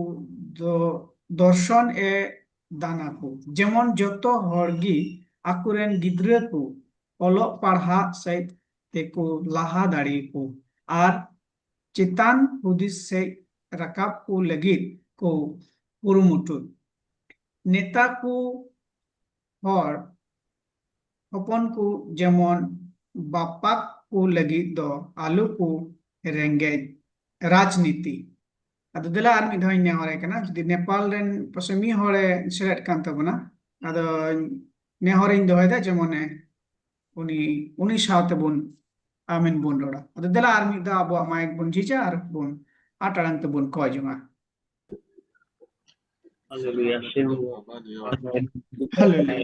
ᱫᱚ-, ᱫᱚᱨᱥᱚᱱ ᱮ ᱫᱟᱱᱟ ᱠᱚ, ᱡᱮᱢᱚᱱ ᱡᱚᱛᱚ ᱦᱚᱲ ᱜᱮ ᱟᱠᱚᱨᱮᱱ ᱜᱤᱫᱽᱨᱟᱹ ᱠᱚ ᱚᱞᱚᱜ ᱯᱟᱲᱦᱟᱜ ᱥᱮᱫ ᱛᱮᱠᱚ ᱞᱟᱦᱟ ᱫᱟᱲᱮᱭᱟᱠᱚ ᱟᱨ ᱪᱮᱛᱟᱱ ᱦᱩᱫᱤᱥ ᱥᱮᱫ ᱨᱟᱠᱟᱵ ᱠᱚ ᱞᱟᱹᱜᱤᱫ ᱠᱚ ᱠᱩᱨᱩᱢᱩᱴᱩ᱾ ᱱᱮᱛᱟ ᱠᱚ ᱦᱚᱲ ᱦᱚᱯᱚᱱ ᱠᱚ ᱡᱮᱢᱚᱱ ᱵᱟᱯᱟᱠ ᱠᱚ ᱞᱟᱹᱜᱤᱫ ᱫᱚ ᱟᱞᱚ ᱠᱚ ᱨᱮᱸᱜᱮᱡ᱾ ᱨᱟᱡᱽᱱᱤᱛᱤ᱾ ᱟᱫᱚ ᱫᱮᱞᱟ ᱟᱨ ᱢᱤᱫ ᱫᱷᱟᱣ ᱤᱧ ᱱᱮᱦᱚᱨᱮ ᱠᱟᱱᱟ, ᱡᱩᱫᱤ ᱱᱮᱯᱟᱞ ᱨᱮᱱ ᱯᱟᱥᱮ ᱢᱤᱫ ᱦᱚᱲᱮ ᱥᱮᱞᱮᱫ ᱠᱟᱱ ᱛᱟᱵᱚᱱᱟ, ᱟᱫᱚ ᱱᱮᱦᱚᱨᱤᱧ ᱫᱚᱦᱚᱭᱮᱫᱟ ᱡᱮᱢᱚᱱᱮ ᱩᱱᱤ, ᱩᱱᱤ ᱥᱟᱶ ᱛᱮᱵᱚᱱ ᱟᱢᱮᱱ ᱵᱚᱱ ᱨᱚᱲᱟ᱾ ᱟᱫᱚ ᱫᱮᱞᱟ ᱟᱨ ᱢᱤᱫ ᱫᱷᱟᱣ ᱟᱵᱚᱣᱟᱜ ᱢᱟᱭᱤᱠ ᱵᱚᱱ ᱡᱷᱤᱡᱟ ᱟᱨ ᱵᱚᱱ ᱟᱨ ᱟᱲᱟᱝ ᱛᱮᱵᱚᱱ ᱠᱚᱭ ᱡᱚᱝᱟ᱾ ᱦᱟᱞᱮᱞᱩᱭᱟ᱾ ᱦᱟᱞᱮᱞᱩᱭᱟ᱾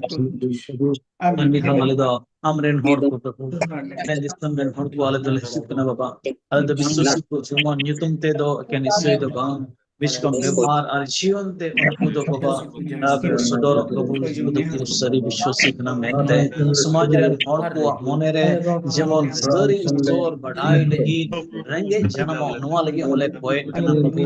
ᱟᱨ ᱢᱤᱫ ᱫᱷᱟᱣ ᱟᱞᱮ ᱫᱚ ᱟᱢᱨᱮᱱ ᱦᱚᱲ ᱠᱚ ᱛᱟᱵᱚᱱ, ᱟᱞᱮ ᱫᱤᱥᱚᱢ ᱨᱮᱱ ᱦᱚᱲ ᱠᱚ ᱟᱞᱮ ᱫᱚᱞᱮ ᱦᱤᱡᱩᱜ ᱠᱟᱱᱟ ᱵᱟᱵᱟ᱾ ᱟᱞᱮ ᱫᱚ ᱵᱤᱥᱥᱟᱹᱥᱤ ᱠᱚ ᱡᱮᱢᱚᱱ ᱧᱩᱛᱩᱢ ᱛᱮᱫᱚ ᱮᱠᱮᱱ ᱤᱥᱟᱹᱭ ᱫᱚ ᱵᱟᱝ, ᱵᱤᱥᱠᱚᱢ ᱵᱮᱵᱚᱦᱟᱨ ᱟᱨ ᱡᱤᱭᱚᱱ ᱛᱮ ᱩᱱᱠᱩ ᱫᱚ ᱵᱟᱵᱟ, ᱟᱨ ᱥᱚᱫᱚᱨᱚᱜ ᱵᱟᱵᱚ ᱩᱱᱠᱩ ᱫᱚ ᱥᱟᱹᱨᱤ ᱵᱤᱥᱥᱟᱹᱥᱤ ᱠᱟᱱᱟ ᱢᱮᱱᱛᱮ ᱥᱚᱢᱟᱡᱽ ᱨᱮᱱ ᱦᱚᱲ ᱠᱚᱣᱟᱜ ᱢᱚᱱᱮ ᱨᱮ ᱡᱮᱢᱚᱱ ᱥᱟᱹᱨᱤ ᱤᱥᱚᱨ ᱵᱟᱰᱟᱭ ᱞᱟᱹᱜᱤᱫ ᱨᱮᱸᱜᱮᱡ ᱡᱟᱱᱟᱢᱚᱜ, ᱱᱚᱣᱟ ᱞᱟᱹᱜᱤᱫ ᱦᱚᱸᱞᱮ ᱠᱚᱭᱮᱫ ᱠᱟᱱᱟ ᱯᱨᱚᱵᱷᱩ᱾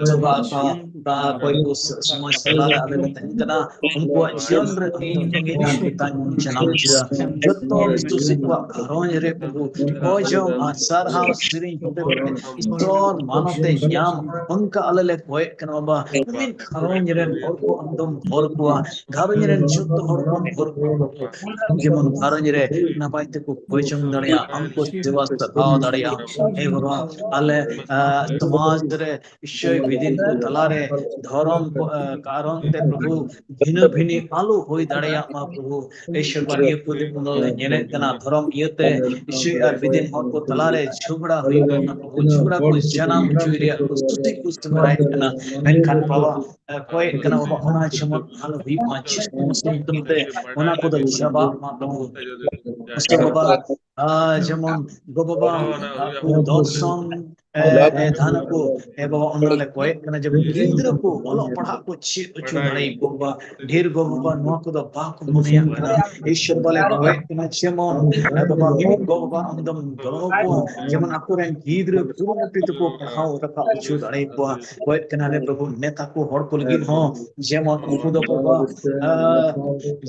ᱥᱚᱵᱷᱟ ᱟᱠᱟ ᱚᱠᱟ ᱚᱠᱚᱭ ᱠᱚ ᱥᱚᱢᱟᱡᱽ ᱛᱟᱞᱟ ᱨᱮ ᱟᱞᱮ ᱞᱮ ᱛᱟᱦᱮᱱ ᱠᱟᱱᱟ, ᱩᱱᱠᱩᱣᱟᱜ ᱡᱤᱭᱚᱱ ᱨᱮ ᱟᱢ ᱫᱚ ᱢᱤᱫ ᱢᱮᱛᱟᱧ ᱡᱟᱱᱟᱢ ᱦᱚᱪᱚᱭᱟ᱾ ᱡᱚᱛᱚ ᱵᱤᱥᱥᱟᱹᱥᱤ ᱠᱚᱣᱟᱜ ᱜᱷᱟᱨᱚᱸᱡᱽ ᱨᱮ ᱯᱨᱚᱵᱷᱩ ᱠᱚᱭ ᱡᱚᱝ ᱟᱨ ᱥᱟᱨᱦᱟᱣ ᱥᱮᱨᱮᱧ ᱦᱚᱛᱮ ᱛᱮ ᱤᱥᱚᱨ ᱢᱟᱱᱚᱛ ᱮ ᱧᱟᱢ, ᱚᱱᱠᱟ ᱟᱞᱮ ᱞᱮ ᱠᱚᱭᱮᱫ ᱠᱟᱱᱟ ᱵᱟᱵᱟ᱾ ᱢᱤᱫ ᱜᱷᱟᱨᱚᱸᱡᱽ ᱨᱮᱱ ᱦᱚᱲ ᱠᱚ ᱟᱢ ᱫᱚᱢ ᱵᱷᱚᱨ ᱠᱚᱣᱟ, ᱜᱷᱟᱨᱚᱸᱡᱽ ᱨᱮᱱ ᱡᱚᱛᱚ ᱦᱚᱲ ᱠᱚᱢ ᱵᱷᱚᱨ ᱠᱚᱣᱟ, ᱡᱮᱢᱚᱱ ᱜᱷᱟᱨᱚᱸᱡᱽ ᱨᱮ ᱱᱟᱯᱟᱭ ᱛᱮᱠᱚ ᱠᱚᱭ ᱡᱚᱝ ᱫᱟᱲᱮᱭᱟᱜ, ᱟᱢ ᱠᱚ ᱥᱮᱵᱟ ᱥᱟᱨᱦᱟᱣ ᱫᱟᱲᱮᱭᱟᱜ᱾ ᱮ ᱵᱟᱵᱟ, ᱟᱞᱮ, ᱟ, ᱥᱚᱢᱟᱡᱽ ᱨᱮ ᱤᱥᱚᱭ ᱵᱤᱫᱤᱱ ᱠᱚ ᱛᱟᱞᱟᱨᱮ ᱫᱷᱚᱨᱚᱢ ᱠᱚ, ᱟ, ᱠᱟᱨᱚᱱ ᱛᱮ ᱯᱨᱚᱵᱷᱩ ᱵᱷᱤᱱᱟᱹ ᱵᱷᱤᱱᱤ ᱟᱞᱚ ᱦᱩᱭ ᱫᱟᱲᱮᱭᱟᱜ ᱢᱟ ᱯᱨᱚᱵᱷᱩ᱾ ᱤᱥᱚᱨ ᱵᱟᱵᱟ, ᱱᱤᱭᱟᱹ ᱠᱚ ᱫᱤᱱ ᱠᱚ ᱧᱮᱞᱮᱫ ᱠᱟᱱᱟ ᱫᱷᱚᱨᱚᱢ ᱤᱭᱟᱹᱛᱮ ᱤᱥᱚᱭ ᱟᱨ ᱵᱤᱫᱤᱱ ᱦᱚᱲ ᱠᱚ ᱛᱟᱞᱟᱨᱮ ᱡᱷᱚᱜᱽᱲᱟ ᱦᱩᱭᱩᱜ ᱠᱟᱱᱟ ᱯᱨᱚᱵᱷᱩ᱾ ᱡᱷᱚᱜᱽᱲᱟ ᱠᱚ ᱡᱟᱱᱟᱢ ᱦᱚᱪᱚᱭ ᱨᱮᱭᱟᱜ ᱠᱚ ᱥᱩᱥᱤ ᱠᱚ ᱥᱮᱸᱫᱽᱨᱟᱭᱮᱫ ᱠᱟᱱᱟ᱾ ᱢᱮᱱᱠᱷᱟᱱ ᱵᱟᱵᱟ, ᱟ, ᱠᱚᱭᱮᱫ ᱠᱟᱱᱟ ᱵᱟᱵᱟ, ᱚᱱᱟ ᱡᱮᱢᱚᱱ ᱟᱞᱚ ᱦᱩᱭᱩᱜ ᱢᱟ, ᱡᱤᱥᱩ ᱢᱟᱥᱤ ᱧᱩᱛᱩᱢ ᱛᱮ ᱚᱱᱟ ᱠᱚᱫᱚ ᱪᱟᱵᱟᱜ ᱢᱟ ᱯᱨᱚᱵᱷᱩ᱾ ᱤᱥᱚᱨ ᱵᱟᱵᱟ, ᱟ, ᱡᱮᱢᱚᱱ ᱜᱚ ᱵᱟᱵᱟ, ᱟ, ᱠᱚ ᱫᱚᱨᱥᱚᱱ, ᱮ, ᱮ, ᱫᱷᱟᱱ ᱠᱚ, ᱮ ᱵᱟᱵᱟ, ᱚᱱᱟ ᱞᱮ ᱠᱚᱭᱮᱫ ᱠᱟᱱᱟ ᱡᱮᱢᱚᱱ ᱜᱤᱫᱽᱨᱟᱹ ᱠᱚ ᱚᱞᱚᱜ ᱯᱟᱲᱦᱟᱜ ᱠᱚ ᱪᱮᱫ ᱦᱚᱪᱚ ᱫᱟᱲᱮᱭᱟᱠᱚ ᱵᱟᱵᱟ᱾ ᱰᱷᱮᱨ ᱜᱚ ᱵᱟᱵᱟ ᱱᱚᱣᱟ ᱠᱚᱫᱚ ᱵᱟᱠᱚ ᱢᱚᱱᱮᱭᱟᱜ ᱠᱟᱱᱟ᱾ ᱤᱥᱚᱨ ᱵᱟᱵᱟ ᱞᱮ ᱠᱚᱭᱮᱫ ᱠᱟᱱᱟ ᱡᱮᱢᱚᱱ, ᱮ ᱵᱟᱵᱟ, ᱢᱤᱢᱤᱫ ᱜᱚ ᱵᱟᱵᱟ ᱟᱢ ᱫᱚᱢ ᱜᱚᱲᱚ ᱟᱠᱚᱣᱟ, ᱡᱮᱢᱚᱱ ᱟᱠᱚᱨᱮᱱ ᱜᱤᱫᱽᱨᱟᱹ ᱠᱩᱨᱩᱢᱩᱴᱩ ᱛᱮᱠᱚ ᱯᱟᱲᱦᱟᱣ ᱨᱟᱠᱟᱵ ᱦᱚᱪᱚ ᱫᱟᱲᱮᱭᱟᱠᱚᱣᱟ᱾ ᱠᱚᱭᱮᱫ ᱠᱟᱱᱟᱞᱮ ᱯᱨᱚᱵᱷᱩ, ᱱᱮᱛᱟ ᱠᱚ ᱦᱚᱲ ᱠᱚ ᱞᱟᱹᱜᱤᱫ ᱦᱚᱸ ᱡᱮᱢᱚᱱ ᱩᱱᱠᱩ ᱫᱚ ᱵᱟᱵᱟ, ᱟ,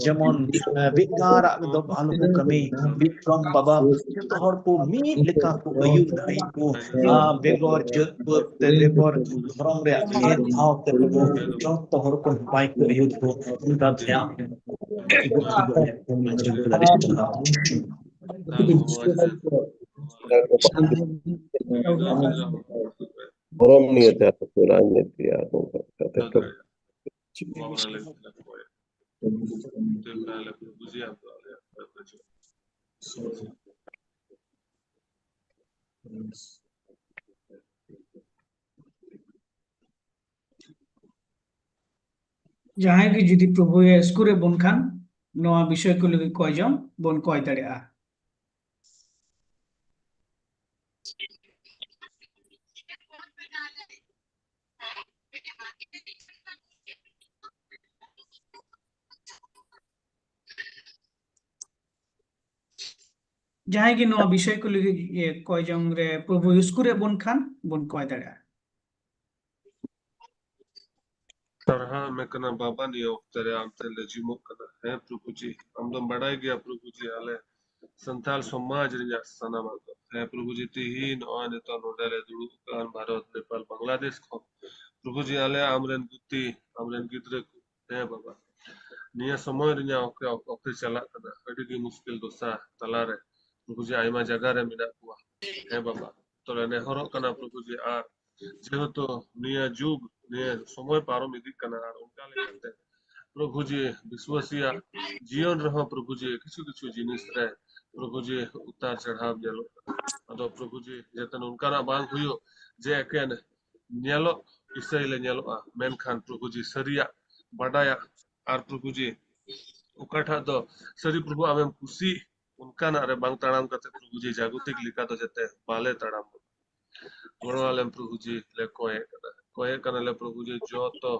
ᱡᱮᱢᱚᱱ, ᱟ, ᱵᱮᱜᱟᱨᱟᱜ ᱫᱚ ᱟᱞᱚ ᱠᱚ ᱠᱟᱹᱢᱤ᱾ ᱵᱤᱠᱨᱚᱢ ᱵᱟᱵᱟ ᱡᱚᱛᱚ ᱦᱚᱲ ᱠᱚ ᱢᱤᱫ ᱞᱮᱠᱟ ᱠᱚ ᱟᱹᱭᱩᱨ ᱫᱟᱲᱮᱭᱟᱠᱚ, ᱟᱨ ᱵᱮᱜᱚᱨ ᱡᱟᱹᱛ ᱯᱟᱹᱛ ᱛᱮ, ᱵᱮᱜᱚᱨ ᱫᱷᱚᱨᱚᱢ ᱨᱮᱭᱟᱜ ᱵᱷᱮᱫ ᱵᱷᱟᱣ ᱛᱮ ᱡᱚᱛᱚ ᱦᱚᱲ ᱠᱚ ᱱᱟᱯᱟᱭ ᱠᱚ ᱟᱹᱭᱩᱨ ᱠᱚ, ᱚᱱᱠᱟ ᱫᱷᱮᱭᱟᱱ ᱫᱷᱚᱨᱚᱢ ᱱᱤᱭᱮ ᱛᱮ ᱟᱛᱳ ᱨᱟᱡᱽᱱᱤᱛᱤ ᱟᱨ ᱱᱚᱝᱠᱟ ᱠᱟᱛᱮ ᱛᱚ ᱡᱟᱦᱟᱸᱭ ᱜᱮ ᱡᱩᱫᱤ ᱯᱨᱚᱵᱷᱩᱭ ᱥᱠᱩᱨᱮᱫ ᱵᱚᱱ ᱠᱷᱟᱱ, ᱱᱚᱣᱟ ᱵᱤᱥᱚᱭ ᱠᱚ ᱞᱟᱹᱜᱤᱫ ᱠᱚᱭ ᱡᱚᱝ ᱵᱚᱱ ᱠᱚᱭ ᱫᱟᱲᱮᱭᱟᱜᱼᱟ᱾ ᱡᱟᱦᱟᱸᱭ ᱜᱮ ᱱᱚᱣᱟ ᱵᱤᱥᱚᱭ ᱠᱚ ᱞᱟᱹᱜᱤᱫ ᱤᱭᱟᱹ ᱠᱚᱭ ᱡᱚᱝ ᱨᱮ ᱯᱨᱚᱵᱷᱩ ᱥᱠᱩᱨᱮᱫ ᱵᱚᱱ ᱠᱷᱟᱱ ᱵᱚᱱ ᱠᱚᱭ ᱫᱟᱲᱮᱭᱟᱜᱼᱟ᱾ ᱥᱟᱨᱦᱟᱣ ᱮᱢᱮ ᱠᱟᱱᱟ ᱵᱟᱵᱟ, ᱱᱤᱭᱟᱹ ᱚᱠᱛᱮ ᱨᱮ ᱟᱢ ᱴᱷᱮᱱ ᱞᱮ ᱡᱤᱢᱚᱜ ᱠᱟᱱᱟ᱾ ᱦᱮᱸ ᱯᱨᱚᱵᱷᱩ ᱡᱤ, ᱟᱢ ᱫᱚᱢ ᱵᱟᱰᱟᱭ ᱜᱮᱭᱟ ᱯᱨᱚᱵᱷᱩ ᱡᱤ, ᱟᱞᱮ ᱥᱟᱱᱛᱟᱲ ᱥᱚᱢᱟᱡᱽ ᱨᱮᱭᱟᱜ ᱥᱟᱱᱟᱢᱟᱜ ᱫᱚ᱾ ᱦᱮᱸ ᱯᱨᱚᱵᱷᱩ ᱡᱤ, ᱛᱤᱦᱤᱧ ᱱᱚᱜᱼᱚᱭ ᱱᱤᱛᱚᱜ ᱱᱚᱰᱮ ᱞᱮ ᱫᱩᱲᱩᱵ ᱟᱠᱟᱱ ᱵᱷᱟᱨᱚᱛ, ᱱᱮᱯᱟᱞ, ᱵᱟᱝᱞᱟᱫᱮᱥ ᱠᱷᱚᱱ᱾ ᱯᱨᱚᱵᱷᱩ ᱡᱤ, ᱟᱞᱮ ᱟᱢᱨᱮᱱ ᱜᱩᱛᱤ, ᱟᱢᱨᱮᱱ ᱜᱤᱫᱽᱨᱟᱹ ᱠᱚ᱾ ᱦᱮᱸ ᱵᱟᱵᱟ, ᱱᱤᱭᱟᱹ ᱥᱚᱢᱚᱭ ᱨᱮᱭᱟᱜ ᱚᱠᱛᱮ, ᱚᱠᱛᱮ ᱪᱟᱞᱟᱜ ᱠᱟᱱᱟ, ᱟᱹᱰᱤ ᱜᱮ ᱢᱩᱥᱠᱤᱞ ᱫᱚᱥᱟ ᱛᱟᱞᱟᱨᱮ ᱯᱨᱚᱵᱷᱩ ᱡᱤ ᱟᱭᱢᱟ ᱡᱟᱭᱜᱟ ᱨᱮ ᱢᱮᱱᱟᱜ ᱠᱚᱣᱟ᱾ ᱦᱮᱸ ᱵᱟᱵᱟ, ᱛᱚᱞᱮ ᱱᱮᱦᱚᱨᱚᱜ ᱠᱟᱱᱟ ᱯᱨᱚᱵᱷᱩ ᱡᱤ, ᱟᱨ ᱡᱮᱦᱮᱛᱩ ᱱᱤᱭᱟᱹ ᱡᱩᱜᱽ, ᱱᱤᱭᱟᱹ ᱥᱚᱢᱚᱭ ᱯᱟᱨᱚᱢ ᱤᱫᱤᱜ ᱠᱟᱱᱟ, ᱟᱨ ᱚᱱᱠᱟ ᱞᱮᱠᱟᱛᱮ ᱯᱨᱚᱵᱷᱩ ᱡᱤ ᱵᱤᱥᱣᱟᱥᱤᱭᱟᱜ ᱡᱤᱭᱚᱱ ᱨᱮᱦᱚᱸ ᱯᱨᱚᱵᱷᱩ ᱡᱤ ᱠᱤᱪᱷᱩ ᱠᱤᱪᱷᱩ ᱡᱤᱱᱤᱥ ᱨᱮ ᱯᱨᱚᱵᱷᱩ ᱡᱤ ᱩᱛᱟᱨ ᱪᱟᱲᱦᱟᱣ ᱧᱮᱞᱚᱜ ᱠᱟᱱᱟ᱾ ᱟᱫᱚ ᱯᱨᱚᱵᱷᱩ ᱡᱤ ᱡᱟᱛᱮ ᱱᱚᱝᱠᱟᱱᱟᱜ ᱵᱟᱝ ᱦᱩᱭᱩᱜ ᱡᱮ ᱮᱠᱮᱱ ᱧᱮᱞᱚᱜ ᱤᱥᱟᱹᱭ ᱞᱮ ᱧᱮᱞᱚᱜᱼᱟ, ᱢᱮᱱᱠᱷᱟᱱ ᱯᱨᱚᱵᱷᱩ ᱡᱤ ᱥᱟᱹᱨᱤᱭᱟᱜ ᱵᱟᱰᱟᱭᱟᱜ, ᱟᱨ ᱯᱨᱚᱵᱷᱩ ᱡᱤ ᱚᱠᱟᱴᱟᱜ ᱫᱚ ᱥᱟᱹᱨᱤ ᱯᱨᱚᱵᱷᱩ ᱟᱢᱮᱢ ᱠᱩᱥᱤ, ᱚᱱᱠᱟᱱᱟᱜ ᱨᱮ ᱵᱟᱝ ᱛᱟᱲᱟᱢ ᱠᱟᱛᱮ ᱯᱨᱚᱵᱷᱩ ᱡᱤ ᱡᱟᱜᱚᱛᱤᱠ ᱞᱮᱠᱟ ᱫᱚ ᱡᱟᱛᱮ ᱵᱟᱞᱮ ᱛᱟᱲᱟᱢ᱾ ᱜᱚᱲᱚ ᱟᱞᱮᱢ ᱯᱨᱚᱵᱷᱩ ᱡᱤ ᱞᱮ ᱠᱚᱭᱮᱫ ᱠᱟᱱᱟ, ᱠᱚᱭᱮᱫ ᱠᱟᱱᱟᱞᱮ ᱯᱨᱚᱵᱷᱩ ᱡᱤ, ᱡᱚᱛᱚ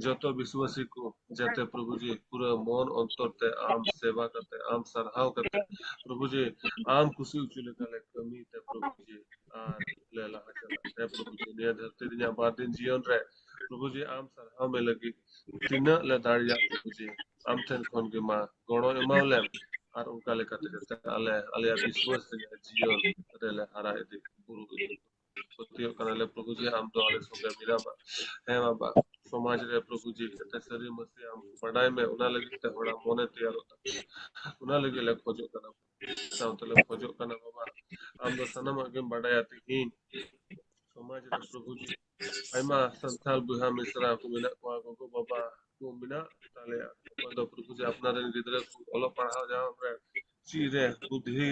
ᱡᱚᱛᱚ ᱵᱤᱥᱣᱟᱥᱤ ᱠᱚ ᱡᱟᱛᱮ ᱯᱨᱚᱵᱷᱩ ᱡᱤ ᱯᱩᱨᱟᱹ ᱢᱚᱱ ᱚᱱᱛᱚᱨ ᱛᱮ ᱟᱢ ᱥᱮᱵᱟ ᱠᱟᱛᱮ, ᱟᱢ ᱥᱟᱨᱦᱟᱣ ᱠᱟᱛᱮ ᱯᱨᱚᱵᱷᱩ ᱡᱤ ᱟᱢ ᱠᱩᱥᱤ ᱦᱚᱪᱚ ᱞᱮᱠᱟ ᱞᱮ ᱠᱟᱹᱢᱤ ᱛᱮ ᱯᱨᱚᱵᱷᱩ ᱡᱤ ᱟᱨ ᱞᱮ ᱞᱟᱦᱟ ᱪᱟᱞᱟᱜ᱾ ᱦᱮᱸ ᱯᱨᱚᱵᱷᱩ ᱡᱤ, ᱱᱤᱭᱟᱹ ᱫᱷᱟᱹᱨᱛᱤ ᱨᱮᱭᱟᱜ ᱵᱟᱨ ᱫᱤᱱ ᱡᱤᱭᱚᱱ ᱨᱮ ᱯᱨᱚᱵᱷᱩ ᱡᱤ ᱟᱢ ᱥᱟᱨᱦᱟᱣ ᱢᱮ ᱞᱟᱹᱜᱤᱫ ᱛᱤᱱᱟᱹᱜ ᱞᱮ ᱫᱟᱲᱮᱭᱟᱜ ᱯᱨᱚᱵᱷᱩ ᱡᱤ ᱟᱢ ᱴᱷᱮᱱ ᱠᱷᱚᱱ ᱜᱮ ᱢᱟ ᱜᱚᱲᱚ ᱮᱢᱟᱣ ᱞᱮᱢ᱾ ᱟᱨ ᱚᱱᱠᱟ ᱞᱮᱠᱟᱛᱮ ᱡᱟᱛᱮ ᱟᱞᱮ ᱟᱞᱮᱭᱟᱜ ᱵᱤᱥᱣᱟᱥ ᱨᱮᱭᱟᱜ ᱡᱤᱭᱚᱱ ᱨᱮᱞᱮ ᱦᱟᱨᱟ ᱤᱫᱤ ᱵᱩᱨᱩ ᱤᱫᱤ᱾ ᱯᱟᱹᱛᱭᱟᱹᱜ ᱠᱟᱱᱟᱞᱮ ᱯᱨᱚᱵᱷᱩ ᱡᱮ ᱟᱢ ᱫᱚ ᱟᱞᱮ ᱥᱚᱸᱜᱮ ᱢᱮᱱᱟᱢᱟ᱾ ᱦᱮᱸ ᱵᱟᱵᱟ, ᱥᱚᱢᱟᱡᱽ ᱨᱮ ᱯᱨᱚᱵᱷᱩ ᱡᱮ ᱡᱟᱛᱮ ᱥᱟᱹᱨᱤ ᱢᱟᱹᱥᱤ ᱟᱢ ᱠᱚ ᱵᱟᱰᱟᱭ ᱢᱮ, ᱚᱱᱟ ᱞᱟᱹᱜᱤᱫ ᱛᱮ ᱦᱚᱲᱟᱜ ᱢᱚᱱᱮ ᱛᱮᱭᱟᱨᱚᱜ ᱛᱟᱠᱚ, ᱚᱱᱟ ᱞᱟᱹᱜᱤᱫ ᱞᱮ ᱠᱷᱚᱡᱚᱜ ᱠᱟᱱᱟ᱾ ᱥᱟᱶᱛᱮ ᱞᱮ ᱠᱷᱚᱡᱚᱜ ᱠᱟᱱᱟ ᱵᱟᱵᱟ, ᱟᱢ ᱫᱚ ᱥᱟᱱᱟᱢᱟᱜ ᱜᱮᱢ ᱵᱟᱰᱟᱭᱟ᱾ ᱛᱮᱦᱮᱧ ᱥᱚᱢᱟᱡᱽ ᱨᱮ ᱯᱨᱚᱵᱷᱩ ᱡᱮ ᱟᱭᱢᱟ ᱥᱟᱱᱛᱟᱲ ᱵᱚᱭᱦᱟ ᱢᱤᱥᱨᱟ ᱠᱚ ᱢᱮᱱᱟᱜ ᱠᱚᱣᱟ, ᱜᱚᱜᱚ ᱵᱟᱵᱟ ᱠᱚ ᱢᱮᱱᱟᱜ ᱛᱟᱞᱮᱭᱟ, ᱚᱠᱚᱭ ᱫᱚ ᱯᱨᱚᱵᱷᱩ ᱡᱮ ᱟᱯᱱᱟᱨ ᱨᱮᱱ ᱜᱤᱫᱽᱨᱟᱹ ᱠᱚ ᱚᱞᱚᱜ ᱯᱟᱲᱦᱟᱣ ᱧᱟᱢ ᱨᱮ, ᱪᱮᱫ ᱨᱮ, ᱵᱩᱫᱷᱤ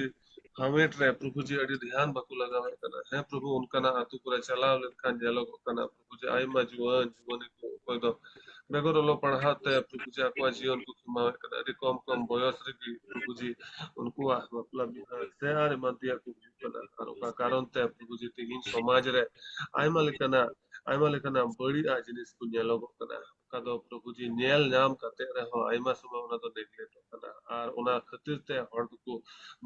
ᱦᱟᱢᱮᱴ ᱨᱮ ᱯᱨᱚᱵᱷᱩ ᱡᱮ ᱟᱹᱰᱤ ᱫᱷᱮᱭᱟᱱ ᱵᱟᱠᱚ ᱞᱟᱜᱟᱣᱮᱫ ᱠᱟᱱᱟ᱾ ᱦᱮᱸ ᱯᱨᱚᱵᱷᱩ, ᱚᱱᱠᱟᱱᱟᱜ ᱟᱹᱛᱩ ᱠᱚᱨᱮ ᱪᱟᱞᱟᱣ ᱞᱮᱱᱠᱷᱟᱱ ᱧᱮᱞᱚᱜᱚᱜ ᱠᱟᱱᱟ ᱯᱨᱚᱵᱷᱩ ᱡᱮ ᱟᱭᱢᱟ ᱡᱩᱣᱟᱹᱱ ᱡᱩᱣᱟᱹᱱᱤ ᱠᱚ ᱚᱠᱚᱭ ᱫᱚ ᱵᱮᱜᱚᱨ ᱚᱞᱚᱜ ᱯᱟᱲᱦᱟᱣ ᱛᱮ ᱯᱨᱚᱵᱷᱩ ᱡᱮ ᱟᱠᱚᱣᱟᱜ ᱡᱤᱭᱚᱱ ᱠᱚ ᱠᱷᱮᱢᱟᱣᱮᱫ ᱠᱟᱱᱟ᱾ ᱟᱹᱰᱤ ᱠᱚᱢ ᱠᱚᱢ ᱵᱚᱭᱚᱥ ᱨᱮᱜᱮ ᱯᱨᱚᱵᱷᱩ ᱡᱮ ᱩᱱᱠᱩᱣᱟᱜ ᱵᱟᱯᱞᱟ ᱵᱤᱦᱟᱹ ᱥᱮ ᱟᱨ ᱮᱢᱟᱱ ᱛᱮᱭᱟᱜ ᱠᱚ ᱦᱩᱭᱩᱜ ᱠᱟᱱᱟ᱾ ᱟᱨ ᱚᱠᱟ ᱠᱟᱨᱚᱱ ᱛᱮ ᱯᱨᱚᱵᱷᱩ ᱡᱮ ᱛᱮᱦᱮᱧ ᱥᱚᱢᱟᱡᱽ ᱨᱮ ᱟᱭᱢᱟ ᱞᱮᱠᱟᱱᱟᱜ ᱟᱭᱢᱟ ᱞᱮᱠᱟᱱᱟᱜ ᱵᱟᱹᱲᱤᱡᱟᱜ ᱡᱤᱱᱤᱥ ᱠᱚ ᱧᱮᱞᱚᱜᱚᱜ ᱠᱟᱱᱟ, ᱚᱠᱟ ᱫᱚ ᱯᱨᱚᱵᱷᱩ ᱡᱮ ᱧᱮᱞ ᱧᱟᱢ ᱠᱟᱛᱮ ᱨᱮᱦᱚᱸ ᱟᱭᱢᱟ ᱥᱚᱢᱚᱭ ᱚᱱᱟ ᱫᱚ ᱱᱮᱜᱞᱮᱠᱴᱚᱜ ᱠᱟᱱᱟ᱾ ᱟᱨ ᱚᱱᱟ ᱠᱷᱟᱹᱛᱤᱨ ᱛᱮ ᱦᱚᱲ ᱫᱚᱠᱚ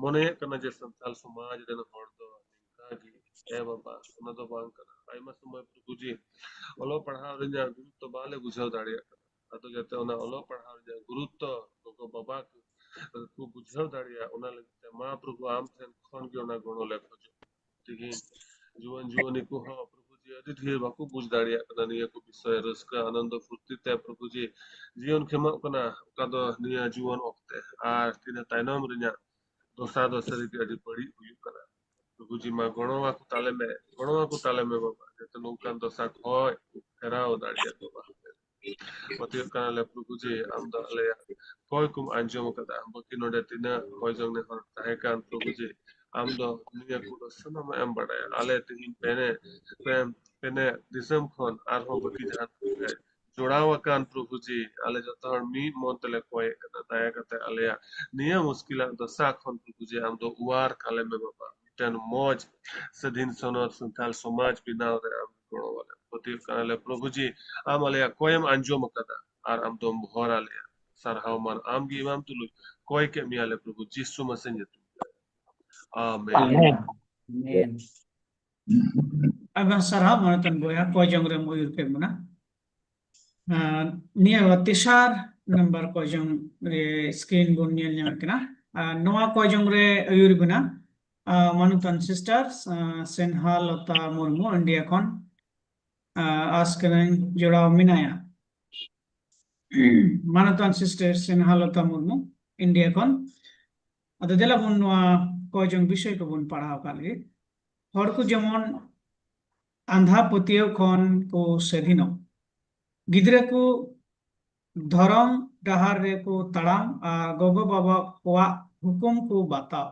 ᱢᱚᱱᱮᱭᱮᱫ ᱠᱟᱱᱟ ᱡᱮ ᱥᱟᱱᱛᱟᱲ ᱥᱚᱢᱟᱡᱽ ᱨᱮᱱ ᱦᱚᱲ ᱫᱚ ᱱᱤᱝᱠᱟ ᱜᱮ᱾ ᱦᱮᱸ ᱵᱟᱵᱟ, ᱚᱱᱟ ᱫᱚ ᱵᱟᱝ ᱠᱟᱱᱟ᱾ ᱟᱭᱢᱟ ᱥᱚᱢᱚᱭ ᱯᱨᱚᱵᱷᱩ ᱡᱮ ᱚᱞᱚᱜ ᱯᱟᱲᱦᱟᱣ ᱨᱮᱱᱟᱜ ᱜᱩᱨᱩᱛᱛᱚ ᱵᱟᱞᱮ ᱵᱩᱡᱷᱟᱹᱣ ᱫᱟᱲᱮᱭᱟᱜ ᱠᱟᱱᱟ᱾ ᱟᱫᱚ ᱡᱟᱛᱮ ᱚᱱᱟ ᱚᱞᱚᱜ ᱯᱟᱲᱦᱟᱣ ᱨᱮᱱᱟᱜ ᱜᱩᱨᱩᱛᱛᱚ ᱜᱚᱜᱚ ᱵᱟᱵᱟ ᱠᱚ, ᱠᱚ ᱵᱩᱡᱷᱟᱹᱣ ᱫᱟᱲᱮᱭᱟᱜ, ᱚᱱᱟ ᱞᱟᱹᱜᱤᱫ ᱛᱮ ᱢᱟ ᱯᱨᱚᱵᱷᱩ ᱟᱢ ᱴᱷᱮᱱ ᱠᱷᱚᱱ ᱜᱮ ᱚᱱᱟ ᱜᱚᱲᱚ ᱞᱮ ᱠᱷᱚᱡᱚᱜ᱾ ᱛᱮᱦᱮᱧ ᱡᱩᱣᱟᱹᱱ ᱡᱩᱣᱟᱹᱱᱤ ᱠᱚᱦᱚᱸ ᱯᱨᱚᱵᱷᱩ ᱡᱮ ᱟᱹᱰᱤ ᱰᱷᱮᱨ ᱵᱟᱠᱚ ᱵᱩᱡᱽ ᱫᱟᱲᱮᱭᱟᱜ ᱠᱟᱱᱟ ᱱᱤᱭᱟᱹ ᱠᱚ ᱵᱤᱥᱚᱭ᱾ ᱨᱟᱹᱥᱠᱟᱹ ᱟᱱᱚᱱᱫᱚ ᱯᱷᱩᱨᱛᱤ ᱛᱮ ᱯᱨᱚᱵᱷᱩ ᱡᱮ ᱡᱤᱭᱚᱱ ᱠᱷᱮᱢᱟᱜ ᱠᱟᱱᱟ, ᱚᱠᱟ ᱫᱚ ᱱᱤᱭᱟᱹ ᱡᱩᱣᱟᱹᱱ ᱚᱠᱛᱮ᱾ ᱟᱨ ᱛᱤᱱᱟᱹᱜ ᱛᱟᱭᱱᱚᱢ ᱨᱮᱱᱟᱜ ᱫᱚᱥᱟ ᱫᱚ ᱥᱟᱹᱨᱤᱜᱮ ᱟᱹᱰᱤ ᱵᱟᱹᱲᱤᱡ ᱦᱩᱭᱩᱜ ᱠᱟᱱᱟ᱾ ᱯᱨᱚᱵᱷᱩ ᱡᱮ ᱢᱟ ᱜᱚᱲᱚ ᱟᱠᱚ ᱛᱟᱞᱮ ᱢᱮ, ᱜᱚᱲᱚ ᱟᱠᱚ ᱛᱟᱞᱮ ᱢᱮ ᱵᱟᱵᱟ, ᱡᱟᱛᱮ ᱱᱚᱝᱠᱟᱱ ᱫᱚᱥᱟ ᱠᱷᱚᱡ ᱠᱚ ᱯᱷᱮᱨᱟᱣ ᱫᱟᱲᱮᱭᱟᱜ ᱵᱟᱵᱟ᱾ ᱯᱟᱹᱛᱭᱟᱹᱜ ᱠᱟᱱᱟᱞᱮ ᱯᱨᱚᱵᱷᱩ ᱡᱮ ᱟᱢ ᱫᱚ ᱟᱞᱮᱭᱟᱜ ᱠᱚᱭ ᱠᱚᱢ ᱟᱸᱡᱚᱢ ᱟᱠᱟᱫᱟ᱾ ᱵᱟᱹᱠᱤ ᱱᱚᱰᱮ ᱛᱤᱱᱟᱹᱜ ᱠᱚᱭ ᱡᱚᱝ ᱱᱮᱦᱚᱨ ᱛᱟᱦᱮᱸ ᱠᱟᱱ ᱯᱨᱚᱵᱷᱩ ᱡᱮ ᱟᱢ ᱫᱚ ᱱᱤᱭᱟᱹ ᱠᱚᱫᱚ ᱥᱟᱱᱟᱢᱟᱜ ᱮᱢ ᱵᱟᱰᱟᱭᱟ᱾ ᱟᱞᱮ ᱛᱮᱦᱮᱧ ᱯᱮᱱᱮ ᱯᱮ- ᱯᱮᱱᱮ ᱫᱤᱥᱚᱢ ᱠᱷᱚᱱ ᱟᱨᱦᱚᱸ ᱵᱟᱹᱠᱤ ᱡᱟᱦᱟᱸ ᱛᱤᱱᱟᱹᱜ ᱡᱚᱲᱟᱣ ᱟᱠᱟᱱ ᱯᱨᱚᱵᱷᱩ ᱡᱮ ᱟᱞᱮ ᱡᱚᱛᱚ ᱦᱚᱲ ᱢᱤᱫ ᱢᱚᱱ ᱛᱮᱞᱮ ᱠᱚᱭᱮᱫ ᱠᱟᱱᱟ, ᱫᱟᱭᱟ ᱠᱟᱛᱮ ᱟᱞᱮᱭᱟᱜ ᱱᱤᱭᱟᱹ ᱢᱩᱥᱠᱤᱞᱟᱜ ᱫᱚᱥᱟ ᱠᱷᱚᱱ ᱯᱨᱚᱵᱷᱩ ᱡᱮ ᱟᱢ ᱫᱚ ᱩᱣᱟᱨ ᱠᱟᱞᱮ ᱢᱮ ᱵᱟᱵᱟ᱾ ᱢᱤᱫᱴᱮᱱ ᱢᱚᱡᱽ ᱥᱟᱹᱫᱷᱤᱱ ᱥᱚᱱᱚᱛ ᱥᱟᱱᱛᱟᱲ ᱥᱚᱢᱟᱡᱽ ᱵᱮᱱᱟᱣ ᱨᱮ ᱟᱢ ᱜᱚᱲᱚ ᱟᱞᱮ᱾ ᱯᱟᱹᱛᱭᱟᱹᱜ ᱠᱟᱱᱟᱞᱮ ᱯᱨᱚᱵᱷᱩ ᱡᱮ ᱟᱢ ᱟᱞᱮᱭᱟᱜ ᱠᱚᱭᱮᱢ ᱟᱸᱡᱚᱢ ᱟᱠᱟᱫᱟ ᱟᱨ ᱟᱢ ᱫᱚᱢ ᱵᱷᱚᱨ ᱟᱞᱮᱭᱟ᱾ ᱥᱟᱨᱦᱟᱣ ᱢᱟᱱ ᱟᱢ ᱜᱮ ᱮᱢᱟᱢ ᱛᱩᱞᱩᱡ ᱠᱚᱭ ᱠᱮᱫ ᱢᱮᱭᱟ ᱞᱮ ᱯᱨᱚᱵᱷᱩ ᱡᱤᱥᱩ ᱢᱟᱥᱤ ᱧᱩᱛᱩᱢ ᱛᱮ᱾ ᱟᱢᱮᱱ᱾ ᱟᱢᱮᱱ᱾ ᱟᱢᱮᱱ᱾ ᱟᱭᱢᱟ ᱥᱟᱨᱦᱟᱣ ᱢᱟᱱᱚᱛᱟᱱ ᱵᱚᱭᱦᱟ, ᱠᱚᱭ ᱡᱚᱝ ᱨᱮᱢ ᱩᱭᱩᱨ ᱠᱮᱫ ᱵᱚᱱᱟ᱾ ᱟᱨ ᱱᱤᱭᱟᱹ ᱛᱮᱥᱟᱨ ᱱᱟᱢᱵᱟᱨ ᱠᱚᱭ ᱡᱚᱝ ᱨᱮ screen ᱵᱚᱱ ᱧᱮᱞ ᱧᱟᱢᱮᱫ ᱠᱟᱱᱟ᱾ ᱟᱨ ᱱᱚᱣᱟ ᱠᱚᱭᱡᱚᱝ ᱨᱮ ᱟᱹᱭᱩᱨ ᱵᱮᱱᱟ, ᱟᱨ ᱢᱟᱱᱚᱛᱟᱱ ᱥᱤᱥᱴᱟᱨ, ᱟᱨ ᱥᱱᱮᱦᱟᱞᱚᱛᱟ ᱢᱩᱨᱢᱩ, ᱤᱱᱰᱤᱭᱟ ᱠᱷᱚᱱ, ᱟᱨ ᱟᱥ ᱠᱟᱹᱱᱟᱹᱧ ᱡᱚᱲᱟᱣ ᱢᱮᱱᱟᱭᱟ᱾ ᱢᱟᱱᱚᱛᱟᱱ ᱥᱤᱥᱴᱟᱨ ᱥᱱᱮᱦᱟᱞᱚᱛᱟ ᱢᱩᱨᱢᱩ, ᱤᱱᱰᱤᱭᱟ ᱠᱷᱚᱱ᱾ ᱟᱫᱚ ᱫᱮᱞᱟ ᱵᱚᱱ ᱱᱚᱣᱟ ᱠᱚᱭᱡᱚᱝ ᱵᱤᱥᱚᱭ ᱠᱚᱵᱚᱱ ᱯᱟᱲᱦᱟᱣ ᱠᱟᱜ ᱞᱮᱜᱮ᱾ ᱦᱚᱲ ᱠᱚ ᱡᱮᱢᱚᱱ ᱟᱸᱫᱷᱟ ᱯᱟᱹᱛᱭᱟᱹᱣ ᱠᱷᱚᱱ ᱠᱚ ᱥᱟᱹᱫᱷᱤᱱᱚᱜ, ᱜᱤᱫᱽᱨᱟᱹ ᱠᱚ ᱫᱷᱚᱨᱚᱢ ᱰᱟᱦᱟᱨ ᱨᱮᱠᱚ ᱛᱟᱲᱟᱢ ᱟᱨ ᱜᱚᱜᱚ ᱵᱟᱵᱟ ᱠᱚᱣᱟᱜ ᱦᱩᱠᱩᱢ ᱠᱚ ᱵᱟᱛᱟᱣ᱾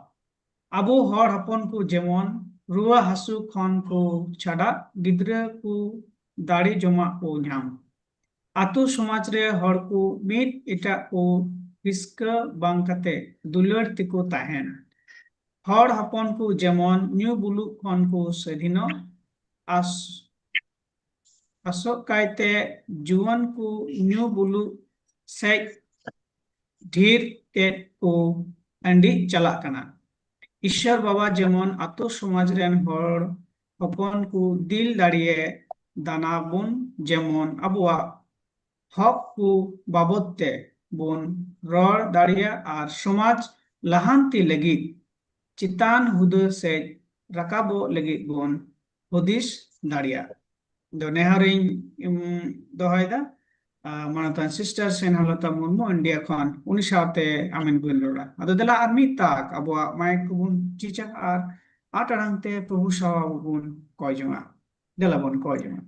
ᱟᱵᱚ ᱦᱚᱲ ᱦᱚᱯᱚᱱ ᱠᱚ ᱡᱮᱢᱚᱱ ᱨᱩᱣᱟᱹ ᱦᱟᱹᱥᱩ ᱠᱷᱚᱱ ᱠᱚ ᱪᱷᱟᱰᱟᱜ, ᱜᱤᱫᱽᱨᱟᱹ ᱠᱚ ᱫᱟᱲᱮ ᱡᱚᱢᱟᱜ ᱠᱚ ᱧᱟᱢ᱾ ᱟᱛᱳ ᱥᱚᱢᱟᱡᱽ ᱨᱮ ᱦᱚᱲ ᱠᱚ ᱢᱤᱫ ᱮᱴᱟᱜ ᱠᱚ ᱦᱤᱥᱠᱟᱹ ᱵᱟᱝ ᱠᱟᱛᱮ ᱫᱩᱞᱟᱹᱲ ᱛᱮᱠᱚ ᱛᱟᱦᱮᱱ᱾ ᱦᱚᱲ ᱦᱚᱯᱚᱱ ᱠᱚ ᱡᱮᱢᱚᱱ ᱧᱩ ᱵᱩᱞᱩᱜ ᱠᱷᱚᱱ ᱠᱚ ᱥᱟᱹᱫᱷᱤᱱᱚᱜ, ᱟᱥ-, ᱟᱥᱚᱜ ᱠᱟᱭᱛᱮ ᱡᱩᱣᱟᱹᱱ ᱠᱚ ᱧᱩ ᱵᱩᱞᱩᱜ ᱥᱮᱡ ᱰᱷᱮᱨ ᱛᱮᱫ ᱠᱚ ᱟᱹᱰᱤ ᱪᱟᱞᱟᱜ ᱠᱟᱱᱟ᱾ ᱤᱥᱥᱚᱨ ᱵᱟᱵᱟ ᱡᱮᱢᱚᱱ ᱟᱛᱳ ᱥᱚᱢᱟᱡᱽ ᱨᱮᱱ ᱦᱚᱲ ᱦᱚᱯᱚᱱ ᱠᱚ ᱫᱤᱞ ᱫᱟᱲᱮᱭᱟᱜ ᱫᱟᱱᱟ ᱵᱚᱱ, ᱡᱮᱢᱚᱱ ᱟᱵᱚᱣᱟᱜ ᱦᱚᱠ ᱠᱚ ᱵᱟᱵᱚᱫ ᱛᱮ ᱵᱚᱱ ᱨᱚᱲ ᱫᱟᱲᱮᱭᱟᱜ ᱟᱨ ᱥᱚᱢᱟᱡᱽ ᱞᱟᱦᱟᱱᱛᱤ ᱞᱟᱹᱜᱤᱫ ᱪᱮᱛᱟᱱ ᱦᱩᱫᱟᱹ ᱥᱮᱡ ᱨᱟᱠᱟᱵᱚᱜ ᱞᱟᱹᱜᱤᱫ ᱵᱚᱱ ᱦᱩᱫᱤᱥ ᱫᱟᱲᱮᱭᱟᱜ᱾ ᱫᱚ ᱱᱮᱦᱚᱨᱤᱧ, ᱩᱢ, ᱫᱚᱦᱚᱭᱮᱫᱟ, ᱟᱨ ᱢᱟᱱᱚᱛᱟᱱ ᱥᱤᱥᱴᱟᱨ ᱥᱱᱮᱦᱟᱞᱚᱛᱟ ᱢᱩᱨᱢᱩ, ᱤᱱᱰᱤᱭᱟ ᱠᱷᱚᱱ, ᱩᱱᱤ ᱥᱟᱶᱛᱮ ᱟᱢᱤᱱ ᱵᱚᱱ ᱨᱚᱲᱟ᱾ ᱟᱫᱚ ᱫᱮᱞᱟ ᱟᱨ ᱢᱤᱫ ᱛᱟᱠ ᱟᱵᱚᱣᱟᱜ ᱢᱟᱭᱤᱠ ᱠᱚᱵᱚᱱ ᱪᱤᱪᱟ ᱟᱨ ᱟᱴ ᱟᱲᱟᱝ ᱛᱮ ᱯᱨᱚᱵᱷᱩ ᱥᱟᱶ ᱵᱚᱱ ᱠᱚᱭ ᱡᱚᱝᱟ᱾ ᱫᱮᱞᱟ ᱵᱚᱱ ᱠᱚᱭ ᱡᱚᱝᱟ᱾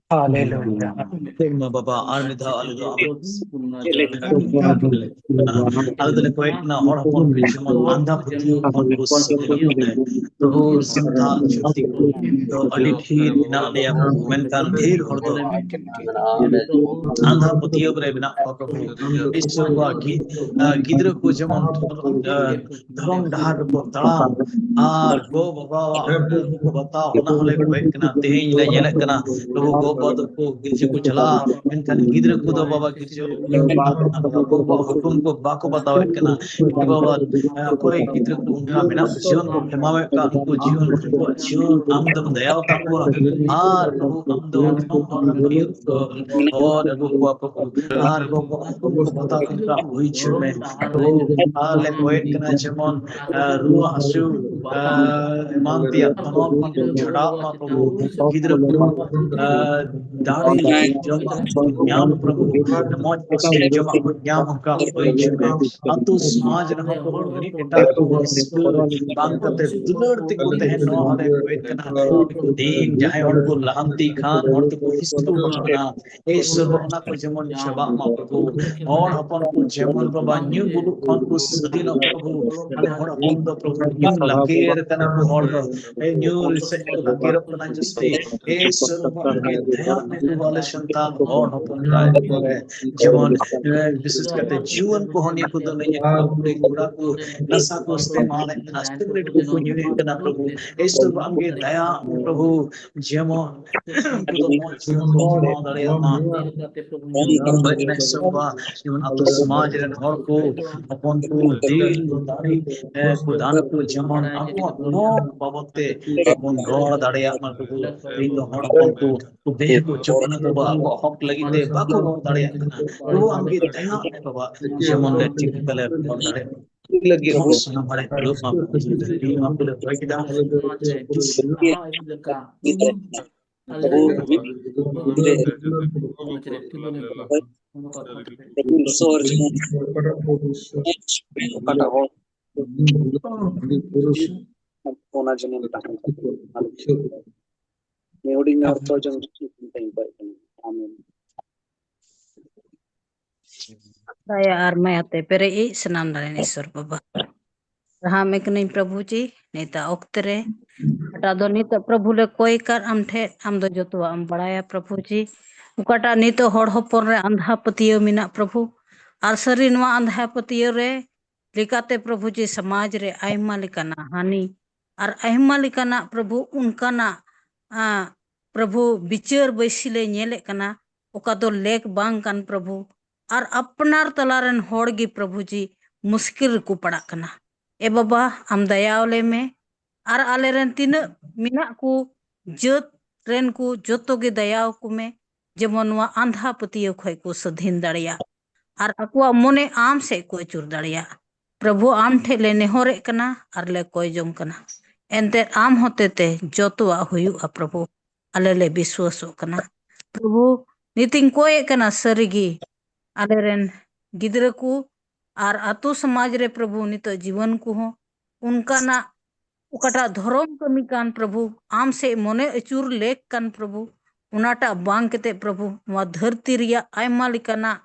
ᱦᱟᱞᱮᱞᱩᱭᱟ᱾ ᱢᱟ ᱵᱟᱵᱟ, ᱟᱨ ᱢᱤᱫ ᱫᱷᱟᱣ ᱟᱞᱮ ᱫᱚ ᱟᱵᱚ ᱟᱞᱮ ᱫᱚᱞᱮ ᱠᱚᱭᱮᱠ ᱠᱟᱱᱟ ᱦᱚᱲ ᱦᱚᱯᱚᱱ ᱠᱚ ᱡᱮᱢᱚᱱ ᱟᱸᱫᱷᱟ ᱯᱟᱹᱛᱭᱟᱹᱣ ᱠᱷᱚᱱ ᱠᱚ ᱥᱟᱹᱨᱤᱭᱟᱜ ᱛᱮ ᱯᱨᱚᱵᱷᱩ ᱥᱮᱱᱫᱷᱟ ᱡᱷᱩᱴᱤ ᱠᱚ ᱫᱚ ᱟᱹᱰᱤ ᱰᱷᱮᱨ ᱢᱮᱱᱟᱜ ᱞᱮᱭᱟ, ᱢᱮᱱᱠᱷᱟᱱ ᱰᱷᱮᱨ ᱦᱚᱲ ᱫᱚ ᱟᱸᱫᱷᱟ ᱯᱟᱹᱛᱭᱟᱹᱣ ᱨᱮ ᱢᱮᱱᱟᱜ ᱠᱚᱣᱟ ᱯᱨᱚᱵᱷᱩ᱾ ᱤᱥᱥᱚᱨ ᱵᱟᱵᱟ ᱜᱤ-, ᱟᱸ, ᱜᱤᱫᱽᱨᱟᱹ ᱠᱚ ᱡᱮᱢᱚᱱ, ᱟᱸ, ᱫᱷᱚᱨᱚᱢ ᱰᱟᱦᱟᱨ ᱨᱮᱠᱚ ᱛᱟᱲᱟᱢ ᱟᱨ ᱜᱚ ᱵᱟᱵᱟᱣᱟᱜ ᱦᱩᱠᱩᱢ ᱠᱚ ᱵᱟᱛᱟᱣ, ᱚᱱᱟ ᱦᱚᱸᱞᱮ ᱠᱚᱭᱮᱠ ᱠᱟᱱᱟ᱾ ᱛᱮᱦᱮᱧ ᱞᱮ ᱧᱮᱞᱮᱫ ᱠᱟᱱᱟ ᱯᱨᱚᱵᱷᱩ, ᱜᱚ ᱵᱟᱵᱟ ᱫᱚᱠᱚ ᱜᱤᱨᱡᱟᱹ ᱠᱚ ᱪᱟᱞᱟᱜᱼᱟ, ᱢᱮᱱᱠᱷᱟᱱ ᱜᱤᱫᱽᱨᱟᱹ ᱠᱚᱫᱚ ᱵᱟᱵᱟ ᱜᱤᱨᱡᱟᱹ ᱵᱟᱠᱚ ᱦᱩᱠᱩᱢ ᱠᱚ ᱵᱟᱠᱚ ᱵᱟᱛᱟᱣᱮᱫ ᱠᱟᱱᱟ᱾ ᱵᱟᱵᱟ, ᱚᱠᱚᱭ ᱜᱤᱫᱽᱨᱟᱹ ᱠᱚ ᱚᱱᱠᱟ ᱢᱮᱱᱟᱜ ᱠᱚ, ᱡᱤᱭᱚᱱ ᱠᱚ ᱠᱷᱮᱢᱟᱣᱮᱫ ᱠᱟᱱ, ᱩᱱᱠᱩ ᱡᱤᱭᱚᱱ, ᱩᱱᱠᱩᱣᱟᱜ ᱡᱤᱭᱚᱱ ᱟᱢ ᱫᱚᱢ ᱫᱟᱭᱟ ᱟᱠᱟᱫ ᱠᱚᱣᱟ, ᱟᱨ ᱯᱨᱚᱵᱷᱩ ᱟᱢ ᱫᱚ ᱦᱚᱲ ᱨᱮᱱ ᱦᱚᱲ ᱟᱹᱜᱩ ᱠᱚᱣᱟ ᱯᱨᱚᱵᱷᱩ, ᱟᱨ ᱵᱟᱵᱟ ᱩᱱᱠᱩ ᱠᱚ ᱵᱟᱛᱟᱣ ᱠᱟᱱ ᱦᱩᱭ ᱦᱚᱪᱚᱭ ᱢᱮ᱾ ᱟᱨ ᱞᱮ ᱠᱚᱭᱮᱫ ᱠᱟᱱᱟ ᱡᱮᱢᱚᱱ ᱟᱨ ᱨᱩᱣᱟᱹ ᱦᱟᱹᱥᱩ, ᱟᱨ ᱮᱢᱟᱱ ᱛᱮᱭᱟᱜ ᱛᱚᱱᱚᱞ ᱠᱷᱚᱱ ᱠᱚ ᱪᱷᱟᱰᱟᱣ ᱢᱟ ᱯᱨᱚᱵᱷᱩ᱾ ᱜᱤᱫᱽᱨᱟᱹ ᱠᱚ, ᱟᱨ ᱫᱟᱲᱮ ᱡᱚᱢᱟᱜ ᱠᱚ ᱧᱟᱢ ᱯᱨᱚᱵᱷᱩ, ᱢᱚᱡᱽ ᱯᱩᱥᱴᱤ ᱡᱚᱢᱟᱜ ᱠᱚ ᱧᱟᱢ, ᱚᱱᱠᱟ ᱦᱩᱭ ᱦᱚᱪᱚᱭ ᱢᱮ᱾ ᱟᱛᱳ ᱥᱚᱢᱟᱡᱽ ᱨᱮᱦᱚᱸ ᱯᱨᱚᱵᱷᱩ ᱢᱤᱫ ᱮᱴᱟᱜ ᱠᱚ ᱨᱟᱹᱥᱠᱟᱹ ᱵᱟᱝ ᱠᱟᱛᱮ ᱫᱩᱞᱟᱹᱲ ᱛᱮᱠᱚ ᱛᱟᱦᱮᱱ, ᱱᱚᱣᱟ ᱦᱚᱸᱞᱮ ᱠᱚᱭᱮᱫ ᱠᱟᱱᱟ᱾ ᱫᱤᱱ ᱡᱟᱦᱟᱸᱭ ᱦᱚᱲ ᱠᱚ ᱞᱟᱦᱟᱱᱛᱤ ᱠᱷᱟᱱ, ᱦᱚᱲ ᱛᱮᱠᱚ ᱠᱷᱤᱥᱴᱚ ᱠᱟᱱᱟ, ᱮ ᱤᱥᱚᱨ, ᱚᱱᱟ ᱠᱚ ᱡᱮᱢᱚᱱ ᱪᱟᱵᱟᱜ ᱢᱟ ᱯᱨᱚᱵᱷᱩ᱾ ᱦᱚᱲ ᱦᱚᱯᱚᱱ ᱠᱚ ᱡᱮᱢᱚᱱ ᱵᱟᱵᱟ ᱧᱩ ᱵᱩᱞᱩᱜ ᱠᱷᱚᱱ ᱠᱚ ᱥᱟᱹᱫᱷᱤᱱᱚᱜ ᱯᱨᱚᱵᱷᱩ᱾ ᱟᱞᱮ ᱦᱚᱲ ᱦᱚᱯᱚᱱ ᱫᱚ ᱯᱨᱚᱵᱷᱩ ᱧᱩ ᱞᱟᱠᱮᱨ ᱠᱟᱱᱟ ᱠᱚ, ᱦᱚᱲ ᱫᱚ ᱮ ᱧᱩ ᱥᱮᱫ ᱠᱚ ᱞᱟᱠᱮᱨᱚᱜ ᱠᱟᱱᱟ ᱡᱟᱹᱥᱛᱤ᱾ ᱮ ᱤᱥᱚᱨ ᱵᱟᱵᱟ, ᱟᱢᱜᱮ ᱫᱟᱭᱟ ᱢᱮ ᱯᱨᱚᱵᱷᱩ, ᱟᱞᱮ ᱥᱟᱱᱛᱟᱲ ᱦᱚᱲ ᱦᱚᱯᱚᱱ ᱠᱚ ᱨᱮ ᱡᱮᱢᱚᱱ, ᱮ, ᱵᱤᱥᱮᱥ ᱠᱟᱛᱮ ᱡᱩᱣᱟᱹᱱ ᱠᱚᱦᱚᱸ ᱱᱤᱭᱟᱹ ᱠᱚᱫᱚ ᱞᱟᱹᱭ ᱠᱩᱲᱤ ᱠᱚᱲᱟ ᱠᱚ ᱱᱟᱥᱟ ᱠᱚ ᱤᱥᱛᱮᱢᱟᱞᱮᱫ ᱠᱟᱱᱟ, ᱥᱤᱜᱟᱨᱮᱴ ᱠᱚᱠᱚ ᱧᱩᱭᱮᱫ ᱠᱟᱱᱟ ᱯᱨᱚᱵᱷᱩ᱾ ᱮ ᱤᱥᱚᱨ ᱵᱟᱵᱟ, ᱟᱢᱜᱮ ᱫᱟᱭᱟ ᱢᱮ ᱯᱨᱚᱵᱷᱩ, ᱡᱮᱢᱚᱱ ᱩᱱᱠᱩ ᱫᱚ ᱢᱚᱡᱽ ᱡᱤᱭᱚᱱ ᱠᱚ ᱠᱷᱟᱸᱰᱟᱣ ᱫᱟᱲᱮᱭᱟᱜ ᱢᱟ᱾ ᱡᱮᱢᱚᱱ ᱟᱛᱳ ᱥᱚᱢᱟᱡᱽ ᱨᱮᱱ ᱦᱚᱲ ᱠᱚ, ᱦᱚᱯᱚᱱ ᱠᱚ, ᱫᱤᱞ ᱠᱚ, ᱫᱟᱲᱮ, ᱮ, ᱠᱚ, ᱫᱟᱱ ᱠᱚ, ᱡᱮᱢᱚᱱ ᱟᱵᱚᱣᱟᱜ ᱦᱚᱠ ᱵᱟᱵᱚᱫ ᱛᱮ ᱵᱚᱱ ᱨᱚᱲ ᱫᱟᱲᱮᱭᱟᱜ ᱢᱟ ᱯᱨᱚᱵᱷᱩ᱾ ᱤᱧ ᱫᱚ ᱦᱚᱲ ᱦᱚᱯᱚᱱ ᱠᱚ, ᱠᱚ ᱫᱮᱭᱟ ᱠᱚ ᱪᱚ ᱠᱟᱱᱟ ᱵᱟᱵᱟ, ᱟᱵᱚᱣᱟᱜ ᱦᱚᱠ ᱞᱟᱹᱜᱤᱫ ᱛᱮ ᱵᱟᱠᱚ ᱨᱚᱲ ᱫᱟᱲᱮᱭᱟᱜ ᱠᱟᱱᱟ᱾ ᱯᱨᱚᱵᱷᱩ ᱟᱢᱜᱮ ᱫᱟᱭᱟ ᱢᱮ ᱵᱟᱵᱟ, ᱡᱮᱢᱚᱱ ᱞᱮ ᱴᱷᱤᱠ ᱞᱮᱠᱟ ᱞᱮ ᱨᱚᱲ ᱫᱟᱲᱮᱭᱟᱜ ᱢᱟ᱾ ᱞᱟᱹᱜᱤᱫ ᱦᱚᱲ ᱥᱟᱱᱟᱢ ᱵᱟᱲᱟᱭ ᱦᱩᱭᱩᱜ ᱢᱟ ᱯᱨᱚᱵᱷᱩ᱾ ᱱᱚᱣᱟ ᱠᱚᱞᱮ ᱨᱚᱲ ᱠᱮᱫᱟ᱾ ᱥᱚᱢᱟᱡᱽ ᱨᱮ ᱟᱵᱚ ᱢᱤᱫ ᱜᱤᱫᱽᱨᱟᱹ ᱥᱚᱦᱚᱨ ᱡᱟᱦᱟᱸ ᱚᱠᱟᱴᱟᱜ ᱦᱚᱲ ᱚᱱᱟ ᱡᱮᱢᱚᱱ ᱛᱟᱦᱮᱱ ᱛᱟᱵᱚᱱ᱾ ᱱᱤᱭᱟᱹ ᱦᱩᱰᱤᱧ ᱚᱨᱛᱷᱚ ᱡᱚᱢ ᱴᱷᱤᱠ ᱢᱮᱱᱛᱮᱧ ᱠᱚᱭᱮᱜ ᱠᱟᱱᱟ᱾ ᱟᱢᱮᱱ᱾ ᱫᱟᱭᱟ ᱟᱨ ᱢᱟᱭᱟᱛᱮ ᱯᱮᱨᱮᱡ ᱤᱡ ᱥᱟᱱᱟᱢ ᱫᱟᱲᱮ ᱤᱥᱚᱨ ᱵᱟᱵᱟ, ᱥᱟᱨᱦᱟᱣ ᱢᱮ ᱠᱟᱹᱱᱟᱹᱧ ᱯᱨᱚᱵᱷᱩ ᱡᱤ, ᱱᱤᱛᱟᱜ ᱚᱠᱛᱮ ᱨᱮ ᱚᱠᱟᱴᱟᱜ ᱫᱚ ᱱᱤᱛᱚᱜ ᱯᱨᱚᱵᱷᱩ ᱞᱮ ᱠᱚᱭ ᱠᱟᱫ ᱟᱢ ᱴᱷᱮᱡ, ᱟᱢ ᱫᱚ ᱡᱚᱛᱚᱣᱟᱜ ᱮᱢ ᱵᱟᱲᱟᱭᱟ ᱯᱨᱚᱵᱷᱩ ᱡᱤ᱾ ᱚᱠᱟᱴᱟᱜ ᱱᱤᱛᱚᱜ ᱦᱚᱲ ᱦᱚᱯᱚᱱ ᱨᱮ ᱟᱸᱫᱷᱟ ᱯᱟᱹᱛᱭᱟᱹᱣ ᱢᱮᱱᱟᱜ ᱯᱨᱚᱵᱷᱩ, ᱟᱨ ᱥᱟᱹᱨᱤ ᱱᱚᱣᱟ ᱟᱸᱫᱷᱟ ᱯᱟᱹᱛᱭᱟᱹᱣ ᱨᱮ ᱞᱮᱠᱟᱛᱮ ᱯᱨᱚᱵᱷᱩ ᱡᱤ ᱥᱚᱢᱟᱡᱽ ᱨᱮ ᱟᱭᱢᱟ ᱞᱮᱠᱟᱱᱟᱜ ᱦᱟᱹᱱᱤ ᱟᱨ ᱟᱭᱢᱟ ᱞᱮᱠᱟᱱᱟᱜ ᱯᱨᱚᱵᱷᱩ ᱚᱱᱠᱟᱱᱟᱜ, ᱟᱸ, ᱯᱨᱚᱵᱷᱩ, ᱵᱤᱪᱟᱹᱨ ᱵᱟᱹᱭᱥᱤ ᱞᱮ ᱧᱮᱞᱮᱫ ᱠᱟᱱᱟ, ᱚᱠᱟ ᱫᱚ ᱞᱮᱠ ᱵᱟᱝ ᱠᱟᱱ ᱯᱨᱚᱵᱷᱩ, ᱟᱨ ᱟᱯᱱᱟᱨ ᱛᱟᱞᱟ ᱨᱮᱱ ᱦᱚᱲ ᱜᱮ ᱯᱨᱚᱵᱷᱩ ᱡᱤ ᱢᱩᱥᱠᱤᱞ ᱨᱮᱠᱚ ᱯᱟᱲᱟᱜ ᱠᱟᱱᱟ᱾ ᱮ ᱵᱟᱵᱟ, ᱟᱢ ᱫᱟᱭᱟ ᱟᱞᱮ ᱢᱮ, ᱟᱨ ᱟᱞᱮ ᱨᱮᱱ ᱛᱤᱱᱟᱹᱜ ᱢᱮᱱᱟᱜ ᱠᱚ ᱡᱟᱹᱛ ᱨᱮᱱ ᱠᱚ ᱡᱚᱛᱚ ᱜᱮ ᱫᱟᱭᱟ ᱟᱠᱚ ᱢᱮ, ᱡᱮᱢᱚᱱ ᱱᱚᱣᱟ ᱟᱸᱫᱷᱟ ᱯᱟᱹᱛᱭᱟᱹᱣ ᱠᱷᱚᱱ ᱠᱚ ᱥᱟᱹᱫᱷᱤᱱ ᱫᱟᱲᱮᱭᱟᱜ ᱟᱨ ᱟᱠᱚᱣᱟᱜ ᱢᱚᱱᱮ ᱟᱢ ᱥᱮᱫ ᱠᱚ ᱟᱹᱪᱩᱨ ᱫᱟᱲᱮᱭᱟᱜ᱾ ᱯᱨᱚᱵᱷᱩ, ᱟᱢ ᱴᱷᱮᱱ ᱞᱮ ᱱᱮᱦᱚᱨᱮᱫ ᱠᱟᱱᱟ ᱟᱨ ᱞᱮ ᱠᱚᱭ ᱡᱚᱝ ᱠᱟᱱᱟ, ᱮᱱᱛᱮ ᱟᱢ ᱦᱚᱛᱮᱛᱮ ᱡᱚᱛᱚᱣᱟᱜ ᱦᱩᱭᱩᱜᱼᱟ ᱯᱨᱚᱵᱷᱩ᱾ ᱟᱞᱮ ᱞᱮ ᱵᱤᱥᱣᱟᱥᱚᱜ ᱠᱟᱱᱟ ᱯᱨᱚᱵᱷᱩ᱾ ᱱᱤᱛᱤᱧ ᱠᱚᱭᱮᱫ ᱠᱟᱱᱟ ᱥᱟᱹᱨᱤᱜᱮ, ᱟᱞᱮ ᱨᱮᱱ ᱜᱤᱫᱽᱨᱟᱹ ᱠᱚ ᱟᱨ ᱟᱛᱳ ᱥᱚᱢᱟᱡᱽ ᱨᱮ ᱯᱨᱚᱵᱷᱩ ᱱᱤᱛᱚᱜ ᱡᱤᱵᱚᱱ ᱠᱚᱦᱚᱸ ᱚᱱᱠᱟᱱᱟᱜ ᱚᱠᱟᱴᱟᱜ ᱫᱷᱚᱨᱚᱢ ᱠᱟᱹᱢᱤ ᱠᱟᱱ ᱯᱨᱚᱵᱷᱩ, ᱟᱢ ᱥᱮᱫ ᱢᱚᱱᱮ ᱟᱹᱪᱩᱨ ᱞᱮᱠ ᱠᱟᱱ ᱯᱨᱚᱵᱷᱩ, ᱚᱱᱟᱴᱟᱜ ᱵᱟᱝ ᱠᱟᱛᱮ ᱯᱨᱚᱵᱷᱩ ᱱᱚᱣᱟ ᱫᱷᱟᱹᱨᱛᱤ ᱨᱮᱭᱟᱜ ᱟᱭᱢᱟ ᱞᱮᱠᱟᱱᱟᱜ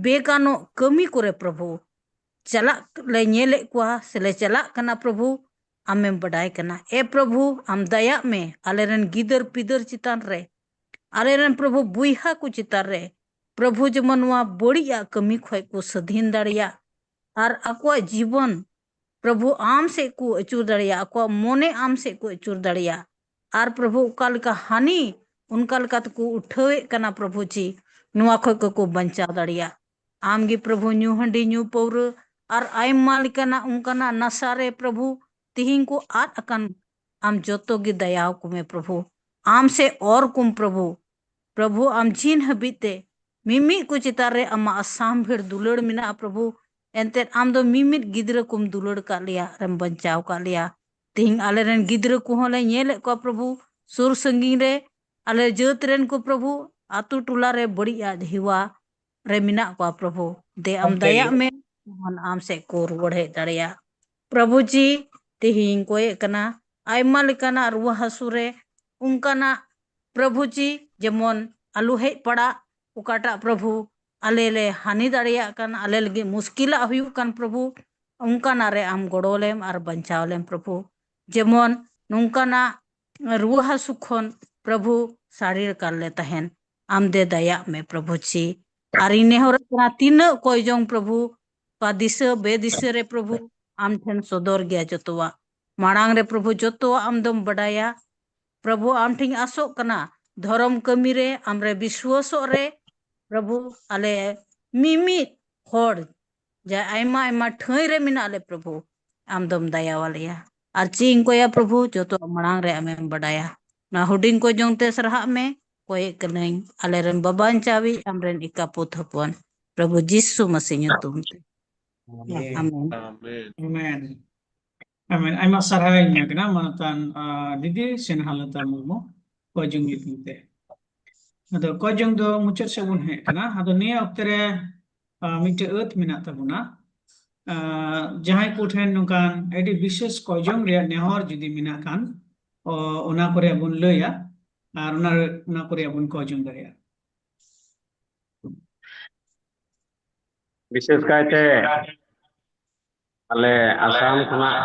ᱵᱮᱜᱟᱱᱚᱜ ᱠᱟᱹᱢᱤ ᱠᱚᱨᱮ ᱯᱨᱚᱵᱷᱩ ᱪᱟᱞᱟᱜ ᱞᱮ ᱧᱮᱞᱮᱫ ᱠᱚᱣᱟ ᱥᱮ ᱞᱮ ᱪᱟᱞᱟᱜ ᱠᱟᱱᱟ ᱯᱨᱚᱵᱷᱩ, ᱟᱢᱮᱢ ᱵᱟᱰᱟᱭ ᱠᱟᱱᱟ᱾ ᱮ ᱯᱨᱚᱵᱷᱩ, ᱟᱢ ᱫᱟᱭᱟᱜ ᱢᱮ ᱟᱞᱮ ᱨᱮᱱ ᱜᱤᱫᱟᱹᱨ ᱯᱤᱫᱟᱹᱨ ᱪᱮᱛᱟᱱ ᱨᱮ, ᱟᱞᱮ ᱨᱮᱱ ᱯᱨᱚᱵᱷᱩ ᱵᱚᱭᱦᱟ ᱠᱚ ᱪᱮᱛᱟᱱ ᱨᱮ ᱯᱨᱚᱵᱷᱩ, ᱡᱮᱢᱚᱱ ᱱᱚᱣᱟ ᱵᱟᱹᱲᱤᱡ ᱟᱜ ᱠᱟᱹᱢᱤ ᱠᱷᱚᱱ ᱠᱚ ᱥᱟᱹᱫᱷᱤᱱ ᱫᱟᱲᱮᱭᱟᱜ ᱟᱨ ᱟᱠᱚᱣᱟᱜ ᱡᱤᱵᱚᱱ ᱯᱨᱚᱵᱷᱩ ᱟᱢ ᱥᱮᱫ ᱠᱚ ᱟᱹᱪᱩᱨ ᱫᱟᱲᱮᱭᱟᱜ, ᱟᱠᱚᱣᱟᱜ ᱢᱚᱱᱮ ᱟᱢ ᱥᱮᱫ ᱠᱚ ᱟᱹᱪᱩᱨ ᱫᱟᱲᱮᱭᱟᱜ, ᱟᱨ ᱯᱨᱚᱵᱷᱩ ᱚᱠᱟ ᱞᱮᱠᱟ ᱦᱟᱹᱱᱤ ᱚᱱᱠᱟ ᱞᱮᱠᱟ ᱛᱮᱠᱚ ᱩᱴᱷᱟᱹᱣᱮᱫ ᱠᱟᱱᱟ ᱯᱨᱚᱵᱷᱩ ᱡᱤ, ᱱᱚᱣᱟ ᱠᱷᱚᱱ ᱠᱚᱠᱚ ᱵᱟᱧᱪᱟᱣ ᱫᱟᱲᱮᱭᱟᱜ᱾ ᱟᱢ ᱜᱮ ᱯᱨᱚᱵᱷᱩ ᱧᱩ ᱦᱟᱺᱰᱤ ᱧᱩ ᱯᱟᱹᱣᱨᱟᱹ ᱟᱨ ᱟᱭᱢᱟ ᱞᱮᱠᱟᱱᱟᱜ ᱚᱱᱠᱟᱱᱟᱜ ᱱᱟᱥᱟ ᱨᱮ ᱯᱨᱚᱵᱷᱩ ᱛᱤᱦᱤᱧ ᱠᱚ ᱟᱫ ᱟᱠᱟᱱ, ᱟᱢ ᱡᱚᱛᱚ ᱜᱮ ᱫᱟᱭᱟ ᱟᱠᱚ ᱢᱮ ᱯᱨᱚᱵᱷᱩ᱾ ᱟᱢ ᱥᱮ ᱚᱨ ᱠᱚᱢ ᱯᱨᱚᱵᱷᱩ᱾ ᱯᱨᱚᱵᱷᱩ, ᱟᱢ ᱡᱤᱱ ᱦᱟᱹᱵᱤᱡ ᱛᱮ ᱢᱤᱢᱤᱫ ᱠᱚ ᱪᱮᱛᱟᱱ ᱨᱮ ᱟᱢᱟᱜ ᱟᱥᱟᱢ ᱵᱷᱤᱲ ᱫᱩᱞᱟᱹᱲ ᱢᱮᱱᱟᱜᱼᱟ ᱯᱨᱚᱵᱷᱩ᱾ ᱮᱱᱛᱮᱫ ᱟᱢ ᱫᱚ ᱢᱤᱢᱤᱫ ᱜᱤᱫᱽᱨᱟᱹ ᱠᱚᱢ ᱫᱩᱞᱟᱹᱲ ᱠᱟᱜ ᱞᱮᱭᱟ ᱟᱨᱮᱢ ᱵᱟᱧᱪᱟᱣ ᱠᱟᱜ ᱞᱮᱭᱟ᱾ ᱛᱮᱦᱮᱧ ᱟᱞᱮ ᱨᱮᱱ ᱜᱤᱫᱽᱨᱟᱹ ᱠᱚᱦᱚᱸ ᱞᱮ ᱧᱮᱞᱮᱫ ᱠᱚᱣᱟ ᱯᱨᱚᱵᱷᱩ, ᱥᱩᱨ ᱥᱟᱺᱜᱤᱧ ᱨᱮ ᱟᱞᱮ ᱡᱟᱹᱛ ᱨᱮᱱ ᱠᱚ ᱯᱨᱚᱵᱷᱩ, ᱟᱛᱳ ᱴᱚᱞᱟ ᱨᱮ ᱵᱟᱹᱲᱤᱡ ᱟᱜ ᱦᱮᱣᱟ ᱨᱮ ᱢᱮᱱᱟᱜ ᱠᱚᱣᱟ ᱯᱨᱚᱵᱷᱩ᱾ ᱫᱮ ᱟᱢ ᱫᱟᱭᱟᱜ ᱢᱮ, ᱡᱮᱢᱚᱱ ᱟᱢ ᱥᱮᱫ ᱠᱚ ᱨᱩᱣᱟᱹᱲ ᱦᱮᱡ ᱫᱟᱲᱮᱭᱟᱜ᱾ ᱯᱨᱚᱵᱷᱩ ᱡᱤ, ᱛᱮᱦᱮᱧ ᱠᱚᱭᱮᱜ ᱠᱟᱱᱟ ᱟᱭᱢᱟ ᱞᱮᱠᱟᱱᱟᱜ ᱨᱩᱣᱟᱹ ᱦᱟᱹᱥᱩ ᱨᱮ ᱚᱱᱠᱟᱱᱟᱜ ᱯᱨᱚᱵᱷᱩ ᱡᱤ ᱡᱮᱢᱚᱱ ᱟᱞᱚ ᱦᱮᱡ ᱯᱟᱲᱟᱜ, ᱚᱠᱟᱴᱟᱜ ᱯᱨᱚᱵᱷᱩ ᱟᱞᱮ ᱞᱮ ᱦᱟᱹᱱᱤ ᱫᱟᱲᱮᱭᱟᱜ ᱠᱟᱱ, ᱟᱞᱮ ᱞᱟᱹᱜᱤᱫ ᱢᱩᱥᱠᱤᱞᱟᱜ ᱦᱩᱭᱩᱜ ᱠᱟᱱ ᱯᱨᱚᱵᱷᱩ, ᱚᱱᱠᱟᱱᱟᱜ ᱨᱮ ᱟᱢ ᱜᱚᱲᱚ ᱞᱮᱢ ᱟᱨ ᱵᱟᱧᱪᱟᱣ ᱞᱮᱢ ᱯᱨᱚᱵᱷᱩ᱾ ᱡᱮᱢᱚᱱ ᱱᱚᱝᱠᱟᱱᱟᱜ ᱨᱩᱣᱟᱹ ᱦᱟᱹᱥᱩ ᱠᱷᱚᱱ ᱯᱨᱚᱵᱷᱩ ᱥᱟᱹᱨᱤ ᱞᱮᱠᱟ ᱞᱮ ᱛᱟᱦᱮᱱ, ᱟᱢ ᱫᱮ ᱫᱟᱭᱟᱜ ᱢᱮ ᱯᱨᱚᱵᱷᱩ ᱡᱤ᱾ ᱟᱨ ᱤᱧ ᱱᱮᱦᱚᱨᱚᱜ ᱠᱟᱱᱟ ᱛᱤᱱᱟᱹᱜ ᱠᱚᱭ ᱡᱚᱝ ᱯᱨᱚᱵᱷᱩ, ᱚᱠᱟ ᱫᱤᱥᱟᱹ ᱵᱮᱫᱤᱥᱟᱹ ᱨᱮ ᱯᱨᱚᱵᱷᱩ ᱟᱢ ᱴᱷᱮᱱ ᱥᱚᱫᱚᱨ ᱜᱮᱭᱟ ᱡᱚᱛᱚᱣᱟᱜ᱾ ᱢᱟᱲᱟᱝ ᱨᱮ ᱯᱨᱚᱵᱷᱩ ᱡᱚᱛᱚᱣᱟᱜ ᱟᱢ ᱫᱚᱢ ᱵᱟᱰᱟᱭᱟ᱾ ᱯᱨᱚᱵᱷᱩ, ᱟᱢ ᱴᱷᱮᱱ ᱟᱥᱚᱜ ᱠᱟᱱᱟ, ᱫᱷᱚᱨᱚᱢ ᱠᱟᱹᱢᱤ ᱨᱮ, ᱟᱢ ᱨᱮ ᱵᱤᱥᱣᱟᱥᱚᱜ ᱨᱮ, ᱯᱨᱚᱵᱷᱩ, ᱟᱞᱮ ᱢᱤᱢᱤᱫ ᱦᱚᱲ ᱡᱟ ᱟᱭᱢᱟ ᱟᱭᱢᱟ ᱴᱷᱟᱹᱭ ᱨᱮ ᱢᱮᱱᱟᱜ ᱞᱮ, ᱯᱨᱚᱵᱷᱩ, ᱟᱢ ᱫᱚᱢ ᱫᱟᱭᱟᱣᱟᱞᱮᱭᱟ᱾ ᱟᱨ ᱪᱮᱫ ᱤᱧ ᱠᱚᱭᱟ, ᱯᱨᱚᱵᱷᱩ, ᱡᱚᱛᱚᱣᱟᱜ ᱢᱟᱲᱟᱝ ᱨᱮ ᱟᱢᱮᱢ ᱵᱟᱰᱟᱭᱟ᱾ ᱚᱱᱟ ᱦᱩᱰᱤᱧ ᱠᱚ ᱡᱚᱝ ᱛᱮ ᱥᱟᱨᱦᱟᱜ ᱢᱮ, ᱠᱚᱭᱮᱜ ᱠᱟᱹᱱᱟᱹᱧ ᱟᱞᱮᱨᱮᱱ ᱵᱟᱵᱟᱧ ᱪᱟᱣᱤᱡ ᱟᱢᱨᱮᱱ ᱮᱠᱟᱯᱩᱛ ᱦᱚᱯᱚᱱ, ᱯᱨᱚᱵᱷᱩ ᱡᱤᱥᱩ ᱢᱟᱥᱤ ᱧᱩᱛᱩᱢ ᱛᱮ᱾ ᱟᱢᱮᱱ᱾ ᱟᱢᱮᱱ᱾ ᱟᱢᱮᱱ᱾ ᱟᱭᱢᱟ ᱥᱟᱨᱦᱟᱣ ᱤᱧ ᱮᱢᱟᱭ ᱠᱟᱱᱟ, ᱢᱟᱱᱚᱛᱟᱱ, ᱟ, ᱫᱤᱫᱤ ᱥᱱᱮᱦᱟᱞᱚᱛᱟ ᱢᱩᱨᱢᱩ, ᱠᱚᱭᱡᱚᱝ ᱧᱩᱛᱩᱢ ᱛᱮ᱾ ᱟᱫᱚ ᱠᱚᱭᱡᱚᱝ ᱫᱚ ᱢᱩᱪᱟᱹᱫ ᱥᱮᱫ ᱵᱚᱱ ᱦᱮᱡ ᱠᱟᱱᱟ᱾ ᱟᱫᱚ ᱱᱤᱭᱟᱹ ᱚᱠᱛᱮ ᱨᱮ, ᱟ, ᱢᱤᱫᱴᱮᱡ ᱟᱹᱛ ᱢᱮᱱᱟᱜ ᱛᱟᱵᱚᱱᱟ᱾ ᱟ, ᱡᱟᱦᱟᱸᱭ ᱠᱚᱴᱷᱮᱱ ᱱᱚᱝᱠᱟᱱ ᱟᱹᱰᱤ ᱵᱤᱥᱮᱥ ᱠᱚᱭᱡᱚᱝ ᱨᱮᱭᱟᱜ ᱱᱮᱦᱚᱨ ᱡᱩᱫᱤ ᱢᱮᱱᱟᱜ ᱠᱷᱟᱱ, ᱚ, ᱚᱱᱟ ᱠᱚᱨᱮ ᱵᱚᱱ ᱞᱟᱹᱭᱟ ᱟᱨ ᱚᱱᱟ, ᱚᱱᱟ ᱠᱚᱨᱮ ᱵᱚᱱ ᱠᱚᱭᱡᱚᱝ ᱫᱟᱲᱮᱭᱟᱜᱼᱟ᱾ ᱵᱤᱥᱮᱥ ᱠᱟᱭᱛᱮ ᱟᱞᱮ ᱟᱥᱟᱢ ᱠᱷᱚᱱᱟᱜ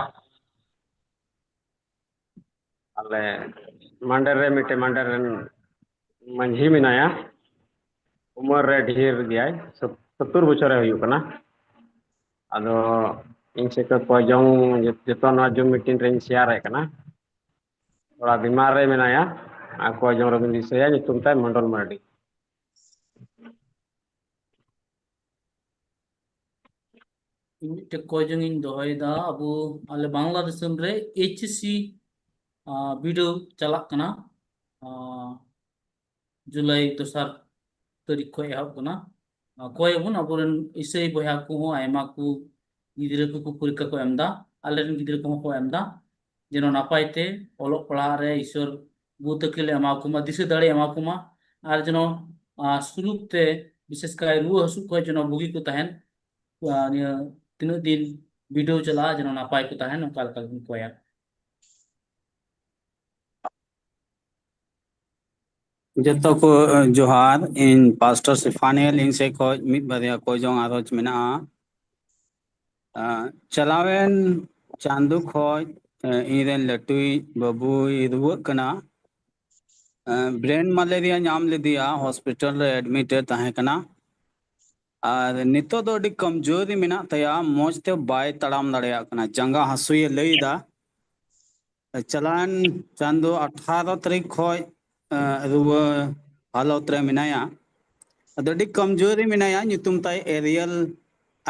ᱟᱞᱮ ᱢᱟᱱᱰᱮᱨ ᱨᱮ ᱢᱤᱫᱴᱮᱱ ᱢᱟᱱᱰᱮᱨ ᱨᱮᱱ ᱢᱟᱹᱡᱷᱤ ᱢᱮᱱᱟᱭᱟ, ᱩᱢᱮᱨ ᱨᱮ ᱰᱷᱮᱨ ᱜᱮᱭᱟᱭ, ᱥᱚᱛ-, ᱥᱚᱛᱛᱚᱨ ᱵᱚᱪᱷᱚᱨᱮ ᱦᱩᱭᱩᱜ ᱠᱟᱱᱟ᱾ ᱟᱫᱚ ᱤᱧ ᱥᱮᱫ ᱠᱷᱚᱱ ᱠᱚᱭᱡᱚᱝ ᱡᱚᱛᱚ ᱱᱚᱣᱟ ᱡᱩᱢ ᱢᱤᱴᱤᱝ ᱨᱮᱧ ᱥᱮᱭᱟᱨᱮᱫ ᱠᱟᱱᱟ᱾ ᱛᱷᱚᱲᱟ ᱵᱤᱢᱟᱨ ᱨᱮ ᱢᱮᱱᱟᱭᱟ, ᱟᱨ ᱠᱚᱭᱡᱚᱝ ᱨᱮᱵᱤᱱ ᱫᱤᱥᱟᱹᱭᱟ, ᱧᱩᱛᱩᱢ ᱛᱟᱭ ᱢᱚᱱᱰᱚᱞ ᱢᱟᱨᱰᱤ᱾ ᱤᱧ ᱢᱤᱫᱴᱮᱡ ᱠᱚᱭᱡᱚᱝ ᱤᱧ ᱫᱚᱦᱚᱭᱮᱫᱟ᱾ ᱟᱵᱚ, ᱟᱞᱮ ᱵᱟᱝᱞᱟ ᱫᱤᱥᱚᱢ ᱨᱮ ᱮᱭᱤᱪ ᱮᱥ ᱥᱤ, ᱟ, ᱵᱤᱰᱟᱹᱣ ᱪᱟᱞᱟᱜ ᱠᱟᱱᱟ᱾ ᱟ, ᱡᱩᱞᱟᱭ ᱫᱚᱥᱟᱨ ᱛᱟᱹᱨᱤᱠᱷ ᱠᱷᱚᱱ ᱮᱦᱚᱵ ᱠᱟᱱᱟ᱾ ᱟ, ᱠᱚᱭ ᱟᱵᱚᱱ ᱟᱵᱚᱨᱮᱱ ᱤᱥᱟᱹᱭ ᱵᱚᱭᱦᱟ ᱠᱚᱦᱚᱸ ᱟᱭᱢᱟ ᱠᱚ ᱜᱤᱫᱽᱨᱟᱹ ᱠᱚᱠᱚ ᱯᱚᱨᱤᱠᱠᱷᱟ ᱠᱚ ᱮᱢ ᱮᱫᱟ, ᱟᱞᱮᱨᱮᱱ ᱜᱤᱫᱽᱨᱟᱹ ᱠᱚᱦᱚᱸ ᱠᱚ ᱮᱢ ᱮᱫᱟ, ᱡᱮᱱᱚ ᱱᱟᱯᱟᱭ ᱛᱮ ᱚᱞᱚᱜ ᱯᱟᱲᱦᱟᱜ ᱨᱮ ᱤᱥᱚᱨ ᱵᱩᱫᱷ ᱟᱹᱠᱤᱞ ᱮ ᱮᱢᱟ ᱠᱚᱢᱟ, ᱫᱤᱥᱟᱹ ᱫᱟᱲᱮ ᱮᱢᱟ ᱠᱚᱢᱟ, ᱟᱨ ᱡᱮᱱᱚ, ᱟ, ᱥᱩᱞᱩᱠ ᱛᱮ ᱵᱤᱥᱮᱥ ᱠᱟᱭ ᱨᱩᱣᱟᱹ ᱦᱟᱹᱥᱩ ᱠᱷᱚᱱ ᱡᱮᱱᱚ ᱵᱩᱜᱤ ᱠᱚ ᱛᱟᱦᱮᱱ, ᱟ, ᱱᱤᱭᱟᱹ ᱛᱤᱱᱟᱹᱜ ᱫᱤᱱ ᱵᱤᱰᱟᱹᱣ ᱪᱟᱞᱟᱜᱼᱟ, ᱡᱮᱱᱚ ᱱᱟᱯᱟᱭ ᱠᱚ ᱛᱟᱦᱮᱱ, ᱚᱱᱠᱟ ᱞᱮᱠᱟ ᱜᱮᱵᱚᱱ ᱠᱚᱭᱟ᱾ ᱡᱚᱛᱚ ᱠᱚ, ᱮ, ᱡᱚᱦᱟᱨ᱾ ᱤᱧ ᱯᱟᱥᱴᱚᱨ ᱥᱤᱯᱷᱟᱱᱤᱭᱮᱞ, ᱤᱧ ᱥᱮᱫ ᱠᱷᱚᱱ ᱢᱤᱫ ᱵᱟᱨᱭᱟ ᱠᱚᱭᱡᱚᱝ ᱟᱨᱚᱡᱽ ᱢᱮᱱᱟᱜᱼᱟ᱾ ᱟ, ᱪᱟᱞᱟᱣᱮᱱ ᱪᱟᱸᱫᱚ ᱠᱷᱚᱱ, ᱮ, ᱤᱧᱨᱮᱱ ᱞᱟᱹᱴᱩᱭ ᱵᱟᱹᱵᱩᱭ ᱨᱩᱣᱟᱹᱜ ᱠᱟᱱᱟ᱾ ᱮ, ᱵᱨᱮᱱ ᱢᱟᱞᱮᱨᱤᱭᱟ ᱧᱟᱢ ᱞᱮᱫᱮᱭᱟ, ᱦᱚᱥᱯᱤᱴᱟᱞ ᱨᱮ ᱮᱰᱢᱤᱴᱮᱰ ᱛᱟᱦᱮᱸ ᱠᱟᱱᱟ᱾ ᱟᱨ ᱱᱤᱛᱚᱜ ᱫᱚ ᱟᱹᱰᱤ ᱠᱚᱢᱡᱳᱨᱤ ᱢᱮᱱᱟᱜ ᱛᱟᱭᱟ, ᱢᱚᱡᱽ ᱛᱮ ᱵᱟᱭ ᱛᱟᱲᱟᱢ ᱫᱟᱲᱮᱭᱟᱜ ᱠᱟᱱᱟ, ᱡᱟᱸᱜᱟ ᱦᱟᱹᱥᱩᱭᱮ ᱞᱟᱹᱭ ᱮᱫᱟ᱾ ᱪᱟᱞᱟᱣᱮᱱ ᱪᱟᱸᱫᱚ ᱟᱴᱷᱟᱨᱚ ᱛᱟᱹᱨᱤᱠᱷ ᱠᱷᱚᱡ, ᱮ, ᱨᱩᱣᱟᱹ ᱦᱟᱞᱚᱛ ᱨᱮ ᱢᱮᱱᱟᱭᱟ᱾ ᱟᱫᱚ ᱟᱹᱰᱤ ᱠᱚᱢᱡᱳᱨᱤ ᱢᱮᱱᱟᱭᱟ᱾ ᱧᱩᱛᱩᱢ ᱛᱟᱭ ᱮᱨᱤᱭᱮᱞ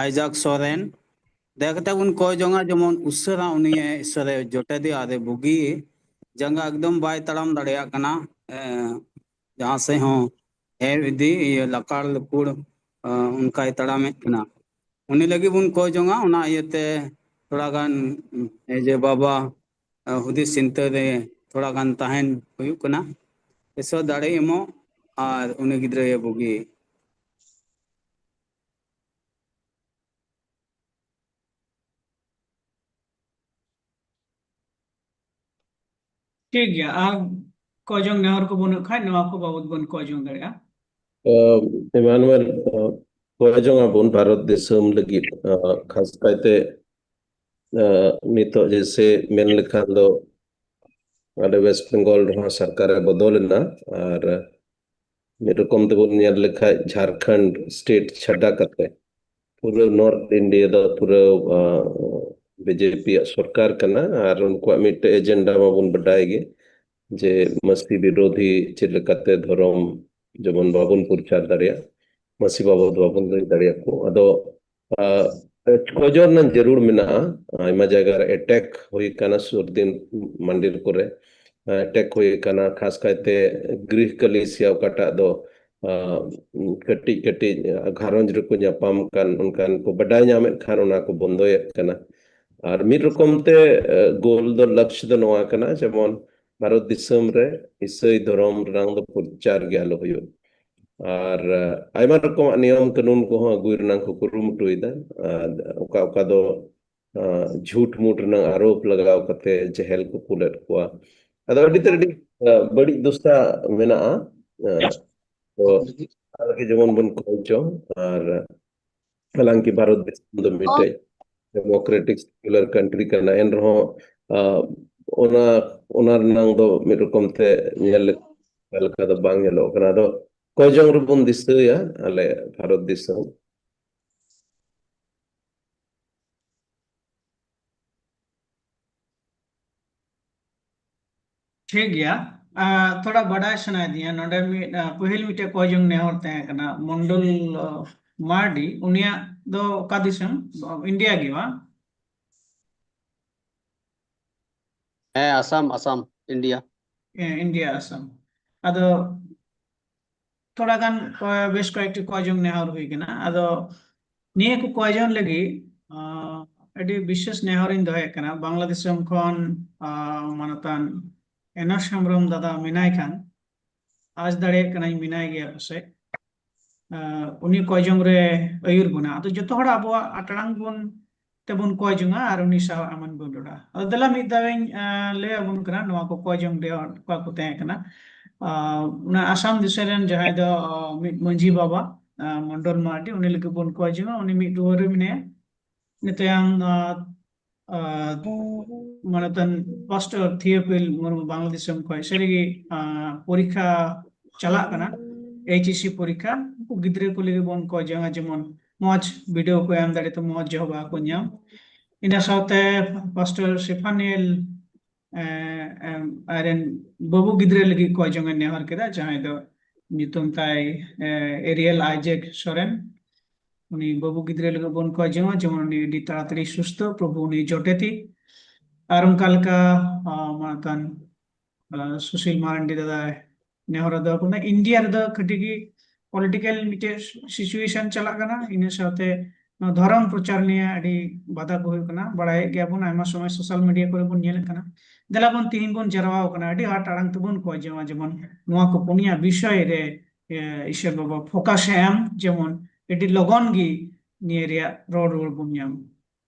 ᱟᱭᱡᱟᱠ ᱥᱚᱨᱮᱱ᱾ ᱫᱟᱭᱟ ᱠᱟᱛᱮ ᱵᱚᱱ ᱠᱚᱭ ᱡᱚᱝᱟ ᱡᱮᱢᱚᱱ ᱩᱥᱟᱹᱨᱟ ᱩᱱᱤ ᱤᱥᱚᱨᱮ ᱡᱚᱴᱮᱫᱮ ᱟᱨᱮ ᱵᱩᱜᱤ᱾ ᱡᱟᱸᱜᱟ ᱮᱠᱫᱚᱢ ᱵᱟᱭ ᱛᱟᱲᱟᱢ ᱫᱟᱲᱮᱭᱟᱜ ᱠᱟᱱᱟ, ᱮ, ᱡᱟᱦᱟᱸ ᱥᱮᱫ ᱦᱚᱸ ᱦᱮᱡ ᱤᱫᱤ, ᱤᱭᱟᱹ, ᱞᱟᱠᱟᱲ ᱞᱩᱠᱩᱲ, ᱮ, ᱚᱱᱠᱟᱭ ᱛᱟᱲᱟᱢᱮᱫ ᱠᱟᱱᱟ᱾ ᱩᱱᱤ ᱞᱟᱹᱜᱤᱫ ᱵᱚᱱ ᱠᱚᱭ ᱡᱚᱝᱟ᱾ ᱚᱱᱟ ᱤᱭᱟᱹᱛᱮ ᱛᱷᱚᱲᱟ ᱜᱟᱱ, ᱮ, ᱡᱮ ᱵᱟᱵᱟ, ᱮ, ᱦᱩᱫᱤᱥ ᱪᱤᱱᱛᱟᱹ ᱨᱮ ᱛᱷᱚᱲᱟ ᱜᱟᱱ ᱛᱟᱦᱮᱱ ᱦᱩᱭᱩᱜ ᱠᱟᱱᱟ᱾ ᱤᱥᱚᱨ ᱫᱟᱲᱮ ᱮᱢᱚᱜ ᱟᱨ ᱩᱱᱤ ᱜᱤᱫᱽᱨᱟᱹᱭ ᱵᱩᱜᱤ᱾ ᱴᱷᱤᱠ ᱜᱮᱭᱟ᱾ ᱟᱨ ᱠᱚᱭ ᱡᱚᱝ ᱱᱮᱦᱚᱨ ᱠᱚ ᱵᱟᱹᱱᱩᱜ ᱠᱷᱟᱡ, ᱱᱚᱣᱟ ᱠᱚ ᱵᱟᱵᱚᱛ ᱵᱚᱱ ᱠᱚᱭ ᱡᱚᱝ ᱫᱟᱲᱮᱭᱟᱜᱼᱟ᱾ ᱟᱸ, ᱮᱢᱟᱱᱩᱭᱮᱞ, ᱟᱸ, ᱠᱚᱭ ᱡᱚᱝ ᱟᱵᱚᱱ ᱵᱷᱟᱨᱚᱛ ᱫᱤᱥᱚᱢ ᱞᱟᱹᱜᱤᱫ, ᱟᱸ, ᱠᱷᱟᱥ ᱠᱟᱭᱛᱮ, ᱟᱸ, ᱱᱤᱛᱚᱜ ᱡᱮᱭᱥᱮ ᱢᱮᱱ ᱞᱮᱠᱷᱟᱱ ᱫᱚ ᱟᱞᱮ ᱣᱮᱥᱴ ᱵᱮᱝᱜᱚᱞ ᱨᱮᱦᱚᱸ ᱥᱚᱨᱠᱟᱨᱮ ᱵᱚᱫᱚᱞ ᱮᱱᱟ, ᱟᱨ ᱢᱤᱫ ᱨᱚᱠᱚᱢ ᱛᱮᱵᱚᱱ ᱧᱮᱞ ᱞᱮᱠᱷᱟᱡ ᱡᱷᱟᱲᱠᱷᱚᱸᱰ ᱥᱴᱮᱴ ᱪᱷᱟᱰᱟ ᱠᱟᱛᱮ ᱯᱩᱨᱟᱹ ᱱᱚᱨᱛᱷ ᱤᱱᱰᱤᱭᱟ ᱫᱚ ᱯᱩᱨᱟᱹ, ᱟᱸ, ᱵᱤᱡᱮᱯᱤ ᱭᱟᱜ ᱥᱚᱨᱠᱟᱨ ᱠᱟᱱᱟ, ᱟᱨ ᱩᱱᱠᱩᱣᱟᱜ ᱢᱤᱫᱴᱮᱡ ᱮᱡᱮᱱᱰᱟ ᱢᱟᱵᱚᱱ ᱵᱟᱰᱟᱭ ᱜᱮ, ᱡᱮ ᱢᱟᱹᱥᱤ ᱵᱤᱨᱳᱫᱷᱤ ᱪᱮᱫ ᱞᱮᱠᱟᱛᱮ ᱫᱷᱚᱨᱚᱢ ᱡᱮᱢᱚᱱ ᱵᱟᱵᱚᱱ ᱯᱨᱚᱪᱟᱨ ᱫᱟᱲᱮᱭᱟᱜ, ᱢᱟᱹᱥᱤ ᱵᱟᱵᱚᱫ ᱵᱟᱵᱚᱱ ᱞᱟᱹᱭ ᱫᱟᱲᱮᱭᱟᱠᱚ᱾ ᱟᱫᱚ, ᱟᱸ, ᱠᱚᱭ ᱡᱚᱝ ᱨᱮᱱᱟᱜ ᱡᱟᱹᱨᱩᱲ ᱢᱮᱱᱟᱜᱼᱟ᱾ ᱟᱭᱢᱟ ᱡᱟᱭᱜᱟ ᱨᱮ ᱮᱴᱮᱠ ᱦᱩᱭ ᱠᱟᱱᱟ ᱥᱩᱨ ᱫᱤᱱ ᱢᱟᱱᱰᱤᱨ ᱠᱚᱨᱮ, ᱟᱸ, ᱮᱴᱮᱠ ᱦᱩᱭ ᱠᱟᱱᱟ, ᱠᱷᱟᱥ ᱠᱟᱭᱛᱮ ᱜᱨᱤᱦ ᱠᱟᱞᱤᱥᱤᱭᱟ ᱚᱠᱟᱴᱟᱜ ᱫᱚ, ᱟᱸ, ᱠᱟᱹᱴᱤᱡ ᱠᱟᱹᱴᱤᱡ ᱜᱷᱟᱨᱚᱸᱡᱽ ᱨᱮᱠᱚ ᱧᱟᱯᱟᱢ ᱠᱟᱱ, ᱚᱱᱠᱟᱱ ᱠᱚ ᱵᱟᱰᱟᱭ ᱧᱟᱢᱮᱫ ᱠᱷᱟᱱ ᱚᱱᱟ ᱠᱚ ᱵᱚᱱᱫᱚᱭᱮᱫ ᱠᱟᱱᱟ᱾ ᱟᱨ ᱢᱤᱫ ᱨᱚᱠᱚᱢ ᱛᱮ, ᱟᱸ, ᱜᱳᱞ ᱫᱚ, ᱞᱚᱠᱥᱭᱚ ᱫᱚ ᱱᱚᱣᱟ ᱠᱟᱱᱟ, ᱡᱮᱢᱚᱱ ᱵᱷᱟᱨᱚᱛ ᱫᱤᱥᱚᱢ ᱨᱮ ᱤᱥᱟᱹᱭ ᱫᱷᱚᱨᱚᱢ ᱨᱮᱱᱟᱜ ᱫᱚ ᱯᱨᱚᱪᱟᱨ ᱜᱮ ᱟᱞᱚ ᱦᱩᱭᱩᱜ᱾ ᱟᱨ, ᱟᱸ, ᱟᱭᱢᱟ ᱨᱚᱠᱚᱢᱟᱜ ᱱᱤᱭᱚᱢ ᱠᱟᱹᱱᱩᱱ ᱠᱚᱦᱚᱸ ᱟᱹᱜᱩᱭ ᱨᱮᱱᱟᱜ ᱠᱚ ᱠᱩᱨᱩᱢᱩᱴᱩᱭᱮᱫᱟ᱾ ᱟᱨ ᱚᱠᱟ ᱚᱠᱟ ᱫᱚ, ᱟᱸ, ᱡᱷᱩᱴ ᱢᱩᱴ ᱨᱮᱱᱟᱜ ᱟᱨᱳᱯ ᱞᱟᱜᱟᱣ ᱠᱟᱛᱮ ᱡᱮᱦᱮᱞ ᱠᱚ ᱠᱩᱞᱮᱫ ᱠᱚᱣᱟ᱾ ᱟᱫᱚ ᱟᱹᱰᱤ ᱛᱮᱫ ᱟᱹᱰᱤ, ᱟᱸ, ᱵᱟᱹᱲᱤᱡ ᱫᱚᱥᱟ ᱢᱮᱱᱟᱜᱼᱟ᱾ ᱟᱸ, ᱛᱚ ᱚᱱᱟ ᱞᱟᱹᱜᱤᱫ ᱡᱮᱢᱚᱱ ᱵᱚᱱ ᱠᱚᱭ ᱪᱚ, ᱟᱨ ᱦᱟᱞᱟᱝᱠᱤ ᱵᱷᱟᱨᱚᱛ ᱫᱤᱥᱚᱢ ᱫᱚ ᱢᱤᱫᱴᱮᱡ ᱰᱮᱢᱳᱠᱨᱮᱴᱤᱠ ᱥᱮᱠᱩᱞᱟᱨ ᱠᱟᱱᱴᱨᱤ ᱠᱟᱱᱟ, ᱮᱱ ᱨᱮᱦᱚᱸ, ᱟᱸ, ᱚᱱᱟ, ᱚᱱᱟ ᱨᱮᱱᱟᱝ ᱫᱚ ᱢᱤᱫ ᱨᱚᱠᱚᱢ ᱛᱮ ᱧᱮᱞ ᱞᱮᱠᱟ ᱫᱚ ᱵᱟᱝ ᱧᱮᱞᱚᱜ ᱠᱟᱱᱟ᱾ ᱟᱫᱚ ᱠᱚᱭ ᱡᱚᱝ ᱨᱮᱵᱚᱱ ᱫᱤᱥᱟᱹᱭᱟ ᱟᱞᱮ ᱵᱷᱟᱨᱚᱛ ᱫᱤᱥᱚᱢ᱾ ᱴᱷᱤᱠ ᱜᱮᱭᱟ᱾ ᱟᱨ ᱛᱷᱚᱲᱟ ᱵᱟᱰᱟᱭ ᱥᱟᱱᱟᱭᱮᱫᱤᱧᱟ, ᱱᱚᱰᱮ ᱢᱤᱫ, ᱟᱨ, ᱯᱟᱹᱦᱤᱞ ᱢᱤᱫᱴᱮᱡ ᱠᱚᱭᱡᱚᱝ ᱱᱮᱦᱚᱨ ᱛᱟᱦᱮᱸ ᱠᱟᱱᱟ, ᱢᱚᱱᱰᱚᱞ, ᱟᱨ, ᱢᱟᱨᱰᱤ, ᱩᱱᱤᱭᱟᱜ ᱫᱚ ᱚᱠᱟ ᱫᱤᱥᱚᱢ? ᱤᱱᱰᱤᱭᱟ ᱜᱮ ᱵᱟᱝ? ᱦᱮᱸ, ᱟᱥᱟᱢ, ᱟᱥᱟᱢ, ᱤᱱᱰᱤᱭᱟ᱾ ᱦᱮᱸ, ᱤᱱᱰᱤᱭᱟ, ᱟᱥᱟᱢ᱾ ᱟᱫᱚ ᱛᱷᱚᱲᱟ ᱜᱟᱱ, ᱟᱨ, ᱵᱮᱥ ᱠᱚᱭᱮᱠᱴᱤ ᱠᱚᱭᱡᱚᱝ ᱱᱮᱦᱚᱨ ᱦᱩᱭ ᱠᱟᱱᱟ᱾ ᱟᱫᱚ ᱱᱤᱭᱟᱹ ᱠᱚ ᱠᱚᱭᱡᱚᱝ ᱞᱟᱹᱜᱤᱫ, ᱟᱨ, ᱟᱹᱰᱤ ᱵᱤᱥᱮᱥ ᱱᱮᱦᱚᱨᱤᱧ ᱫᱚᱦᱚᱭᱮᱫ ᱠᱟᱱᱟ᱾ ᱵᱟᱝᱞᱟ ᱫᱤᱥᱚᱢ ᱠᱷᱚᱱ, ᱟᱨ, ᱢᱟᱱᱚᱛᱟᱱ ᱮᱱᱚᱥ ᱦᱮᱢᱵᱨᱚᱢ ᱫᱟᱫᱟ ᱢᱮᱱᱟᱭ ᱠᱷᱟᱱ, ᱟᱸᱥ ᱫᱟᱲᱮᱭᱟᱜ ᱠᱟᱹᱱᱟᱹᱧ ᱢᱮᱱᱟᱭ ᱜᱮᱭᱟ ᱯᱟᱥᱮᱡ᱾ ᱟᱨ, ᱩᱱᱤ ᱠᱚᱭᱡᱚᱝ ᱨᱮ ᱟᱹᱭᱩᱨ ᱵᱚᱱᱟ᱾ ᱟᱫᱚ ᱡᱚᱛᱚ ᱦᱚᱲ ᱟᱵᱚᱣᱟᱜ ᱟᱴᱟᱲᱟᱝ ᱵᱚᱱ ᱛᱮᱵᱚᱱ ᱠᱚᱭ ᱡᱚᱝᱟ ᱟᱨ ᱩᱱᱤ ᱥᱟᱶ ᱟᱢᱚᱱ ᱵᱚᱱ ᱨᱚᱲᱟ᱾ ᱟᱫᱚ ᱫᱮᱞᱟ ᱢᱤᱫ ᱫᱷᱟᱣ ᱤᱧ, ᱟᱸ, ᱞᱟᱹᱭ ᱟᱵᱚᱱ ᱠᱟᱱᱟ ᱱᱚᱣᱟ ᱠᱚ ᱠᱚᱭ ᱡᱚᱝ ᱨᱮ ᱚᱠᱟ ᱠᱚ ᱛᱟᱦᱮᱸ ᱠᱟᱱᱟ᱾ ᱟᱸ, ᱚᱱᱟ ᱟᱥᱟᱢ ᱫᱤᱥᱚᱢ ᱨᱮᱱ ᱡᱟᱦᱟᱸᱭ ᱫᱚ, ᱟᱸ, ᱢᱤᱫ ᱢᱟᱹᱡᱷᱤ ᱵᱟᱵᱟ, ᱟᱸ, ᱢᱚᱱᱰᱚᱞ ᱢᱟᱨᱰᱤ, ᱩᱱᱤ ᱞᱟᱹᱜᱤᱫ ᱵᱚᱱ ᱠᱚᱭ ᱡᱚᱝᱟ᱾ ᱩᱱᱤ ᱢᱤᱫ ᱰᱩᱣᱟᱹᱨ ᱨᱮ ᱢᱮᱱᱟᱭᱟ᱾ ᱤᱱᱟᱹ ᱛᱟᱭᱚᱢ, ᱟᱸ, ᱟᱸ, ᱢᱟᱱᱚᱛᱟᱱ ᱯᱟᱥᱴᱚᱨ ᱛᱷᱤᱭᱳᱯᱤᱞ ᱢᱩᱨᱢᱩ ᱵᱟᱝᱞᱟ ᱫᱤᱥᱚᱢ ᱠᱷᱚᱱ ᱥᱟᱹᱨᱤᱜᱮ, ᱟᱸ, ᱯᱚᱨᱤᱠᱠᱷᱟ ᱪᱟᱞᱟᱜ ᱠᱟᱱᱟ, ᱮᱭᱤᱪ ᱮᱥ ᱥᱤ ᱯᱚᱨᱤᱠᱠᱷᱟ, ᱩᱱᱠᱩ ᱜᱤᱫᱽᱨᱟᱹ ᱠᱚ ᱞᱟᱹᱜᱤᱫ ᱵᱚᱱ ᱠᱚᱭ ᱡᱚᱝᱟ, ᱡᱮᱢᱚᱱ ᱢᱚᱡᱽ ᱵᱤᱰᱟᱹᱣ ᱠᱚ ᱮᱢ ᱫᱟᱲᱮ ᱛᱮ ᱢᱚᱡᱽ ᱡᱚᱦᱚᱜ ᱠᱚ ᱧᱟᱢ᱾ ᱤᱱᱟᱹ ᱥᱟᱶᱛᱮ ᱯᱟᱥᱴᱚᱨ ᱥᱮᱯᱷᱟᱱᱤᱭᱮᱞ, ᱮ, ᱮᱢ, ᱟᱡᱨᱮᱱ ᱵᱟᱹᱵᱩ ᱜᱤᱫᱽᱨᱟᱹ ᱞᱟᱹᱜᱤᱫ ᱠᱚᱭ ᱡᱚᱝ ᱮ ᱱᱮᱦᱚᱨ ᱠᱮᱫᱟ, ᱡᱟᱦᱟᱸᱭ ᱫᱚ ᱧᱩᱛᱩᱢ ᱛᱟᱭ, ᱮ, ᱮᱨᱤᱭᱮᱞ ᱟᱭᱡᱮᱠ ᱥᱚᱨᱮᱱ᱾ ᱩᱱᱤ ᱵᱟᱹᱵᱩ ᱜᱤᱫᱽᱨᱟᱹ ᱞᱟᱹᱜᱤᱫ ᱵᱚᱱ ᱠᱚᱭ ᱡᱚᱝᱟ, ᱡᱮᱢᱚᱱ ᱩᱱᱤ ᱟᱹᱰᱤ ᱛᱟᱲᱟᱛᱟᱲᱤ ᱥᱩᱥᱛᱷᱚ, ᱯᱨᱚᱵᱷᱩ ᱩᱱᱤ ᱡᱚᱴᱮᱛᱤ᱾ ᱟᱨ ᱚᱱᱠᱟ ᱞᱮᱠᱟ, ᱟ, ᱢᱟᱱᱚᱛᱟᱱ, ᱟ, ᱥᱩᱥᱤᱞ ᱢᱟᱨᱟᱱᱰᱤ ᱫᱟᱫᱟᱭ ᱱᱮᱦᱚᱨ ᱫᱚ ᱠᱟᱱᱟ᱾ ᱤᱱᱰᱤᱭᱟ ᱨᱮᱫᱚ ᱠᱟᱹᱴᱤᱡ ᱜᱮ ᱯᱚᱞᱤᱴᱤᱠᱟᱞ ᱢᱤᱫᱴᱮᱡ ᱥᱤᱪᱩᱭᱮᱥᱚᱱ ᱪᱟᱞᱟᱜ ᱠᱟᱱᱟ, ᱤᱱᱟᱹ ᱥᱟᱶᱛᱮ ᱱᱚᱣᱟ ᱫᱷᱚᱨᱚᱢ ᱯᱨᱚᱪᱟᱨ ᱱᱤᱭᱮ ᱟᱹᱰᱤ ᱵᱟᱫᱷᱟ ᱠᱚ ᱦᱩᱭᱩᱜ ᱠᱟᱱᱟ, ᱵᱟᱲᱟᱭᱮᱫ ᱜᱮᱭᱟ ᱵᱚᱱ, ᱟᱭᱢᱟ ᱥᱚᱢᱚᱭ ᱥᱳᱥᱟᱞ ᱢᱤᱰᱤᱭᱟ ᱠᱚᱨᱮ ᱵᱚᱱ ᱧᱮᱞᱮᱫ ᱠᱟᱱᱟ᱾ ᱫᱮᱞᱟ ᱵᱚᱱ ᱛᱤᱦᱤᱧ ᱵᱚᱱ ᱡᱟᱨᱣᱟ ᱟᱠᱟᱱᱟ, ᱟᱹᱰᱤ ᱟᱸᱴ ᱟᱲᱟᱝ ᱛᱮᱵᱚᱱ ᱠᱚᱭ ᱡᱚᱝᱟ, ᱡᱮᱢᱚᱱ ᱱᱚᱣᱟ ᱠᱚ ᱯᱩᱱᱭᱟ ᱵᱤᱥᱚᱭ ᱨᱮ, ᱮ, ᱤᱥᱚᱨ ᱵᱟᱵᱟ ᱯᱷᱳᱠᱟᱥ ᱮ ᱮᱢ, ᱡᱮᱢᱚᱱ ᱟᱹᱰᱤ ᱞᱚᱜᱚᱱ ᱜᱮ ᱱᱤᱭᱟᱹ ᱨᱮᱭᱟᱜ ᱨᱚᱲ ᱨᱩᱣᱟᱹᱲ ᱵᱚᱱ ᱧᱟᱢ᱾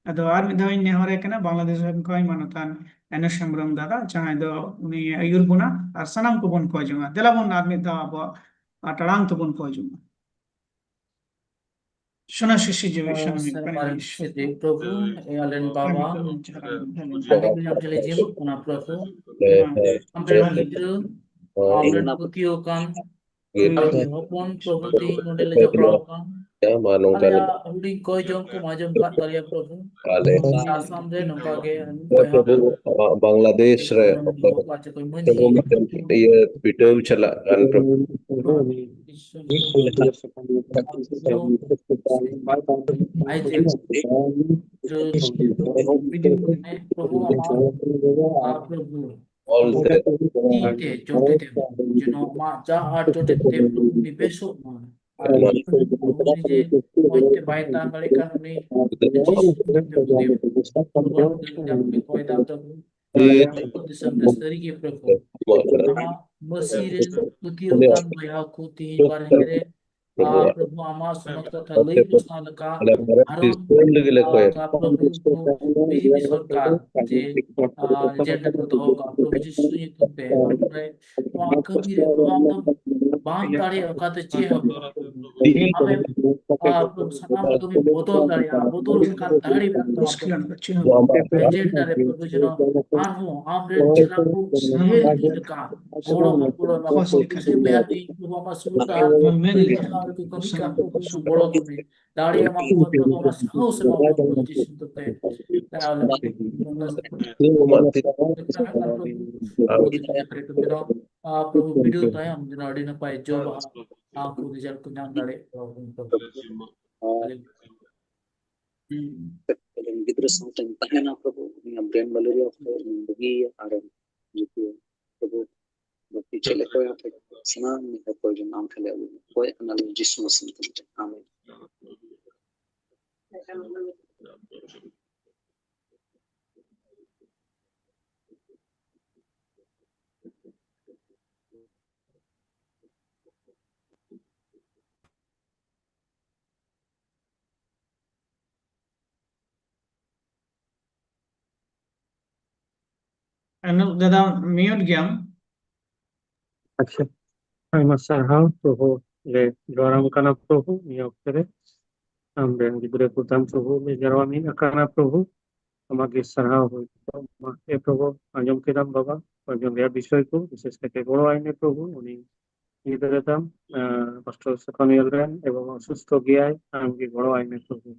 ᱟᱫᱚ ᱟᱨ ᱢᱤᱫ ᱫᱷᱟᱣ ᱤᱧ ᱱᱮᱦᱚᱨᱮ ᱠᱟᱱᱟ, ᱵᱟᱝᱞᱟᱫᱮᱥ ᱨᱮᱱ ᱠᱷᱚᱱ ᱢᱟᱱᱚᱛᱟᱱ ᱮᱱᱮᱥ ᱦᱮᱢᱵᱨᱚᱢ ᱫᱟᱫᱟ, ᱡᱟᱦᱟᱸᱭ ᱫᱚ ᱩᱱᱤ ᱟᱹᱭᱩᱨ ᱵᱚᱱᱟ ᱟᱨ ᱥᱟᱱᱟᱢ ᱠᱚᱵᱚᱱ ᱠᱚᱭ ᱡᱚᱝᱟ᱾ ᱫᱮᱞᱟ ᱵᱚᱱ ᱟᱨ ᱢᱤᱫ ᱫᱷᱟᱣ ᱟᱵᱚᱣᱟᱜ ᱟᱴᱟᱲᱟᱝ ᱛᱮᱵᱚᱱ ᱠᱚᱭ ᱡᱚᱝᱟ᱾ ᱥᱳᱱᱟ ᱥᱤᱥᱤ ᱡᱤᱣᱤ ᱥᱟᱱᱟᱢ ᱥᱟᱨᱵᱟᱨ ᱯᱨᱟᱱᱤ ᱥᱤᱫᱷᱤ ᱯᱨᱚᱵᱷᱩ, ᱮ ᱟᱞᱮᱱ ᱵᱟᱵᱟ, ᱟᱹᱰᱤ ᱜᱩᱱᱟᱹᱢ ᱡᱚᱦᱟᱨ ᱟᱞᱮ ᱡᱤᱣᱤ ᱠᱟᱱᱟ ᱯᱨᱚᱵᱷᱩ᱾ ᱟᱢᱨᱮᱱ ᱜᱤᱫᱽᱨᱟᱹ, ᱟᱢᱨᱮᱱ ᱯᱟᱹᱛᱭᱟᱹᱣ ᱠᱟᱱ ᱜᱮ ᱦᱚᱯᱚᱱ ᱯᱨᱚᱵᱷᱩ ᱛᱮᱦᱮᱧ ᱱᱚᱰᱮ ᱞᱮ ᱡᱚᱯᱲᱟᱣ ᱟᱠᱟᱱ᱾ ᱢᱟ ᱱᱚᱝᱠᱟ ᱟᱞᱮᱭᱟᱜ ᱦᱩᱰᱤᱧ ᱠᱚᱭ ᱡᱚᱱ ᱠᱚ ᱢᱟ ᱟᱸᱡᱚᱢ ᱠᱟᱜ ᱛᱟᱞᱮᱭᱟ ᱯᱨᱚᱵᱷᱩ᱾ ᱟᱞᱮ ᱟᱥᱟᱢ ᱨᱮ ᱱᱚᱝᱠᱟ ᱜᱮ ᱦᱮᱸ ᱵᱚᱭᱦᱟ ᱯᱨᱚᱵᱷᱩ, ᱟᱢᱟᱜ ᱵᱟᱝᱞᱟᱫᱮᱥ ᱨᱮ ᱚᱠᱚᱭ ᱚᱠᱟ ᱪᱮ ᱠᱚ ᱢᱟᱹᱡᱷᱤ ᱯᱨᱚᱵᱷᱩ ᱢᱤᱫᱴᱮᱱ ᱤᱭᱟᱹ ᱵᱤᱰᱟᱹᱣ ᱪᱟᱞᱟᱜ ᱠᱟᱱ ᱯᱨᱚᱵᱷᱩ᱾ ᱟᱭ ᱡᱮ ᱯᱨᱚᱵᱷᱩ ᱟᱢᱟᱜ ᱯᱨᱚᱵᱷᱩ ᱚᱞ ᱛᱮ ᱛᱤ ᱛᱮ ᱡᱚᱴᱮᱫ ᱮᱢ, ᱡᱮ ᱱᱚᱣᱟ ᱢᱟ ᱡᱟ ᱟᱨ ᱡᱚᱴᱮᱫ ᱛᱮ ᱯᱨᱚᱵᱷᱩ ᱩᱱᱤ ᱵᱮᱥᱚᱜ ᱢᱟ᱾ ᱟᱨ ᱯᱨᱚᱵᱷᱩ ᱩᱱᱤ ᱡᱮ ᱢᱚᱡᱽ ᱛᱮ ᱵᱟᱭ ᱛᱟᱲᱟᱢ ᱫᱟᱲᱮᱭᱟᱜ ᱠᱟᱱ, ᱩᱱᱤ ᱡᱤᱥᱩ ᱧᱩᱛᱩᱢ ᱛᱮ ᱵᱩᱜᱤ ᱢᱮ᱾ ᱯᱨᱚᱵᱷᱩ ᱟᱢ ᱴᱷᱮᱱ ᱞᱮ ᱠᱚᱭ ᱫᱟ, ᱯᱨᱚᱵᱷᱩ ᱟᱨ ᱫᱤᱥᱚᱢ ᱨᱮ ᱥᱟᱹᱨᱤ ᱜᱮ ᱯᱨᱚᱵᱷᱩ ᱟᱢᱟᱜ ᱢᱟᱹᱥᱤ ᱨᱮ ᱯᱟᱹᱛᱭᱟᱹᱣ ᱟᱠᱟᱱ ᱵᱚᱭᱦᱟ ᱠᱚ ᱛᱤᱦᱤᱧ ᱵᱟᱨᱦᱮ ᱨᱮ ᱟᱨ ᱯᱨᱚᱵᱷᱩ ᱟᱢᱟᱜ ᱥᱚᱢᱚᱥᱛᱚ ᱛᱷᱟ ᱞᱟᱹᱭ ᱯᱟᱥᱱᱟᱣ ᱞᱮᱠᱟ ᱟᱨᱚ ᱞᱟᱹᱜᱤᱫ ᱞᱮ ᱠᱚᱭᱮᱫ ᱟᱨ ᱯᱨᱚᱵᱷᱩ ᱩᱱᱠᱩ ᱵᱤᱡᱮᱯᱤ ᱥᱚᱨᱠᱟᱨ ᱡᱮ ᱟᱨ ᱡᱮ ᱠᱚ ᱫᱚᱦᱚ ᱠᱟᱜ ᱯᱨᱚᱵᱷᱩ ᱡᱤᱥᱩ ᱧᱩᱛᱩᱢ ᱛᱮ ᱟᱨ ᱱᱚᱣᱟ ᱠᱟᱹᱢᱤ ᱨᱮ ᱯᱨᱚᱵᱷᱩ ᱟᱢ ᱫᱚ ᱵᱟᱢ ᱫᱟᱲᱮᱭᱟᱜᱼᱟ ᱚᱠᱟᱛᱮ ᱪᱮᱫ ᱦᱚᱸ ᱵᱟᱝ᱾ ᱟᱢᱮᱢ ᱟᱨ ᱯᱨᱚᱵᱷᱩ ᱥᱟᱱᱟᱢ ᱠᱟᱹᱢᱤ ᱵᱚᱫᱚᱞ ᱫᱟᱲᱮᱭᱟᱜᱼᱟ, ᱵᱚᱫᱚᱞ ᱞᱮᱠᱟᱱ ᱫᱟᱲᱮ ᱢᱮᱱᱟᱜ ᱛᱟᱢᱟ᱾ ᱮᱡᱮᱱᱰᱟ ᱨᱮ ᱯᱨᱚᱵᱷᱩ ᱡᱮᱱᱚ ᱟᱨᱦᱚᱸ ᱟᱢᱨᱮᱱ ᱪᱮᱞᱟ ᱠᱚ ᱰᱷᱮᱨ ᱤᱫᱤ ᱞᱮᱠᱟ ᱜᱚᱲᱚ ᱜᱚᱯᱚᱲᱚ ᱮᱢᱟ ᱠᱚ᱾ ᱥᱮ ᱵᱚᱭᱦᱟ ᱛᱮᱦᱮᱧ ᱯᱨᱚᱵᱷᱩ ᱟᱢᱟᱜ ᱥᱩᱨ ᱨᱮ ᱠᱟᱹᱢᱤ ᱠᱟᱱ ᱯᱨᱚᱵᱷᱩ ᱜᱚᱲᱚ ᱠᱚ ᱢᱮ᱾ ᱫᱟᱲᱮ ᱮᱢᱟ ᱠᱚ ᱢᱮ ᱯᱨᱚᱵᱷᱩ ᱟᱢᱟᱜ ᱥᱟᱦᱚᱥ ᱮᱢᱟ ᱠᱚ ᱢᱮ ᱡᱤᱥᱩ ᱧᱩᱛᱩᱢ ᱛᱮ᱾ ᱫᱟᱲᱮ ᱮᱢᱟ ᱠᱚ ᱢᱮ᱾ ᱯᱨᱚᱵᱷᱩ ᱵᱤᱰᱟᱹᱣ ᱛᱟᱭᱚᱢ ᱡᱮᱱᱚ ᱟᱹᱰᱤ ᱱᱟᱯᱟᱭ ᱡᱚ ᱵᱟᱦᱟ ᱟᱢ ᱠᱚ ᱨᱮᱡᱟᱞᱴ ᱠᱚ ᱧᱟᱢ ᱫᱟᱲᱮᱭᱟᱜ ᱠᱚ᱾ ᱜᱤᱫᱽᱨᱟᱹ ᱥᱟᱶᱛᱮᱧ ᱛᱟᱦᱮᱱᱟ ᱯᱨᱚᱵᱷᱩ, ᱩᱱᱤᱭᱟᱜ ᱵᱨᱮᱱ ᱢᱮᱞᱮᱨᱤᱭᱟ ᱠᱚ ᱤᱧ ᱵᱩᱜᱤᱭᱟ ᱟᱨᱮᱢ ᱡᱩᱛᱤᱭᱟ ᱯᱨᱚᱵᱷᱩ᱾ ᱵᱟᱹᱲᱛᱤ ᱪᱮᱫ ᱞᱮᱠᱟ ᱟᱯᱮ ᱥᱟᱱᱟᱢ ᱞᱮᱠᱟ ᱠᱚ ᱡᱮᱢᱚᱱ ᱟᱢ ᱴᱷᱮᱱ ᱞᱮ ᱟᱹᱜᱩᱭᱟ, ᱠᱚᱭ ᱠᱟᱱᱟᱞᱮ ᱡᱤᱥᱩ ᱢᱟᱥᱤ ᱧᱩᱛᱩᱢ ᱛᱮ, ᱟᱢᱮᱱ᱾ ᱟᱱᱩᱯ ᱫᱟᱫᱟ, ᱢᱤᱭᱩᱴ ᱜᱮᱭᱟᱢ᱾ ᱟᱪᱪᱷᱟ, ᱟᱭᱢᱟ ᱥᱟᱨᱦᱟᱣ ᱯᱨᱚᱵᱷᱩ, ᱞᱮ ᱡᱚᱦᱟᱨᱟᱢ ᱠᱟᱱᱟ ᱯᱨᱚᱵᱷᱩ ᱱᱤᱭᱟᱹ ᱚᱠᱛᱮ ᱨᱮ᱾ ᱟᱢᱨᱮᱱ ᱜᱤᱫᱽᱨᱟᱹ ᱠᱚ ᱛᱟᱢ ᱯᱨᱚᱵᱷᱩ ᱞᱮ ᱡᱟᱨᱣᱟ ᱢᱤᱫ ᱟᱠᱟᱱᱟ ᱯᱨᱚᱵᱷᱩ᱾ ᱟᱢᱟᱜ ᱜᱮ ᱥᱟᱨᱦᱟᱣ ᱦᱩᱭ ᱠᱚᱜ ᱢᱟ᱾ ᱮ ᱯᱨᱚᱵᱷᱩ, ᱟᱸᱡᱚᱢ ᱠᱮᱫᱟᱢ ᱵᱟᱵᱟ, ᱟᱸᱡᱚᱢ ᱨᱮᱭᱟᱜ ᱵᱤᱥᱚᱭ ᱠᱚ ᱵᱤᱥᱮᱥ ᱠᱟᱛᱮ ᱜᱚᱲᱚ ᱟᱭ ᱢᱮ ᱯᱨᱚᱵᱷᱩ, ᱩᱱᱤ ᱜᱤᱫᱽᱨᱟᱹ ᱛᱟᱢ, ᱯᱟᱥᱴᱚᱨ ᱥᱮᱯᱷᱟᱱᱩᱭᱮᱞ ᱨᱮᱱ, ᱮᱵᱚᱝ ᱚᱥᱩᱥᱛᱷᱚ ᱜᱮᱭᱟᱭ, ᱟᱢ ᱜᱮ ᱜᱚᱲᱚ ᱟᱭ ᱢᱮ ᱯᱨᱚᱵᱷᱩ᱾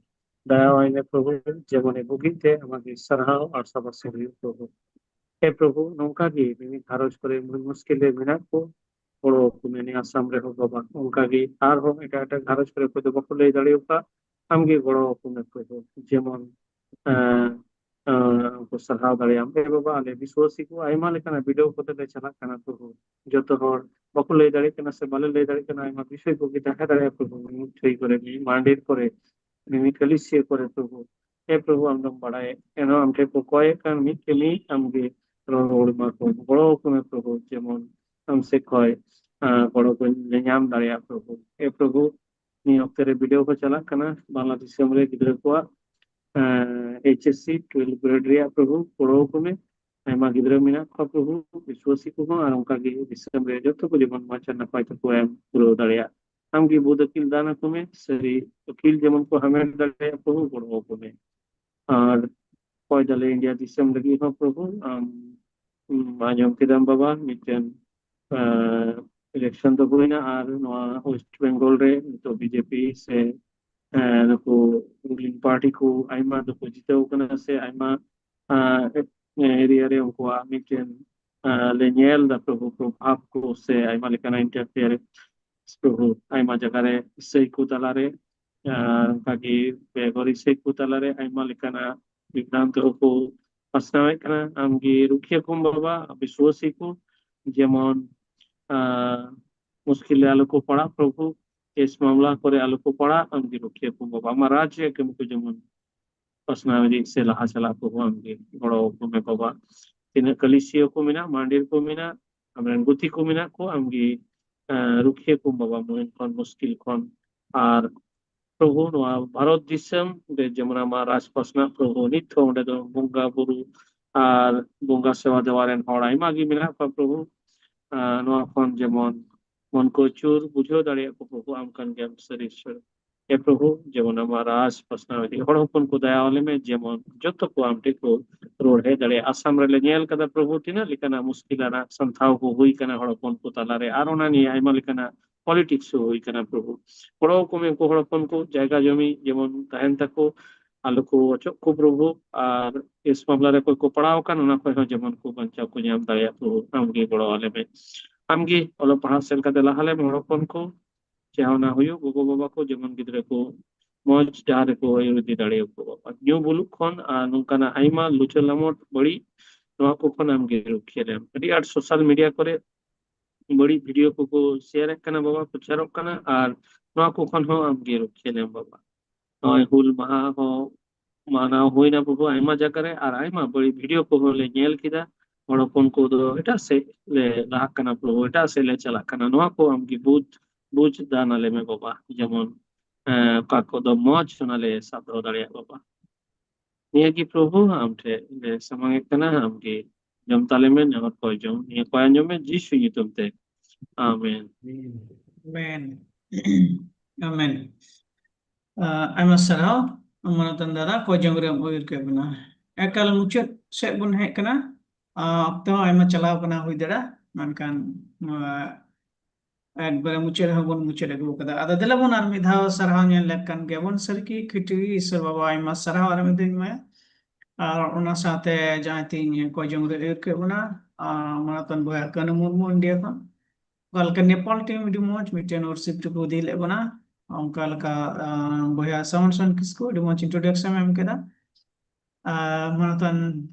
ᱫᱟᱭᱟᱣᱟᱭ ᱢᱮ ᱯᱨᱚᱵᱷᱩ, ᱡᱮᱢᱚᱱᱮ ᱵᱩᱜᱤᱜ ᱛᱮ ᱟᱢᱟᱜ ᱜᱮ ᱥᱟᱨᱦᱟᱣ ᱟᱨ ᱥᱟᱵᱟᱥᱤ ᱦᱩᱭᱩᱜ ᱯᱨᱚᱵᱷᱩ᱾ ᱦᱮ ᱯᱨᱚᱵᱷᱩ, ᱱᱚᱝᱠᱟ ᱜᱮ ᱢᱤᱢᱤᱫ ᱜᱷᱟᱨᱚᱸᱡᱽ ᱠᱚᱨᱮ ᱢᱩᱞ ᱢᱩᱥᱠᱤᱞ ᱨᱮ ᱢᱮᱱᱟᱜ ᱠᱚ, ᱜᱚᱲᱚ ᱟᱠᱚ ᱢᱮ ᱱᱤᱭᱟᱹ ᱟᱥᱟᱢ ᱨᱮᱦᱚᱸ ᱵᱟᱵᱟ᱾ ᱚᱱᱠᱟ ᱜᱮ ᱟᱨᱦᱚᱸ ᱮᱴᱟᱜ ᱮᱴᱟᱜ ᱜᱷᱟᱨᱚᱸᱡᱽ ᱠᱚᱨᱮ ᱚᱠᱚᱭ ᱫᱚ ᱵᱟᱠᱚ ᱞᱟᱹᱭ ᱫᱟᱲᱮ ᱟᱠᱟᱫ, ᱟᱢ ᱜᱮ ᱜᱚᱲᱚ ᱟᱠᱚ ᱢᱮ ᱯᱨᱚᱵᱷᱩ, ᱡᱮᱢᱚᱱ ᱮᱸ, ᱮᱸ, ᱩᱱᱠᱩ ᱥᱟᱨᱦᱟᱣ ᱫᱟᱲᱮᱭᱟᱢ᱾ ᱮ ᱵᱟᱵᱟ, ᱟᱞᱮ ᱵᱤᱥᱣᱟᱥᱤ ᱠᱚ ᱟᱭᱢᱟ ᱞᱮᱠᱟᱱᱟᱜ ᱵᱤᱰᱟᱹᱣ ᱠᱚᱛᱮ ᱞᱮ ᱪᱟᱞᱟᱜ ᱠᱟᱱᱟ ᱯᱨᱚᱵᱷᱩ᱾ ᱡᱚᱛᱚ ᱦᱚᱲ ᱵᱟᱠᱚ ᱞᱟᱹᱭ ᱫᱟᱲᱮᱭᱟᱜ ᱠᱟᱱᱟ ᱥᱮ ᱵᱟᱞᱮ ᱞᱟᱹᱭ ᱫᱟᱲᱮᱭᱟᱜ ᱠᱟᱱᱟ, ᱟᱭᱢᱟ ᱵᱤᱥᱚᱭ ᱠᱚᱜᱮ ᱛᱟᱦᱮᱸ ᱫᱟᱲᱮᱭᱟᱜᱼᱟ ᱯᱨᱚᱵᱷᱩ, ᱢᱤᱢᱤᱫ ᱴᱷᱟᱹᱭ ᱠᱚᱨᱮ, ᱢᱤᱢᱤᱫ ᱢᱟᱱᱰᱤᱨ ᱠᱚᱨᱮ, ᱢᱤᱢᱤᱫ ᱠᱟᱹᱞᱤᱥᱤᱭᱟᱹ ᱠᱚᱨᱮ ᱯᱨᱚᱵᱷᱩ᱾ ᱮ ᱯᱨᱚᱵᱷᱩ, ᱟᱢ ᱫᱚᱢ ᱵᱟᱲᱟᱭᱮᱫ, ᱮᱱᱦᱚᱸ ᱟᱢ ᱴᱷᱮᱱ ᱠᱚ ᱠᱚᱭᱮᱫ ᱠᱟᱱ ᱢᱤᱫ ᱠᱟᱹᱢᱤ, ᱟᱢ ᱜᱮ ᱨᱚᱲ ᱨᱩᱣᱟᱹᱲ ᱢᱟ ᱠᱚ, ᱜᱚᱲᱚ ᱟᱠᱚ ᱢᱮ ᱯᱨᱚᱵᱷᱩ, ᱡᱮᱢᱚᱱ ᱟᱢ ᱥᱮᱫ ᱠᱷᱚᱱ, ᱟᱸ, ᱜᱚᱲᱚ ᱠᱚ ᱧᱟᱢ ᱫᱟᱲᱮᱭᱟᱜ ᱯᱨᱚᱵᱷᱩ᱾ ᱮ ᱯᱨᱚᱵᱷᱩ, ᱱᱤᱭᱟᱹ ᱚᱠᱛᱮ ᱨᱮ ᱵᱤᱰᱟᱹᱣ ᱠᱚ ᱪᱟᱞᱟᱜ ᱠᱟᱱᱟ ᱵᱟᱝᱞᱟ ᱫᱤᱥᱚᱢ ᱨᱮ ᱜᱤᱫᱽᱨᱟᱹ ᱠᱚᱣᱟᱜ, ᱮᱸ, H S C twelfth grade ᱨᱮᱭᱟᱜ ᱯᱨᱚᱵᱷᱩ, ᱜᱚᱲᱚ ᱟᱠᱚ ᱢᱮ᱾ ᱟᱭᱢᱟ ᱜᱤᱫᱽᱨᱟᱹ ᱢᱮᱱᱟᱜ ᱠᱚᱣᱟ ᱯᱨᱚᱵᱷᱩ, ᱵᱤᱥᱣᱟᱥᱤ ᱠᱚᱦᱚᱸ, ᱟᱨ ᱚᱱᱠᱟ ᱜᱮ ᱫᱤᱥᱚᱢ ᱨᱮ ᱡᱚᱛᱚ ᱠᱚ ᱡᱮᱢᱚᱱ ᱢᱚᱸᱡᱽ ᱟᱨ ᱱᱟᱯᱟᱭ ᱛᱮᱠᱚ ᱮᱢ ᱯᱩᱨᱟᱹᱣ ᱫᱟᱲᱮᱭᱟᱜ᱾ ᱟᱢ ᱜᱮ ᱵᱩᱫ ᱟᱹᱠᱤᱞ ᱫᱟᱱ ᱟᱠᱚ ᱢᱮ, ᱥᱟᱹᱨᱤ ᱟᱹᱠᱤᱞ ᱡᱮᱢᱚᱱ ᱠᱚ ᱦᱟᱢᱮᱴ ᱫᱟᱲᱮᱭᱟᱜ ᱯᱨᱚᱵᱷᱩ, ᱜᱚᱲᱚ ᱟᱠᱚ ᱢᱮ᱾ ᱟᱨ ᱚᱠᱚᱭ ᱫᱚᱞᱮ ᱤᱱᱰᱤᱭᱟ ᱫᱤᱥᱚᱢ ᱞᱟᱹᱜᱤᱫ ᱦᱚᱸ ᱯᱨᱚᱵᱷᱩ, ᱟᱢ, ᱩᱢ, ᱟᱸᱡᱚᱢ ᱠᱮᱫᱟᱢ ᱵᱟᱵᱟ, ᱢᱤᱫᱴᱮᱱ, ᱟᱸ, ᱤᱞᱮᱠᱥᱚᱱ ᱫᱚ ᱦᱩᱭᱱᱟ, ᱟᱨ ᱱᱚᱣᱟ ᱳᱭᱮᱥᱴ ᱵᱮᱝᱜᱚᱞ ᱨᱮ ᱱᱤᱛᱚᱜ ᱵᱤᱡᱮᱯᱤ ᱥᱮ, ᱟᱸ, ᱱᱩᱠᱩ ᱨᱩᱞᱤᱝ ᱯᱟᱨᱴᱤ ᱠᱚ ᱟᱭᱢᱟ ᱫᱚᱠᱚ ᱡᱤᱛᱟᱹᱣ ᱠᱟᱱᱟ ᱥᱮ ᱟᱭᱢᱟ, ᱟᱸ, ᱮᱨᱤᱭᱟ ᱨᱮ ᱩᱱᱠᱩᱣᱟᱜ ᱢᱤᱫᱴᱮᱱ, ᱟᱸ, ᱞᱮ ᱧᱮᱞ ᱫᱟ ᱯᱨᱚᱵᱷᱩ, ᱯᱨᱚᱵᱷᱟᱵ ᱠᱚ ᱥᱮ ᱟᱭᱢᱟ ᱞᱮᱠᱟᱱᱟᱜ ᱤᱱᱴᱟᱨᱯᱷᱤᱭᱟᱨᱮᱱᱥ ᱯᱨᱚᱵᱷᱩ, ᱟᱭᱢᱟ ᱡᱟᱭᱜᱟ ᱨᱮ ᱤᱥᱟᱹᱭ ᱠᱚ ᱛᱟᱞᱟᱨᱮ, ᱟᱨ ᱚᱱᱠᱟᱜᱮ ᱵᱮᱜᱚᱨ ᱤᱥᱟᱹᱭ ᱠᱚ ᱛᱟᱞᱟᱨᱮ ᱟᱭᱢᱟ ᱞᱮᱠᱟᱱᱟᱜ ᱵᱤᱵᱷᱨᱟᱱᱛᱤ ᱦᱚᱸᱠᱚ ᱯᱟᱥᱱᱟᱣᱮᱫ ᱠᱟᱱᱟ᱾ ᱟᱢᱜᱮ ᱨᱩᱠᱷᱤᱭᱟᱹ ᱠᱚᱢ ᱵᱟᱵᱟ, ᱵᱤᱥᱣᱟᱥᱤ ᱠᱚ ᱡᱮᱢᱚᱱ, ᱟᱸ, ᱢᱩᱥᱠᱤᱞ ᱨᱮ ᱟᱞᱚ ᱠᱚ ᱯᱟᱲᱟᱜ ᱯᱨᱚᱵᱷᱩ, ᱠᱮᱥ ᱢᱟᱢᱞᱟ ᱠᱚᱨᱮ ᱟᱞᱚ ᱠᱚ ᱯᱟᱲᱟᱜ, ᱟᱢᱜᱮ ᱨᱩᱠᱷᱤᱭᱟᱹ ᱠᱚᱢ ᱵᱟᱵᱟ᱾ ᱟᱢᱟᱜ ᱨᱟᱡᱽ ᱨᱮᱭᱟᱜ ᱠᱟᱹᱢᱤ ᱠᱚ ᱡᱮᱢᱚᱱ ᱯᱟᱥᱱᱟᱣ ᱤᱫᱤ ᱥᱮ ᱞᱟᱦᱟ ᱪᱟᱞᱟᱜ ᱠᱚ ᱟᱢᱜᱮ ᱜᱚᱲᱚ ᱟᱠᱚ ᱢᱮ ᱵᱟᱵᱟ᱾ ᱛᱤᱱᱟᱹᱜ ᱠᱟᱹᱞᱤᱥᱤᱭᱟᱹ ᱠᱚ ᱢᱮᱱᱟᱜ, ᱢᱟᱱᱰᱤᱨ ᱠᱚ ᱢᱮᱱᱟᱜ, ᱟᱢᱨᱮᱱ ᱜᱩᱛᱤ ᱠᱚ ᱢᱮᱱᱟᱜ ᱠᱚ, ᱟᱢᱜᱮ, ᱟᱸ, ᱨᱩᱠᱷᱤᱭᱟᱹ ᱠᱚᱢ ᱵᱟᱵᱟ ᱢᱩᱦᱤᱢ ᱠᱷᱚᱱ, ᱢᱩᱥᱠᱤᱞ ᱠᱷᱚᱱ᱾ ᱟᱨ ᱯᱨᱚᱵᱷᱩ, ᱱᱚᱣᱟ ᱵᱷᱟᱨᱚᱛ ᱫᱤᱥᱚᱢ ᱨᱮ ᱡᱮᱢᱚᱱ ᱟᱢᱟᱜ ᱨᱟᱡᱽ ᱯᱟᱥᱱᱟᱜ ᱯᱨᱚᱵᱷᱩ, ᱱᱤᱛ ᱦᱚᱸ ᱚᱸᱰᱮ ᱫᱚ ᱵᱚᱸᱜᱟ ᱵᱩᱨᱩ ᱟᱨ ᱵᱚᱸᱜᱟ ᱥᱮᱵᱟ ᱫᱮᱣᱟ ᱨᱮᱱ ᱦᱚᱲ ᱟᱭᱢᱟ ᱜᱮ ᱢᱮᱱᱟᱜ ᱠᱚᱣᱟ ᱯᱨᱚᱵᱷᱩ᱾ ᱟᱨ ᱱᱚᱣᱟ ᱠᱷᱚᱱ ᱡᱮᱢᱚᱱ ᱢᱚᱱ ᱠᱚ ᱟᱹᱪᱩᱨ ᱵᱩᱡᱷᱟᱹᱣ ᱫᱟᱲᱮᱭᱟᱜ ᱠᱚ ᱯᱨᱚᱵᱷᱩ, ᱟᱢ ᱠᱟᱱ ᱜᱮᱭᱟᱢ ᱥᱟᱹᱨᱤ ᱤᱥᱣᱚᱨ᱾ ᱮ ᱯᱨᱚᱵᱷᱩ, ᱡᱮᱢᱚᱱ ᱟᱢᱟᱜ ᱨᱟᱡᱽ ᱯᱟᱥᱱᱟᱣ ᱤᱫᱤ, ᱦᱚᱲ ᱦᱚᱯᱚᱱ ᱠᱚ ᱫᱟᱭᱟ ᱟᱞᱮ ᱢᱮ, ᱡᱮᱢᱚᱱ ᱡᱚᱛᱚ ᱠᱚ ᱟᱢ ᱴᱷᱮᱱ ᱠᱚ ᱨᱩᱣᱟᱹᱲ ᱦᱮᱡ ᱫᱟᱲᱮᱭᱟᱜᱼᱟ᱾ ᱟᱥᱟᱢ ᱨᱮᱞᱮ ᱧᱮᱞ ᱠᱟᱫᱟ ᱯᱨᱚᱵᱷᱩ, ᱛᱤᱱᱟᱹᱜ ᱞᱮᱠᱟᱱᱟᱜ ᱢᱩᱥᱠᱤᱞ ᱟᱱᱟᱜ ᱥᱟᱱᱛᱷᱟᱣ ᱠᱚ ᱦᱩᱭ ᱠᱟᱱᱟ ᱦᱚᱲ ᱦᱚᱯᱚᱱ ᱠᱚ ᱛᱟᱞᱟᱨᱮ, ᱟᱨ ᱚᱱᱟ ᱱᱤᱭᱮ ᱟᱭᱢᱟ ᱞᱮᱠᱟᱱᱟᱜ ᱯᱚᱞᱤᱴᱤᱠᱥ ᱦᱚᱸ ᱦᱩᱭ ᱠᱟᱱᱟ ᱯᱨᱚᱵᱷᱩ᱾ ᱜᱚᱲᱚ ᱟᱠᱚ ᱢᱮ ᱩᱱᱠᱩ ᱦᱚᱲ ᱦᱚᱯᱚᱱ ᱠᱚ, ᱡᱟᱭᱜᱟ ᱡᱚᱢᱤ ᱡᱮᱢᱚᱱ ᱛᱟᱦᱮᱱ ᱛᱟᱠᱚ, ᱟᱞᱚ ᱠᱚ ᱚᱪᱚᱜ ᱠᱚ ᱯᱨᱚᱵᱷᱩ, ᱟᱨ ᱠᱮᱥ ᱢᱟᱢᱞᱟ ᱨᱮ ᱚᱠᱚᱭ ᱠᱚ ᱯᱟᱲᱟᱣ ᱟᱠᱟᱱ, ᱚᱱᱟ ᱠᱷᱚᱱ ᱦᱚᱸ ᱡᱮᱢᱚᱱ ᱠᱚ ᱵᱟᱧᱪᱟᱣ ᱠᱚ ᱧᱟᱢ ᱫᱟᱲᱮᱭᱟᱜ ᱯᱨᱚᱵᱷᱩ, ᱟᱢᱜᱮ ᱜᱚᱲᱚ ᱟᱞᱮ ᱢᱮ᱾ ᱟᱢᱜᱮ ᱚᱞᱚᱜ ᱯᱟᱲᱦᱟᱜ ᱥᱮᱫ ᱠᱟᱛᱮ ᱞᱟᱦᱟ ᱞᱮᱢ ᱦᱚᱲ ᱦᱚᱯᱚᱱ ᱠᱚ, ᱪᱮᱫ ᱦᱚᱸ ᱚᱱᱟ ᱦᱩᱭᱩᱜ, ᱜᱚᱜᱚ ᱵᱟᱵᱟ ᱠᱚ ᱡᱮᱢᱚᱱ ᱜᱤᱫᱽᱨᱟᱹ ᱠᱚ ᱢᱚᱸᱡᱽ ᱰᱟᱦᱟᱨ ᱨᱮᱠᱚ ᱟᱹᱭᱩᱨ ᱤᱫᱤ ᱫᱟᱲᱮᱭᱟᱠᱚ ᱵᱟᱵᱟ᱾ ᱧᱩ ᱵᱩᱞᱩᱜ ᱠᱷᱚᱱ ᱟᱨ ᱱᱚᱝᱠᱟᱱᱟᱜ ᱟᱭᱢᱟ ᱞᱩᱪᱟᱹ ᱞᱟᱢᱚᱴ ᱵᱟᱹᱲᱤᱡ, ᱱᱚᱣᱟ ᱠᱚ ᱠᱷᱚᱱ ᱟᱢᱜᱮ ᱨᱩᱠᱷᱤᱭᱟᱹ ᱞᱮᱢ᱾ ᱟᱹᱰᱤ ᱟᱸᱴ ᱥᱳᱥᱟᱞ ᱢᱤᱰᱤᱭᱟ ᱠᱚᱨᱮ ᱵᱟᱹᱲᱤᱡ ᱵᱷᱤᱰᱤᱭᱳ ᱠᱚᱠᱚ ᱥᱮᱭᱟᱨᱮᱫ ᱠᱟᱱᱟ ᱵᱟᱵᱟ, ᱯᱨᱚᱪᱟᱨᱚᱜ ᱠᱟᱱᱟ, ᱟᱨ ᱱᱚᱣᱟ ᱠᱚ ᱠᱷᱚᱱ ᱦᱚᱸ ᱟᱢᱜᱮ ᱨᱩᱠᱷᱤᱭᱟᱹ ᱞᱮᱢ ᱵᱟᱵᱟ᱾ ᱱᱚᱜᱼᱚᱭ ᱦᱩᱞ ᱢᱟᱦᱟ ᱦᱚᱸ ᱢᱟᱱᱟᱣ ᱦᱩᱭᱱᱟ ᱯᱨᱚᱵᱷᱩ ᱟᱭᱢᱟ ᱡᱟᱭᱜᱟ ᱨᱮ, ᱟᱨ ᱟᱭᱢᱟ ᱵᱟᱹᱲᱤᱡ ᱵᱷᱤᱰᱤᱭᱳ ᱠᱚᱦᱚᱸ ᱞᱮ ᱧᱮᱞ ᱠᱮᱫᱟ᱾ ᱦᱚᱲ ᱦᱚᱯᱚᱱ ᱠᱚᱫᱚ ᱮᱴᱟᱜ ᱥᱮᱫ ᱞᱮ ᱞᱟᱦᱟᱜ ᱠᱟᱱᱟ ᱯᱨᱚᱵᱷᱩ, ᱮᱴᱟᱜ ᱥᱮᱫ ᱞᱮ ᱪᱟᱞᱟᱜ ᱠᱟᱱᱟ᱾ ᱱᱚᱣᱟ ᱠᱚ ᱟᱢᱜᱮ ᱵᱩᱡᱽ, ᱵᱩᱡᱽ ᱫᱟᱱ ᱟᱞᱮ ᱢᱮ ᱵᱟᱵᱟ, ᱡᱮᱢᱚᱱ ᱮᱸ, ᱚᱠᱟ ᱠᱚᱫᱚ ᱢᱚᱡᱽ, ᱚᱱᱟ ᱞᱮ ᱥᱟᱵ ᱫᱚᱦᱚ ᱫᱟᱲᱮᱭᱟᱜ ᱵᱟᱵᱟ᱾ ᱱᱤᱭᱟᱹ ᱜᱮ ᱯᱨᱚᱵᱷᱩ ᱟᱢ ᱴᱷᱮᱱ ᱞᱮ ᱥᱟᱢᱟᱝ ᱮᱫ ᱠᱟᱱᱟ, ᱟᱢᱜᱮ ᱡᱚᱢ ᱛᱟᱞᱮ ᱢᱮ, ᱱᱮᱦᱚᱨ ᱠᱚᱭ ᱡᱚᱢ, ᱱᱤᱭᱟᱹ ᱠᱚᱭ ᱟᱸᱡᱚᱢ ᱢᱮ ᱡᱤᱥᱩ ᱧᱩᱛᱩᱢ ᱛᱮ, ᱟᱢᱮᱱ᱾ ᱟᱢᱮᱱ᱾ ᱟᱢᱮᱱ᱾ ᱟᱭᱢᱟ ᱥᱟᱨᱦᱟᱣ ᱢᱟᱱᱚᱛᱟᱱ ᱫᱟᱫᱟ, ᱠᱚᱭ ᱡᱚᱝ ᱨᱮᱢ ᱩᱭᱦᱟᱹᱨ ᱠᱮᱫ ᱵᱚᱱᱟ᱾ ᱮᱠᱟᱞ ᱢᱩᱪᱟᱹᱫ ᱥᱮᱫ ᱵᱚᱱ ᱦᱮᱡ ᱠᱟᱱᱟ᱾ ᱟᱸ, ᱚᱠᱛᱚ ᱦᱚᱸ ᱟᱭᱢᱟ ᱪᱟᱞᱟᱣ ᱠᱟᱱᱟ, ᱦᱩᱭ ᱫᱟᱲᱮᱭᱟᱜᱼᱟ, ᱢᱮᱱᱠᱷᱟᱱ ᱱᱚᱣᱟ ᱮᱠᱵᱟᱨᱮ ᱢᱩᱪᱟᱹᱫ ᱨᱮᱦᱚᱸ ᱵᱚᱱ ᱢᱩᱪᱟᱹᱫ ᱟᱹᱜᱩ ᱠᱟᱫᱟ᱾ ᱟᱫᱚ ᱫᱮᱞᱟ ᱵᱚᱱ ᱟᱨ ᱢᱤᱫ ᱫᱷᱟᱣ ᱥᱟᱨᱦᱟᱣ ᱧᱮᱞ ᱞᱮᱠ ᱠᱟᱱ ᱜᱮᱭᱟᱵᱚᱱ᱾ ᱥᱟᱹᱨᱤ ᱜᱮ ᱠᱷᱤᱴᱤ ᱤᱥᱚᱨ ᱵᱟᱵᱟ ᱟᱭᱢᱟ ᱥᱟᱨᱦᱟᱣ ᱟᱨ ᱢᱤᱫ ᱫᱷᱟᱣ ᱤᱧ ᱮᱢᱟᱭᱟ᱾ ᱟᱨ ᱚᱱᱟ ᱥᱟᱶᱛᱮ ᱡᱟᱦᱟᱸᱭ ᱛᱤᱧ ᱠᱚᱭ ᱡᱚᱝ ᱨᱮ ᱟᱹᱭᱩᱨ ᱠᱮᱫ ᱵᱚᱱᱟ, ᱟᱨ ᱢᱟᱱᱚᱛᱟᱱ ᱵᱚᱭᱦᱟ ᱠᱟᱹᱱᱩ ᱢᱩᱨᱢᱩ ᱤᱱᱰᱤᱭᱟ ᱠᱷᱚᱱ, ᱚᱠᱟ ᱞᱮᱠᱟ ᱱᱮᱯᱟᱞ ᱴᱤᱢ ᱟᱹᱰᱤ ᱢᱚᱡᱽ ᱢᱤᱫᱴᱮᱱ ᱣᱟᱨᱥᱤᱯ ᱴᱩᱠᱩ ᱤᱫᱤ ᱞᱮᱫ ᱵᱚᱱᱟ᱾ ᱚᱱᱠᱟ ᱞᱮᱠᱟ, ᱟᱸ, ᱵᱚᱭᱦᱟ ᱥᱟᱢᱚᱱ ᱥᱚᱨᱮᱱ ᱠᱤᱥᱠᱩ ᱟᱹᱰᱤ ᱢᱚᱡᱽ ᱤᱱᱴᱨᱳᱰᱟᱠᱥᱚᱱ ᱮᱢ ᱠᱮᱫᱟ᱾ ᱟᱨ ᱢᱟᱱᱚᱛᱟᱱ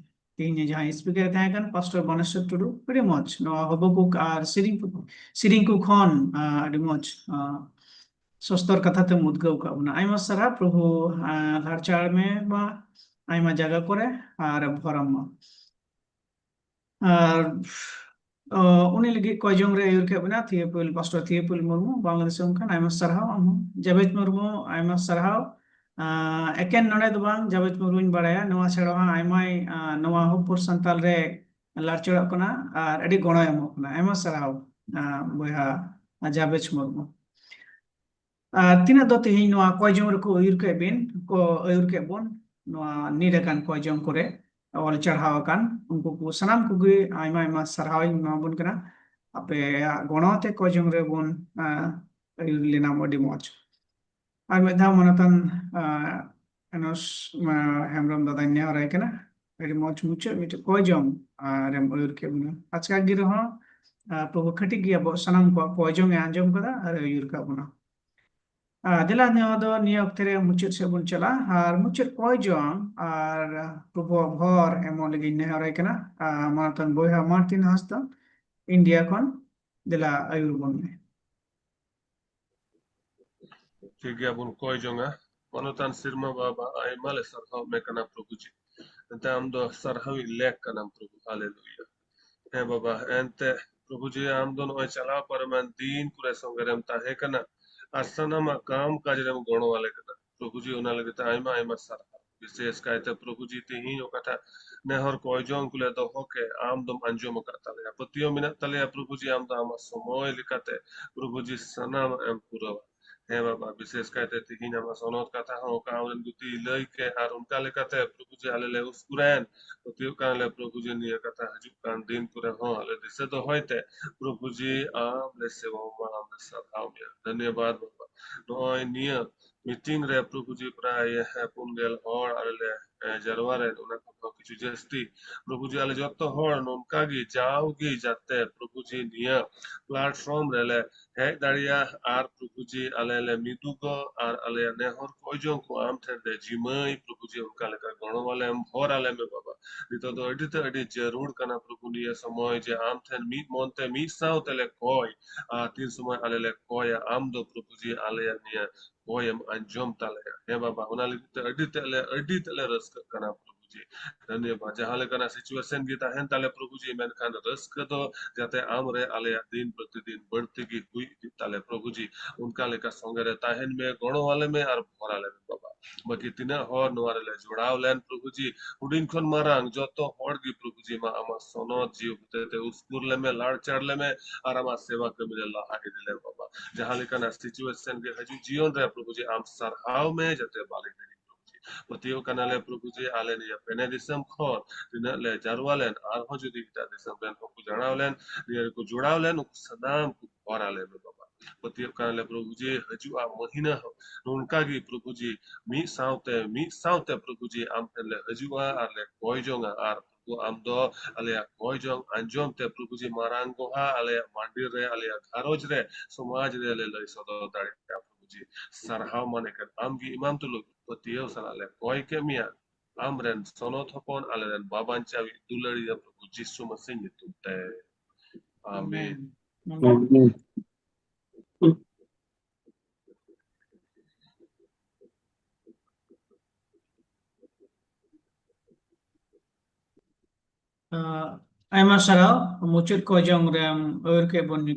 ᱛᱮᱦᱮᱧ ᱡᱟᱦᱟᱸᱭ ᱥᱯᱤᱠᱟᱨ ᱮ ᱛᱟᱦᱮᱸ ᱠᱟᱱ ᱯᱟᱥᱴᱚᱨ ᱵᱟᱱᱮᱥᱚᱨ ᱴᱩᱰᱩ, ᱟᱹᱰᱤ ᱢᱚᱡᱽ ᱱᱚᱣᱟ ᱦᱚᱵᱚᱠᱩᱠ ᱟᱨ ᱥᱮᱨᱮᱧ ᱠᱚ, ᱥᱮᱨᱮᱧ ᱠᱚ ᱠᱷᱚᱱ, ᱟᱸ, ᱟᱹᱰᱤ ᱢᱚᱡᱽ, ᱟᱸ, ᱥᱚᱥᱛᱚᱨ ᱠᱟᱛᱷᱟ ᱛᱮᱢ ᱩᱫᱽᱜᱟᱹᱣ ᱠᱟᱜ ᱵᱚᱱᱟ᱾ ᱟᱭᱢᱟ ᱥᱟᱨᱦᱟᱣ ᱯᱨᱚᱵᱷᱩ, ᱟᱸ, ᱞᱟᱲᱪᱟᱲ ᱢᱮ ᱢᱟ ᱟᱭᱢᱟ ᱡᱟᱭᱜᱟ ᱠᱚᱨᱮ ᱟᱨ ᱵᱷᱚᱨᱟᱢ ᱢᱟ᱾ ᱟᱨ, ᱚ, ᱩᱱᱤ ᱞᱟᱹᱜᱤᱫ ᱠᱚᱭ ᱡᱚᱝ ᱨᱮ ᱟᱹᱭᱩᱨ ᱠᱮᱫ ᱵᱚᱱᱟ ᱛᱷᱤᱭᱟᱹᱯᱩᱞ, ᱯᱟᱥᱴᱚᱨ ᱛᱷᱤᱭᱟᱹᱯᱩᱞ ᱢᱩᱨᱢᱩ, ᱵᱟᱝᱞᱟᱫᱮᱥ ᱠᱷᱚᱱ᱾ ᱟᱭᱢᱟ ᱥᱟᱨᱦᱟᱣ ᱟᱢ ᱦᱚᱸ᱾ ᱡᱟᱵᱮᱫ ᱢᱩᱨᱢᱩ, ᱟᱭᱢᱟ ᱥᱟᱨᱦᱟᱣ᱾ ᱟᱸ, ᱮᱠᱮᱱ ᱱᱚᱰᱮ ᱫᱚ ᱵᱟᱝ, ᱡᱟᱵᱮᱫ ᱢᱩᱨᱢᱩᱧ ᱵᱟᱲᱟᱭᱟ, ᱱᱚᱣᱟ ᱪᱷᱟᱲᱟ ᱦᱚᱸ ᱟᱭᱢᱟᱭ, ᱟᱸ, ᱱᱚᱣᱟ ᱦᱚᱯᱩᱨ ᱥᱟᱱᱛᱟᱞ ᱨᱮ ᱞᱟᱲᱪᱚᱲᱚᱜ ᱠᱟᱱᱟ ᱟᱨ ᱟᱹᱰᱤ ᱜᱚᱲᱚᱭ ᱮᱢᱚᱜ ᱠᱟᱱᱟ᱾ ᱟᱭᱢᱟ ᱥᱟᱨᱦᱟᱣ, ᱟᱸ, ᱵᱚᱭᱦᱟ, ᱟᱸ, ᱡᱟᱵᱮᱫ ᱢᱩᱨᱢᱩ᱾ ᱟᱨ ᱛᱤᱱᱟᱹᱜ ᱫᱚ ᱛᱮᱦᱮᱧ ᱱᱚᱣᱟ ᱠᱚᱭ ᱡᱚᱝ ᱨᱮᱠᱚ ᱟᱹᱭᱩᱨ ᱠᱮᱫ ᱵᱤᱱ, ᱠᱚ ᱟᱹᱭᱩᱨ ᱠᱮᱫ ᱵᱚᱱ, ᱱᱚᱣᱟ ᱱᱤᱰ ᱟᱠᱟᱱ ᱠᱚᱭ ᱡᱚᱝ ᱠᱚᱨᱮ ᱚᱞ ᱪᱟᱲᱦᱟᱣ ᱟᱠᱟᱱ, ᱩᱱᱠᱩ ᱠᱚ ᱥᱟᱱᱟᱢ ᱠᱚᱜᱮ ᱟᱭᱢᱟ ᱟᱭᱢᱟ ᱥᱟᱨᱦᱟᱣ ᱤᱧ ᱮᱢᱟ ᱵᱚᱱ ᱠᱟᱱᱟ᱾ ᱟᱯᱮᱭᱟᱜ ᱜᱚᱲᱚ ᱛᱮ ᱠᱚᱭ ᱡᱚᱝ ᱨᱮᱵᱚᱱ, ᱟᱸ, ᱟᱹᱭᱩᱨ ᱞᱮᱱᱟ, ᱟᱹᱰᱤ ᱢᱚᱡᱽ᱾ ᱟᱨ ᱢᱤᱫ ᱫᱷᱟᱣ ᱢᱟᱱᱚᱛᱟᱱ, ᱟᱸ, ᱮᱱᱚᱥ, ᱟᱸ, ᱦᱮᱢᱵᱨᱚᱢ ᱫᱟᱫᱟᱧ ᱱᱮᱦᱚᱨᱟᱭ ᱠᱟᱱᱟ, ᱟᱹᱰᱤ ᱢᱚᱡᱽ ᱢᱩᱪᱟᱹᱫ ᱢᱤᱫᱴᱮᱡ ᱠᱚᱭ ᱡᱚᱝ, ᱟᱨ ᱮᱢ ᱟᱹᱭᱩᱨ ᱠᱮᱫ ᱵᱚᱱᱟ᱾ ᱟᱪᱠᱟ ᱜᱮ ᱨᱮᱦᱚᱸ, ᱟᱸ, ᱯᱨᱚᱵᱷᱩ ᱠᱟᱹᱴᱤᱡ ᱜᱮ ᱟᱵᱚ ᱥᱟᱱᱟᱢ ᱠᱚᱣᱟᱜ ᱠᱚᱭ ᱡᱚᱝ ᱮ ᱟᱸᱡᱚᱢ ᱠᱟᱫᱟ ᱟᱨ ᱟᱹᱭᱩᱨ ᱠᱟᱜ ᱵᱚᱱᱟ᱾ ᱟᱨ ᱫᱮᱞᱟ, ᱱᱚᱣᱟ ᱫᱚ ᱱᱤᱭᱟᱹ ᱚᱠᱛᱮ ᱨᱮ ᱢᱩᱪᱟᱹᱫ ᱥᱮᱫ ᱵᱚᱱ ᱪᱟᱞᱟᱜᱼᱟ, ᱟᱨ ᱢᱩᱪᱟᱹᱫ ᱠᱚᱭ ᱡᱚᱝ ᱟᱨ ᱯᱨᱚᱵᱷᱩᱣᱟᱜ ᱵᱷᱚᱨ ᱮᱢᱚᱜ ᱞᱟᱹᱜᱤᱫ ᱱᱮᱦᱚᱨᱟᱭ ᱠᱟᱱᱟ, ᱟᱨ ᱢᱟᱱᱚᱛᱟᱱ ᱵᱚᱭᱦᱟ ᱢᱟᱨᱴᱤᱱ ᱦᱟᱸᱥᱫᱟ, ᱤᱱᱰᱤᱭᱟ ᱠᱷᱚᱱ᱾ ᱫᱮᱞᱟ, ᱟᱹᱭᱩᱨ ᱵᱚᱱ ᱢᱮ᱾ ᱴᱷᱤᱠ ᱜᱮᱭᱟ, ᱵᱚᱱ ᱠᱚᱭ ᱡᱚᱝᱟ᱾ ᱢᱟᱱᱚᱛᱟᱱ ᱥᱮᱨᱢᱟ ᱵᱟᱵᱟ, ᱟᱭᱢᱟ ᱞᱮ ᱥᱟᱨᱦᱟᱣ ᱢᱮ ᱠᱟᱱᱟ ᱯᱨᱚᱵᱷᱩ ᱡᱤ᱾ ᱮᱱᱛᱮ ᱟᱢ ᱫᱚ ᱥᱟᱨᱦᱟᱣᱤᱡ ᱞᱮᱠ ᱠᱟᱱᱟᱢ ᱯᱨᱚᱵᱷᱩ, ᱦᱟᱞᱮᱞᱩᱭᱟ᱾ ᱦᱮᱸ ᱵᱟᱵᱟ, ᱮᱱᱛᱮ ᱯᱨᱚᱵᱷᱩ ᱡᱤ, ᱟᱢ ᱫᱚ ᱱᱚᱜᱼᱚᱭ ᱪᱟᱞᱟᱣ ᱯᱟᱨᱚᱢᱮᱱ ᱫᱤᱱ ᱠᱚᱨᱮ ᱥᱚᱸᱜᱮ ᱨᱮᱢ ᱛᱟᱦᱮᱸ ᱠᱟᱱᱟ, ᱟᱨ ᱥᱟᱱᱟᱢᱟᱜ ᱠᱟᱢ ᱠᱟᱡᱽ ᱨᱮᱢ ᱜᱚᱲᱚ ᱟᱞᱮ ᱠᱟᱱᱟ ᱯᱨᱚᱵᱷᱩ ᱡᱤ, ᱚᱱᱟ ᱞᱟᱹᱜᱤᱫ ᱛᱮ ᱟᱭᱢᱟ ᱟᱭᱢᱟ ᱥᱟᱨᱦᱟᱣ᱾ ᱵᱤᱥᱮᱥ ᱠᱟᱭᱛᱮ ᱯᱨᱚᱵᱷᱩ ᱡᱤ, ᱛᱮᱦᱮᱧ ᱚᱠᱟᱴᱟᱜ ᱱᱮᱦᱚᱨ ᱠᱚᱭ ᱡᱚᱝ ᱠᱚᱞᱮ ᱫᱚᱦᱚ ᱠᱮᱫ, ᱟᱢ ᱫᱚᱢ ᱟᱸᱡᱚᱢ ᱟᱠᱟᱫ ᱛᱟᱞᱮᱭᱟ᱾ ᱯᱟᱹᱛᱭᱟᱹᱣ ᱢᱮᱱᱟᱜ ᱛᱟᱞᱮᱭᱟ ᱯᱨᱚᱵᱷᱩ ᱡᱤ, ᱟᱢ ᱫᱚ ᱟᱢᱟᱜ ᱥᱚᱢᱚᱭ ᱞᱮᱠᱟᱛᱮ ᱯᱨᱚᱵᱷᱩ ᱡᱤ ᱥᱟᱱᱟᱢᱟᱜ ᱮᱢ ᱯᱩᱨᱟᱹᱣᱟ᱾ ᱦᱮᱸ ᱵᱟᱵᱟ, ᱵᱤᱥᱮᱥ ᱠᱟᱭᱛᱮ ᱛᱮᱦᱮᱧ ᱟᱢᱟᱜ ᱥᱚᱱᱚᱛ ᱠᱟᱛᱷᱟ ᱦᱚᱸ ᱚᱠᱟ ᱟᱢᱨᱮᱱ ᱜᱩᱛᱤᱭ ᱞᱟᱹᱭ ᱠᱮᱫ, ᱟᱨ ᱚᱱᱠᱟ ᱞᱮᱠᱟᱛᱮ ᱯᱨᱚᱵᱷᱩ ᱡᱤ ᱟᱞᱮ ᱞᱮ ᱩᱥᱠᱩᱨᱮᱱ, ᱯᱟᱹᱛᱭᱟᱹᱣ ᱠᱟᱱ ᱞᱮ ᱯᱨᱚᱵᱷᱩ ᱡᱤ, ᱱᱤᱭᱟᱹ ᱠᱟᱛᱷᱟ ᱦᱤᱡᱩᱜ ᱠᱟᱱ ᱫᱤᱱ ᱠᱚᱨᱮ ᱦᱚᱸ ᱟᱞᱮ ᱫᱤᱥᱟᱹ ᱫᱚᱦᱚᱭ ᱛᱮ ᱯᱨᱚᱵᱷᱩ ᱡᱤ ᱟᱢ ᱞᱮ ᱥᱮᱵᱟ ᱢᱟ, ᱟᱢ ᱞᱮ ᱥᱟᱨᱦᱟᱣ ᱢᱮᱭᱟ᱾ ᱫᱷᱚᱱᱭᱚᱵᱟᱫ ᱵᱟᱵᱟ, ᱱᱚᱜᱼᱚᱭ ᱱᱤᱭᱟᱹ ᱢᱤᱴᱤᱝ ᱨᱮ ᱯᱨᱚᱵᱷᱩ ᱡᱤ ᱯᱨᱟᱭ, ᱮ, ᱯᱩᱱ ᱜᱮᱞ ᱦᱚᱲ ᱟᱞᱮ ᱞᱮ, ᱮ, ᱡᱟᱨᱣᱟ ᱨᱮ, ᱚᱱᱟ ᱠᱷᱚᱱ ᱦᱚᱸ ᱠᱤᱪᱷᱩ ᱡᱟᱹᱥᱛᱤ᱾ ᱯᱨᱚᱵᱷᱩ ᱡᱤ ᱟᱞᱮ ᱡᱚᱛᱚ ᱦᱚᱲ ᱱᱚᱝᱠᱟ ᱜᱮ ᱡᱟᱣᱜᱮ ᱡᱟᱛᱮ ᱯᱨᱚᱵᱷᱩ ᱡᱤ ᱱᱤᱭᱟᱹ platform ᱨᱮᱞᱮ ᱦᱮᱡ ᱫᱟᱲᱮᱭᱟᱜ ᱟᱨ ᱯᱨᱚᱵᱷᱩ ᱡᱤ ᱟᱞᱮ ᱞᱮ ᱢᱤᱫᱩᱜᱚᱜ ᱟᱨ ᱟᱞᱮᱭᱟᱜ ᱱᱮᱦᱚᱨ ᱠᱚᱭ ᱡᱚᱝ ᱠᱚ ᱟᱢ ᱴᱷᱮᱱ ᱞᱮ ᱡᱤᱢᱟᱹᱭ᱾ ᱯᱨᱚᱵᱷᱩ ᱡᱤ ᱚᱱᱠᱟ ᱞᱮᱠᱟ ᱜᱚᱲᱚ ᱟᱞᱮᱢ, ᱵᱷᱚᱨ ᱟᱞᱮ ᱢᱮ ᱵᱟᱵᱟ᱾ ᱱᱤᱛᱚᱜ ᱫᱚ ᱟᱹᱰᱤ ᱛᱮ ᱟᱹᱰᱤ ᱡᱟᱹᱨᱩᱲ ᱠᱟᱱᱟ ᱯᱨᱚᱵᱷᱩ ᱱᱤᱭᱟᱹ ᱥᱚᱢᱚᱭ ᱡᱮ ᱟᱢ ᱴᱷᱮᱱ ᱢᱤᱫ ᱢᱚᱱ ᱛᱮ ᱢᱤᱫ ᱥᱟᱶ ᱛᱮᱞᱮ ᱠᱚᱭ, ᱟᱨ ᱛᱤᱱ ᱥᱚᱢᱚᱭ ᱟᱞᱮ ᱞᱮ ᱠᱚᱭᱟ ᱟᱢ ᱫᱚ ᱯᱨᱚᱵᱷᱩ ᱡᱤ ᱟᱞᱮᱭᱟᱜ ᱱᱤᱭᱟᱹ ᱠᱚᱭ ᱮᱢ ᱟᱸᱡᱚᱢ ᱛᱟᱞᱮᱭᱟ᱾ ᱦᱮᱸ ᱵᱟᱵᱟ, ᱚᱱᱟ ᱞᱟᱹᱜᱤᱫ ᱛᱮ ᱟᱹᱰᱤ ᱛᱮᱫ ᱞᱮ, ᱟᱹᱰᱤ ᱛᱮᱫ ᱞᱮ ᱨᱟᱹᱥᱠᱟᱹᱜ ᱠᱟᱱᱟ ᱯᱨᱚᱵᱷᱩ᱾ ᱡᱤ᱾ ᱫᱷᱚᱱᱭᱚᱵᱟᱫ᱾ ᱡᱟᱦᱟᱸ ᱞᱮᱠᱟᱱᱟᱜ situation ᱜᱮ ᱛᱟᱦᱮᱱ ᱛᱟᱞᱮ ᱯᱨᱚᱵᱷᱩ ᱡᱤ, ᱢᱮᱱᱠᱷᱟᱱ ᱨᱟᱹᱥᱠᱟᱹ ᱫᱚ ᱡᱟᱛᱮ ᱟᱢ ᱨᱮ ᱟᱞᱮᱭᱟᱜ ᱫᱤᱱ ᱯᱨᱚᱛᱤᱫᱤᱱ ᱵᱟᱹᱲᱛᱤ ᱜᱮ ᱦᱩᱭ ᱤᱫᱤᱜ ᱛᱟᱞᱮ ᱯᱨᱚᱵᱷᱩ ᱡᱤ᱾ ᱚᱱᱠᱟ ᱞᱮᱠᱟ ᱥᱚᱸᱜᱮ ᱨᱮ ᱛᱟᱦᱮᱱ ᱢᱮ, ᱜᱚᱲᱚ ᱟᱞᱮ ᱢᱮ ᱟᱨ ᱵᱷᱚᱨ ᱟᱞᱮ ᱢᱮ ᱵᱟᱵᱟ᱾ ᱵᱟᱹᱠᱤ ᱛᱤᱱᱟᱹᱜ ᱦᱚᱲ ᱱᱚᱣᱟ ᱨᱮᱞᱮ ᱡᱚᱲᱟᱣ ᱞᱮᱱ ᱯᱨᱚᱵᱷᱩ ᱡᱤ, ᱦᱩᱰᱤᱧ ᱠᱷᱚᱱ ᱢᱟᱨᱟᱝ ᱡᱚᱛᱚ ᱦᱚᱲ ᱜᱮ ᱯᱨᱚᱵᱷᱩ ᱡᱤ, ᱢᱟ ᱟᱢᱟᱜ ᱥᱚᱱᱚᱛ ᱡᱤᱣᱤ ᱦᱚᱛᱮᱛᱮ ᱩᱥᱠᱩᱨ ᱞᱮ ᱢᱮ, ᱞᱟᱲᱪᱟᱲ ᱞᱮ ᱢᱮ ᱟᱨ ᱟᱢᱟᱜ ᱥᱮᱵᱟ ᱠᱟᱹᱢᱤ ᱨᱮ ᱞᱟᱦᱟ ᱤᱫᱤ ᱞᱮ ᱵᱟᱵᱟ᱾ ᱡᱟᱦᱟᱸ ᱞᱮᱠᱟᱱᱟᱜ situation ᱜᱮ ᱦᱤᱡᱩᱜ ᱡᱤᱭᱚᱱ ᱨᱮ ᱯᱨᱚᱵᱷᱩ ᱡᱤ, ᱟᱢ ᱥᱟᱨᱦᱟᱣ ᱢᱮ ᱡᱟᱛᱮ ᱵᱟᱞᱮ ᱦᱤᱲᱤᱧ ᱯᱨᱚᱵᱷᱩ ᱡᱤ᱾ ᱯᱟᱹᱛᱭᱟᱹᱣ ᱠᱟᱱᱟᱞᱮ ᱯᱨᱚᱵᱷᱩ ᱡᱤ, ᱟᱞᱮ ᱱᱤᱭᱟᱹ ᱵᱮᱱᱮ ᱫᱤᱥᱚᱢ ᱠᱷᱚᱱ ᱛᱤᱱᱟᱹᱜ ᱞᱮ ᱡᱟᱨᱣᱟ ᱞᱮᱱ, ᱟᱨᱦᱚᱸ ᱡᱩᱫᱤ ᱮᱴᱟᱜ ᱫᱤᱥᱚᱢ ᱨᱮᱱ ᱦᱚᱸᱠᱚ ᱡᱟᱲᱟᱣ ᱞᱮᱱ, ᱱᱤᱭᱟᱹ ᱨᱮᱠᱚ ᱡᱚᱲᱟᱣ ᱞᱮᱱ, ᱩᱱᱠᱩ ᱥᱟᱱᱟᱢ ᱠᱚ ᱵᱷᱚᱨ ᱟᱞᱮ ᱢᱮ ᱵᱟᱵᱟ᱾ ᱯᱟᱹᱛᱭᱟᱹᱣ ᱠᱟᱱᱟᱞᱮ ᱯᱨᱚᱵᱷᱩ ᱡᱤ, ᱦᱤᱡᱩᱜᱼᱟ ᱢᱟᱹᱦᱤᱱᱟᱹ ᱦᱚᱸ ᱱᱚᱝᱠᱟ ᱜᱮ ᱯᱨᱚᱵᱷᱩ ᱡᱤ, ᱢᱤᱫ ᱥᱟᱶᱛᱮ, ᱢᱤᱫ ᱥᱟᱶᱛᱮ ᱯᱨᱚᱵᱷᱩ ᱡᱤ, ᱟᱢ ᱴᱷᱮᱱ ᱞᱮ ᱦᱤᱡᱩᱜᱼᱟ ᱟᱨ ᱞᱮ ᱠᱚᱭ ᱡᱚᱝᱟ, ᱟᱨ ᱯᱨᱚᱵᱷᱩ ᱟᱢ ᱫᱚ ᱟᱞᱮᱭᱟᱜ ᱠᱚᱭ ᱡᱚᱝ ᱟᱸᱡᱚᱢ ᱛᱮ ᱯᱨᱚᱵᱷᱩ ᱡᱤ, ᱢᱟᱨᱟᱝ ᱜᱚᱦᱟ ᱟᱞᱮᱭᱟᱜ ᱢᱟᱹᱱᱰᱤ ᱨᱮ, ᱟᱞᱮᱭᱟᱜ ᱜᱷᱟᱨᱚᱸᱡᱽ ᱨᱮ, ᱥᱚᱢᱟᱡᱽ ᱨᱮ ᱞᱮ ᱞᱟᱹᱭ ᱥᱚᱫᱚᱨ ᱫᱟᱲᱮᱭᱟᱜᱼᱟ ᱯᱨᱚᱵᱷᱩ ᱡᱤ᱾ ᱥᱟᱨᱦᱟᱣ ᱢᱟᱱᱮ ᱠᱟᱱ ᱟᱢ ᱜᱮ ᱮᱢᱟᱢ ᱛᱩᱞᱩᱡ ᱯᱟᱹᱛᱭᱟᱹᱣ ᱥᱟᱞᱟᱜ ᱞᱮ ᱠᱚᱭ ᱠᱮᱫ ᱢᱮᱭᱟ᱾ ᱟᱢ ᱨᱮᱱ ᱥᱚᱱᱚᱛ ᱦᱚᱯᱚᱱ, ᱟᱞᱮ ᱨᱮᱱ ᱵᱟᱵᱟᱧᱪᱟᱣᱤᱡ ᱫᱩᱞᱟᱹᱲᱤᱭᱟᱹ ᱯᱨᱚᱵᱷᱩ ᱡᱤᱥᱩ ᱢᱟᱥᱤ ᱧᱩᱛᱩᱢ ᱛᱮ᱾ ᱟᱢᱮᱱ᱾ ᱟᱢᱮᱱ᱾ ᱟᱸ, ᱟᱭᱢᱟ ᱥᱟᱨᱦᱟᱣ᱾ ᱢᱩᱪᱟᱹᱫ ᱠᱚᱭ ᱡᱚᱝ ᱨᱮᱢ ᱟᱹᱭᱩᱨ ᱠᱮᱫ ᱵᱚᱱ ᱧᱩᱛᱩᱢ